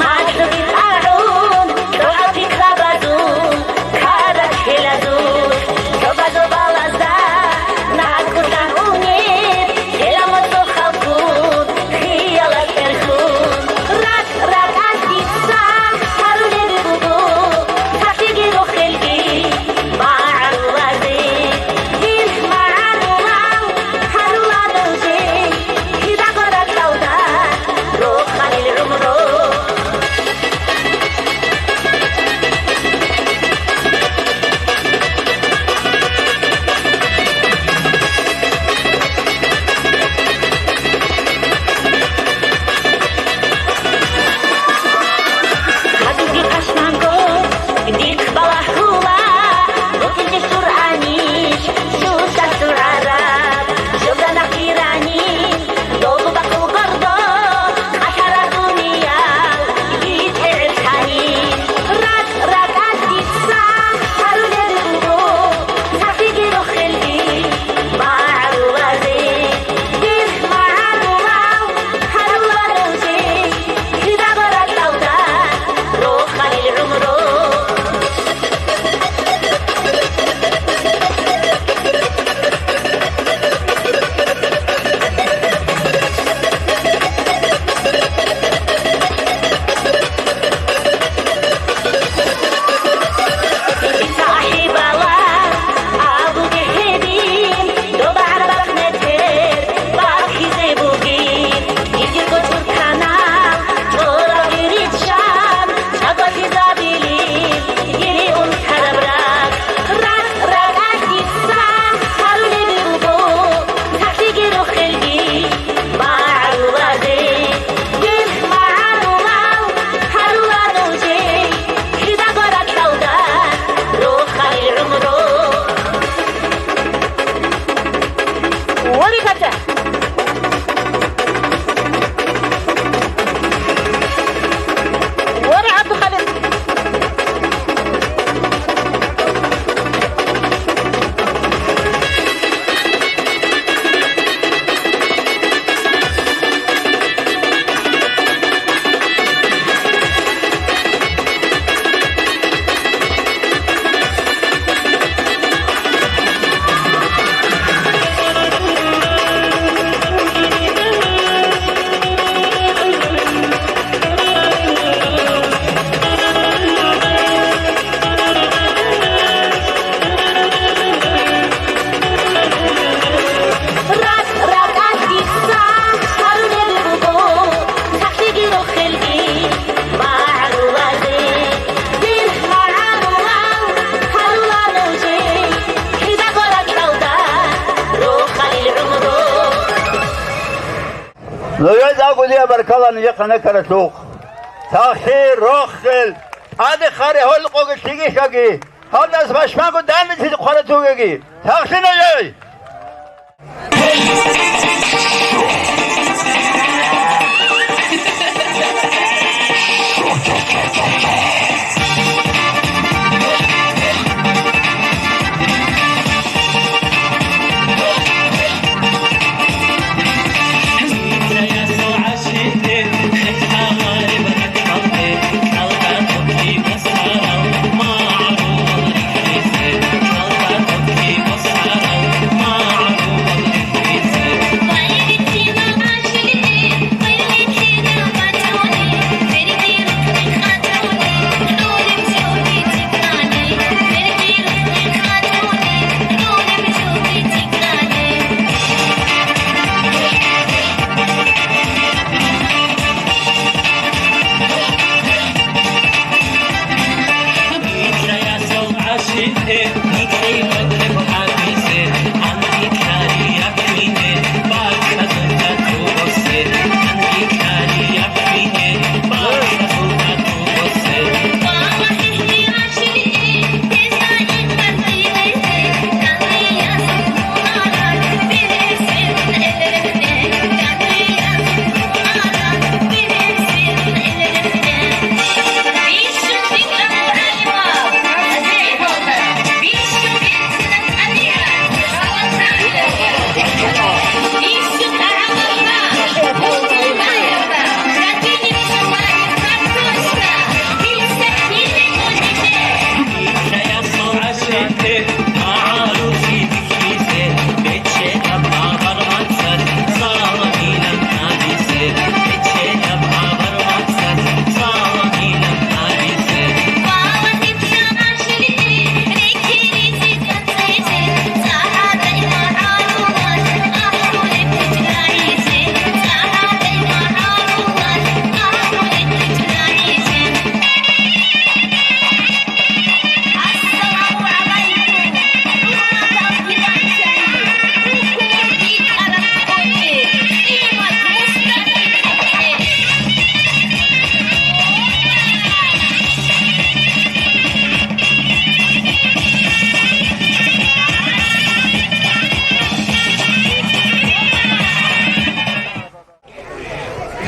махьуги къагӀун, дугӀа пикрабазул, карахъелазул, жоба-жобалазда нахъулъан унеб, гьела моцӀо халкун, хиялалъ хӀерхун. Ракь-ракьалъ дица гьарулеб буго, цахиги рохелги магӀарулазе. Дир магӀарулал гьарула нужее, кидаго ракьалда рохалил гӀумру. Гьадинги пашманго дихъ балагьула, букинчи суръанищ, шуса сурараб, жога нахъирани, долу бакъул гордо, къалъара дуниял, итегӀел цани. Ракь-ракьалъ дица гьарулел руго, цахиги рохелги магӀарулазе. Дир магӀарулал гьарула нужее, кидаго ракьалда рохалил гӀумру. Нужеда гьабулеб баркала нижехъа накаралъухъ. Тахир, рохел, Аде харе гьолкъоги лъигихьаги, гьалдас пашманго данде лъизе хъварат вугеги. Сахлъина жай!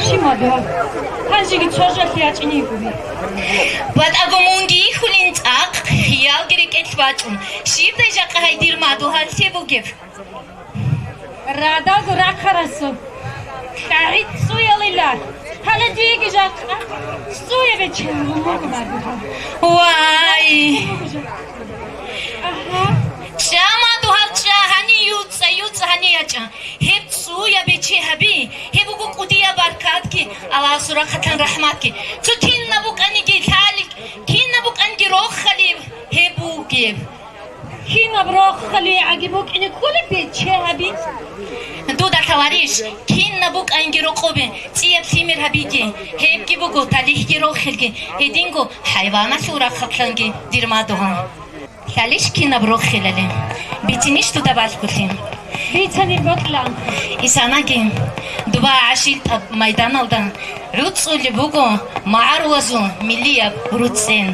Щиб, Мадугьал? Гьанжеги цо жалъи ячӀине йикӀуби. БатӀаго мунги йихьулин цӀакъ, хиялги рекӀелъ бачӀун. Щибдай жакъа гьай, дир Мадугьал, лъе бугеб? Радалго рахъарасул кьагӀи цӀуялила. Гьале диеги жакъа цӀуяб бечелъун буго, Мадугьал. Вай! Агьа. ЧӀа, Мадугьал, чӀа, гьанив юцӀа, юцӀа, гьанив ячӀа. Гьеб цӀуяб бече гьаби, гьеб буго кӀудияб баркатги, Аллагьасул рахъалъан рахӀматги. Цо кинаб букӀаниги лъалеб, кинаб букӀаниги рохалеб гьеб бугеб. Кинаб рохалеб гӀаги букӀине кколеб бече гьаби? Дуда лъаларищ, кинаб букӀаниги рокъобе, цӀияб лъимер гьабиги, гьебги буго талихӀги рохелги, гьединго хӀайваналъул рахъалъанги, дир Мадугьал. Лъалищ кинаб рохелали? Бицинищ дуда балъголъи? Бицани бокьилаанха. Исанаги, дуба гӀашилтӀаб майданалда гӀуцӀулеб буго магӀарулазул миллияб руцӀцӀен.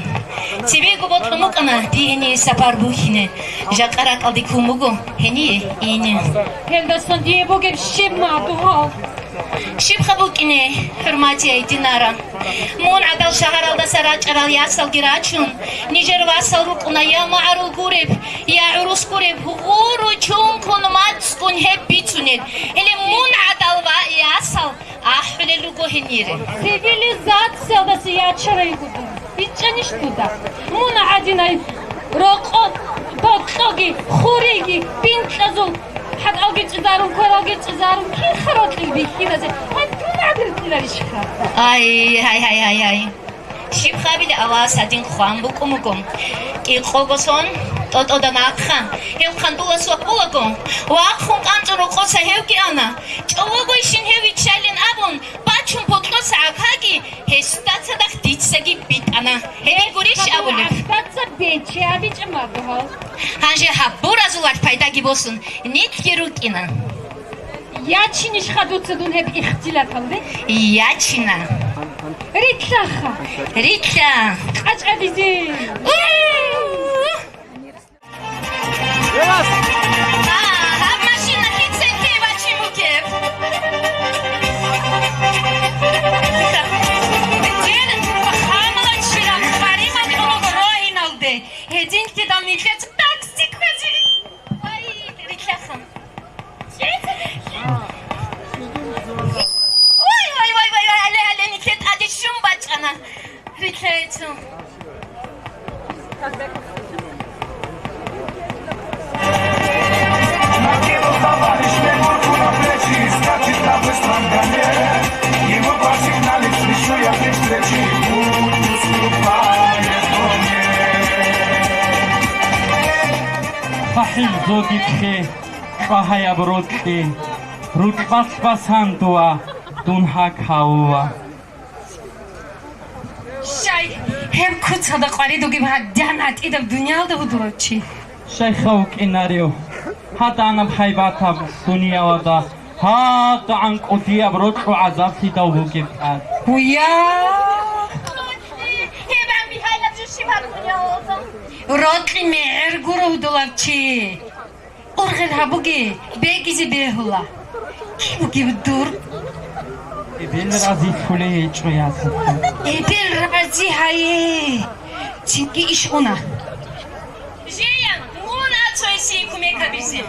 Цебего бокьун букӀана дие гьение сапар бухьине, жакъа ракӀалде ккун буго гьение ине. Гьелдасан дие бугеб щиб, Мадугьал? Щибха букӀине, хӀурматияй динара? Мун гӀадал шагьаралдаса рачӀарал ясалги рачун, нижер васал рукӀуна я магӀарул гуреб, я гӀурус гуреб, гъуру чункун мацӀгун гьеб бицунел. Гьеле мун гӀадал ва ясал ахӀулел руго гьенире. Цивилизациялдаса ячарай гудун. БичӀчӀанищ дуда? Мун гӀадинай рокъо, бокьоги, хуриги, бинкьазул хӀакъалги чӀезарун, квералги чӀезарун, кин харокьил бихьиназе гьеб дун гӀадин риларищха? Ай, гьай, гьай, гьай, гьай. Щиб гьабила Аллагьас гьадин хъван букӀун буго. КӀикъого сон, тӀотӀода нахъа, гьев хъандулас вакъулаго, вахъун кӀанцӀун рокъоса гьевги ана. ЧӀовогойщин гьев виччалин абун, бачун бокьоса гӀагьаги, гьесда цадахъ дицаги битӀана. Гьедин гурищ абулеб? ГӀагьдаца бече абичӀа, Мадугьал. Гьанже гьаб буразулал пайдаги босун, нилъги рукӀина. Ячинищха дуца дун гьеб ихтилаталде? Ячина. Рилълъаха. Рилълъа. КъачӀализе. Гьаб машина лъицаги бачи букеб. Дер хамалачира харимал кьураб рогьиналде. Гьединлъидал нилъеца такси кквезе. Ай, рилълъаха. Вай, вай, вай, вай, вай, гьале, гьале, нилъер тӀаде щун бачӀана. Рилълъайцо. Хахил зодихъе. Чвагьаяб рокьи, рукьбалъ басан дова, дун гьак гьавува. Щай, гьеб куцалда къварид вугеб гьадин гӀатӀидаб дуниялда вугев чи? Щайха вукӀинарев, гьаданаб гьайбатаб дуниялда гьадагӀан кӀудияб рокьу гӀазаблъидал вугеб тӀад. Гьуя! Гьеб гьанбихьайилаб жо щиб гьаб дуниялалда? Рокьи мегӀер гуро вугев чи. Ургъел гьабуге, бегизе бегьула. Киб бугеб дур? Эбел разилъулей гьечӀо, ясалъа. Эбел рази гьае. Цинги иш уна. Жеян, мун ацо гьесие кумек гьабизе.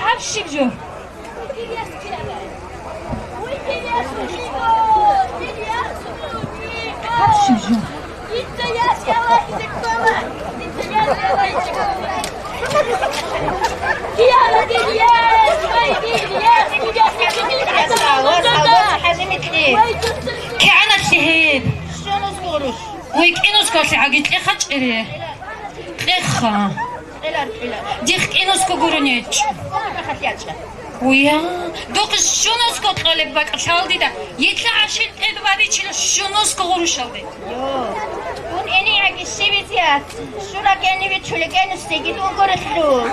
Гьаб щиб жо? Гьаб щиб жо? КигӀаналъе гьеб? Вай, кӀинусго гьалъе гӀаги кьеха чӀере. Кьеха. Дихъ кӀинусго гурони гьечӀо. Уя, духъе щунусго кьолеб бакӀ лъал дида. Йилъа гӀашил тӀед баричила щунусго гъурущалде. Дун эни гӀаги щибизе ас. Щура кӀени вичули кӀенусеги дун гурелъул.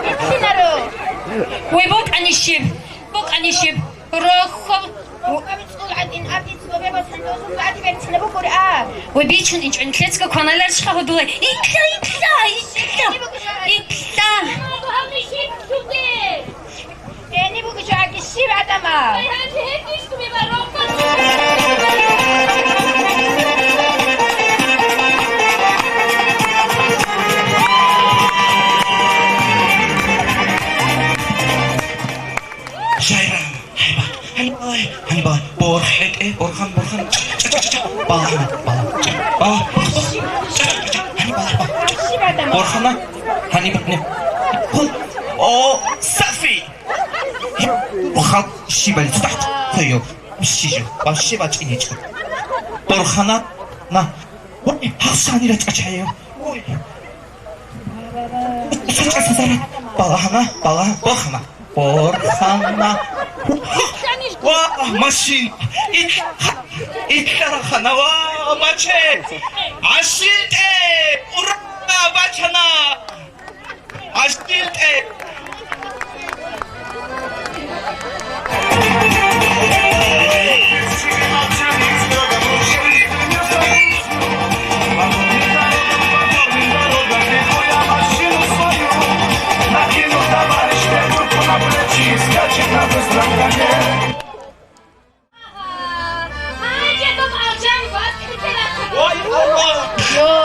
Битлъинаро. Вай, букӀани щиб, букӀани щиб. Рохьо. Ва бичун инчӀо, нилъецаго кваналарищха гьудулай? Итла, итла, итла, итла. Гьениб бугищ гьаги щиб гӀадамал? Жайран. Гьайба, гьайба, гьайба, борхӀетӀе, борхан, борхан. Ча, ча, ча, ча. Балагьана, балагь. Ча, балагь. Ча, ча, ча, ча. Гьани балагь, балагь. Борхана, гьани балагь. О, Сафи! Борхан, щибали цадахъ. Хойо, щижо, вообще бачӀиничӀо. Борхана, на. Ой, гьалсани рачӀа чайо. Ой. Балагьана, балагь-, борхана. Борхана. Ва, машин. Ит-, итларахана, ва, маче. ГӀашилтӀе. Ура, бачана. ГӀашилтӀе.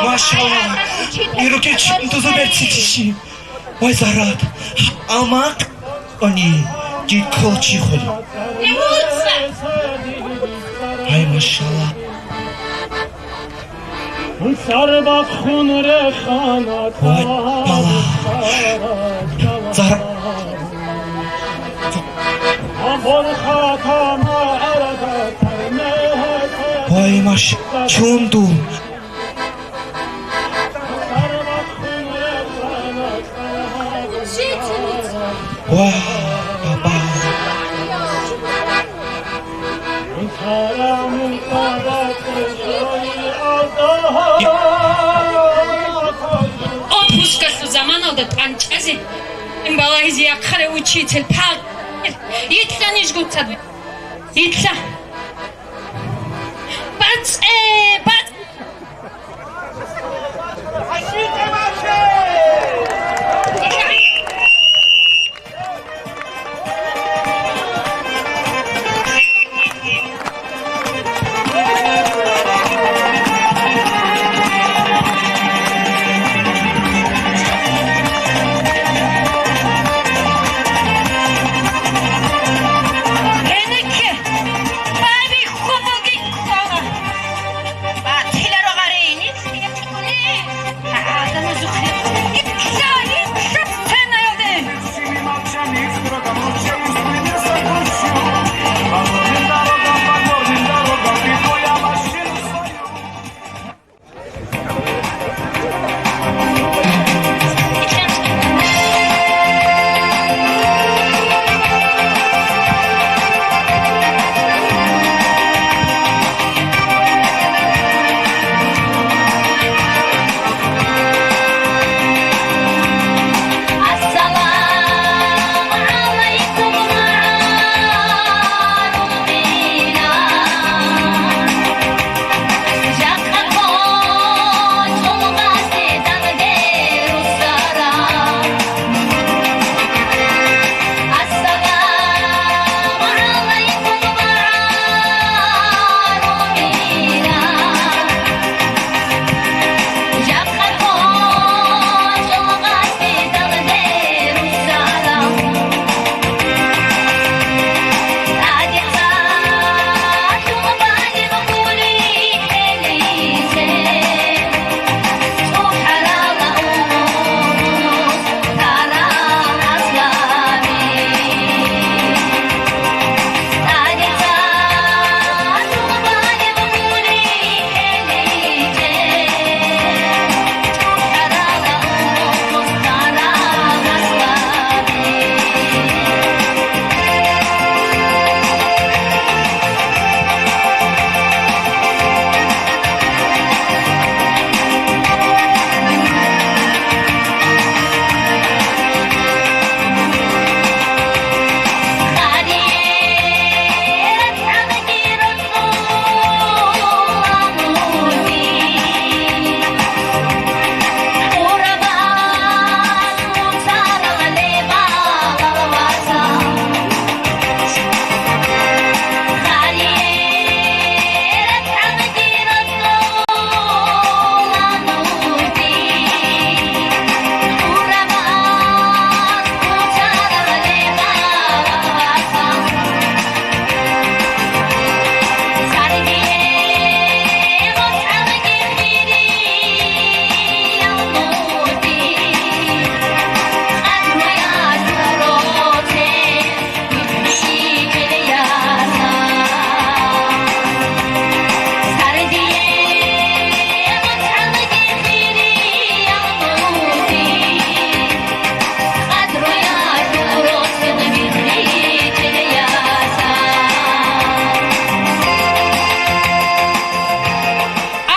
Машалла. Ируке чимдузу берцитиси. Вай, Зарат, амакъ они, диккол чи хули. Ай, машалла. Сарбахъун рехана. Вай, бала. Зарат. Борхатана аргъатана. Маш чунду. Ва, баба. Отпускалъул заманалда тӀанчӀазе балагьизе яхъарав учитель Пал-, йилъа нижгоцад, йилъа. БацӀцӀе, бацӀ-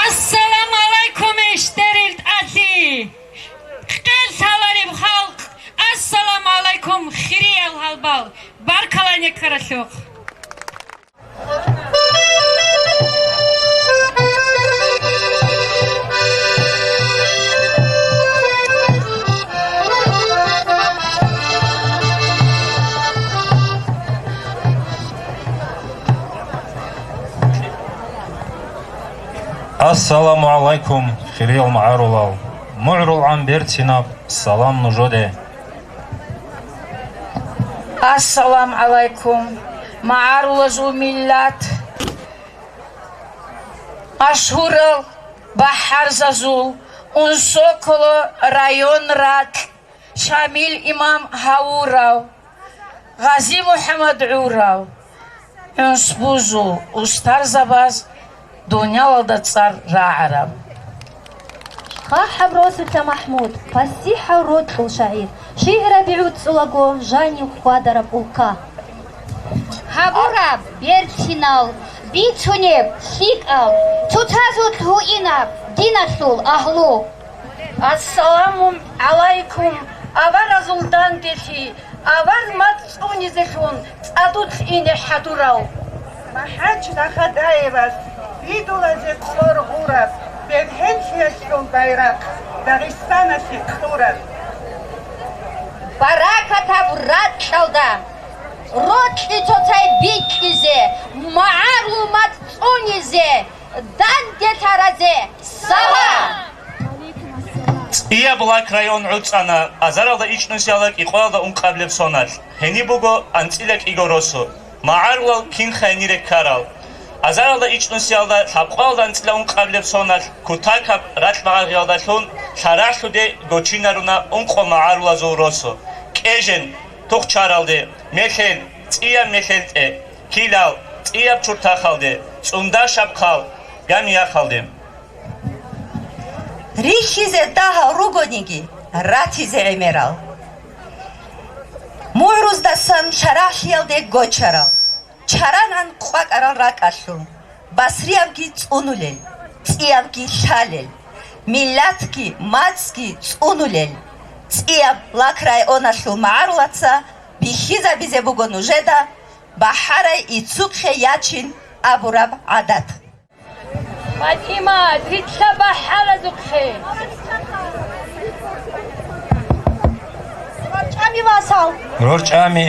Ассаламу гӀалайкум, иштерил тӀалъи! Къел лъалареб халкъ! Ассаламу гӀалайкум, хириял гьалбал! Баркала некаралъухъ! Ассаламу гӀалайкум, хириял магӀарулал! МугӀрулгӀан берцинаб салам нужеде! Ассаламу гӀалайкум, магӀарулазул миллат! Машгьурал бахӀарзазул Унсоколо район ракь Шамил имам гьавурав, Гъази МухӀаммад гӀурав, гӀунсбузул устарзабаз дунялалда цӀар рагӀараб. ХъахӀаб росулъа МахӀмуд, пасихӀав рокьул шагӀир, шигӀраби гӀуцӀулаго жанив хьвадараб улка. Гьабураб берцинал, бицунеб лъикӀал, цоцазулъ гьуинаб диналъул агьлу. Ассаламу гӀалайкум, аваразул данделъи, авар мацӀ цӀунизелъун цӀадулъ ине хӀадурал. МахӀач Рахадаевас ридулазе къор гъураб, бергьенлъиялъул байрахъ Дагъистаналъе кьураб. Баракатаб ракьалда, рокьи цоцай бикьизе, магӀарул мацӀ цӀунизе, данде лъаразе салам! ЦӀияб лак район гӀуцӀана азаралда ичӀнусиялда кӀикъоялда ункъабилеб соналъ. Гьениб буго анцӀила кӀиго росу, магӀарулал кинха гьенире ккарал. Азаралда ичӀнусиялда лъабкъоялда анцӀила ункъабилеб соналъ кутакаб ракь-магӀаргъиялдалъун лъаралъуде гочинаруна ункъо магӀарулазул росу: КӀежен, Тухчаралде, Мелъел, ЦӀияб МелъелтӀе, Килал, ЦӀияб Чуртахалде, ЦӀундашаб Хъал, Гамияхалде. Рихьизе дагьал ругониги, ратизе гӀемерал. МугӀруздасан шарагӀлъиялде гочарал, чаранан къвакӀарал ракӀалъул, басриябги цӀунулел, цӀиябги лъалел, миллатги мацӀги цӀунулел, цӀияб лак районалъул магӀарулаца бихьизабизе буго нужеда БахӀарай иццухъе ячин абураб гӀадат. ПатӀимат, рилълъа БахӀаразухъе. РорчӀами васал. РорчӀами.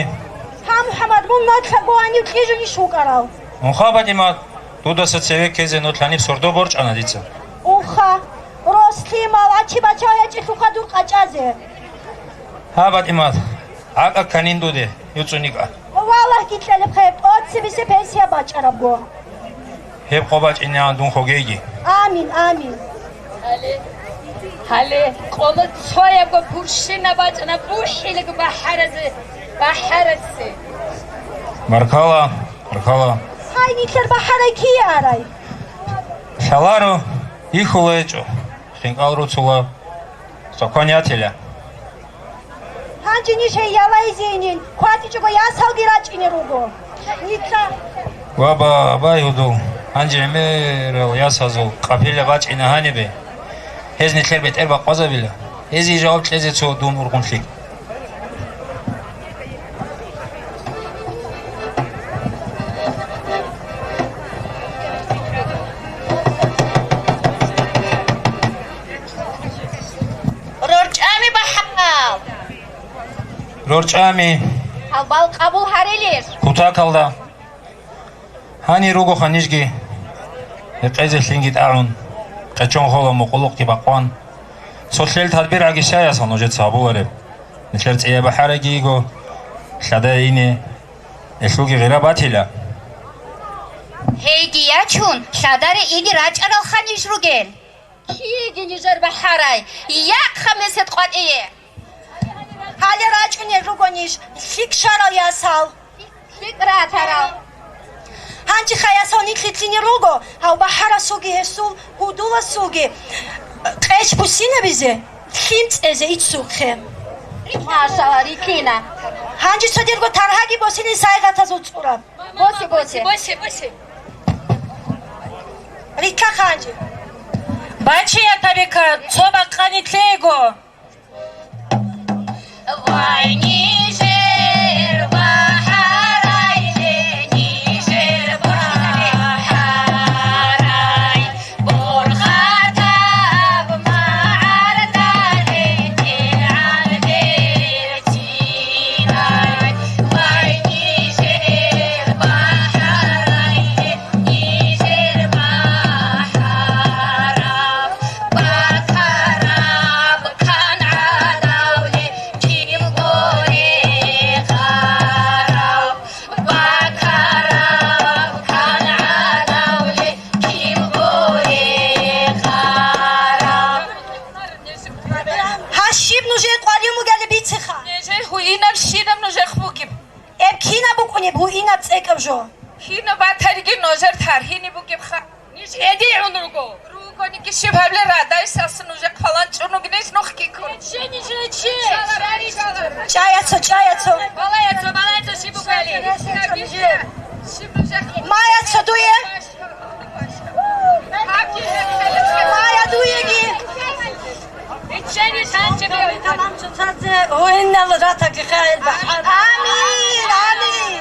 Гьа, МухӀаммад, мун нуцӀа гуанив кьижунищ вукӀарал? Унха, ПатӀимат, дудаса цеве ккезе нуцӀаниб сордо борчӀана дица. Унха, рос, лъимал, ачи-бачал гьечӀелъулха дур къачӀазе. Гьа, ПатӀимат, гӀакӀа кканин дуде, юцӀуникӀа. Валлагь, кьелеб хъе, тӀоцебизе пенсия бачӀарабго. Гьеб къо бачӀинегӀан дун хогейги. Амин, амин. Гьале, гьале, къоло цоябго пурщина бачӀана бухӀилаго БахӀаразе, БахӀарасе. Баркала, баркала. Гьай, нилъер БахӀарай кие арай? Лъаларо, ихьула гьечӀо, хинкӀал руцула. Соконятила. Гьанже ниж гьей ялайзейин, кватӀичӀого ясалги рачӀине руго. Нилъа. Ваба, абай гьудул, гьанже гӀемерал ясазул къапила бачӀина гьанибе. Гьез нилъер бетӀер бакъвазабила. Гьезие жаваб кьезе цо дун ургъун лъикӀ. РорчӀами, БахӀарал! РорчӀами! Гьалбал къабул гьарилищ? Кутакалда. Гьанир ругоха нижги, гьекъезе лъинги тӀагӀун, къечон хола мукъулукъги бакъван. Цолъел тадбиргӀаги щай асал нужеца гьабулареб? Нилъер цӀияб БахӀарайги йиго, лъадай ине, гьелъулги гъира батила. Гьейги ячун, лъадаре ине рачӀаралха ниж ругел. Киеги нижер БахӀарай, яхъа месед къватӀие! Гьале рачӀунел руго ниж, лъикӀ щварал ясал. ЛъикӀ ратарал. Гьанжеха ясал нилъ лъилъине руго, гьав БахӀарасулги гьесул гьудуласулги къеч буссинабизе, лъим цӀезе иццухъе. Машалла, рикӀкӀина. Гьанже цо дирго таргьаги босилин сайгъатазул цӀураб. Босе, босе. Босе, босе. Рикка ханжи. Бачия табика, цо бакъани лъего. Вай, нижер БахӀарай, нижер БахӀарай. Борхатаб магӀардалде гӀадер цинай, вай, нижер БахӀарай, нижер БахӀараб, бакараб кан гӀадавле ким горе гъарав. Бакараб кан гӀадавле ким горе гъарав. Гьа щиб нужее къварив мугали бициха? Нижер гьуинаб щибаб нужехъ бугеб? Эб кинаб букӀунеб гьуинаб цӀекӀаб жо? Кинаб батариги нужер таргьине бугебха. Ниж ЧӀедигӀун руго. Ругониги щиб гьабилел, радайсалса нужехъ палан чӀун ругин нухги ккун. Чаяцо, чаяцо. Балаяцо, балаяцо, щиб бугали? Щиб нужехъ? Маяцо дуе. Мая дуеги. Амин, амин.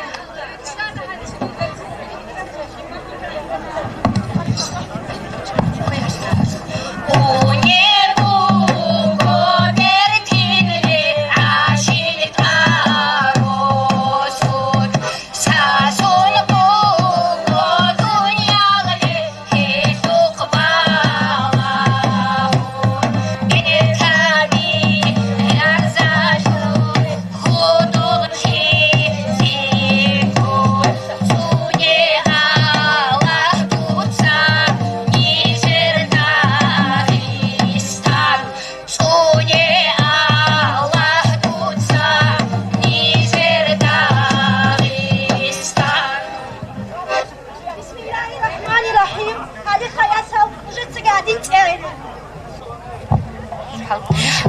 Бисмиллагьи ррахӀмани ррахӀим. Гьале, хаясал, нужецаги гьадин тӀегӀина.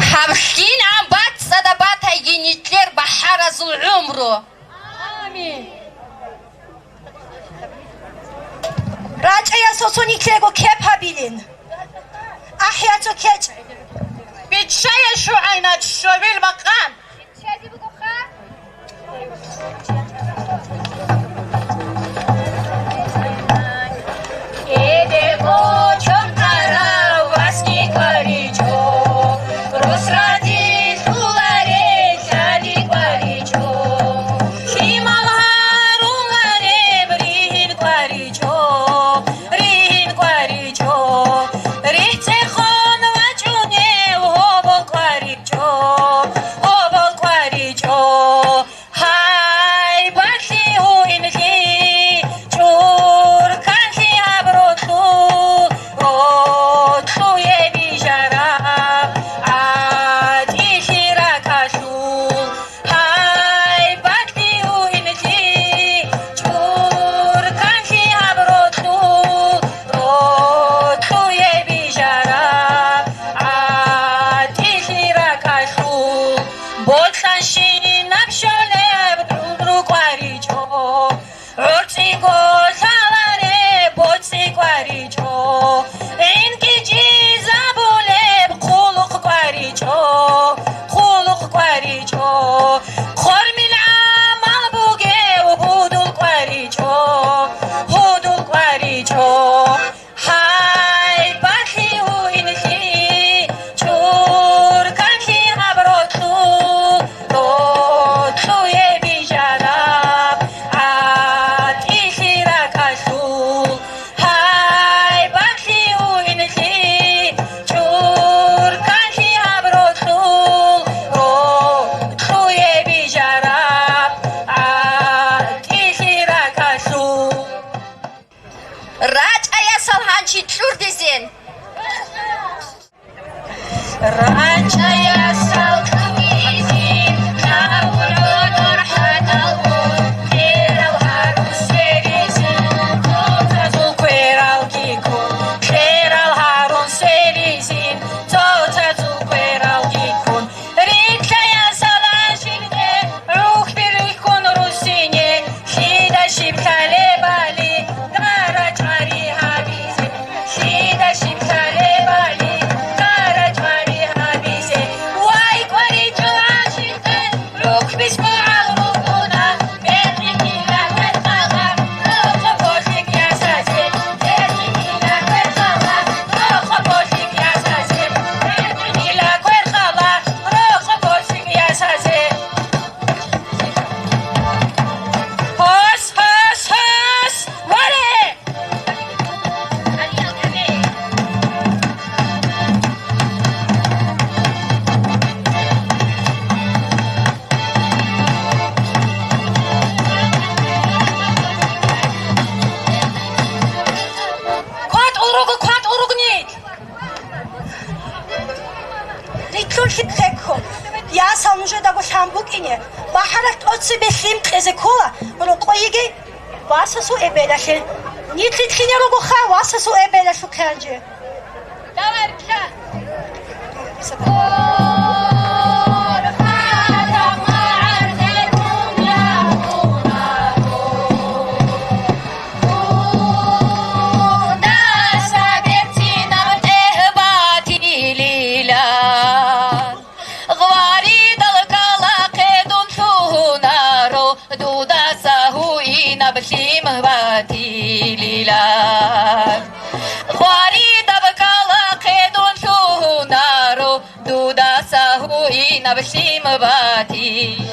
Гьаб лъиман бацӀцӀадаб батайги нилъер бахӀаразул гӀумру. Амин. РачӀаясул цо нилъего кеп гьабилин. АхӀяцо кечӀ. Биччая, ШугӀайнат, щобил макъам. Рихьцехун вачӀунев гьобол къваричӀо, гьобол къваричӀо. Гьайбатлъи гьуинлъи чӀурканлъи гьаб ролъул, ролъуе бижараб гӀатӀилъи ракӀалъул. Гьайбатлъи гьуинлъи чӀурканлъи гьаб ролъул, ролъуе бижараб гӀатӀилъи ракӀалъул. Бокьанщинаб щолеб гӀумру къваричӀо, гӀорцӀиго лъалареб боцӀи къваричӀо, гӀинкӀичӀизабулеб хъулухъ къваричӀо, хъулухъ къваричӀо, хъормил гӀамал бугев гьудул къваричӀо, гьудул къваричӀо. Гьайбатлъи гьуинлъи чӀурканлъи гьаб ролъул, ролъуе бижараб гӀатӀилъи ракӀалъул. Гьайбатлъи гьуинлъи чӀурканлъи гьаб ролъул, ролъуе бижараб гӀатӀилъи ракӀалъул. РачӀаясал гьанчи кьурдизин. РачӀаясал кьурдизин, гьаб гӀодор хӀатӀалгун, кьерал гьарун серизин, цоцазул квералги ккун, кьерал гьарун серизин, цоцазул квералги ккун. Рилълъаясал гӀажине, гӀухьби рихьун руссине, лъида щиб лъалебали, гара чӀвари гьабизе, лъида щиб лъалебали, гара чӀвари гьабизе. Вай, кӀваричӀо гӀажине, гӀухьби согӀал ругуна, бекъи кила кверхъала, рохъо болъиг ясазе, бекъи кила кверхъала, рохъо болъиг ясазе, бекъи кила кверхъала, рохъо болъиг ясазе. Гьос, гьос, гьос! Варе! КватӀун руго, кватӀун ругни! Рилълъунлъи ккекко, ясал нужедаго лъан букӀине, бахӀаралъ тӀоцебе лъим кьезе ккола, рокъой йиги васасул эбелалъе. Итлъи-итлъине руго ха, васасул эбелалъухъе гьанже. Давай, рикӀкӀа. Гъваридал кӀкӀалахъе дун лъугьунаро, дудаса гьуинаб лъим батилилан. Гъваридаб кӀкӀалахъе дун лъугьунаро, дудаса гьуинаб лъим батилилан.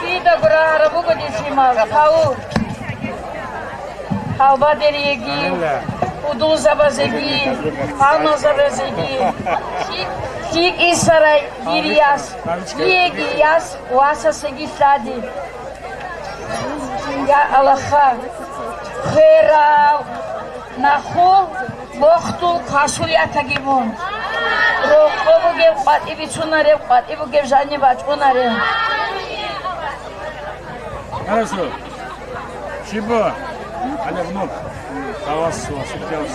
Кидаго рагьараб буго дир лъимал, тавур. Гьалбадериеги, удулзабазеги, палмалзабазеги, лъикӀ исарай дир яс, диеги яс васасеги лъади. Я Аллагьха, хверал, нахул, бохтул, хъасул ятаги мун. Рокъо бугеб къватӀи бицунареб, къватӀи бугеб жаниб бачӀунареб. Хорошо. Щибо? Гьале внук. Тавас ва сутелс.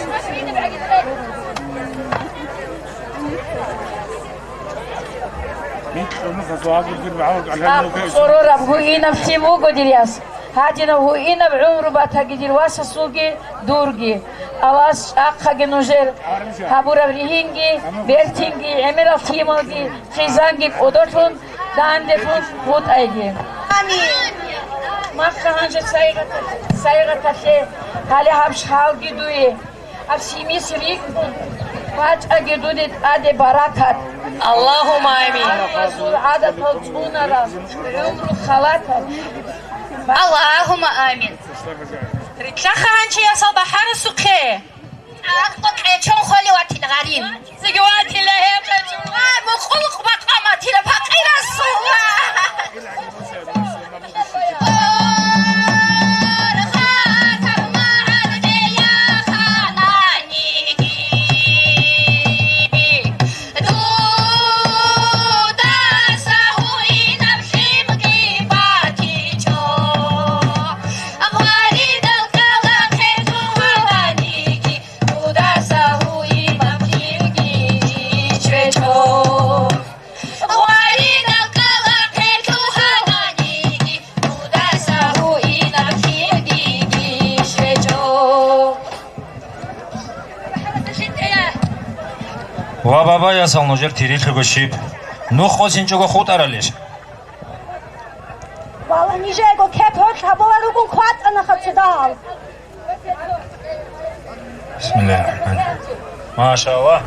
Къорораб гьуинаб лъим вуго дир яс. Гьадинаб гьуинаб гӀумру батаги дир васасулги дурги. Аллагьас чӀахъаги нужер гьабураб ригьинги, бертинги, гӀемерал лъималги, хъизанги кӀодолъун, данделъун вутӀайги. Амин. Махха гьанже сайигъаталъе, сайигъаталъе, гьале гьаб шалги дуе. Гьаб лъимис рикӀкӀун бачӀаги дуде тӀаде баракат. Аллагьумма амин. Гьазул гӀадатал цӀунарал гӀумру халатал. Аллагьумма амин. Рилълъаха гьанже ясал бахӀарасухъе. АкӀкъо кьечон холев ватил гъарин. Цинги ватила гьеб кьечон. Ай, мукъулукъ бакъа матила пакъирасул. Ва баба, ясал нужер тирилъего щиб? Нух къосинчӀого хутӀаралищ? Вала, нижего кеп гьоркь гьабула ругун кватӀана хацудал. Бисмиллагьир рахӀманир рахӀим. Машаллагь.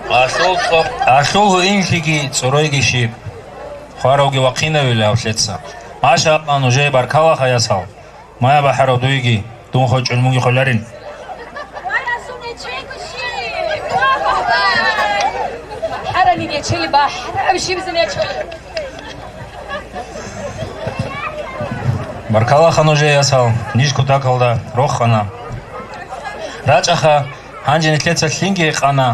Ахьул цо-, ахьул гьуинлъиги цӀоройги щиб? Хваравги вахъинавила гьав лъеца. Машаллагь, нужее баркала, хаясал. Мая бахӀарав дуеги, дун хочӀел мунги холарин. ХӀараниги чили бахӀ, хӀараб щибизин ячӀоли. Баркалаха нужее, ясал, ниж кутакалда рохана. РачӀаха, гьанже нилъеца лъинги гьекъана.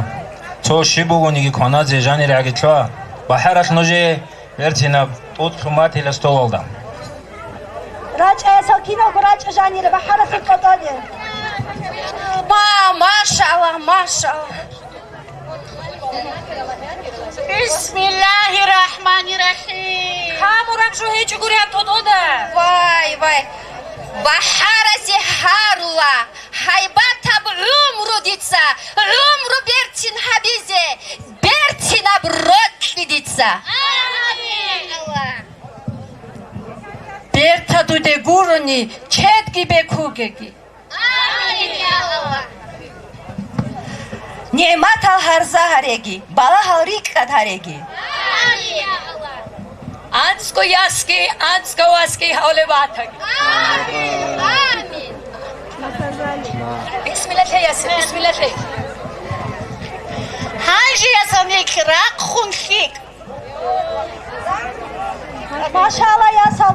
Цо щиб бугониги кваназе жанир гӀагитлъуа. БахӀаралъ нужее Бертинаб тӀутӀ лъуматила столалда. РачӀа, ясал, киналго рачӀа жанире, бахӀарасул тӀотӀоле. Ма, машалла, машалла. Бисмиллагьир рахӀманир рахӀим. Камураб жо гьечӀогури гьаб тӀотӀода. Вай, вай. БахӀарасе гьарула. Гьайбатаб гӀумру дица, гӀумру бертин гьабизе, бертинаб рокьи дица. Амин. Берта дуде гурони, чедги бекугеги. Амин, я Аллагь. НигӀматал гьарза гьареги, балагьал рикӀкӀад гьареги. Амин, я Аллагь. АнцӀго ясги, анцӀго васги гьавлеб батаги. Амин. Амин. Бисмилла лъе, ясир, бисмилла лъе. Гьанже ясал нилъ рахъун лъикӀ. Машалла, ясал,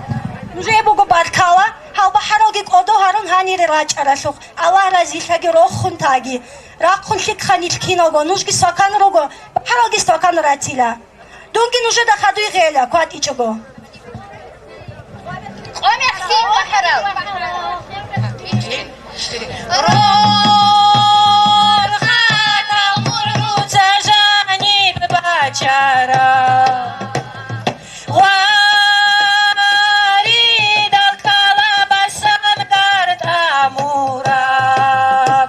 нужее буго баркала. БахӀаралги кӀодо гьарун гьанире рачӀаралъухъ, Аллагь разилъаги рохун таги. Рахъун лъикӀ ханилъ киналго, нужги свакан руго, бахӀаралги свакан ратила. Дунги нужеда хадуй гъела, кватӀичӀого. Къо мехлъи, бахӀарал. Рорхатал мургьуца жаниб бачара. Гъваридал ккала басан гартӀа мураб.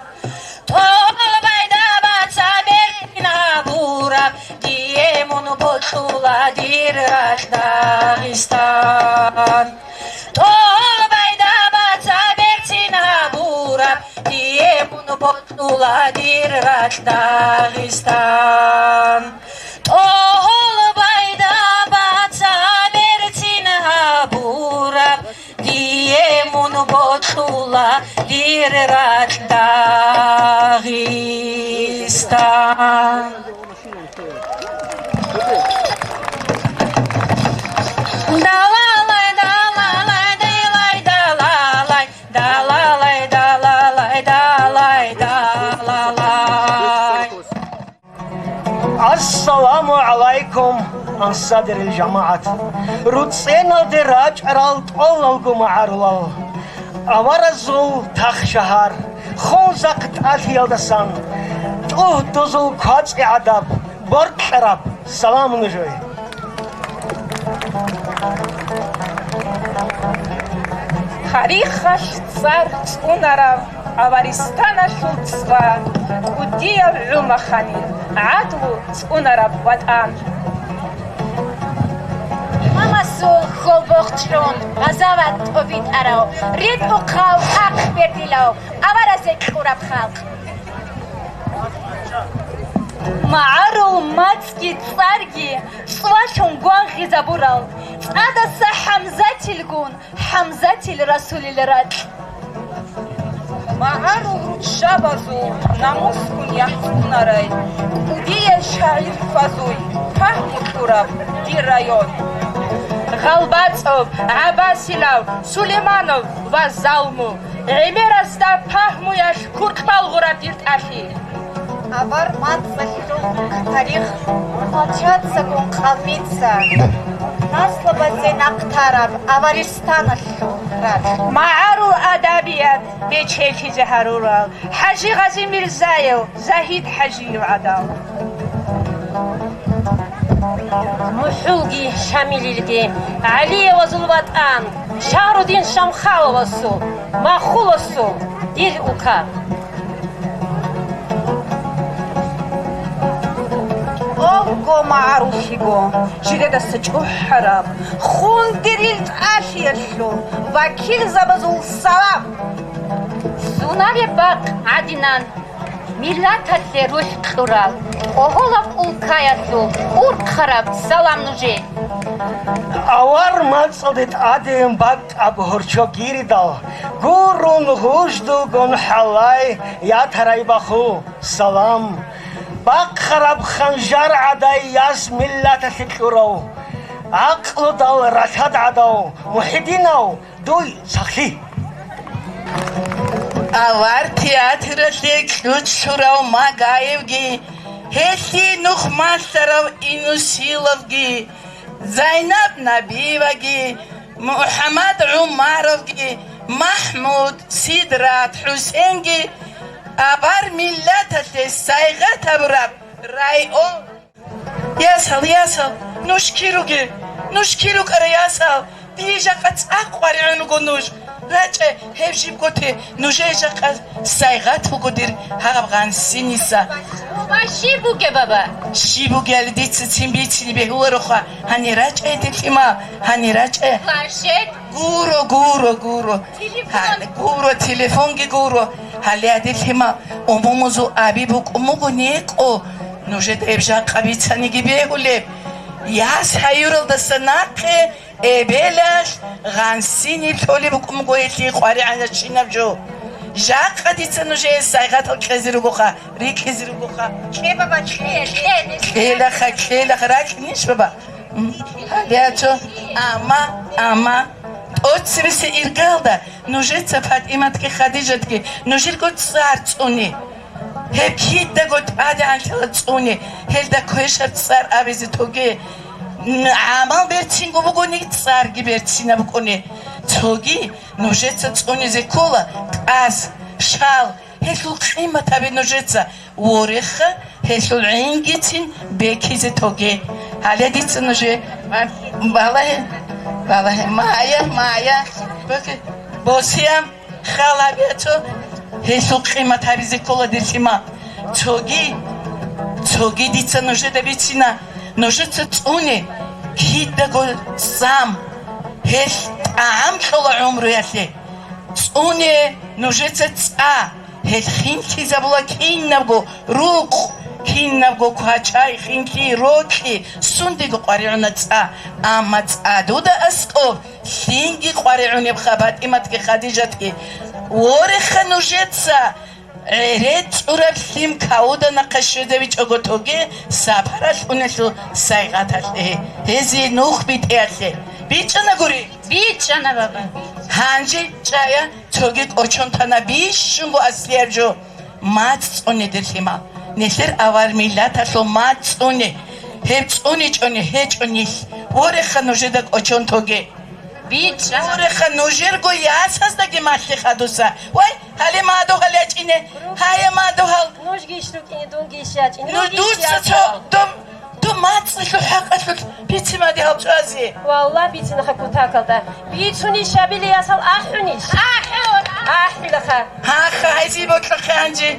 Толбайда бацаб бертин гьабураб, дие мун бокьула дир ракь Дагъистан. Толбайда бацаб бертин гьабураб, дие мун бокьула дир ракь Дагъистан. Толбайда бацаб бертин гьабураб, дие мун бокьула дир ракь Дагъистан. Далалай, далалай, дилай, далалай, далалай, далалай, далай, далалай. Ассаламу гӀалайкум, ансадерил жамагӀат! РуцӀеналде рачӀарал тӀолалго магӀарулал, аваразул тахшагьар, хунзахъ тӀалъиялдасан, тӀугьдузул квацӀи гӀадаб, боркьараб салам нужее! Тарихалъ цӀар цӀунарав аваристаналъул цӀва, кӀудияв гӀумахани гӀадлу цӀунараб ватӀан. Имамасул хьолбохъ чӀун, гъазават тӀобитӀарав, ритӀухъав ахъ бердилав, аваразе кьураб халкъ. МагӀарул мацӀги цӀарги цӀвалъун гвангъизабурал, цӀадаса ХӀамзатилгун, ХӀамзатил Расулил ракь. МагӀарул руччабазул намусгун яхӀцӀунарай, кӀудияй шагӀир Фазуй, пагьму кьураб дир район. ГъалбацӀов, ГӀабасилав, Сулейманов ва Залму, гӀемерасда пагьмуялъ куркь балгъураб дир тӀалъи. Авар мацӀалъул тарих пачацагун къавмица, наслабазе нахъ тараб аваристаналъул ракь. МагӀарул адабият бечелъизе гьарурал ХӀажи Гъази-Мирзаев, Загьид ХӀажиев гӀадал. МухӀулги Шамилилги, ГӀалиевазул ватӀан, Шагьрудин Шамхаловасул, Махуласул, дир ука. Къого магӀарулъиго, жидедаса чӀухӀараб, хундерил тӀалъиялъул вакилзабазул салам. Сунареб бакъ гӀадинан, миллаталъе рухӀ кьурал, къоголаб улкаялъул урхъараб салам нужее. Авар мацӀалде тӀадегӀин бакӀаб гьорчо гиридал, гурун гъуждулгун хӀалай ятарай баху салам. Бахъараб ханжар гӀадай яс миллаталъе кьурав, гӀакълудал ралъад гӀадав, МухӀидинав, дуй сахлъи. Авар театралъе кьучӀ лъурав Магаевги, гьелъие нух малъарав Инусиловги, Зайнаб Набиеваги, МухӀаммад ГӀумаровги, МахӀмуд, Сидрат, ХӀусенги, авар миллаталъе сайгъат гьабураб район. Ясал, ясал, нуж кир ругел? Нуж кир рукӀара, ясал? Дие жакъа цӀакъ къваригӀун руго нуж. РачӀе, гьеб жибго те, нужее жакъа сайгъат буго дир гьаб гъансиниса. Ва щиб буге, баба? Щиб бугеали дица цин бицине бегьулароха. Гьанир рачӀе, дир лъимал, гьанир рачӀе. Планшет. Гуро, гуро, гуро. Телефон. Гьа, гуро, телефонги гуро. Гьале, дир лъимал, умумузул аби букӀун буго некъо. Нужеда гьеб жакъа бицаниги бегьулеб. Яс гьаюралдаса нахъе эбелалъ гъансини лъолеб букӀун буго гьелъие къваригӀанчинаб жо. Жакъа дица нужее сайгъатал кьезе ругоха, рикӀкӀизе ругоха. Кье, баба, кье, кье, кье. Кьелаха, кьелаха, ракӀнищ, баба? М, гьале ацо, амма, амма, Оцебесе иргалда нужеца ПатӀиматги Хадижатги нужерго цӀар цӀуне. Гьеб кидаго тӀадегӀанлъила цӀуне, гьелда квешаб цӀар абизе тоге. Н-, гӀамал берцинго бугони, цӀарги берцинаб букӀуне. Цоги нужеца цӀунизе ккола тӀас, шал, гьелъул къимат гьабе нужеца. Вореха, гьелъул гӀингицин бекизе тоге. Гьале дица нужее ва-, балагье, балагье, мая, мая, боке-, босиям, халабиацо, гьелъул къимат гьабизе ккола, дир лъимал. Цоги, цоги дица нужеда бицина, нужеца цӀуне кидаго цӀам, гьелъ тӀагӀам кьола гӀумруялъе. ЦӀуне нужеца цӀа, гьелъ хинлъизабула кинабго рукъ, кинабго квачай, хинлъи, рокьи, сундего къваригӀуна цӀа. Амма цӀа дуда аскӀоб лъимги къваригӀунебха, ПатӀиматги Хадижатги. Вореха нужеца, гӀере цӀураб лъим кавуда нахъа щвезавичӀого тоге, сапаралъ уналъул сайгъаталъе, гьезие нух битӀиялъе. БичӀчӀанагури? БичӀчӀана, баба. Гьанже чӀая, цоги кӀочон тана бищунго аслияб жо. МацӀ цӀуне, дир лъимал. Нилъер авар миллаталъул мацӀ цӀуне. Гьеб цӀуничӀони гьечӀо нилъ. Вореха нужеда кӀочон тоге. БичӀчӀана. Вореха нужерго ясаздаги малъи хадуса. Вай, гьале мадугьал ячӀине. Гьая мадугьал. Нужги иш рукӀине, дунги иш ячӀине. Ну, нужги иш дуца цо ячӀал. Дум Дун мацӀалъул хӀакъалъулъ бицин мадугьал чӀвазе. Валлагь, бицинха кутакалда. Бицунищ абилиясал ахӀунищ? АхӀун! АхӀилаха. Гьаха, гьайзи бокьухъе гьанже.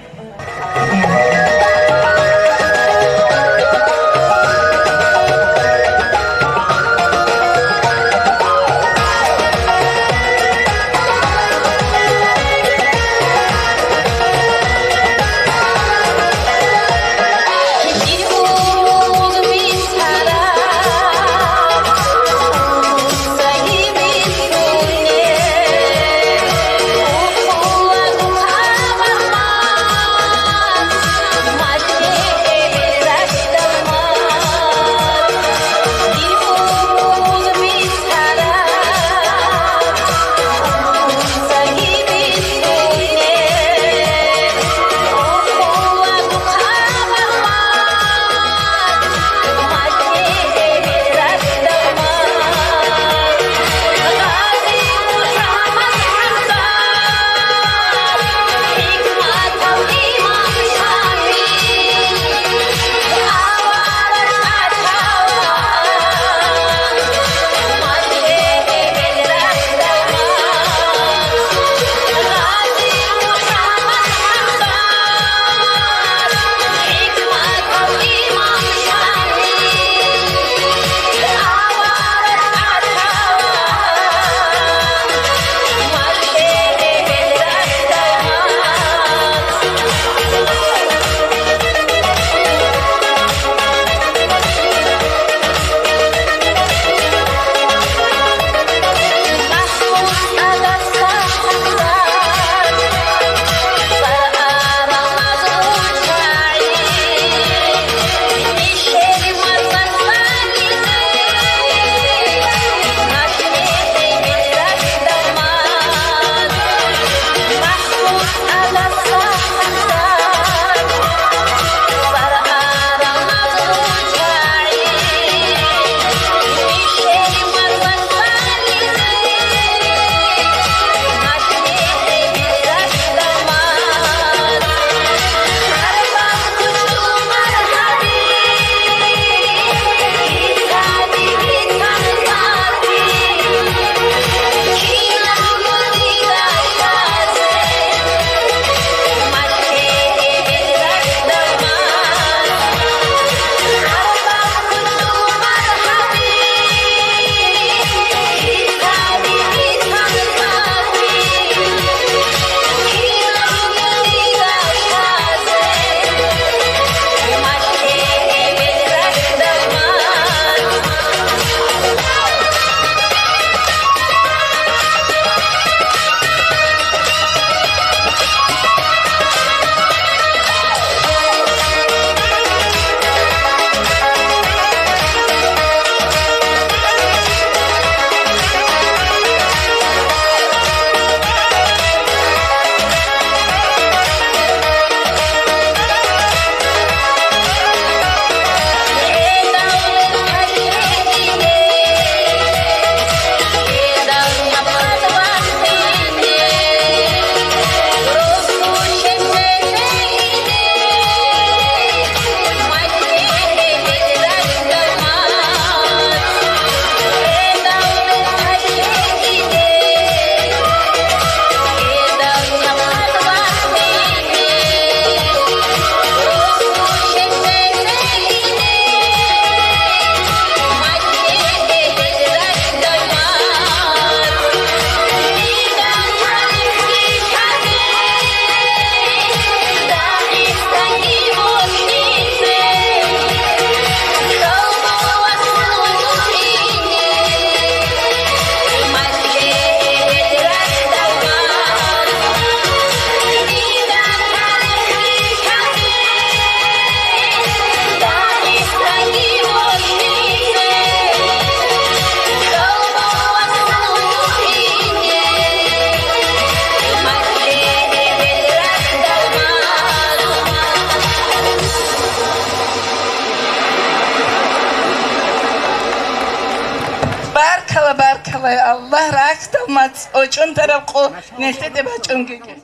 Баркала, баркала, Аллагь рахьдал мацӀ, очӀун тараб къо нилъеде бачӀунгеги.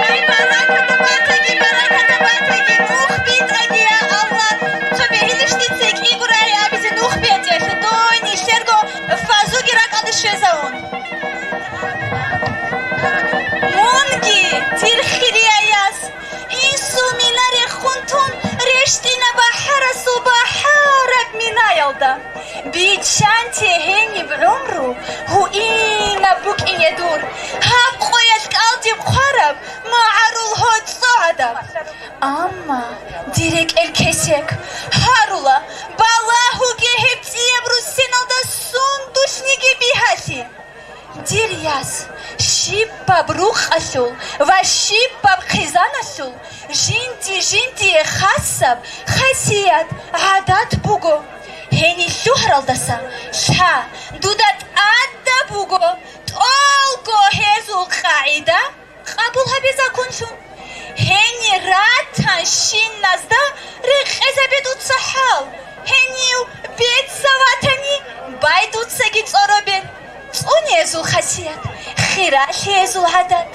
Ай, бараката батаги, бараката батаги, нух битӀаги, я Аллагь! Цо бегьилищ дица кӀигурай абизе нух бетӀелъи, дой нилъерго фазуги ракӀалде щвезавун. Мунги, дир хирияяс, инсул мина рехун тун рещтӀина бахӀарасул бахӀараб минаялда. Биччанте гьениб гӀумру гьуинаб букӀине дур, гьаб къоялъ кӀалдиб хъвараб магӀарул гьоцӀо гӀадаб. Амма, дир рекӀел кесек, гьарула, балагьуге гьеб цӀияб руссиналда сундулъниги бигьалъи. Дир яс, щибаб рукъалъул ва щибаб хъизаналъул жинди-жиндие хасаб хасият, гӀадат буго. Гьениб лъугьаралдаса лъа дуда тӀадаб буго, тӀолго гьезул къагӀида къабул гьабе законлъун. Гьенир ратан щиназда рекъезабе дуца хӀал, гьенив бецав ватани, бай дуцаги цӀоробе. ЦӀунезул хасият, хиралъиязул гӀадат,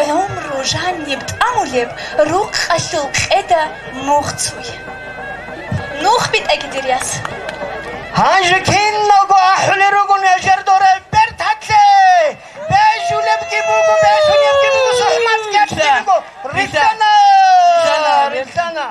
гӀумру жаниб тӀамулеб рукъалъул къеда мухцуй. Нух битӀаги, дир яс. Гьанже киналго ахӀулел ругон гьежер доре берталъе! Бежулебги буго, бежулебги буго, сухӀмат ккелги буго. Рилъана! Рилъана! Рилъана!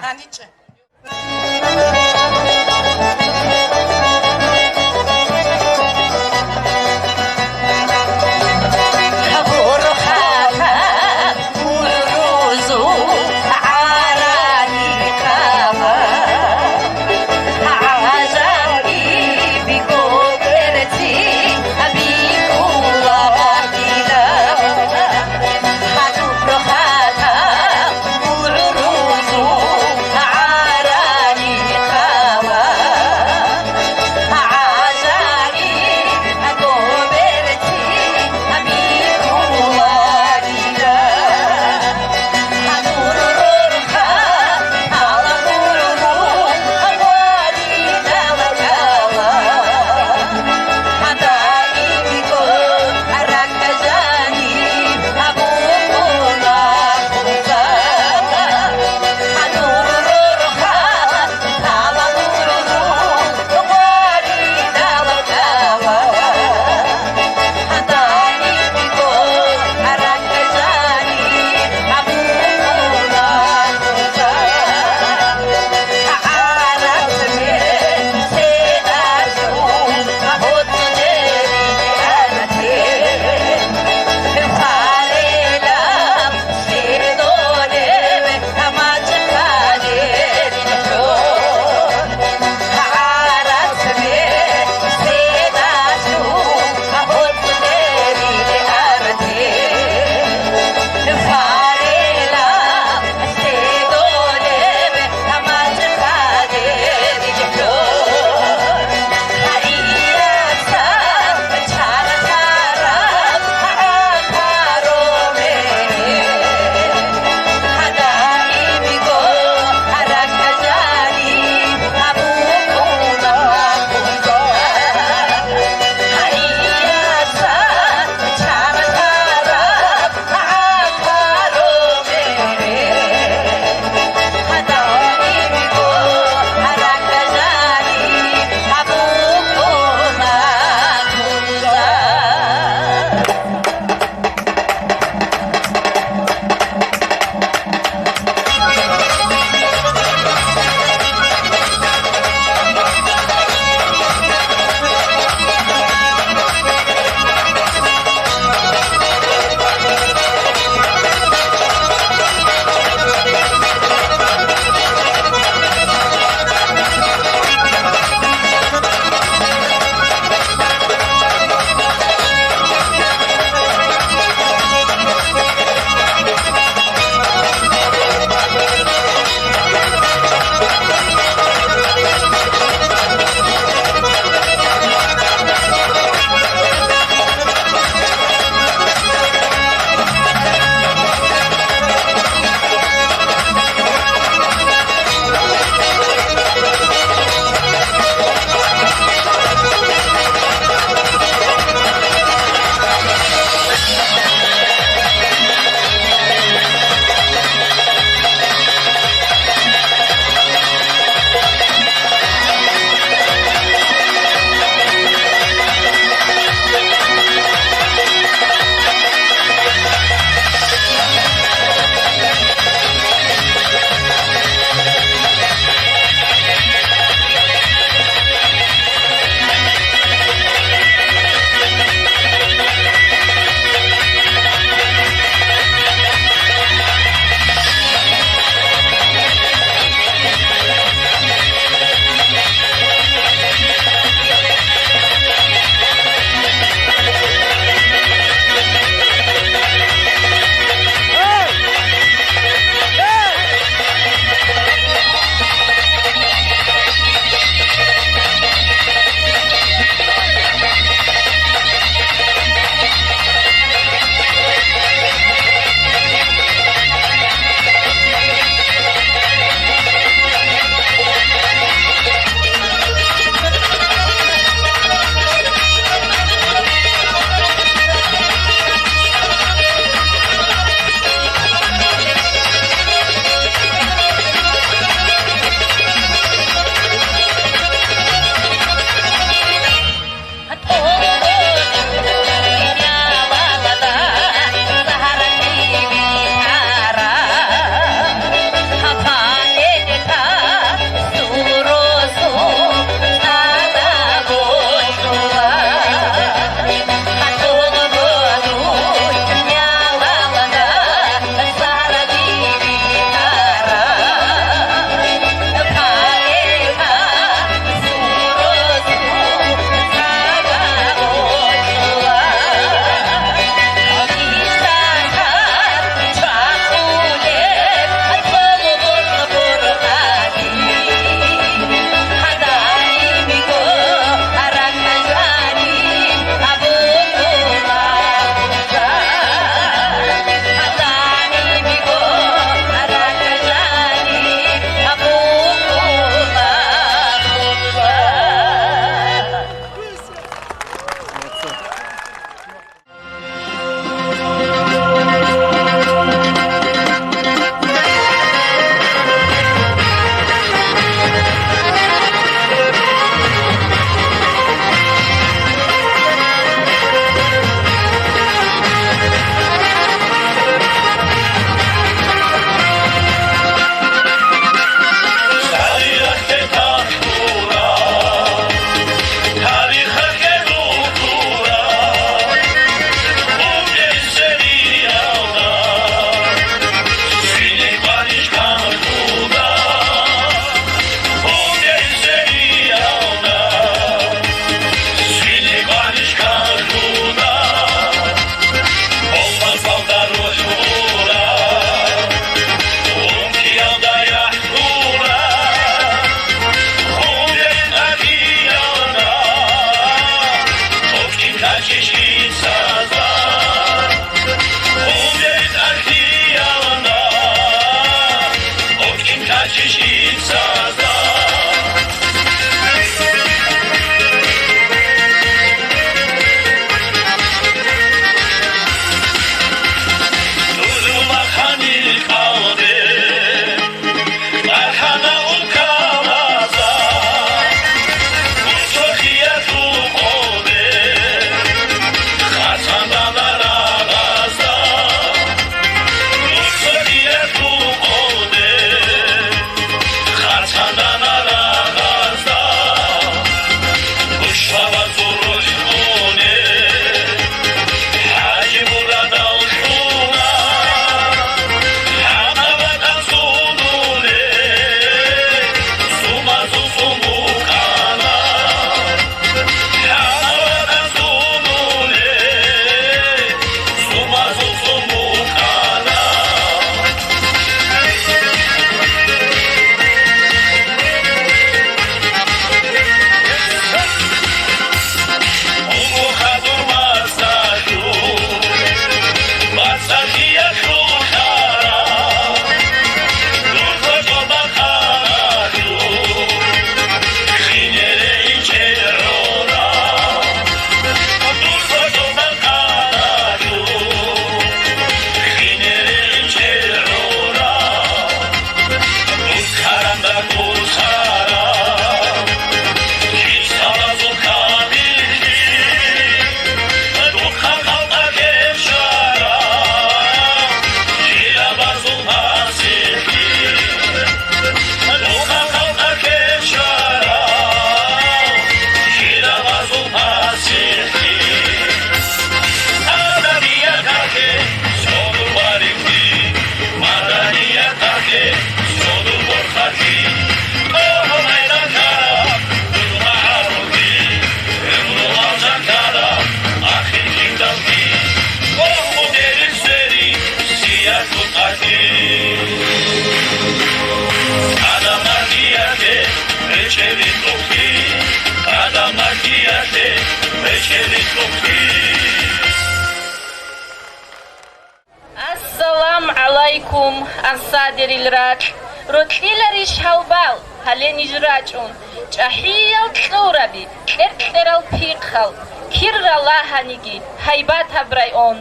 Ассалам гӀалайкум, ансадерил ракь! Рокьиларищ гьалбал, гьале ниж рачӀун, чӀахӀиял кьураби, кьер-кьерал пихъал, кир ралагьаниги, гьайбатаб район!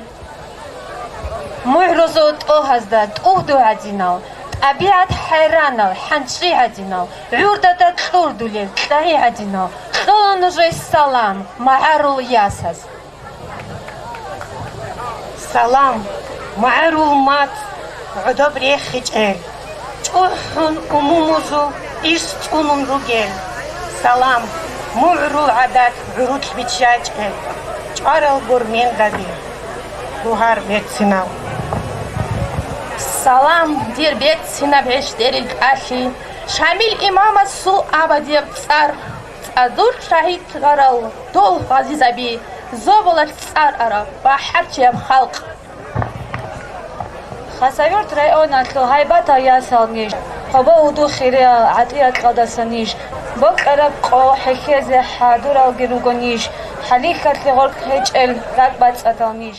МугӀрузул тӀогьазда тӀугьду гӀадинал, тӀабигӀат хӀайранал, хӀанчӀи гӀадинал, гӀурдада кьурдулел кьагьи гӀадинал, кьола нужее салам, магӀарул ясаз. Салам, магӀарул мацӀ, гӀодоб рехичӀел, чӀухӀун умумузул ирс цӀунун ругел. Салам, мугӀрул гӀадат гӀурулъ биччачӀел, чӀварал гурмендаби, дугьар берцинал. Салам, дир берцинаб гӀещтӀерил тӀалъи, Шамил имамасул абадияб цӀар, цӀадур шагьидлъарал дол гъазизаби, зобалалъ цӀар араб бахӀарчияб халкъ. Хасавюрт районалъул гьайбатал ясал ниж, Къобо-Гьудул хирияб гӀатӀи-ракьалдаса ниж, бокьараб къо хӀехьезе хӀадуралги руго ниж, хӀалихьалъе гъоркь гьечӀел ракӀбацӀцӀадал ниж.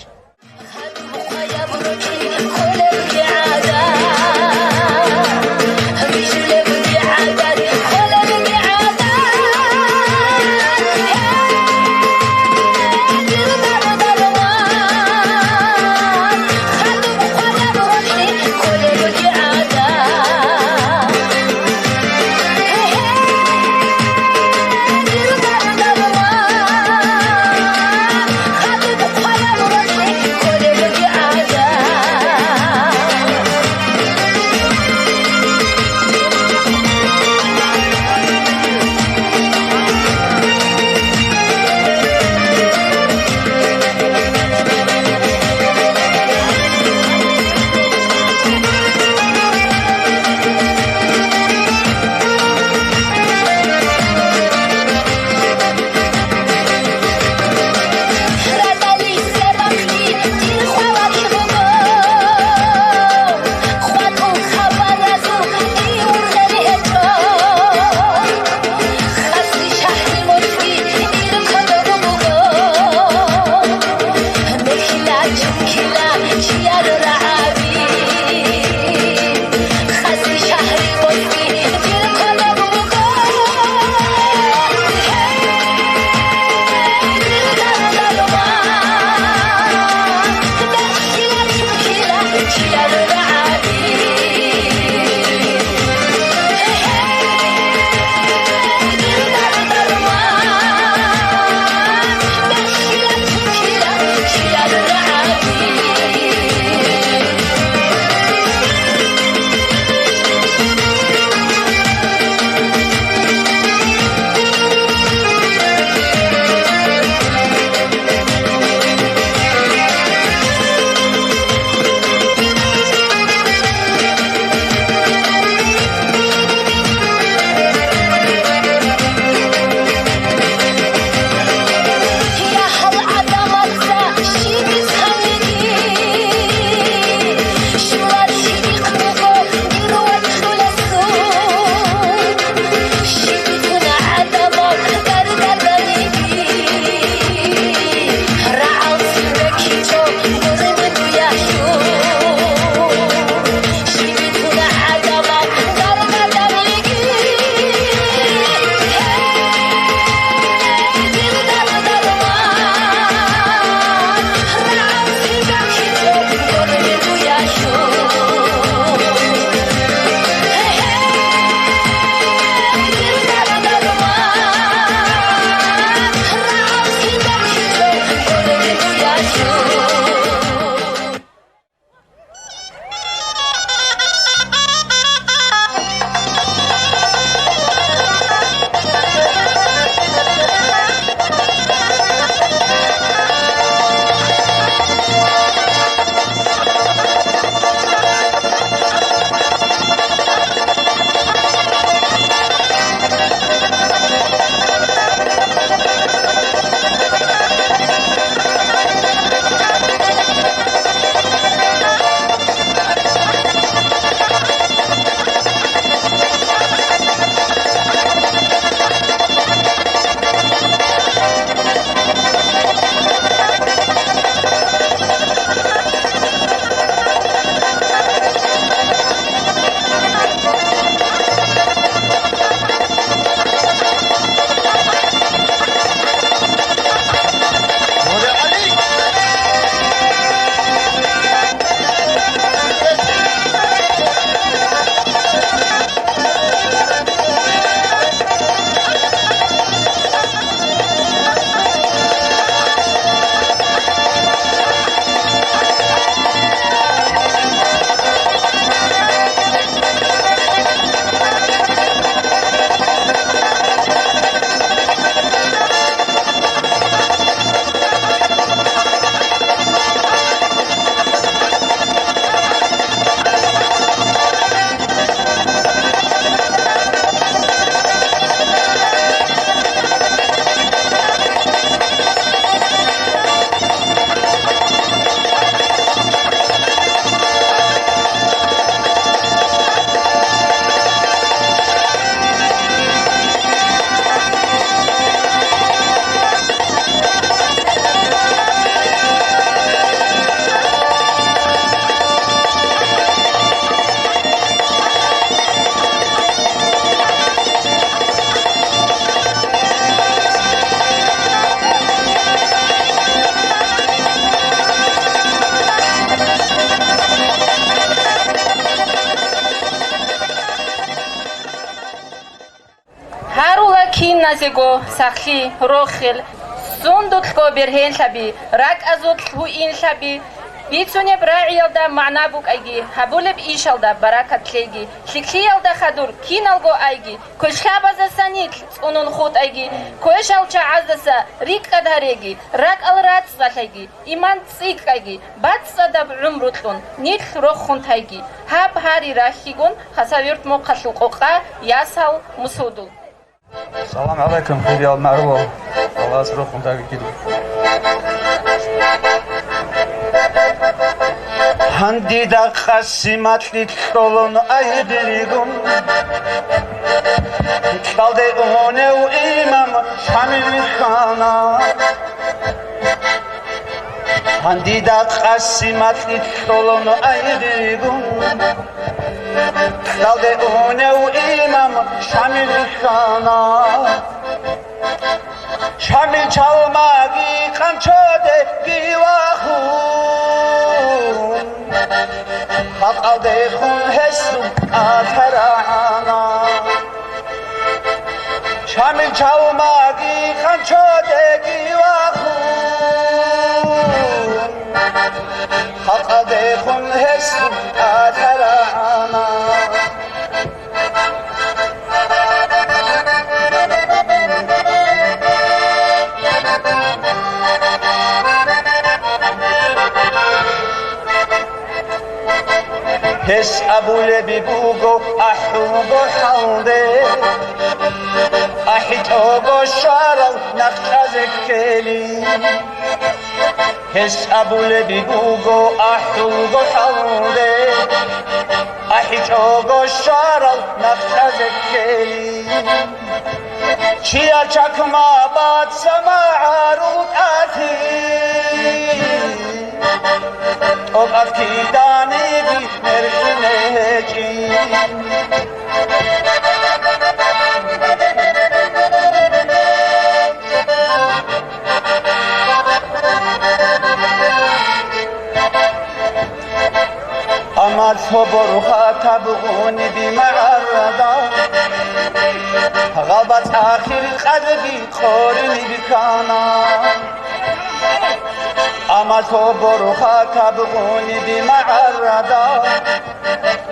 Сего, сахлъи, рохел, сундулъго бергьенлъаби, ракӀазулъ гьуинлъаби, бицунеб рагӀиялда магӀна букӀайги, гьабулеб ишалда баракат лъейги, лъикӀлъиялда хадур киналго айги, квешлъабаздаса нилъ цӀунун хутӀайги, квешал чагӀаздаса рикӀкӀад гьареги, ракӀал рацӀцӀалъайги, иман цӀикӀкӀайги, бацӀцӀадаб гӀумру кьун, нилъ рохун тайги, гьаб гьари рахьигун, Хасавюрт мухъалъул къокъа, ясал, мусудул. Салам гӀалайкум, хириял магӀарулал. Аллагьас рохун тайги киду. Гьандида къаси макьилъ кьолун айгъиригун, кьалде унев имам Шамил вихьана. Гьандида къаси макьилъ кьолун айгъиригун, кьалде унев имам Шамил вихьана. Шамил чалмаги къанчоде гивахун, халкъалдехун гьесул кӀалъарагӀана. Шамил чалмаги къанчоде гивахун, халкъалдехун гьесул кӀалъарагӀана. Гьес абулеби буго ахӀулго хӀалде, ахӀитӀого щварал нахъчӀазе ккели. Гьес абулеби буго ахӀулго хӀалде, ахӀичӀого щварал нахъчӀазе ккели. Чияр чакма бацамагӀарул тӀатил, тӀокӀаб киданиги мерхине гьечӀин. Амма лъобор хатаб гъуниби магӀарада, гъалбац ахир къадги къориниб ккана. Амма лъобор хатаб гъуниби магӀарада,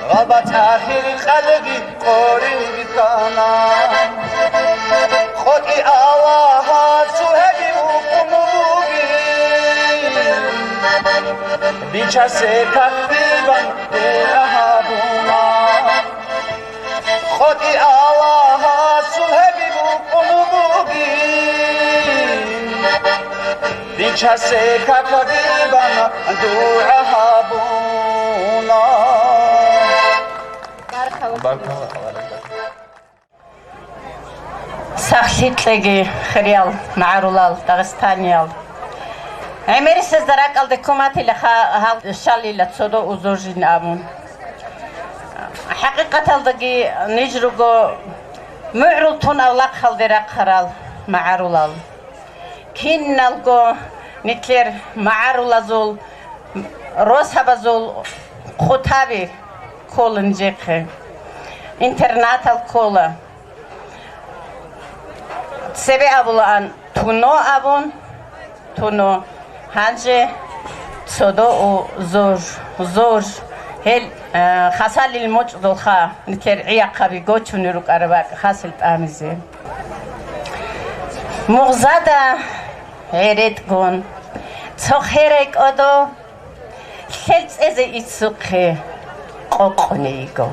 гъалбац ахир къадги къориниб ккана. КъотӀи Аллагьасул гьеб букӀун бугин, бичасе какдибан дугӀа гьабуна. КъотӀи Аллагьасул гьеб букӀун бугин, бичасе какдибан дугӀа гьабуна. Баркала. Баркала. Сахлъи кьеги, хириял магӀарулал, дагъистаниял. ГӀемерисезда ракӀалде ккун батила гьал щалила цодо узожин абун. ХӀакъикъаталдаги ниж руго мугӀрул тун авлахъалде рахъарал магӀарулал. Киналго нилъер магӀарулазул, росабазул хъутаби ккола нижехъе, интернатал ккола. Цебе абулаан Туно абун, Туно. Гьанже цодо у Зож, Зож. Гьел, э, хасалил мочӀдулха, нилъер гӀияхъаби гочуни рукӀараб бакӀ хасил тӀамизе. Мугъзада гӀеретӀгун, цо херай кӀодо лъел цӀезе иццухъе къокъуне йиго.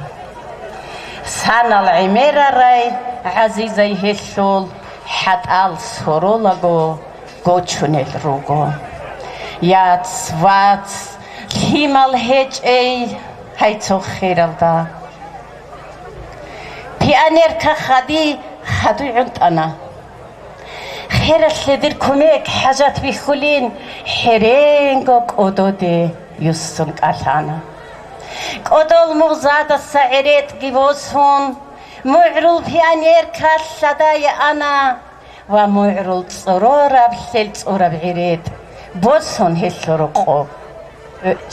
Санал гӀемерарай гӀазизай гьелъул хӀатӀал соролаго гочунел руго. Яц, вац, лъимал гьечӀей гьай цо хералда. Пионерка хади хадуй гӀунтӀана. Хералъе дир кумек хӀажат бихьулин, хӀеренго кӀододе юссун кӀалъана. КӀодол мугъзадаса гӀеретӀги босун, мугӀрул пионерка лъадае ана ва мугӀрул цӀорораб лъел цӀураб гӀеретӀ босун гьелъул рокъоб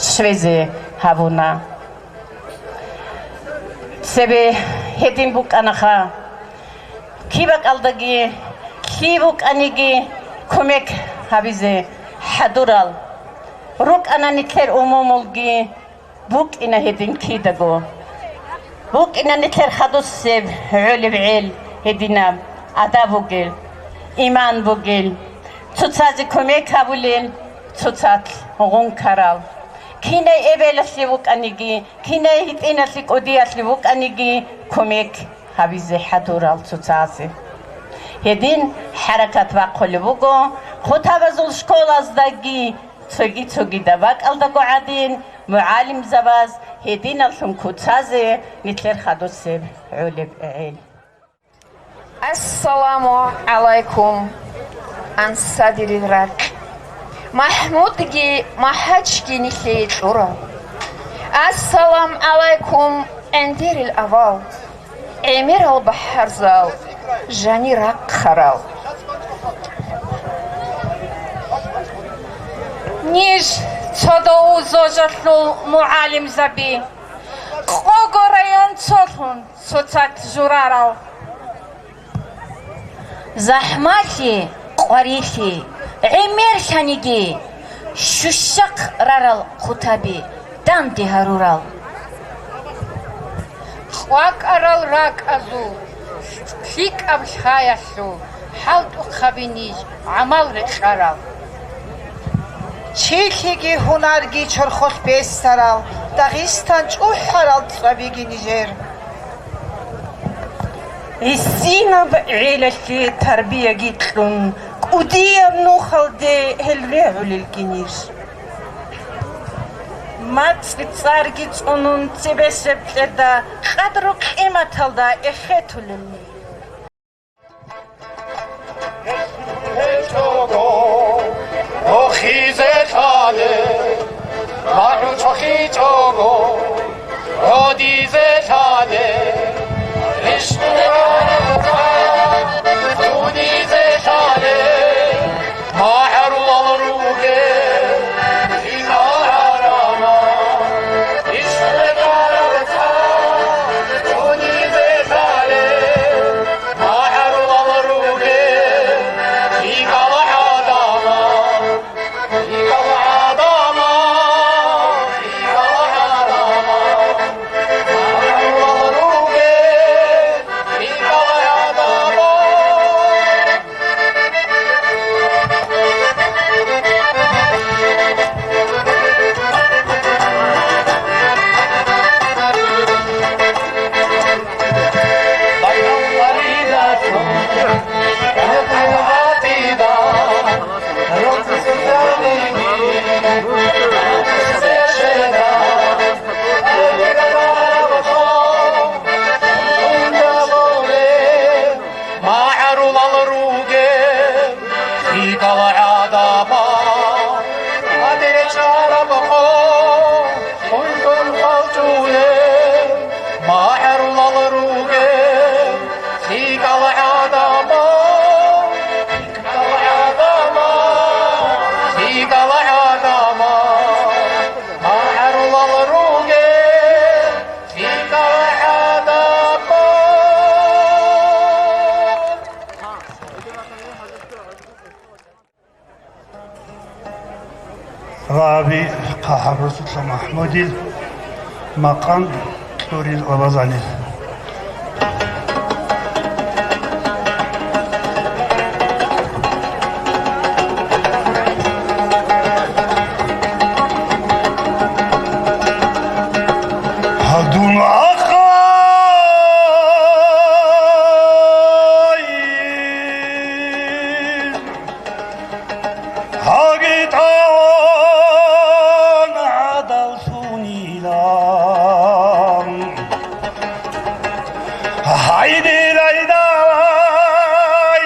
щвезе гьабуна. Цебе гьедин букӀанаха. Кибакалдаги Лъие букӀаниги кумек гьабизе хӀадурал рукӀана нилъер умумулги, букӀина гьедин кидаго. БукӀина нилъер хадусеб гӀолеб гӀел гьединаб адаб бугел, иман бугел, цоцазе кумек гьабулел, цоцалъ гъункарал. Кинай эбелалъе вукӀаниги, кинай гьитӀиналъе кӀудиялъе вукӀаниги кумек гьабизе хӀадурал цоцазе. Гьедин хӀаракат бахъулеб буго хутабазул школаздаги, цоги-цогидаб бакӀалдаго гӀадин, мугӀалимзабаз гьединаллъун куцазе нилъер хадусеб гӀолеб гӀел. Ассаламу гӀалайкум, ансадирил ракь. МахӀмудги МахӀачги нилъее кьурал. Ассалам гӀалайкум, гӀендерил авал, гӀемерал бахӀарзал, жани рахъарал. Ниж цо дов зожалъул мугӀалимзаби, къого район цолъун цоцалъ журарал. ЗахӀмалъи, къварилъи, гӀемерлъаниги, щущахъ рарал хутаби данде гьарурал. КъвакӀарал ракӀазул, лъикӀаб лъаялъул, хӀалтӀухъаби ниж гӀамал рекъарал. Чилъиги гьунарги чорхолъ бесарал, Дагъистан чӀухӀарал цӀвабиги нижер. Гьесинаб гӀелалъе тарбияги кьун, кӀудияб нухалде гьел регӀулелги ниж. МацӀи цӀарги цӀунун цебесеб кьеда, къадру-къиматалда эхетулел ниж. Рохизе лъале, магӀу чохичӀого, родизе лъале, рищтӀуе гьараб цӀа, цӀунизе лъале, магӀарулал ругел, лъикӀал гӀадамал, рищтӀуе гьараб цӀа, цӀунизе лъале, магӀарулал ругел, лъикӀал гӀадамал, лъикӀал гӀадамал, лъикӀал гӀадамал, магӀарулал ругел, лъикӀал гӀадамал. МагӀарулал ругел лъикӀал гӀадамал, гьадин чӀараб къо хъундун хъалчӀулел, магӀарулал ругел лъикӀал гӀадамал, лъикӀал гӀадамал, лъикӀал гӀадамал, магӀарулал ругел Гъаби хъахӀаб Расулла МахӀмудил макъам кьурил Рабазанил. Гьадун ахъайин, гьагитӀан гӀадал сунилан. Гьайдилай давай,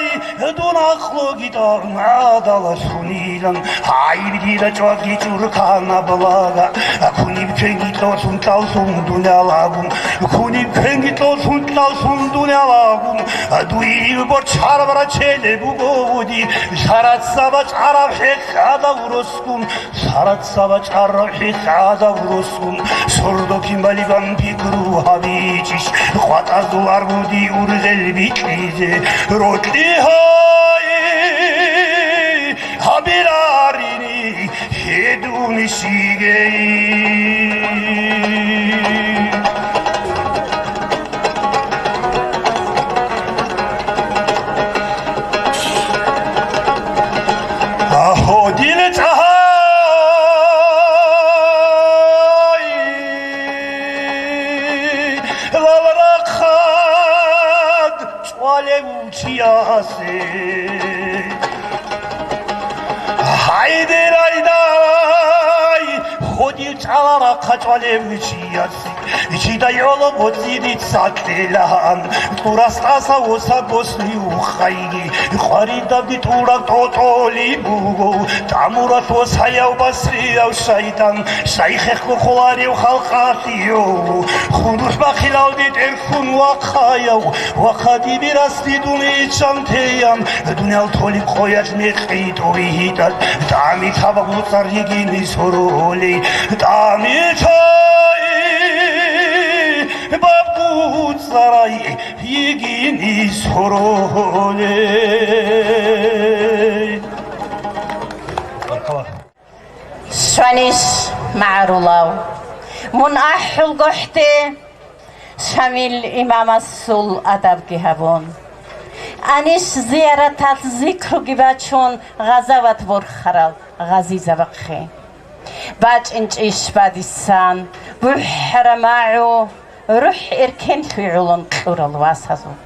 дун ахълуги тӀагӀун гӀадала сунилан. Гьайб дида чӀваги чӀуркана блага, куниб квенги кьолъун кьаллъун дунялагун, куниб квенги кьолъун кьаллъун дунялагун. Дуе борчараб рачелеб буго буди, лъарацаба чӀараб хӀехъ гӀадав росгун. Лъарацаба чӀарав хӀехъ гӀадав росун, сордо кин балиган пикру гьабичӀищ, къватӀазул аргуди ургъел бикьизе, рокьи гьай! Дунищигей. Агьо, дила цӀагьай, лал рахъад чӀвалев чиясе. Гьайде райдай, гьодил чӀвала рахъа чӀвалев чиясе. Жидай гӀоло боцӀи дица кьелан, тӀурас тӀаса воса босни ухъайги, къваридабги тӀураб тӀотӀолеб буго, тӀамурат восаяв басрияв шайтӀан, шайхехъго холарев халкъалъ йо, хун рухӀ бахъилал бетӀер хун вахъаяв, вахъади бирасни дун иччан теян, дуниял толеб къоялъ мекъи тӀури гьитӀат, тӀами табаб буцӀар йигини соролей, тӀами табаб буцӀарай йигини соролей. Щванищ, магӀарулав, мун ахӀул гохӀде Шамил имамасул адабги гьабун. Анищ зияраталъ зикруги бачун гъазават борхарал гъазизабахъе. БачӀинчӀищ бадисан, бухӀара магӀу, рухӀ эркенлъуй гӀолон кьурал васазул.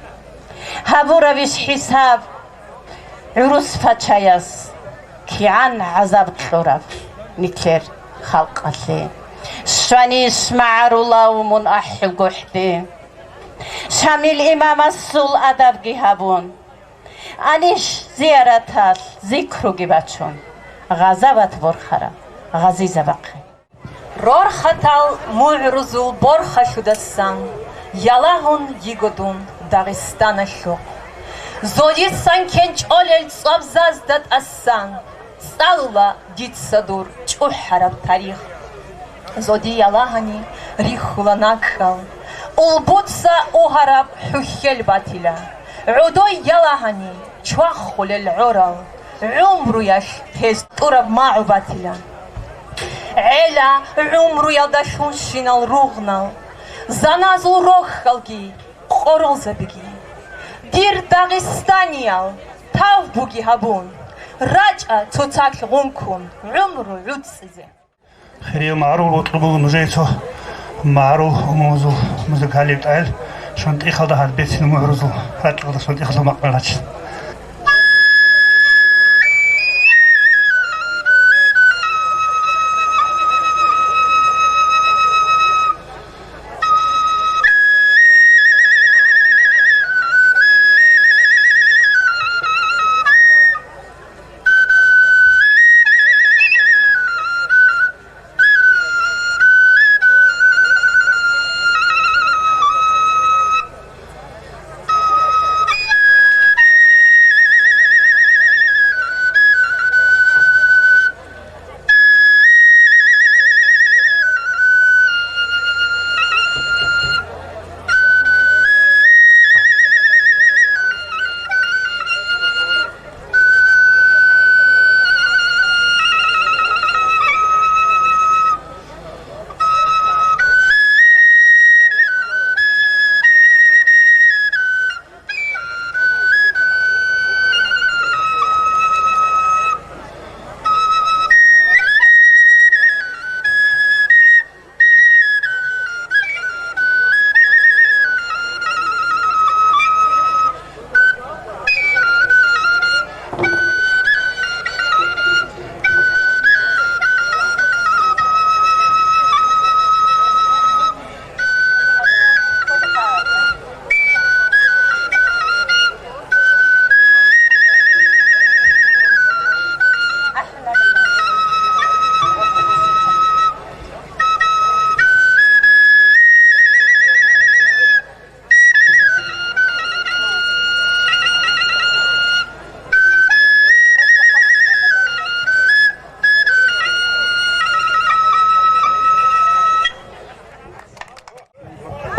Гьабурабищ хӀисаб, гӀурус пачаяс кигӀан гӀазаб кьураб нилъер халкъалъе. Щванищ, магӀарулав, мун ахӀул гохӀде. Шамил имамасул адабги гьабун. Анищ зияраталъ зикруги бачун, гъазават борхарал гъазизабахъе. Рорхатал мугӀрузул борхалъудасан ялагьун йиго дун Дагъистаналъухъ. Зодисан кенчӀолел цӀвабзазда тӀасан цӀалула дица дур чӀухӀараб тарих. Зоди ялагьани рихьула накӀкӀал, улбуца угьараб хӀухьел батила. ГӀодой ялагьани чвахулел гӀорал, гӀумруялъ гьез тӀураб магӀу батила. ГӀела гӀумруялдалъунщинал ругънал, заназул рохьалги, къоролзабиги. Дир дагъистаниял, тав буги гьабун, рачӀа цоцалъ гъункун гӀумру гӀуцӀизе. Хириял магӀарул, бокьун буго нужее цо магӀарул умумузул музыкалияб тӀагӀел, ШантӀихалда гьаб бецин мугӀрузул ракьалда ШантӀихалда макъ рачи.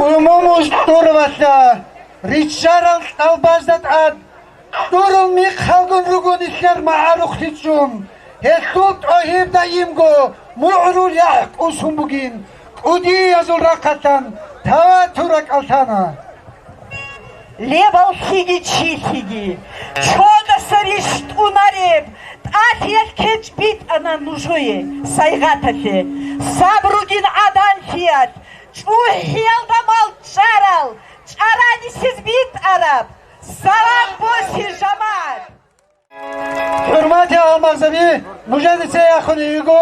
Умумуз тӀурвалъа риччарал кьалбазда тӀад тӀурун михъалгун руго нилъер магӀарухълъичӀчӀун. Гьелъул тӀогьиб даимго мугӀрул яхӀ кӀусун бугин, кӀудиязул рахъалъан таватур ракӀалъана. Лебаллъиги чилъиги, чодаса рищтӀунареб, тӀалъиялъ кечӀ битӀана нужее, сайгъаталъе, сабругин гӀаданлъиялъ, чӀухӀиялда мал чӀарал, чӀаранисез битӀараб, салам босе, жамагӀат! ХӀурматиял гьалмагъзаби, нужеда цеяхъулеб буго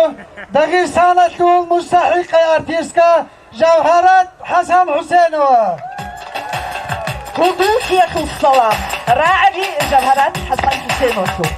Дагъистаналъул мустахӀикъа артистка Жавгьарат ХӀасан ХӀусенова. Кьудиясул салам рагӀаби Жавгьарат ХӀасан ХӀусеновасул.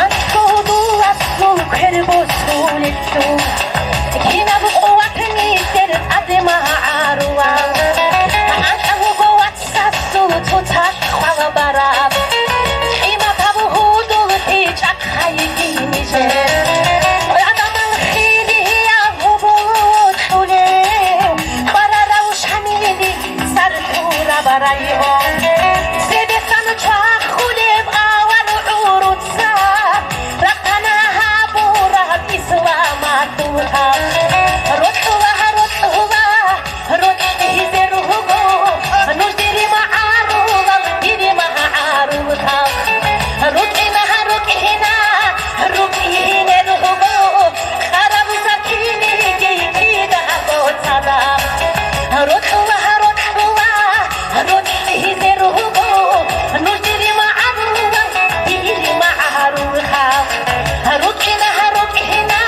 АнцӀго гьудуласул квер босулелъул, кинаб къуват нилъер тӀаде магӀарулал. АнцӀго вуго вацасул цоцалъ хвалабараб, къиматаб гьудул хӀечӀахъайги нижер. Адамал хилияб гьоболлъулев, къварарав Шамилил сарлъураб район. Цебесан чвахулеб авар гӀуруца, рахъана гьабураб исламалъул халкъ. Рокьула, рокьула, рокьизе руго, нуж дири магӀарулал, дири магӀарул халкъ. РукӀина, рукӀина, рукӀине руго, къараб сахилиги кидаго цадахъ. Рокьула, рокьула, рокьизе руго, нуж дири магӀарулал, дири магӀарул халкъ. РукӀина, рукӀина,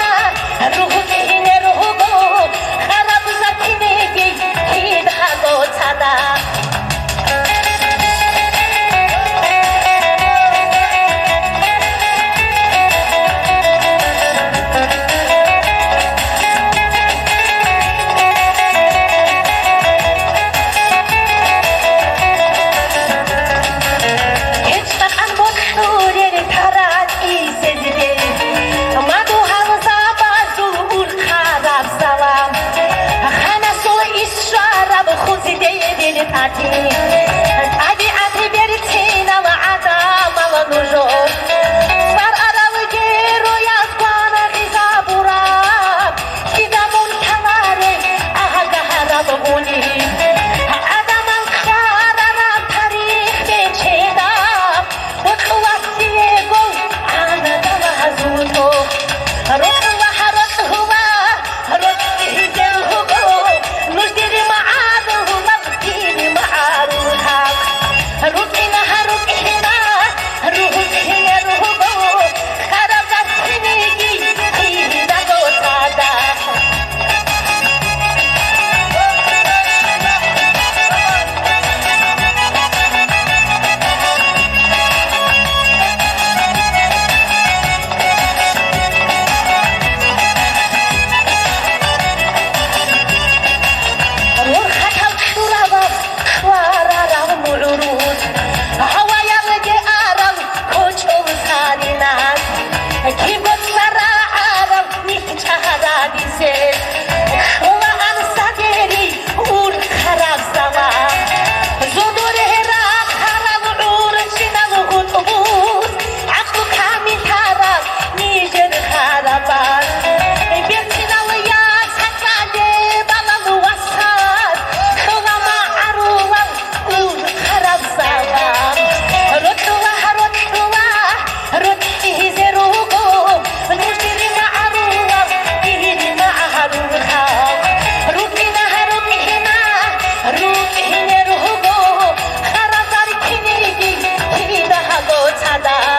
рукӀине руго, къараб сахилиги кидаго цадахъ. ГьечӀ бакъан бокьулел тарал исезде, мадугьал забазул урхъараб салам. Ханасул исчвараб хузде дир тӀатӀи, тӀабигӀат берцинал гӀадамал нужер. Цвар арал герояз квана гъизабураб, кида мун лъаларел агьа-, агьараб гъуниб. ГӀадамал ккарараб тарих бечедаб, бокьулалъ диего гӀанадал гьазул тох. Рокьула, рокьула, рокьизе руго, нуж дири магӀарулал, дири магӀарул халкъ. РукӀина, рукӀина, рукӀине руго, къараб сахилиги кидаго цадахъ. Мурхатал чурабаз кварарав мугӀрус, гьаваялде арал кочӀол саринас, кибго цварагӀарав нилъ чӀараби сес, ккола ансадери урхъараб салам. Зодоре рахъарал гӀурччинал гъутӀбуз, гӀакълу камиллъарал нижер харабаз. Берцинал яцал цӀалебалал васас, ккола магӀарулал урхъараб салам. Рокьула, рокьула, рокьизе руго, нуж дири магӀарулал, дири магӀарул халкъ. РукӀина, рукӀина, рукӀине руго, къараб сахилиги кидаго цадахъ.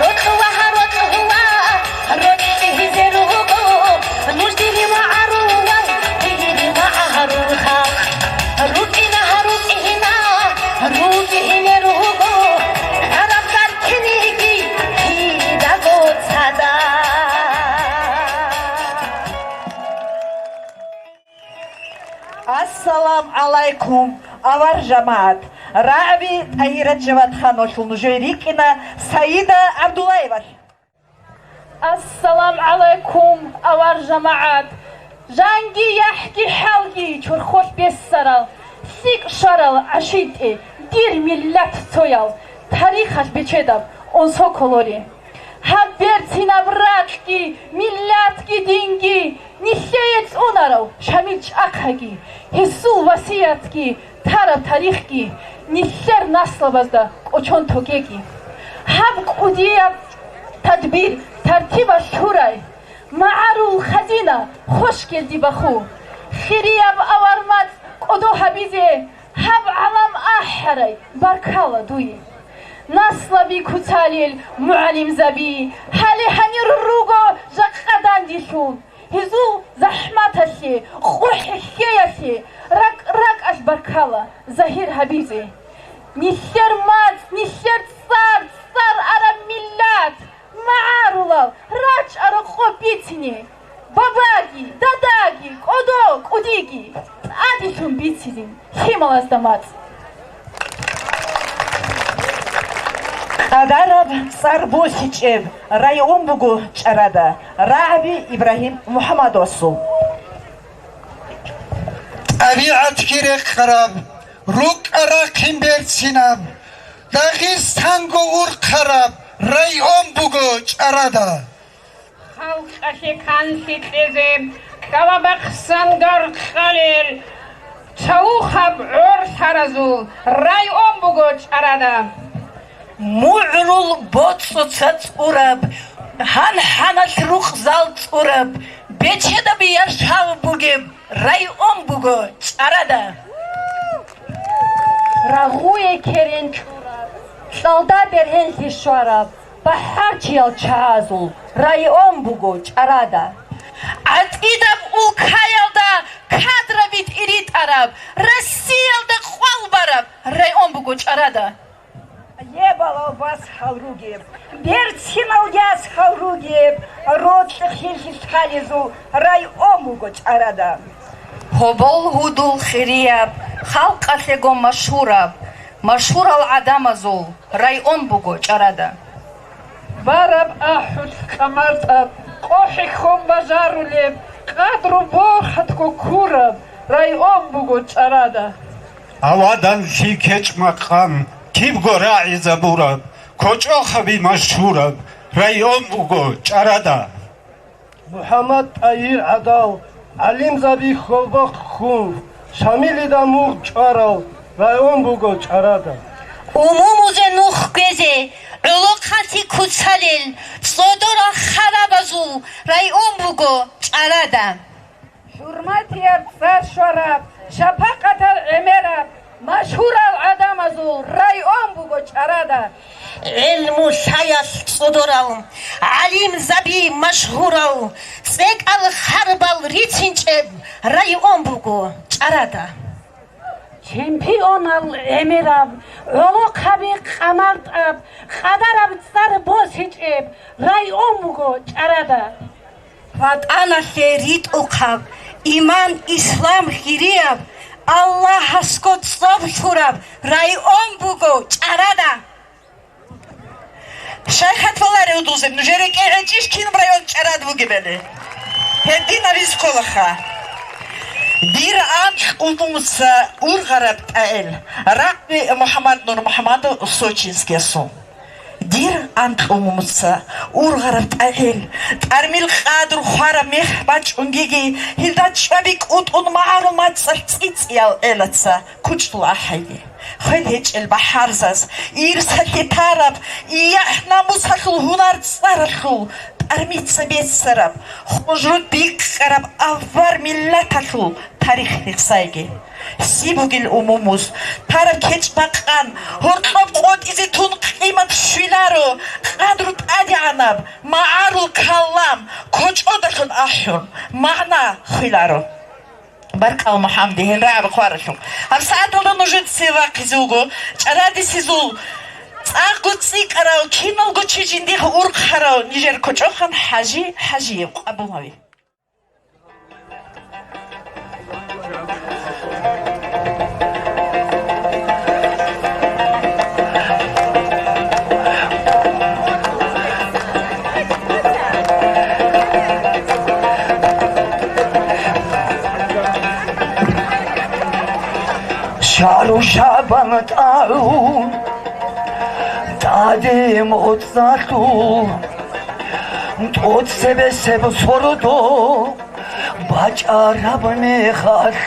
Рокьула, рокьула, рокьизе руго, нуж дири магӀарулал, дири магӀарул халкъ. РукӀина, рукӀина, рукӀине руго, къараб сахилиги кидаго цадахъ. Ассалам гӀалайкум, авар жамагӀат! РагӀаби ТӀагьират Жавадхановалъул нужее рикӀкӀина Саида ГӀабдуллаевалъ. Ассалам гӀалайкум, авар жамагӀат! Жанги яхӀги хӀалги чорхолъ бессарал, лъикӀ щварал гӀашитӀи, дир миллат цоял, тарихалъ бечедаб унсо кколоре. Гьаб берцинаб ракьги, миллатги, динги, нилъее цӀунарав Шамил чӀахъаги, гьесул васиятги, тараб тарихги, нилъер наслабазда кӀочон тогеги. Гьаб кӀудияб тадбир тартибалъ лъурай, магӀарул хазина хвешгелди баху, хирияб авар мацӀ кӀодо гьабизе гьаб гӀалам ахӀарай баркала дуе. Наслаби куцалел мугӀалимзаби, гьале гьанир руго жакъа дандилъун, гьезул захӀматалъе, къо-хӀехьеялъе ракӀ-ракӀалъ баркала загьир гьабизе. Нилъер мацӀ, нилъер цӀар, цӀар араб миллат, магӀарулал рачӀараб къо бицине, бабаги, дадаги, кӀодо, кӀудиги тӀадилъун бицине лъималазда мацӀ. Къадараб цӀар босичӀеб район буго ЧӀарада, РагӀаби Ибрагьим МухӀаммадовасул. ТӀабигӀатги рекъараб, рукӀа рахъин берцинаб, Дагъистанго урхъараб район буго ЧӀарада. Халкъалъе канлъи кьезе, кӀкӀалабахъсан гаркъалел, цавухъаб гӀорлъаразул район буго ЧӀарада. МугӀрул боцӀуца цӀураб, гьанхӀаналъ рукъзал цӀураб, бечедаб яшав бугеб район буго ЧӀарада. Рагъуе керен кьураб, кьалда бергьенлъи щвараб, бахӀарчиял чагӀазул район буго ЧӀарада. ГӀатӀидаб улкаялда кадраби тӀиритӀараб, Россиялда къвал бараб район буго ЧӀарада. Лебалал басхӀал ругеб, берцинал ясхӀал ругеб, рокьи хилъи лъалезул район буго ЧӀарада. Гьобол гьудул хирияб, халкъалъего машгьураб, машгьурал гӀадамазул район буго ЧӀарада. Бараб ахӀулъ къамартӀаб, къо-хӀехьон бажарулеб, къадру борхатго ккураб район буго ЧӀарада. Аваданлъи кечӀ-макъам кибго рагӀизабураб, кочӀохаби машгьураб район буго ЧӀарада. МухӀаммад ТӀагьир гӀадал гӀалимзаби хьолбохъ хьун, Шамилида мугъ чӀварал район буго ЧӀарада. Умумузе нух кквезе, гӀолохъанлъи куцалел, цӀодорал харабазул район буго ЧӀарада. ХӀурматияб цӀар щвараб, шапакъатал гӀемераб, машгьурал гӀадамазул район буго ЧӀарада. ГӀилму-лъаялъ цӀодорал, гӀалимзаби машгьурал, цӀекӀал харбал рицинчӀеб район буго ЧӀарада. Чемпионал гӀемераб, гӀолохъаби къамартӀаб, къадараб цӀар босичӀеб район буго ЧӀарада. ВатӀаналъе ритӀухъаб, иман-ислам хирияб, Аллагьасго цӀоб лъураб район буго ЧӀарада. Шайхат валарев дузеб, нужер рекӀе гӀечӀищ кинаб район ЧӀарада бугебали? Гьединаб кколаха. Дир анкь умумуца ургъараб тӀагӀел, РагӀаби МухӀаммад НурмухӀаммадов Сочинскиясул. Дир анкь умумуца ургъараб тӀагӀел, тӀармил къадру хвараб мех бачӀунгеги, гьелда чӀваби кӀутӀун магӀарул мацӀалъ цӀицӀиял гӀелаца кучӀдул ахӀайги. Хвел гьечӀел бахӀарзаз, ирсалъе тараб, яхӀ-намусалъул гьунар цӀаралъул тӀармица беццараб, хъужрут бикьараб авар миллаталъул тарих рехсайги. Лъи бугел умумуз тараб кечӀ-макъан гьоркьоб къотӀизе тун къимат щвеларо, къадру тӀадегӀанаб магӀарул калам кочӀодалъун ахӀун, магӀна хвеларо. Баркал, МухӀаммад, гьел рагӀаб хваралъухъ. Гьаб сагӀаталда нужеца цеве вахъизе вуго ЧӀарадисезул цӀакъго цӀикӀкӀарав, киналго чи жиндихъ урхъарав нижер кочӀохан ХӀажи ХӀажиев. Къабул гьаве. Чару Шабан тӀагӀун, тӀаде моцӀалъул, тӀоцебесеб сордо бачӀараб мехалъ,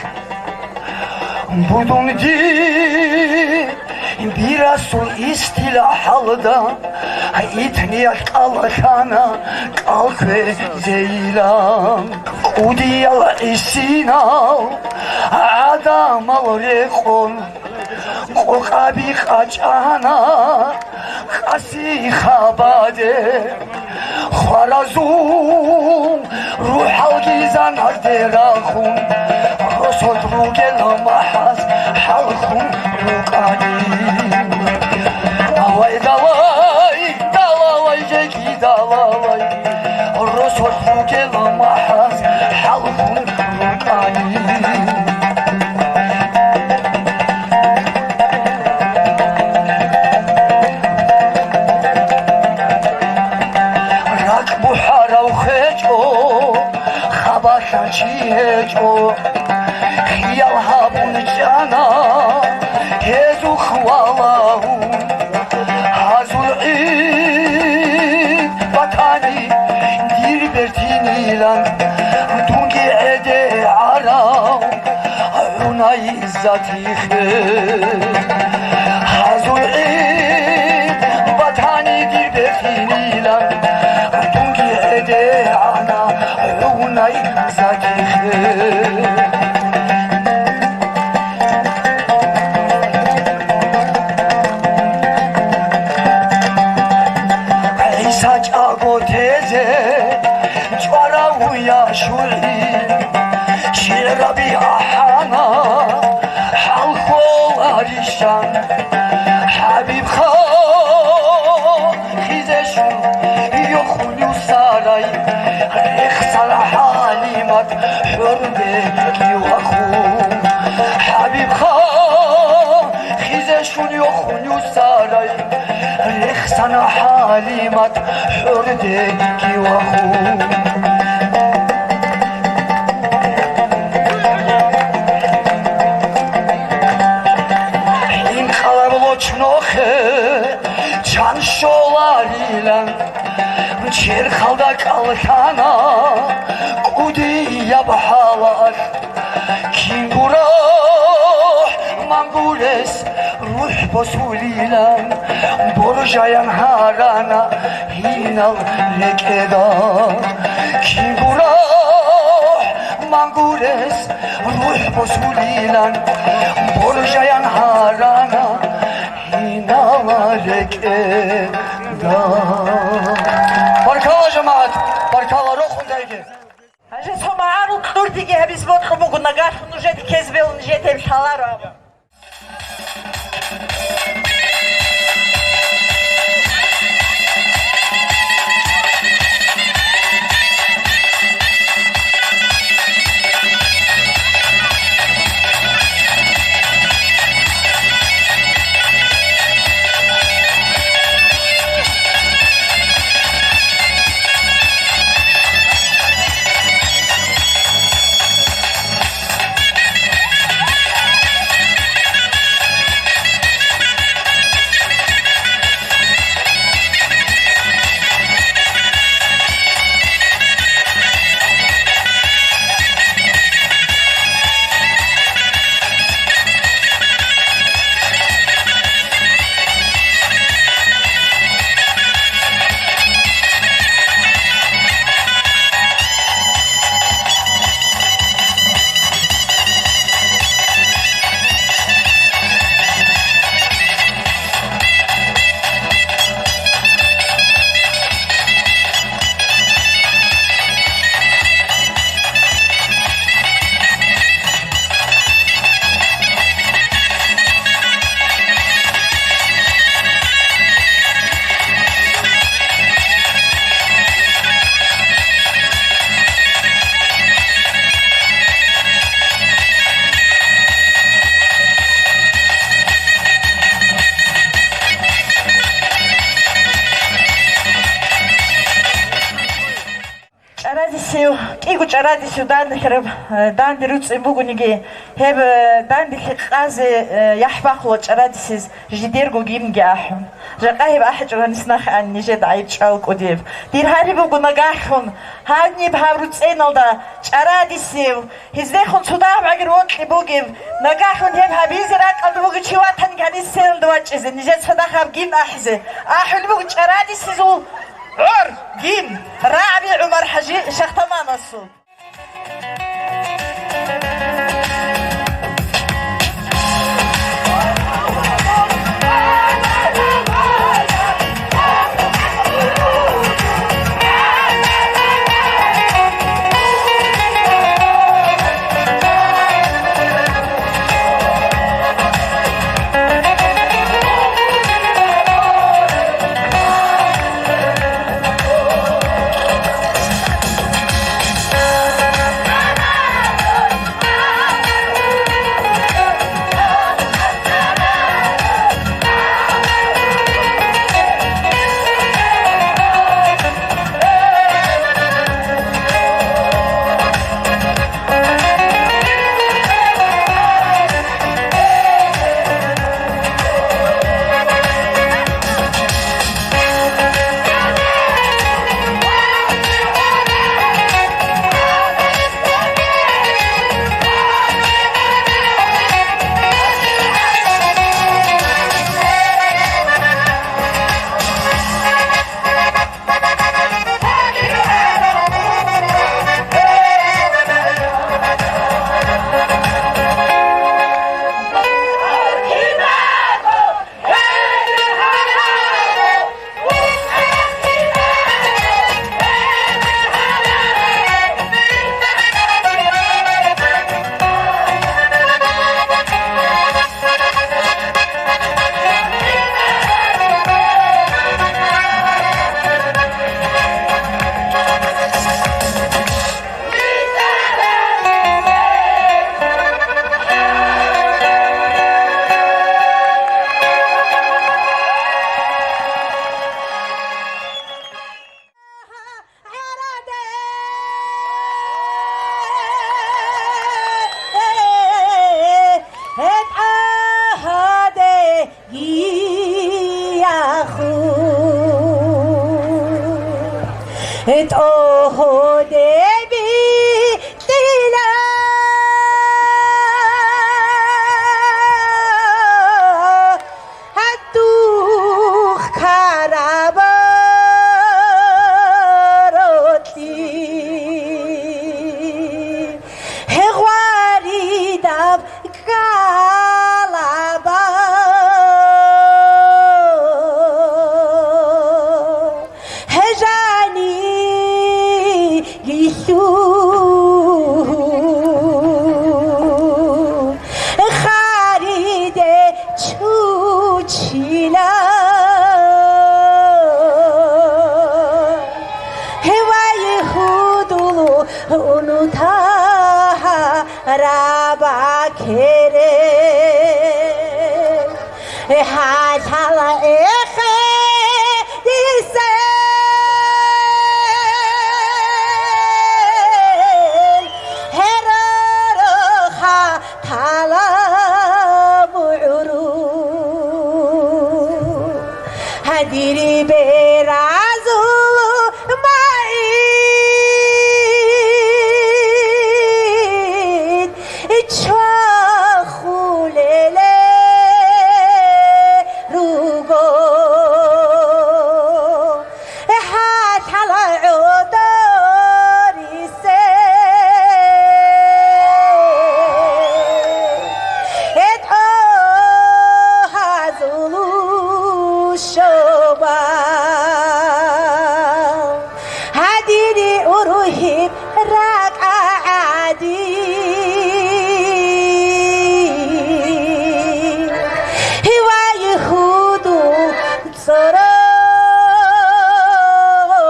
будун дир бирасул истила хӀалда, итниялъ кӀалалъана кӀал кквезейилан. КӀудиял гӀисинал гӀадамал рекъон, къокъаби къачӀана къаси хабаде. Хваразул рухӀалги заназде рахун, росулъ ругел махӀаз хӀалхун рукӀани. Авай, давай, далавай, жеги далавай, росулъ ругел махӀаз хӀалхун рукӀани. РакӀ бухӀарав хечӀо, хабалъа чи гьечӀо, хиял гьабун чӀана гьезухъ валагьун. Гьазул гӀид батани, дир бертинилан, дунги гӀеде гӀарав гӀунай затихе. Гьазул гӀид батани, дир бертинилан, дунги гӀеде гӀана гӀунай затихе. ГӀиса чӀаго тезе чӀварав я щугӀи, шигӀраби ахӀана хӀалхоларищан. ХӀабибха, хизе щун йохун юсарай, рехсана ХӀалимат хӀордеги вахун. ХӀабибха, хизе щун йохун юсарай, рехсана ХӀалимат хӀордеги вахун. ХӀинкъараб лочнохе чан щоларилан, черхалда кӀаллъана кӀудияб хӀалалъ. Кин гурахӀ мангурес рухӀ босулилан, боржаян гьарана гьинал рекӀеда. Кин гурахӀ мангурес рухӀ босулилан, боржаян гьарана гьинал рекӀеда. Баркала, жамагӀат, баркала, рохун тайги. Гьанже цо магӀарул кьурдиги гьабиз бокьун буго, нагагь нужеда ккезе бегьун нижеда гьеб лъаларо абун. ЧӀарадисев, кӀиго чӀарадисев данделъараб, э, данде руцӀцӀин бугониги, гьеб, э, данделъи къазе, э, яхӀ бахъула чӀарадисез жидерго гимнги ахӀун. Жакъа гьеб ахӀичӀо гьанис нахъе ан нижеда гӀайиб чӀвал кӀудеб. Дир гьари буго нагагьлъун, гьаниб гьаб руцӀцӀиналда чӀарадисев, гьездехун цо дагьаб гӀагар вокьи бугеб, нагагьлъун гьеб гьабизе ракӀалда бугев чи ватани гьанис селалда вачӀизе, нижеца цадахъ гьаб гимн ахӀизе. АхӀулеб буго чӀарадисезул гӀор, гимн, РагӀаби ГӀумар-хӀажи Шахтаманасул. Гьадух караб рокьи, гьегъваридаб ккалаба. Гьежани гьилъул хариде чучила, гьевай гьудул унтагьа рабакере. ХӀалъала эхедисел гьероро хатала бугӀру. Гьадири беразул маин чвахулеле руго. ХӀатала гӀодорисе гьетӀо гьазулу щоба. Гьадири ургьиб ракӀа гӀади, гьивай гьудул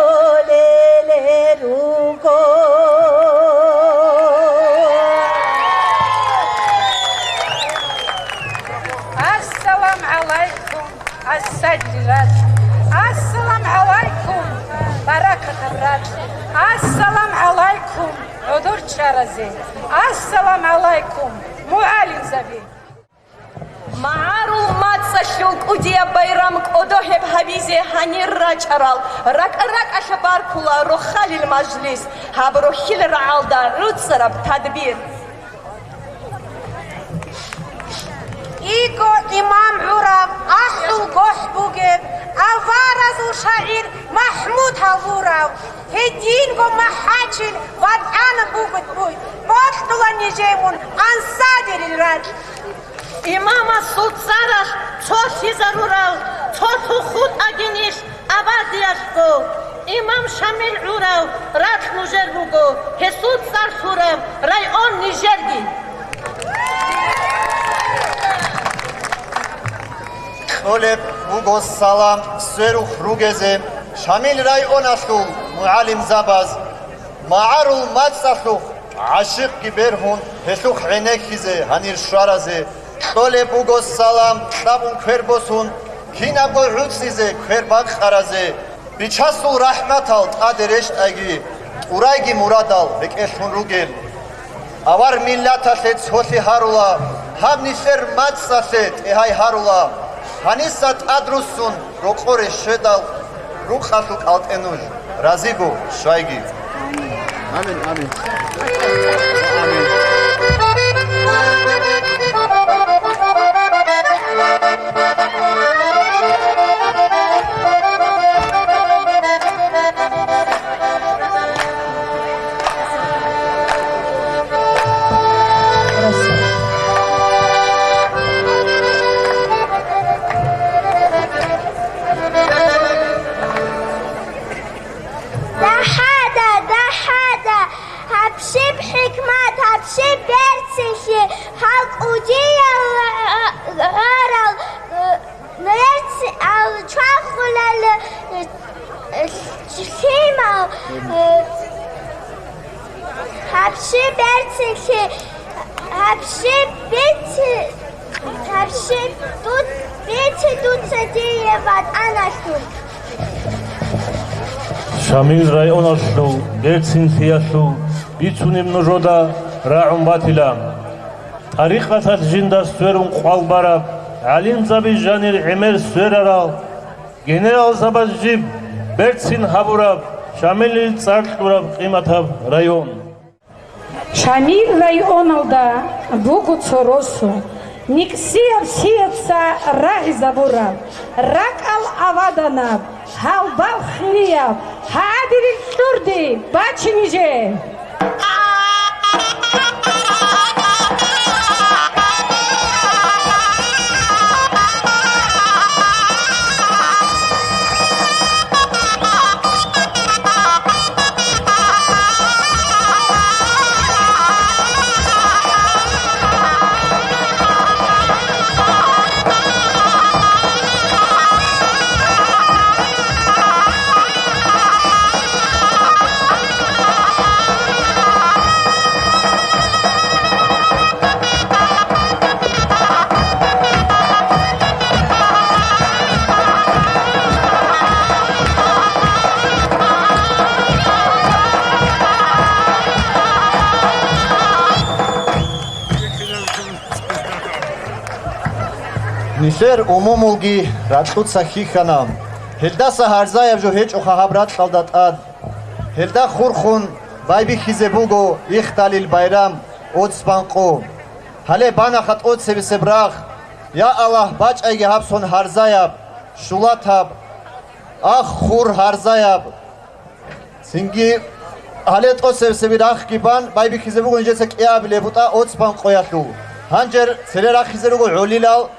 цӀоролеле руго. Ассалам гӀалайкум! Ассалам гӀалайкум, баракатаб рацӀцӀа. Ассалам Шаразе. Ассалам гӀалайкум, мугӀалимзаби! МагӀарул мацӀалъул кӀудияб байрам кӀодо гьеб гьабизе гьанир рачӀарал ракӀа-ракӀалъа баркула рохалил мажлис, гьаб рохьил рагӀалда руцӀцӀараб тадбир. Иго имам гӀурав, ахӀул гохӀ бугеб, аваразул шагӀир МахӀмуд гьавурав, гьединго махӀачил ватӀана бугеб буй, бокьула нижее мун ансадерил ракь. Имамасул цӀарахъ цолъизарурав, цолъухъ хутӀаги нилъ абадиялъго. Имам Шамил гӀурав ракь нужер буго, гьесул цӀар лъураб район нижерги. Кьолеб буго салам сверухъ ругезе Шамил районалъул мугӀалимзабаз, магӀарул мацӀалъухъ гӀащикъги бергьун, гьелъухъ гӀенеккизе гьанир щваразе. Кьолеб буго салам кьабун квер босун, кинабго гӀуцӀизе квер бакъаразе. Бичасул рахӀматал тӀаде рещтӀайги, тӀурайги мурадал рекӀелъун ругел. Авар миллаталъе цолъи гьарула, гьаб нилъер мацӀалъе тӀегьай гьарула. Гьаниса тӀад руссун рокъоре щведал, рукъалъул кӀалтӀе нуж. Разиго щвайги. Амин, амин. Амин. ДахӀада, дахӀада, гьаб щиб хӀикмат, гьаб щиб берцинлъи, гьал кӀудиял гӀорал, э, берцин ал чвахулел, э, лъимал, э, гьаб щиб берцинлъи, гьаб щиб бици-, гьаб щиб дуц-, бици дуца дие ватӀаналъул. Шамил районалъул берцинлъиялъул бицунеб нужеда рагӀун батила. ТӀарикъаталъ жинда сверун къвал бараб, гӀалимзаби жанир гӀемер сверарал, генералзабаз жиб берцин гьабураб, Шамилил цӀар кьураб къиматаб район. Шамил районалда буго цо росу, никсияб сиятца рагьизабураб, ракӀал аваданаб, гьалбал хирияб, гьадирил кьурди бачиниже! Нилъер умумулги ракьуца хьихьана. Гьелдаса гьарзаяб жо гьечӀоха гьаб ракьалда тӀад. Гьелда хурхун байбихьизе буго ихдалил байрам, оцбанкъо. Гьале банаха тӀоцебесеб рагъ. Я Аллагь, бачӀайги гьаб сон гьарзаяб, щулатаб, ах, хур гьарзаяб. Цинги гьале тӀоцебесеб рагъги бан байбихьизе буго нижеца кӀиабилеб бутӀа оцбанкъоялъул. Гьанжер цере рахизе руго гӀолилал.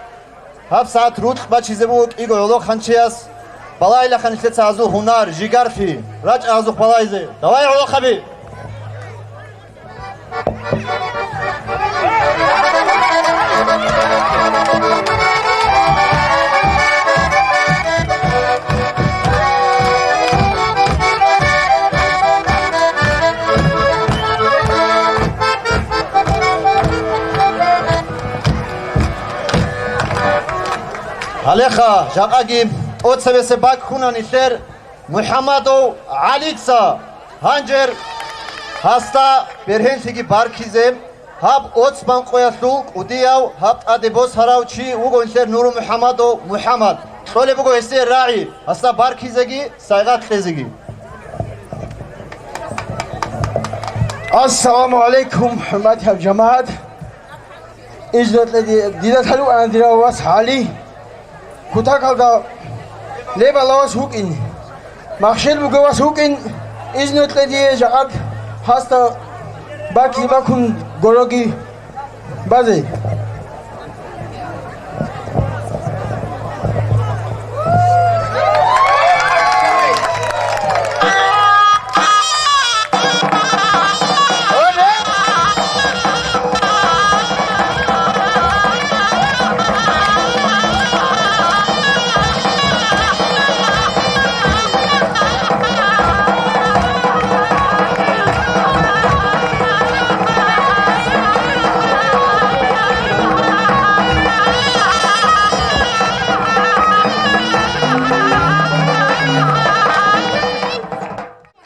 ГьабсагӀат рукъ бачизе буго кӀиго гӀолохъанчияс. Балагьилаха нилъеца гьазул гьунар, жигархъи, рачӀа гьазухъ балагьизе. Давай, гӀолохъаби! Гьалеха, жакъаги тӀоцебесеб бакӀ ккуна нилъер МухӀамадов ГӀалица. Гьанжер Гьасда бергьенлъиги баркизе, гьаб Оцманкъоялъул кӀудияв, гьаб тӀаде босарав чи вуго нилъер Нуру МухӀаммадов МухӀаммад. Кьолеб буго гьесие рагӀи, гьасда баркизеги, сайгъат кьезеги. Ассаламу гӀалайкум, хӀурматиял жамагӀат! Изну кье ди-, дида лъалукъана дирав вас ГӀали, кутакалда лебала вас вукӀин, махщел бугев вас вукӀин, изну кье дие жакъад гьасда бакли бакун гороги базе.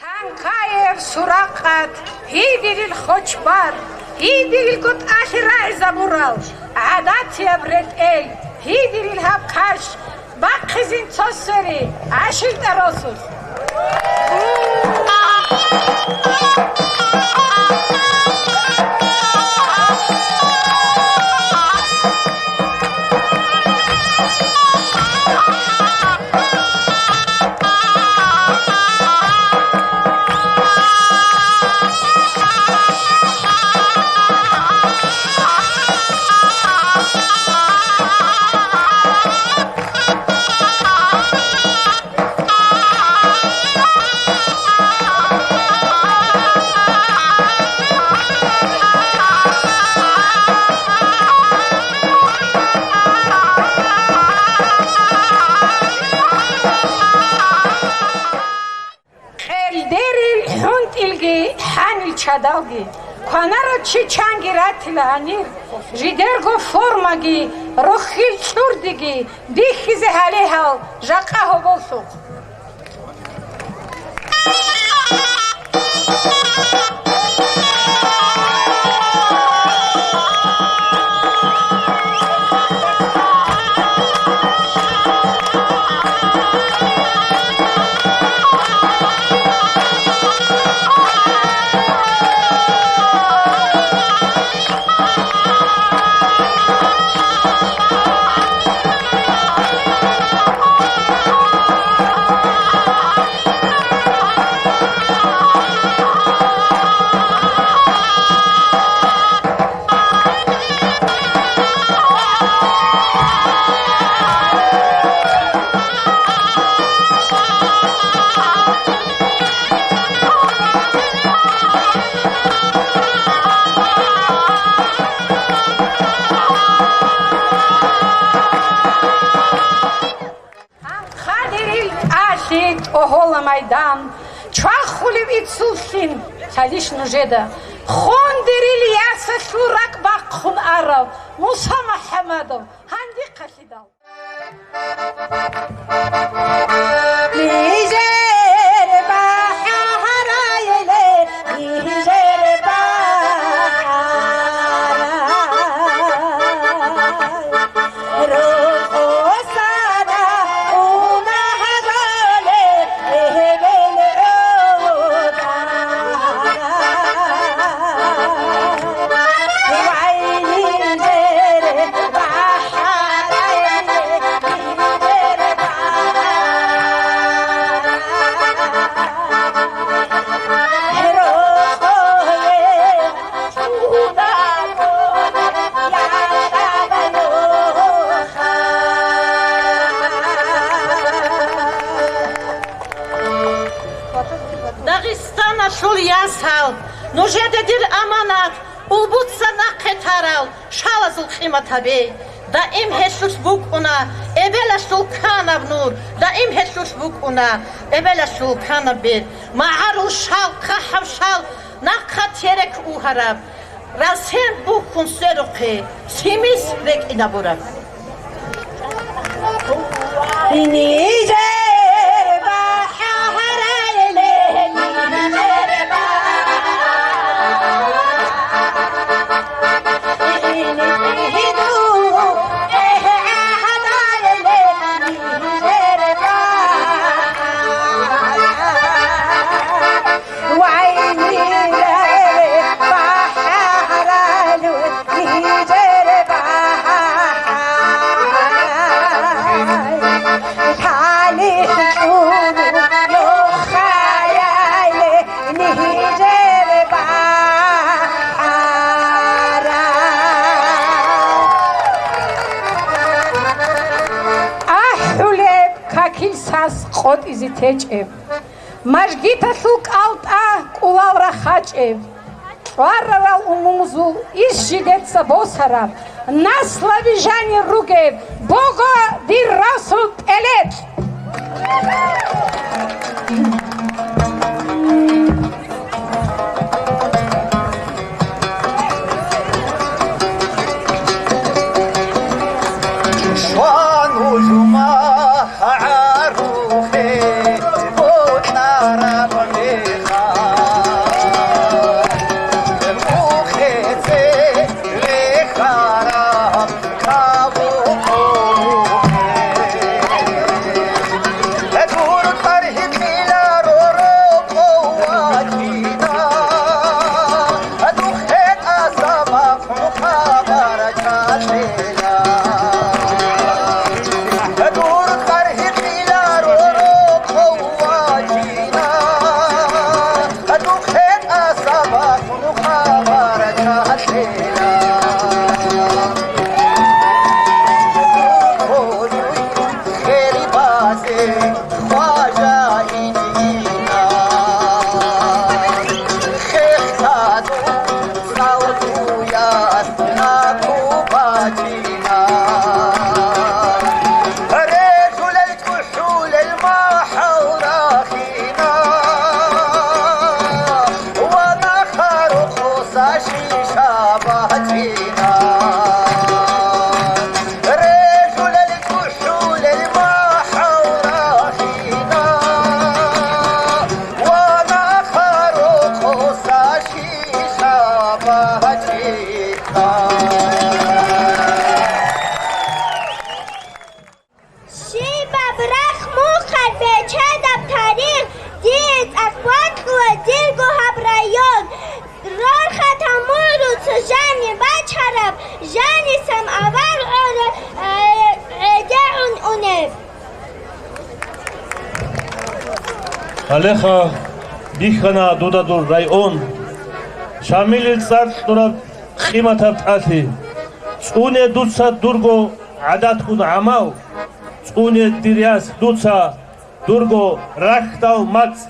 Танкаев Суракъат, гьидирил хочбар, гьидирилго тӀалъи рагӀизабурал, гӀадатияб ретӀел, гьидирил гьаб каш, бахъизин цо сери, гӀашилтӀа росулъ. Къелдерил хӀунтӀилги хӀанил чадалги, кванарав чи чанги ратила гьанир, жидерго формаги, рохьил кьурдиги бихьизе гьале гьал жакъа гьоболлъухъ. Хадирил тӀалъи тӀогьола майдан, чвахулев иццуллъин лъалищ нужеда, хондерил ясалъул ракӀ бахъун арав Муса МухӀаммадов гьандихъалъидал. Нижер бахӀарайиле, нижер бахӀарай. Рокъосана унагьабале, эбел гӀодара. Вай, нижер бахӀарай. Дагъистаналъул ясал, нужеда дир аманат, улбуца нахъе тарал, шалазул къимат гьабе. Даим гьелъулъ букӀуна эбелалъул канаб нур, даим гьелъулъ букӀуна эбелалъул канаб бер. МагӀарул шал, хъахӀаб шал, нахъа терек угьараб. Расен бухьун сверухъе, цимис рекӀинабураб. Нижер бахӀарайле, нижер бахӀарайле. къотӀизе течӀеб, мажгиталъул кӀалтӀа кӀулал рахачӀеб, кьварарал умумузул иш жидеца босараб, наслаби жанир ругеб буго дир расул тӀелетӀ. Щибаб рахъ мухъал бечедаб тарих, дие цӀакъ бокьула дирго гьаб район. Рорхатал мугӀру цо жанив бачараб, жанисан авар гӀоре, э, гӀедегӀун унеб. Гьалеха бихьана дуда дур район, Шамилил цӀар кьураб къиматаб тӀалъи. ЦӀуне дуца дурго гӀадатгун гӀамал, цӀуне дир яс дуца дурго рахьдал мацӀ.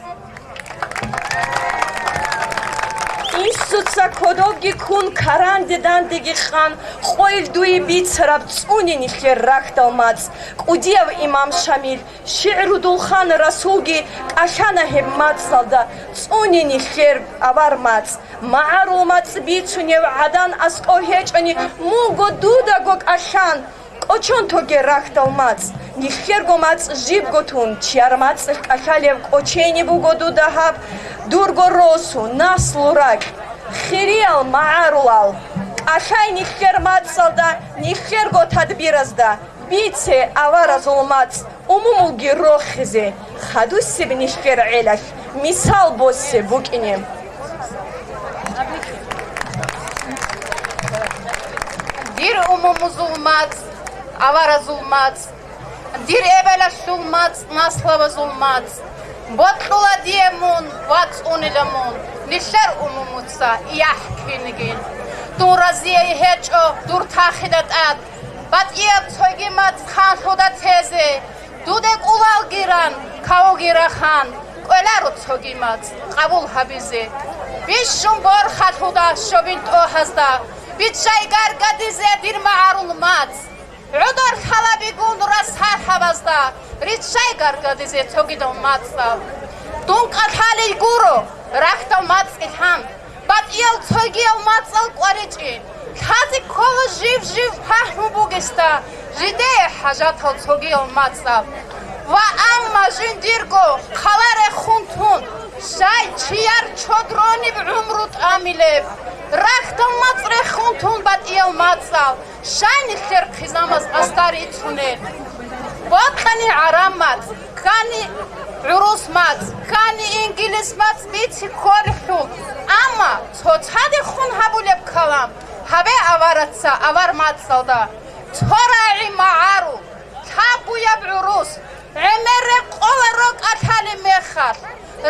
Инсуца кодобги ккун, каранде дандеги къан, къойил дуе бицараб цӀуне нилъер рахьдал мацӀ. КӀудияв имам Шамил, шигӀрудул хан Расулги кӀалъана гьеб мацӀалда, цӀуне нилъер авар мацӀ. МагӀарул мацӀ бицунев гӀадан аскӀов гьечӀони, мунго дудаго кӀалъан. КӀочон тоге рахьдал мацӀ, нилъерго мацӀ жибго тун, чияр мацӀалъ кӀалъалев кӀочейни буго дуда гьаб, дурго росу, наслу ракь, хириял магӀарулал. КӀалъай нилъер мацӀалда, нилъерго тадбиразда, бице аваразул мацӀ, умумулги рохизе, хадусеб нилъер гӀелалъ мисал босе букӀине. Дир умумузул мацӀ, аваразул мацӀ, дир эбелалъул мацӀ, наслабазул мацӀ, бокьула дие мун ва цӀунила мун, нилъер умумуца яхӀ ккинигин. Дун разияй гьечӀо дур тахида тӀад, батӀияб цоги мацӀ ханлъуда тезе, Дуда кӀулалги ран, кавуги рахан, кӀвеларо цоги мацӀ къабул гьабизе. Бищун борхалъуда щобин тӀогьазда, биччай гаргадизе дир магӀарул мацӀ. ГӀодор лъалабигун расархӀабазда, риччай гаргадизе цогидал мацӀал. Дун кӀалъалел гуро, рахьдал мацӀилъан. БатӀиял цогиял мацӀал кӀваричӀи, лъазе ккола жив-жив пагьму бугесда, жидее хӀажатал цогиял мацӀал. Ва амма жиндирго хъала рехун тун, щай чияр чодрониб гӀумру тӀамилеб, рахьдал мацӀ рехун тун батӀиял мацӀал, щай нилъер хъизамаз къасда рицунел? Бокьани гӀараб мацӀ, ккани гӀурус мацӀ, ккани инглис мацӀ бице кколелъул. Амма цоцадехун гьабулеб калам гьабе авараца авар мацӀалда: цо рагӀи магӀарул, лъабгояб гӀурус, гӀемер рекъола рокӀалъалеб мехалъ,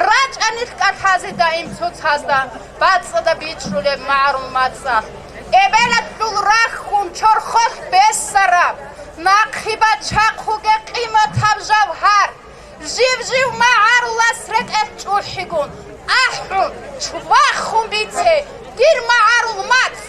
рачӀанилъ кӀалъазе даим цоцазда бацӀцӀадаб бичӀчӀулеб магӀарул мацӀалъ. Эбелалъул рахьун чорхолъ бесараб, нахъе бачахъуге къиматаб жавгьар, Жив-жив магӀарулас ретӀел чӀухӀигун, ахӀун, чвахун бице, дир магӀарул мацӀ!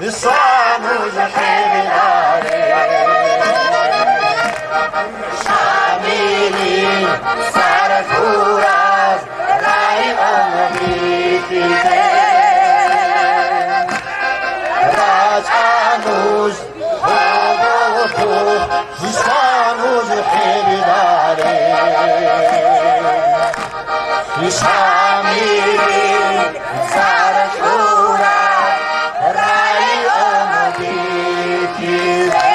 Исламул хӀебинаре, Шамилил саркураз район бихьизе. РачӀа нуж гьоболлъухъ, Исламул хӀебинаре. Шамилил саркураз район бихьизе.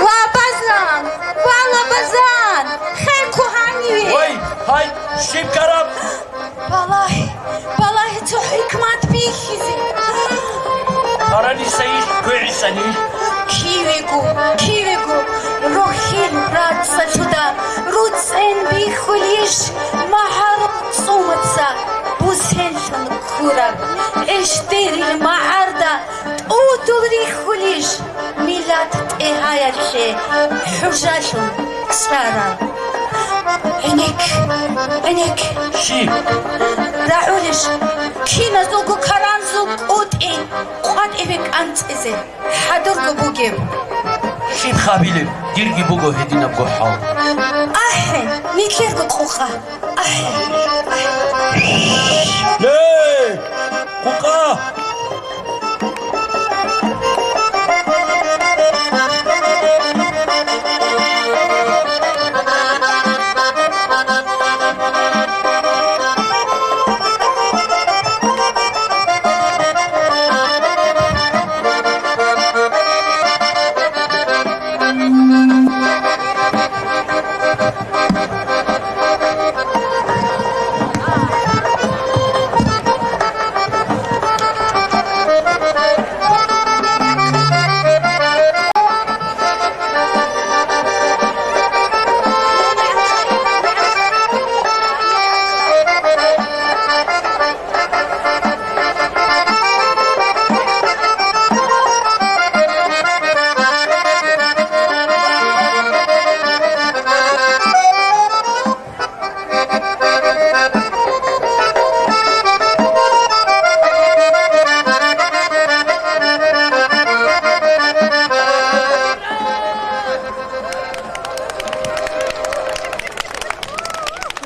Лабазан! Ва Лабазан! Хел ккун гьаниве! Вай, гьай, щиб караб? Балагье, балагье цо хӀикмат бихьизе. Гьараниса иш квегӀисани? Кивего, кивего, рохел рацӀцӀалъуда руцӀцӀен бихьулищ магӀарул цӀумаца бусенлъун ккураб гӀищдерил магӀарда тӀутул рихьулищ миллат тӀегьаялъе хӀужалъун чӀарал? ГӀенек, гӀенек. Щиб? РагӀулищ киназулго каранзул кӀутӀи къватӀибе кӀанцӀизе хӀадурго бугеб? Щиб гьабилеб? Дирги буго гьединабго хӀал. АхӀе, нилъерго къокъа. АхӀе, ахӀе. Ле, къокъа!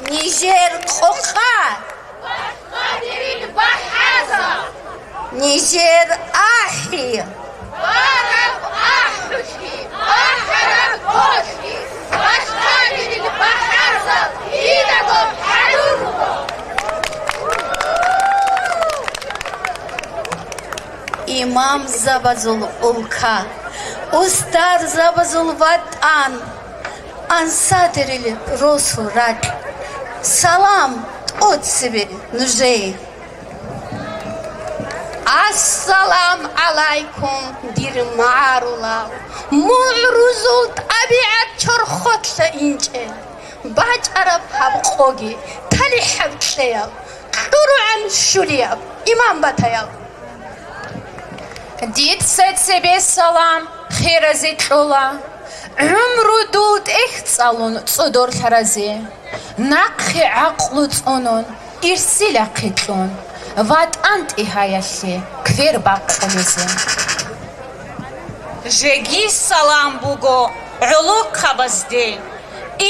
Нижер къокъа. Башкъадирил бахӀарзаб. Нижер ахӀи. Бараб ахӀулъи, бахӀараб болъи, башкъадирил бахӀарзаб дидаго хӀадур руго. Имамзабазул улка, устарзабазул ватӀан, ансадерил росу ракь. Салам тӀоцебе нужее! Ассалам гӀалайкум, дир магӀарулал! МугӀрузул тӀабигӀат чорхолъа инчӀел, бачӀараб гьаб къоги талихӀаб кьеял, кьургӀан щулияб имам батаял! Дица цебе салам херазе кьола, гӀумру дул тӀехь цӀалун цӀодорлъаразе, нахъе гӀакълу цӀунун, ирсилахъе кьун, ВатӀан тӀигьаялъе квер бакъализе. Жеги салам буго гӀолохъабазде,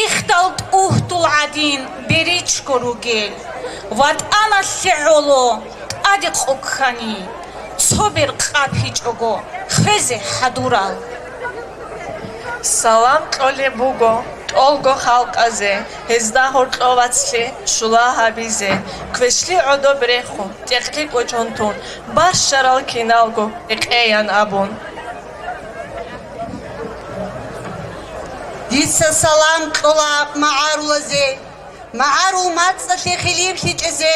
ихдал тӀугьдул гӀадин беричго ругел, ВатӀаналъе гӀоло тӀаде къоккани, цо бер къапичӀого хвезе хӀадурал. Салам кьолеб буго тӀолго халкъазе, гьезда гьоркьов вацлъи щула гьабизе, квешлъи гӀодоб рехун, тӀекълъи кӀочон тун, барщарал киналго рекъеян абун. Дица салам кьола магӀарулазе, магӀарул мацӀалъе хилиплъичӀезе.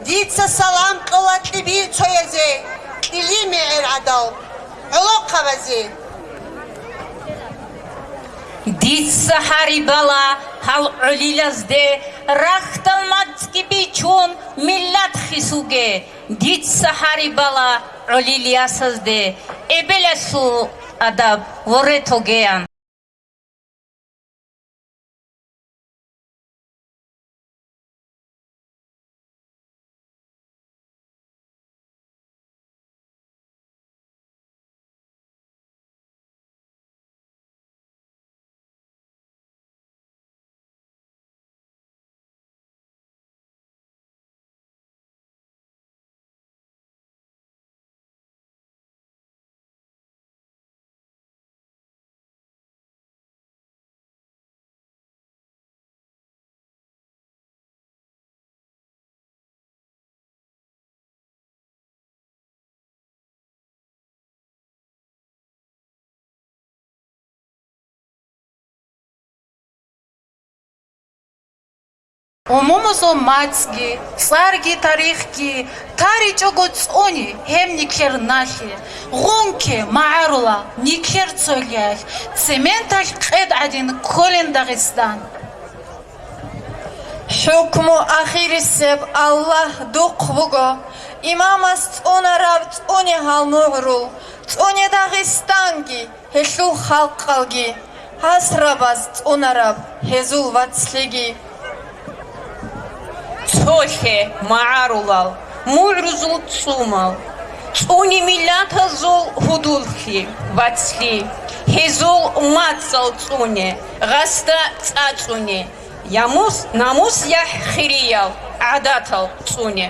Дица салам кьола кьибил цоязе, кьили мегӀер гӀадал гӀолохъабазе. Дица гьарибала гьал гӀолилазде, рахьдал мацӀги бичун, миллат хисуге. Дица гьарибала гӀолил ясазде, эбелалъул адаб воре тогеян. Умумузул мацӀги, цӀарги тарихги таричӀого цӀуне гьеб никер налъи, гъунке магӀарула никер цолиялъ, цементалъ къед гӀадин кколин Дагъистан. ХӀукму ахирисеб Аллагь духъ буго, имамас цӀунараб цӀуне гьал мугӀрул, цӀуне Дагъистанги, гьелъул халкъалги, гӀасрабаз цӀунараб гьезул вацлъиги. Цолъе магӀарулал, мугӀрузул цӀумал, цӀуне миллатазул гьудуллъи, вацлъи, гьезул мацӀал цӀуне, гъасда цӀа цӀуне, ямус-, намус-яхӀ хириял гӀадатал цӀуне.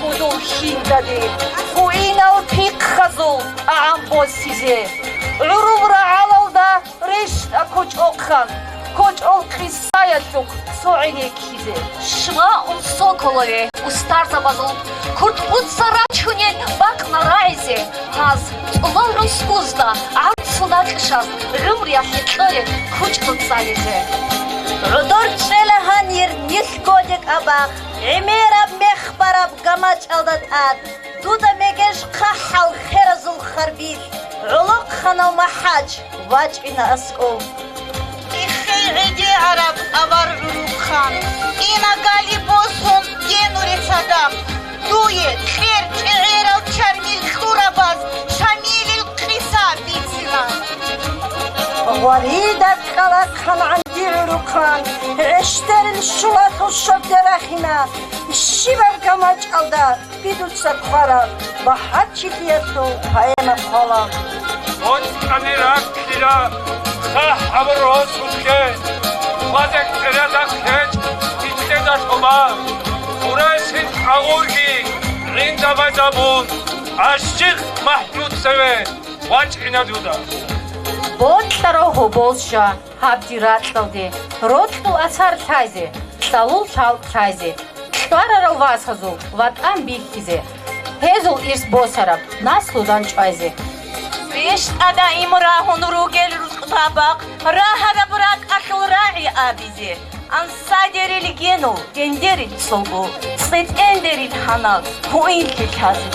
Гьудул хьиндаде, гьуинал пихъазул тӀагӀам босизе, гӀурул рагӀалалда рещтӀа кочӀохъан, кочӀол къисаялъухъ цо гӀенеккизе. Шваун Соколове устарзабазул куртӀбуца рачунел бакъна рагӀизе, гьаз цӀулал русгузда гӀарцул накьшаз гӀумруялъе кьолеб кучӀдул цӀализе. ГӀодор чӀела гьанир нилъ кодек абахъ, гӀемераб мех бараб гамачӀалда тӀад. Дуда мегеж хъахӀал херазул харбилъ, гӀолохъанав МахӀач вачӀина аскӀов. Иххей гӀедегӀараб авар гӀурухъан, инагали босун генуре цадахъ, дуе кьер чӀегӀерал чармил кьурабаз Шамилил къиса бицина. Гъварида ккалахъан гӀанди гӀурухъан, гӀещтарил щулалъул щобде рахина, щибаб гамачӀалда. Бидуца кквараб МахӀачилиялъул поэма хъвала. БоцӀани раккила хъахӀ гьабурал росулъе, хъвазе кьерадахъ гьечӀ гьитӀеда лъума. Къурайшил агъурги гӀинда бадабун, гӀащикъ МахӀмуд цеве вачӀина дуда. Бокьарав гьоболща гьаб дир ракьалде, рокьул асар лъайзе, кьалул лъалкӀ лъайзе, кьварарав васазул ватӀан бихьизе, гьезул ирс босараб наслудан чӀвайзе. РещтӀа даим рагьун ругел рукъзабахъ, рагьараб ракӀалъул рагӀи абизе, ансадерил генул, гендерил цолбу, цӀетӀендерил гьанал, гьуинлъи лъазе.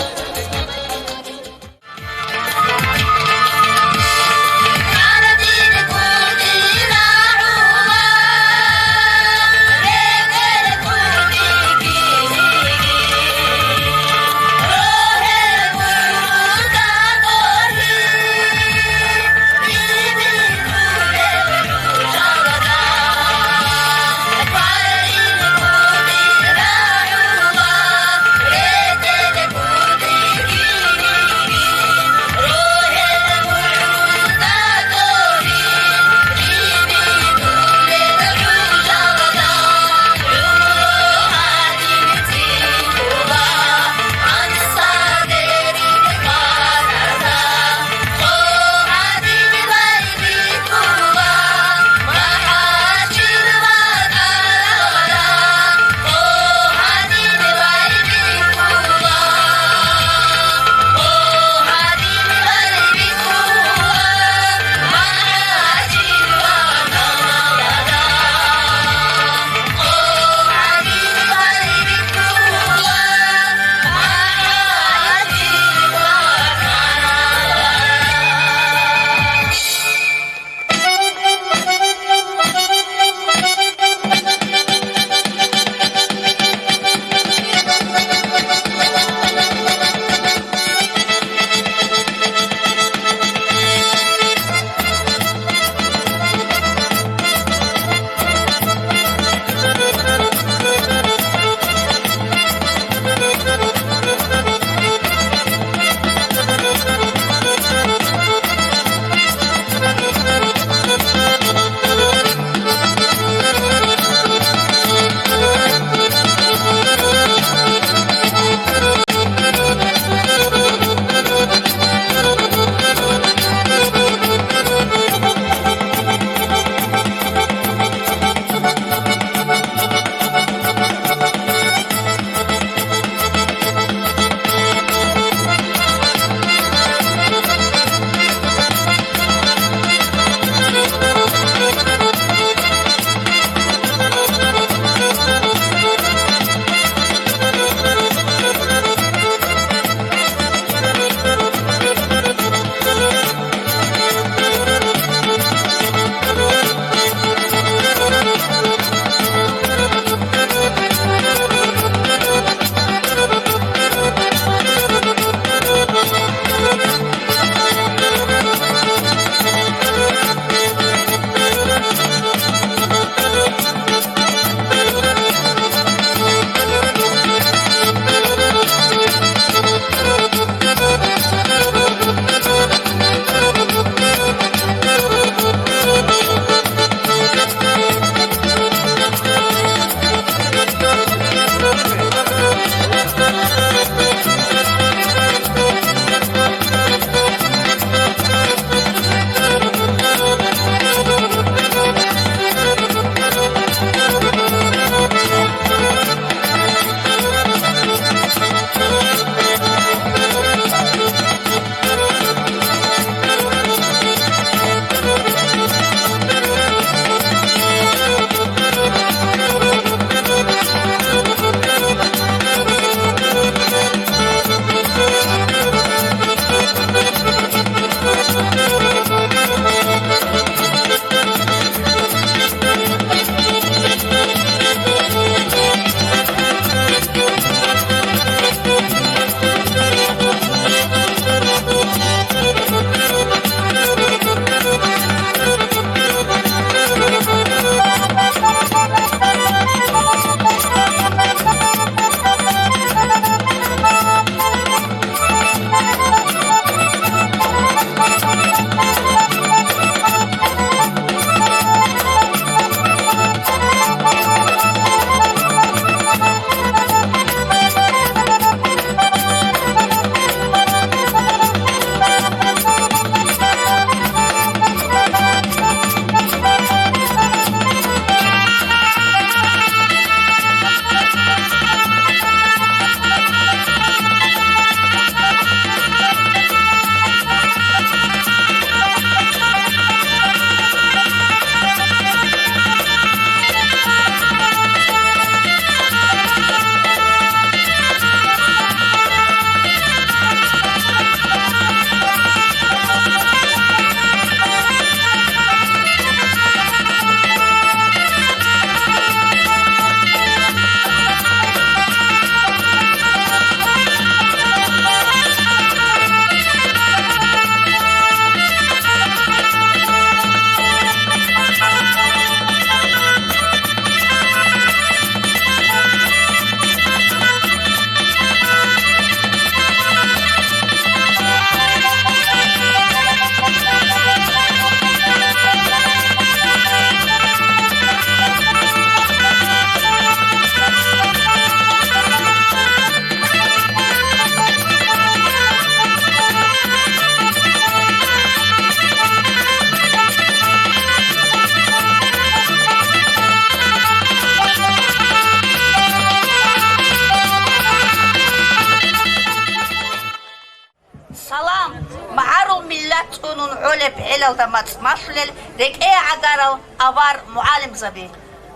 цӀунун гӀолеб гӀелалда мацӀ малъулел рекӀее гӀагарал авар мугӀалимзаби.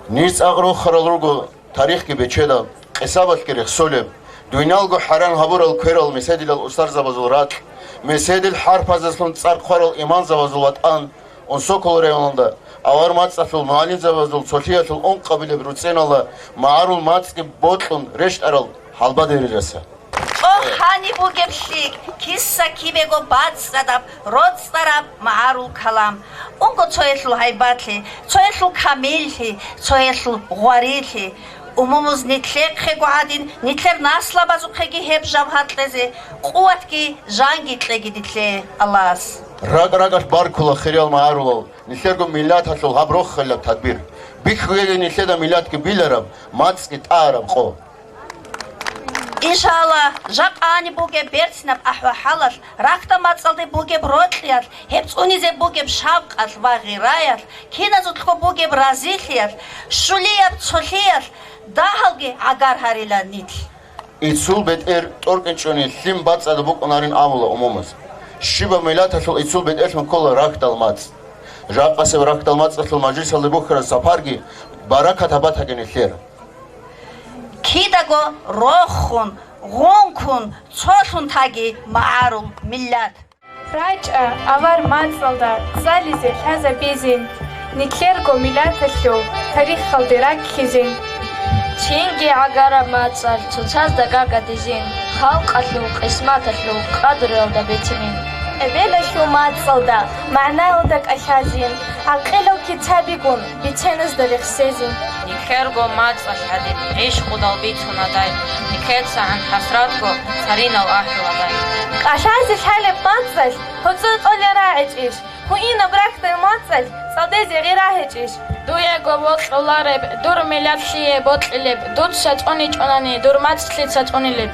Ниж цӀакъ рохарал руго тарихги бечедал, къисабалъги рехсолеб, дуйналго хӀаран гьабурал кверал меседилал устарзабазул ракь, меседил хӀарпазаслъун цӀар хъварал имамзабазул ватӀан, Унсокол районалда авар мацӀалъул мугӀалимзабазул цолъиялъул ункъабилеб руцӀеналда магӀарул мацӀги бокьун рещтӀарал хӀалбадерираса. Ох, гьаниб бугеб лъикӀ, киса-кибего бацӀцӀадаб, роцӀцӀараб магӀарул калам. Унго цоялъул гьайбатлъи, цоялъул камиллъи, цоялъул гъварилъи. Умумуз нилъехъего гӀадин, нилъер наслабазухъеги гьеб жав гьакьезе къуватги жанги кьеги нилъее Аллагьас. РакӀ-ракӀалъ баркула, хириял магӀарулал, нилъерго миллаталъул гьаб рохалилаб тадбир. Бихьуге нилъеда миллатги билараб, мацӀги тӀараб къо. Иншаллагь, жакъа гьаниб бугеб берцинаб ахӀвал-хӀалалъ, рахьдал мацӀалде бугеб рокьиялъ, гьеб цӀунизе бугеб шавкъалъ ва гъираялъ, киназулъго бугеб разилъиялъ, щулияб цолъиялъ дагьалги гӀагар гьарила нилъ. Ицул бетӀер тӀоркӀинчӀони лъим бацӀцӀадаб букӀунарин абула умумуз. Щибаб миллаталъул ицул бетӀерлъун ккола рахьдал мацӀ. Жакъасеб рахьдал мацӀалъул мажлисалде бухьараб сапарги баракат гьабатаги нилъер. Кидаго рохун, гъункун, цолъун таги магӀарул миллат. РачӀа авар мацӀалда цӀализе лъазабизин, нилъерго миллаталъул тарихалде раккизин. Цинги гӀагараб мацӀалъ цоцазда гагадизин, халкъалъул къисматалъул къадралда бицинин. Эбелалъул мацӀалда магӀнаялда кӀалъазин, гӀакъилал кицабигун биценазда рехсезин. Нилъерго мацӀалъ гьадин гӀишкъудал бицунадай, нилъецагӀан хӀасратго царинал ахӀуладай. КӀалъазе лъалеб мацӀалъ гьоцӀо цӀолел рагӀичӀищ, гьуинаб рахьдал мацӀалъ цӀалдезе гъира гьечӀищ? Дуего бокьулареб, дур миллатлъие бокьилеб, дуца цӀуничӀонани, дур мацӀ лъица цӀунилеб?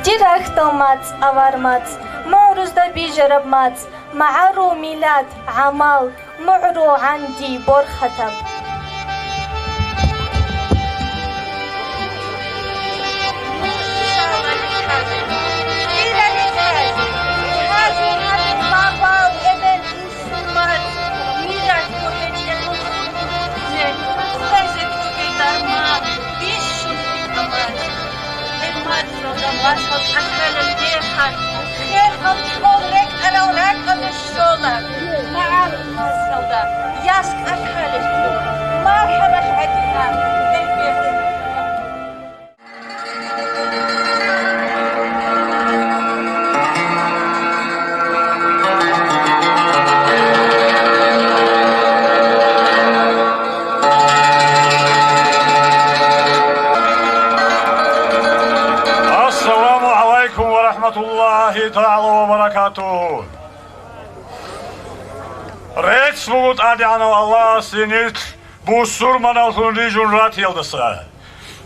Дир рахьдал мацӀ, авар мацӀ, мугӀрузда бижараб мацӀ, магӀарул миллат, гӀамал, мугӀрул гӀанди борхатаб. Гьеб мацӀалда васал тӀахьалел дехъан, херхал цӀол рекӀарал ракӀалде щола. МагӀарул мацӀалда яс тӀахьалелъул мархӀамалъ гӀадина, бехбехъ. Ассаламу гӀалайкум ва рахӀматуллагьи тагӀала ва баракатугьу. Рецц буго ТӀадегӀанав Аллагьасе нилъ бусурманаллъун рижун ратиялдаса.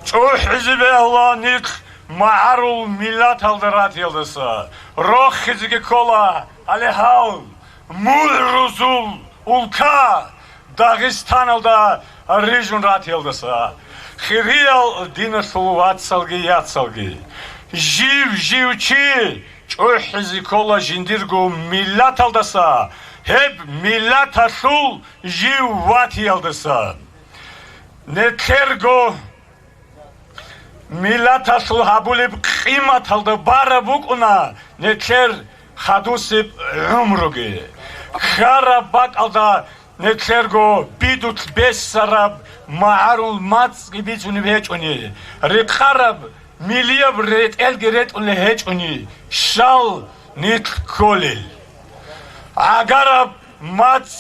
ЧӀухӀизе бегьула нилъ магӀарул миллаталда ратиялдаса. Рохизеги ккола гьале гьал мугӀрузул улка Дагъистаналда рижун ратиялдаса. Хириял диналъул вацалги яцалги, жив-жив чи чӀухӀизе ккола жиндирго миллаталдаса, гьеб миллаталъул жив ватиялдаса. Нилъерго миллаталъул гьабулеб къиматалда бараб букӀуна нилъер хадусеб гӀумруги. Ккараб бакӀалда нилъерго бидулъ бесараб магӀарул мацӀги бицунеб гьечӀони, рекъараб милияб ретӀелги ретӀунеб гьечӀони, щал нилъ кколел? ГӀагараб мацӀ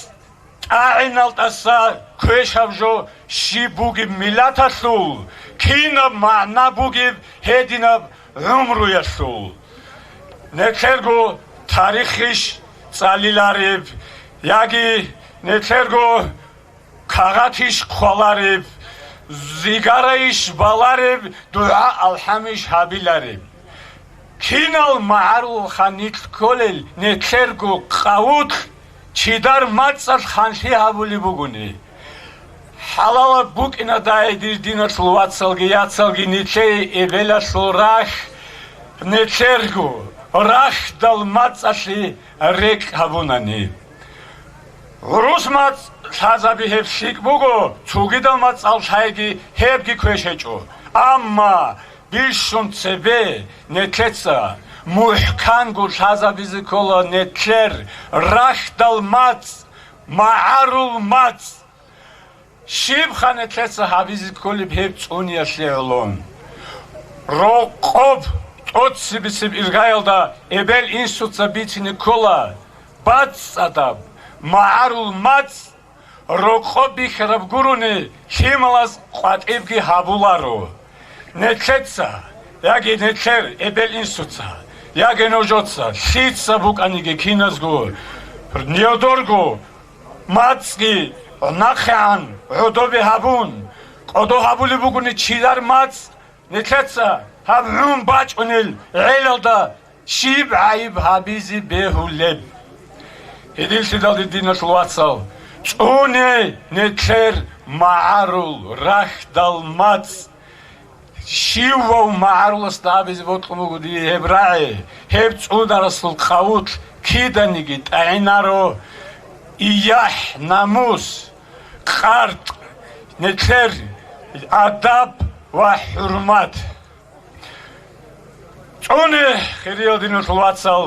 тӀагӀиналтаса квешаб жо щиб бугеб миллаталъул, кинаб магӀна бугеб гьединаб гӀумруялъул? Нилъерго тарихищ цӀалилареб, яги нилъерго кагъатищ хъвалареб, зигарайищ балареб, дугӀа-алхӀамищ гьабилареб? Кинал магӀарулха нилъ кколел нилъерго къавулъ чидар мацӀалъ ханлъи гьабулеб бугони? ХӀалалаб букӀинадай, дир диналъул вацалги яцалги, нилъее эбелалъул рахь Нилъерго рахьдал мацӀалъе рекӀкӀ гьабунани. ГӀурус мацӀ лъазаби гьеб лъикӀ буго, цогидал мацӀал лъайги гьебги квеш гьечӀо. Амма бищун цебе нилъеца мухӀканго лъазабизе ккола нилъер рахьдал мацӀ, магӀарул мацӀ. Щибха нилъеца гьабизе кколеб гьеб цӀуниялъе гӀоло? Рокъоб тӀоцебесеб иргаялда эбел-инсуца бицине ккола бацӀцӀадаб магӀарул мацӀ, рокъоб бихьараб гурони лъималаз къватӀибги гьабуларо. Нилъеца, яги нилъер эбел-инсуца, яги нужеца, лъица букӀаниги киназго нодорго мацӀги нахъегӀан гӀодобе гьабун, кӀодо гьабулеб бугони чилар мацӀ, нилъеца гьаб гӀун бачӀунел гӀелалда щиб гӀайиб гьабизе бегьулеб? Гьединлъидалде, диналъул вацал, цӀуне нилъер магӀарул рахьдал мацӀ. Щивав магӀаруласда абизе бокьун буго дие гьеб рагӀи, гьеб цӀунарасул къавулъ киданиги тӀагӀинаро: яхӀ-намус, къартӀ, нилъер адаб ва хӀурмат. ЦӀуне, хириял диналъул вацал,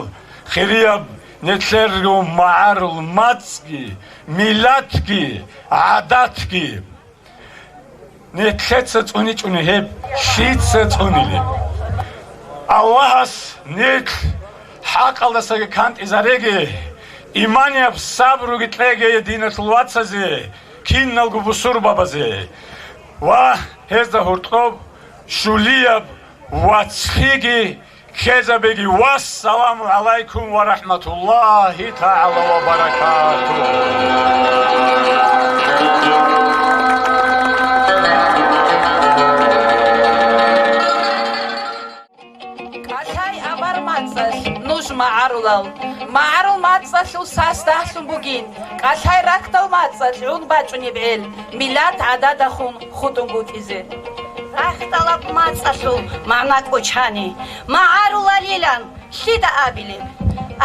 хирияб нилъерго магӀарул мацӀги, миллатги, гӀадатги. Нилъеца цӀуничӀони гьеб, лъица цӀунилеб? Аллагьас нилъ хӀакъалдасаги кантӀизареги, иманияб сабруги кьеги диналъул вацазе, киналго бусурбабазе ва гьезда гьоркьоб щулияб вацлъиги ккезабеги. Вассаламу гӀалайкум ва рахӀматуллагьи тагӀала ва баракатугьу. КӀалъай абар мацӀалъ нуж магӀарулал. МагӀарул мацӀалъул сас дагьлъун бугин, кӀалъай рахьдал мацӀалъ гӀун бачӀунеб гӀел, миллат гӀададахун хутӀунгутӀизе. Рахьдалаб мацӀалъул магӀна кӀочани, магӀарулалилан лъида абилеб?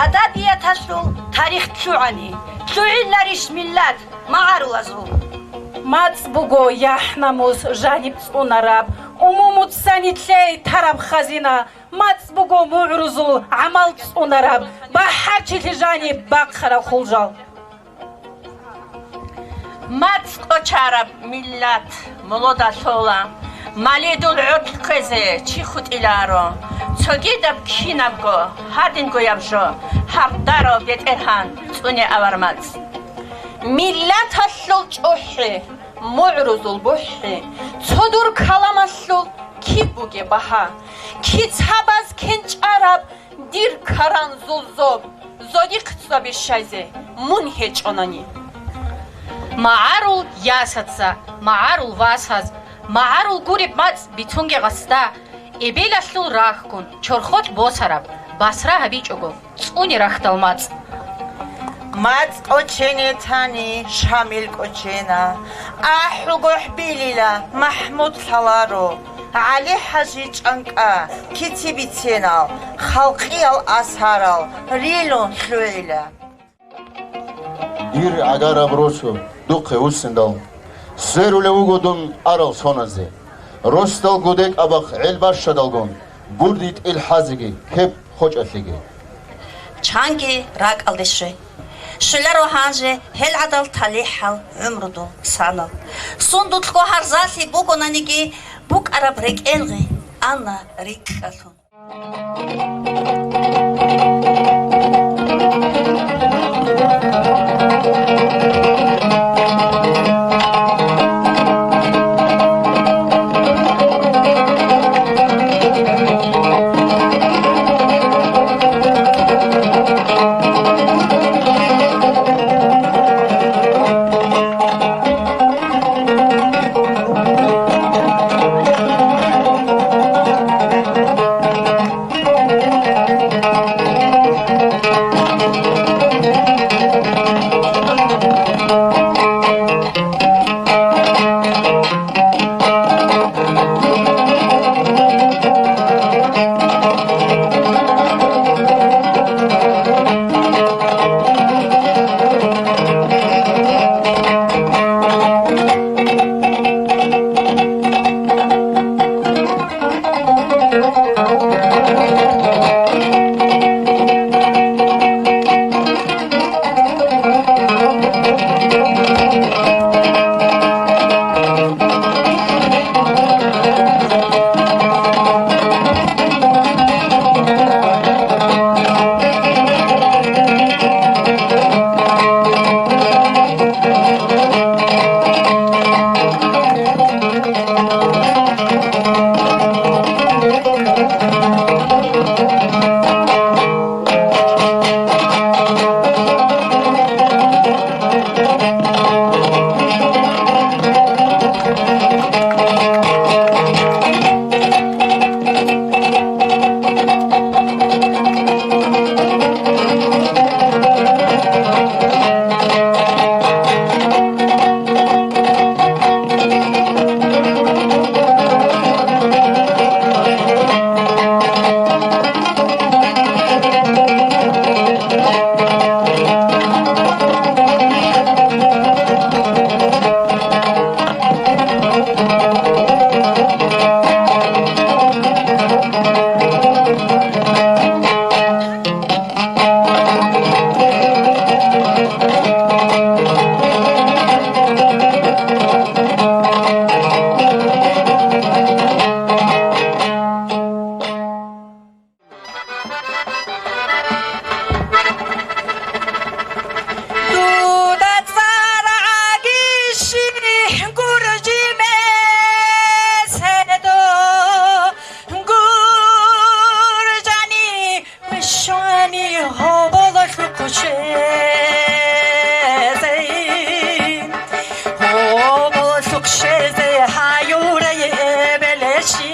Адабияталъул тарих лъугӀани, лъугӀиларищ миллат магӀарулазул? МацӀ буго яхӀ-намус жаниб цӀунараб, умумуцани лъей тараб хазина, мацӀ буго мугӀрузул гӀамал цӀунараб, бахӀарчилъи жаниб бахъараб хулжал. МацӀ кӀочараб миллат молода лъола, малидул гӀоркь кквезе чи хутӀиларо. Цогидаб кинабго гьадингояб жо гьардарав БетӀергьан цӀуне авар мацӀ. Миллаталъул чӀухӀи, мугӀрузул бухӀи, цо дур каламалъул киб бугеб багьа, кицабаз кенчӀараб дир каранзул зоб, зодихъ цӀаби щайзе мун гьечӀонани. МагӀарул ясаца, магӀарул васаз, магӀарул гуреб мацӀ бицунге гъасда, эбелалъул рахьгун, чорхолъ босараб, басра гьабичӀого, цӀуне рахьдал мацӀ. МацӀ кӀочене тани, Шамил кӀочена, АхӀулгохӀ билила, МахӀмуд лъаларо, ГӀали-хӀажи чӀанкӀа, кици биценал, халкъиял асарал рилун лъугӀила. Дир гӀагараб росу, духъе вуссиндал, сверулев вуго дун арал соназе. Росдал гудекӀабахъ гӀел бащадалгун, гурдитӀил хӀазеги кеп хочӀалъеги. Чанги ракӀалде щве. Щвеларо гьанже гьел гӀадал талихӀал гӀумрудул санал. Сундулъго гьарзалъи бугонаниги, букӀараб рекӀелгъи ана рикӀкӀалъун. Дуда цӀар гӀагищи гуржи меседо, гуржани вищвани гьоболалъухъ щезе. Гьоболалъухъ щезе гьаюрай эбелищи.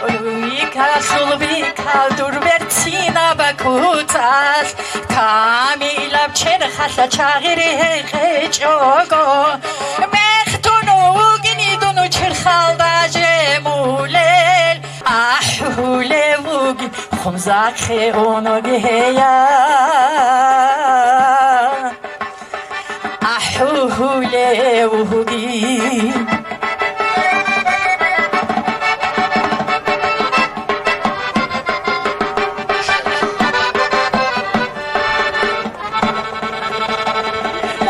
Рикалъул бикал дур берцинаб куцалъ, камилаб черхалъ чагъир гьекъечӀого, мехтун вугин дун черхалда жемулел, ахӀулев вуги хъумзахъе унуги гьея. АхӀулев вугин.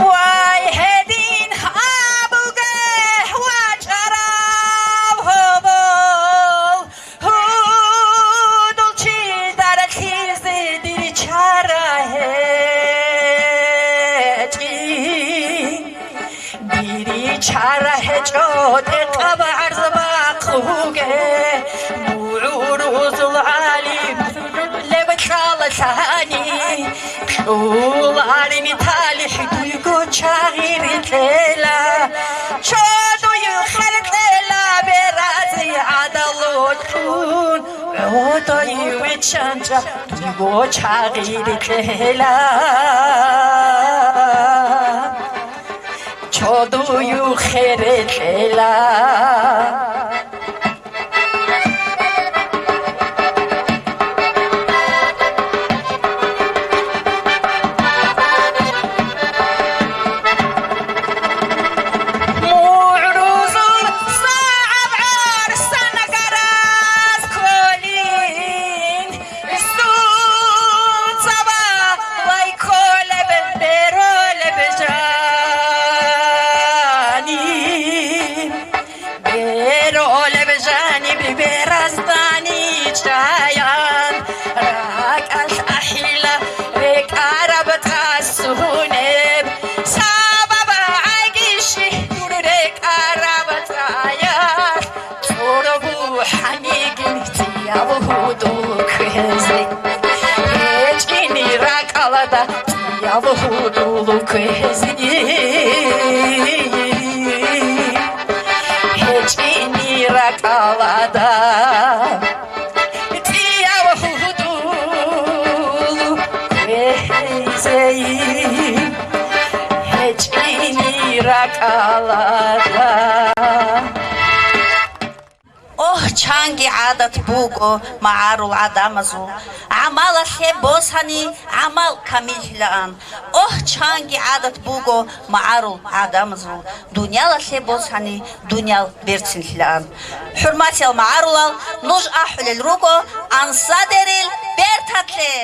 Вай, гьедин абуге, вачӀарав гьобол, гьудул чи даралъизе дир чара гьечӀин. Дир чара гьечӀо, тӀекъаб гӀарз бахъуге, мугӀрузул гӀалим леб кьалалъани. Кьуларин талихӀ дуйго чагъир кьела, чодуй хер кьела, берази гӀадалулъун, гӀодой виччанчӀа дуйго чагъир кьела, чодуй хер кьела. МугӀрузул сагӀаб гӀарсан гараз кколин, суцава вай кколеб беролеб жаниб. Беролеб жаниб бераздани чӀаян, ракӀалъ ахӀила рекӀараб тӀасунеб, сабаб гӀагищи дур рекӀараб тӀаялъ, цӀурбухӀанигин цӀияб гьудул кквезе. ГьечӀин ракӀалда цӀияб гьудул кквезе. ГьечӀин ракӀалда цӀияб гьудул кквезе. ГьечӀин ракӀалда. Ох, Чанги гӀадат буго магӀарул гӀадамазул, гӀамалалъе босани, гӀамал камиллъилаан. Ох, чанги гӀадат буго магӀарул гӀадамазул, дуниялалъе босани, дуниял берцинлъилаан. ХӀурматиял магӀарулал, нуж ахӀулел руго ансадерил берталъе.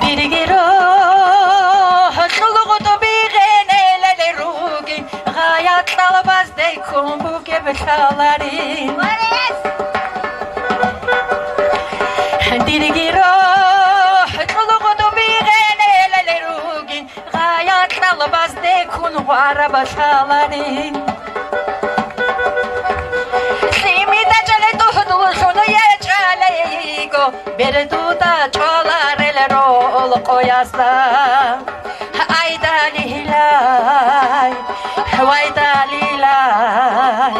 Дирги рухӀ чӀулгъутӀби гъенелел ругин, гъаят тӀалабазде ккун бугеб лъаларин. Дирги рухӀ чӀулгъутӀби гъенелел ругин, гъаят тӀалабазде ккун гъвараб лъаларин. Лъимида чӀале дугьдуллъун ячӀалейго, бердуда чӀваларел ролъ къоязда. Ай далилай, вай далилай,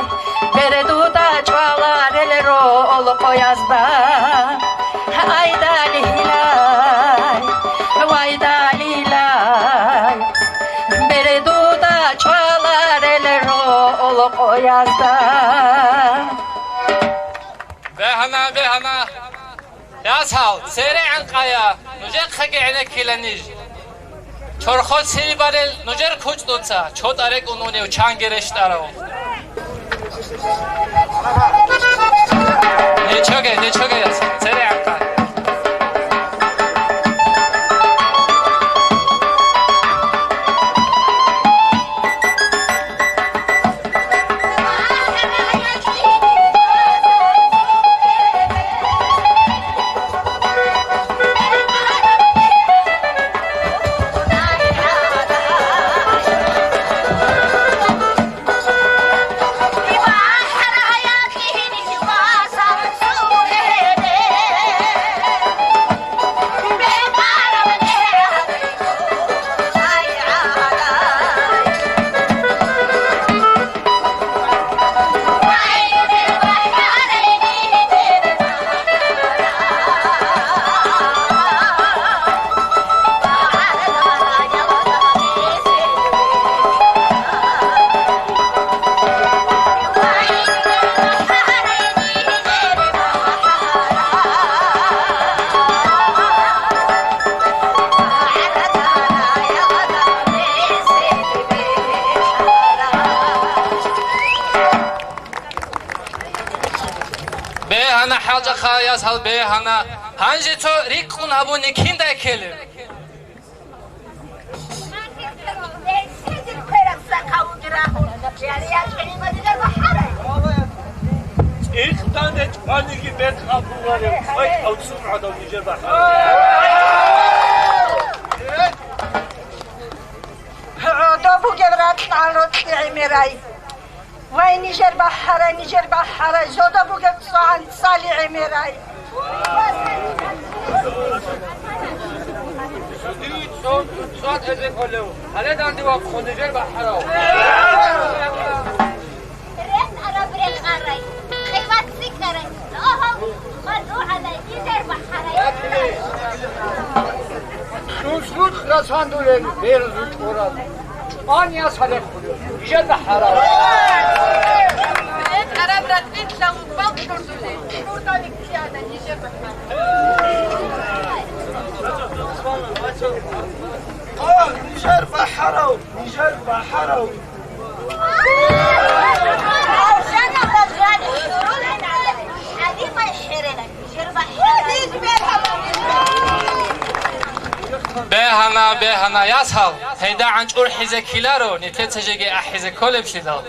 бердуда чӀваларел ролъ къоязда. Ай далилай, вай далилай, бердуда чӀваларел ролъ къоязда. Бегьана, бегьана. Ясал, церегӀан къая, нужехъеги гӀенеккила ниж. Чорхол цеве барел нужер кучӀдуца, чотӀа рекӀун унев чанги рещтӀарав. Нечоге, нечоге, ясал, церегӀан къая. Бегьана, хӀалчӀахъа, ясал, бегьана. Гьанже цо рикӀкӀун гьабуни киндай ккелеб? ЦӀикъдане чӀваниги бекъ абуларев, цӀайкъав цун гӀадав нижер бахӀарав. ГӀодов бугеб ракьал рокьи гӀемерай. Вай, нижер бахӀарай, нижер бахӀарай, зодоб бугеб цӀван цӀали гӀемерай. Цо-, цо тезе кколев, гьале данде вахъун нижер бахӀарав. РетӀараб рекъарай, къимат цӀикӀкӀарай, цӀогьал мазугӀалай нижер бахӀарай. Дун слух расандулел берзу чӀурал. Ан ясалехъулев, нижер бахӀарав. РетӀараб ратӀлидал балкьурдулей, чурдалик ккиана нижер бахӀарав. О, нижер бахӀарав, нижер бахӀарав. Бегьана, бегьана, ясал, гьайда гӀанчӀурхӀизе ккеларо, нилъеца жеги ахӀизе кколеблъидал.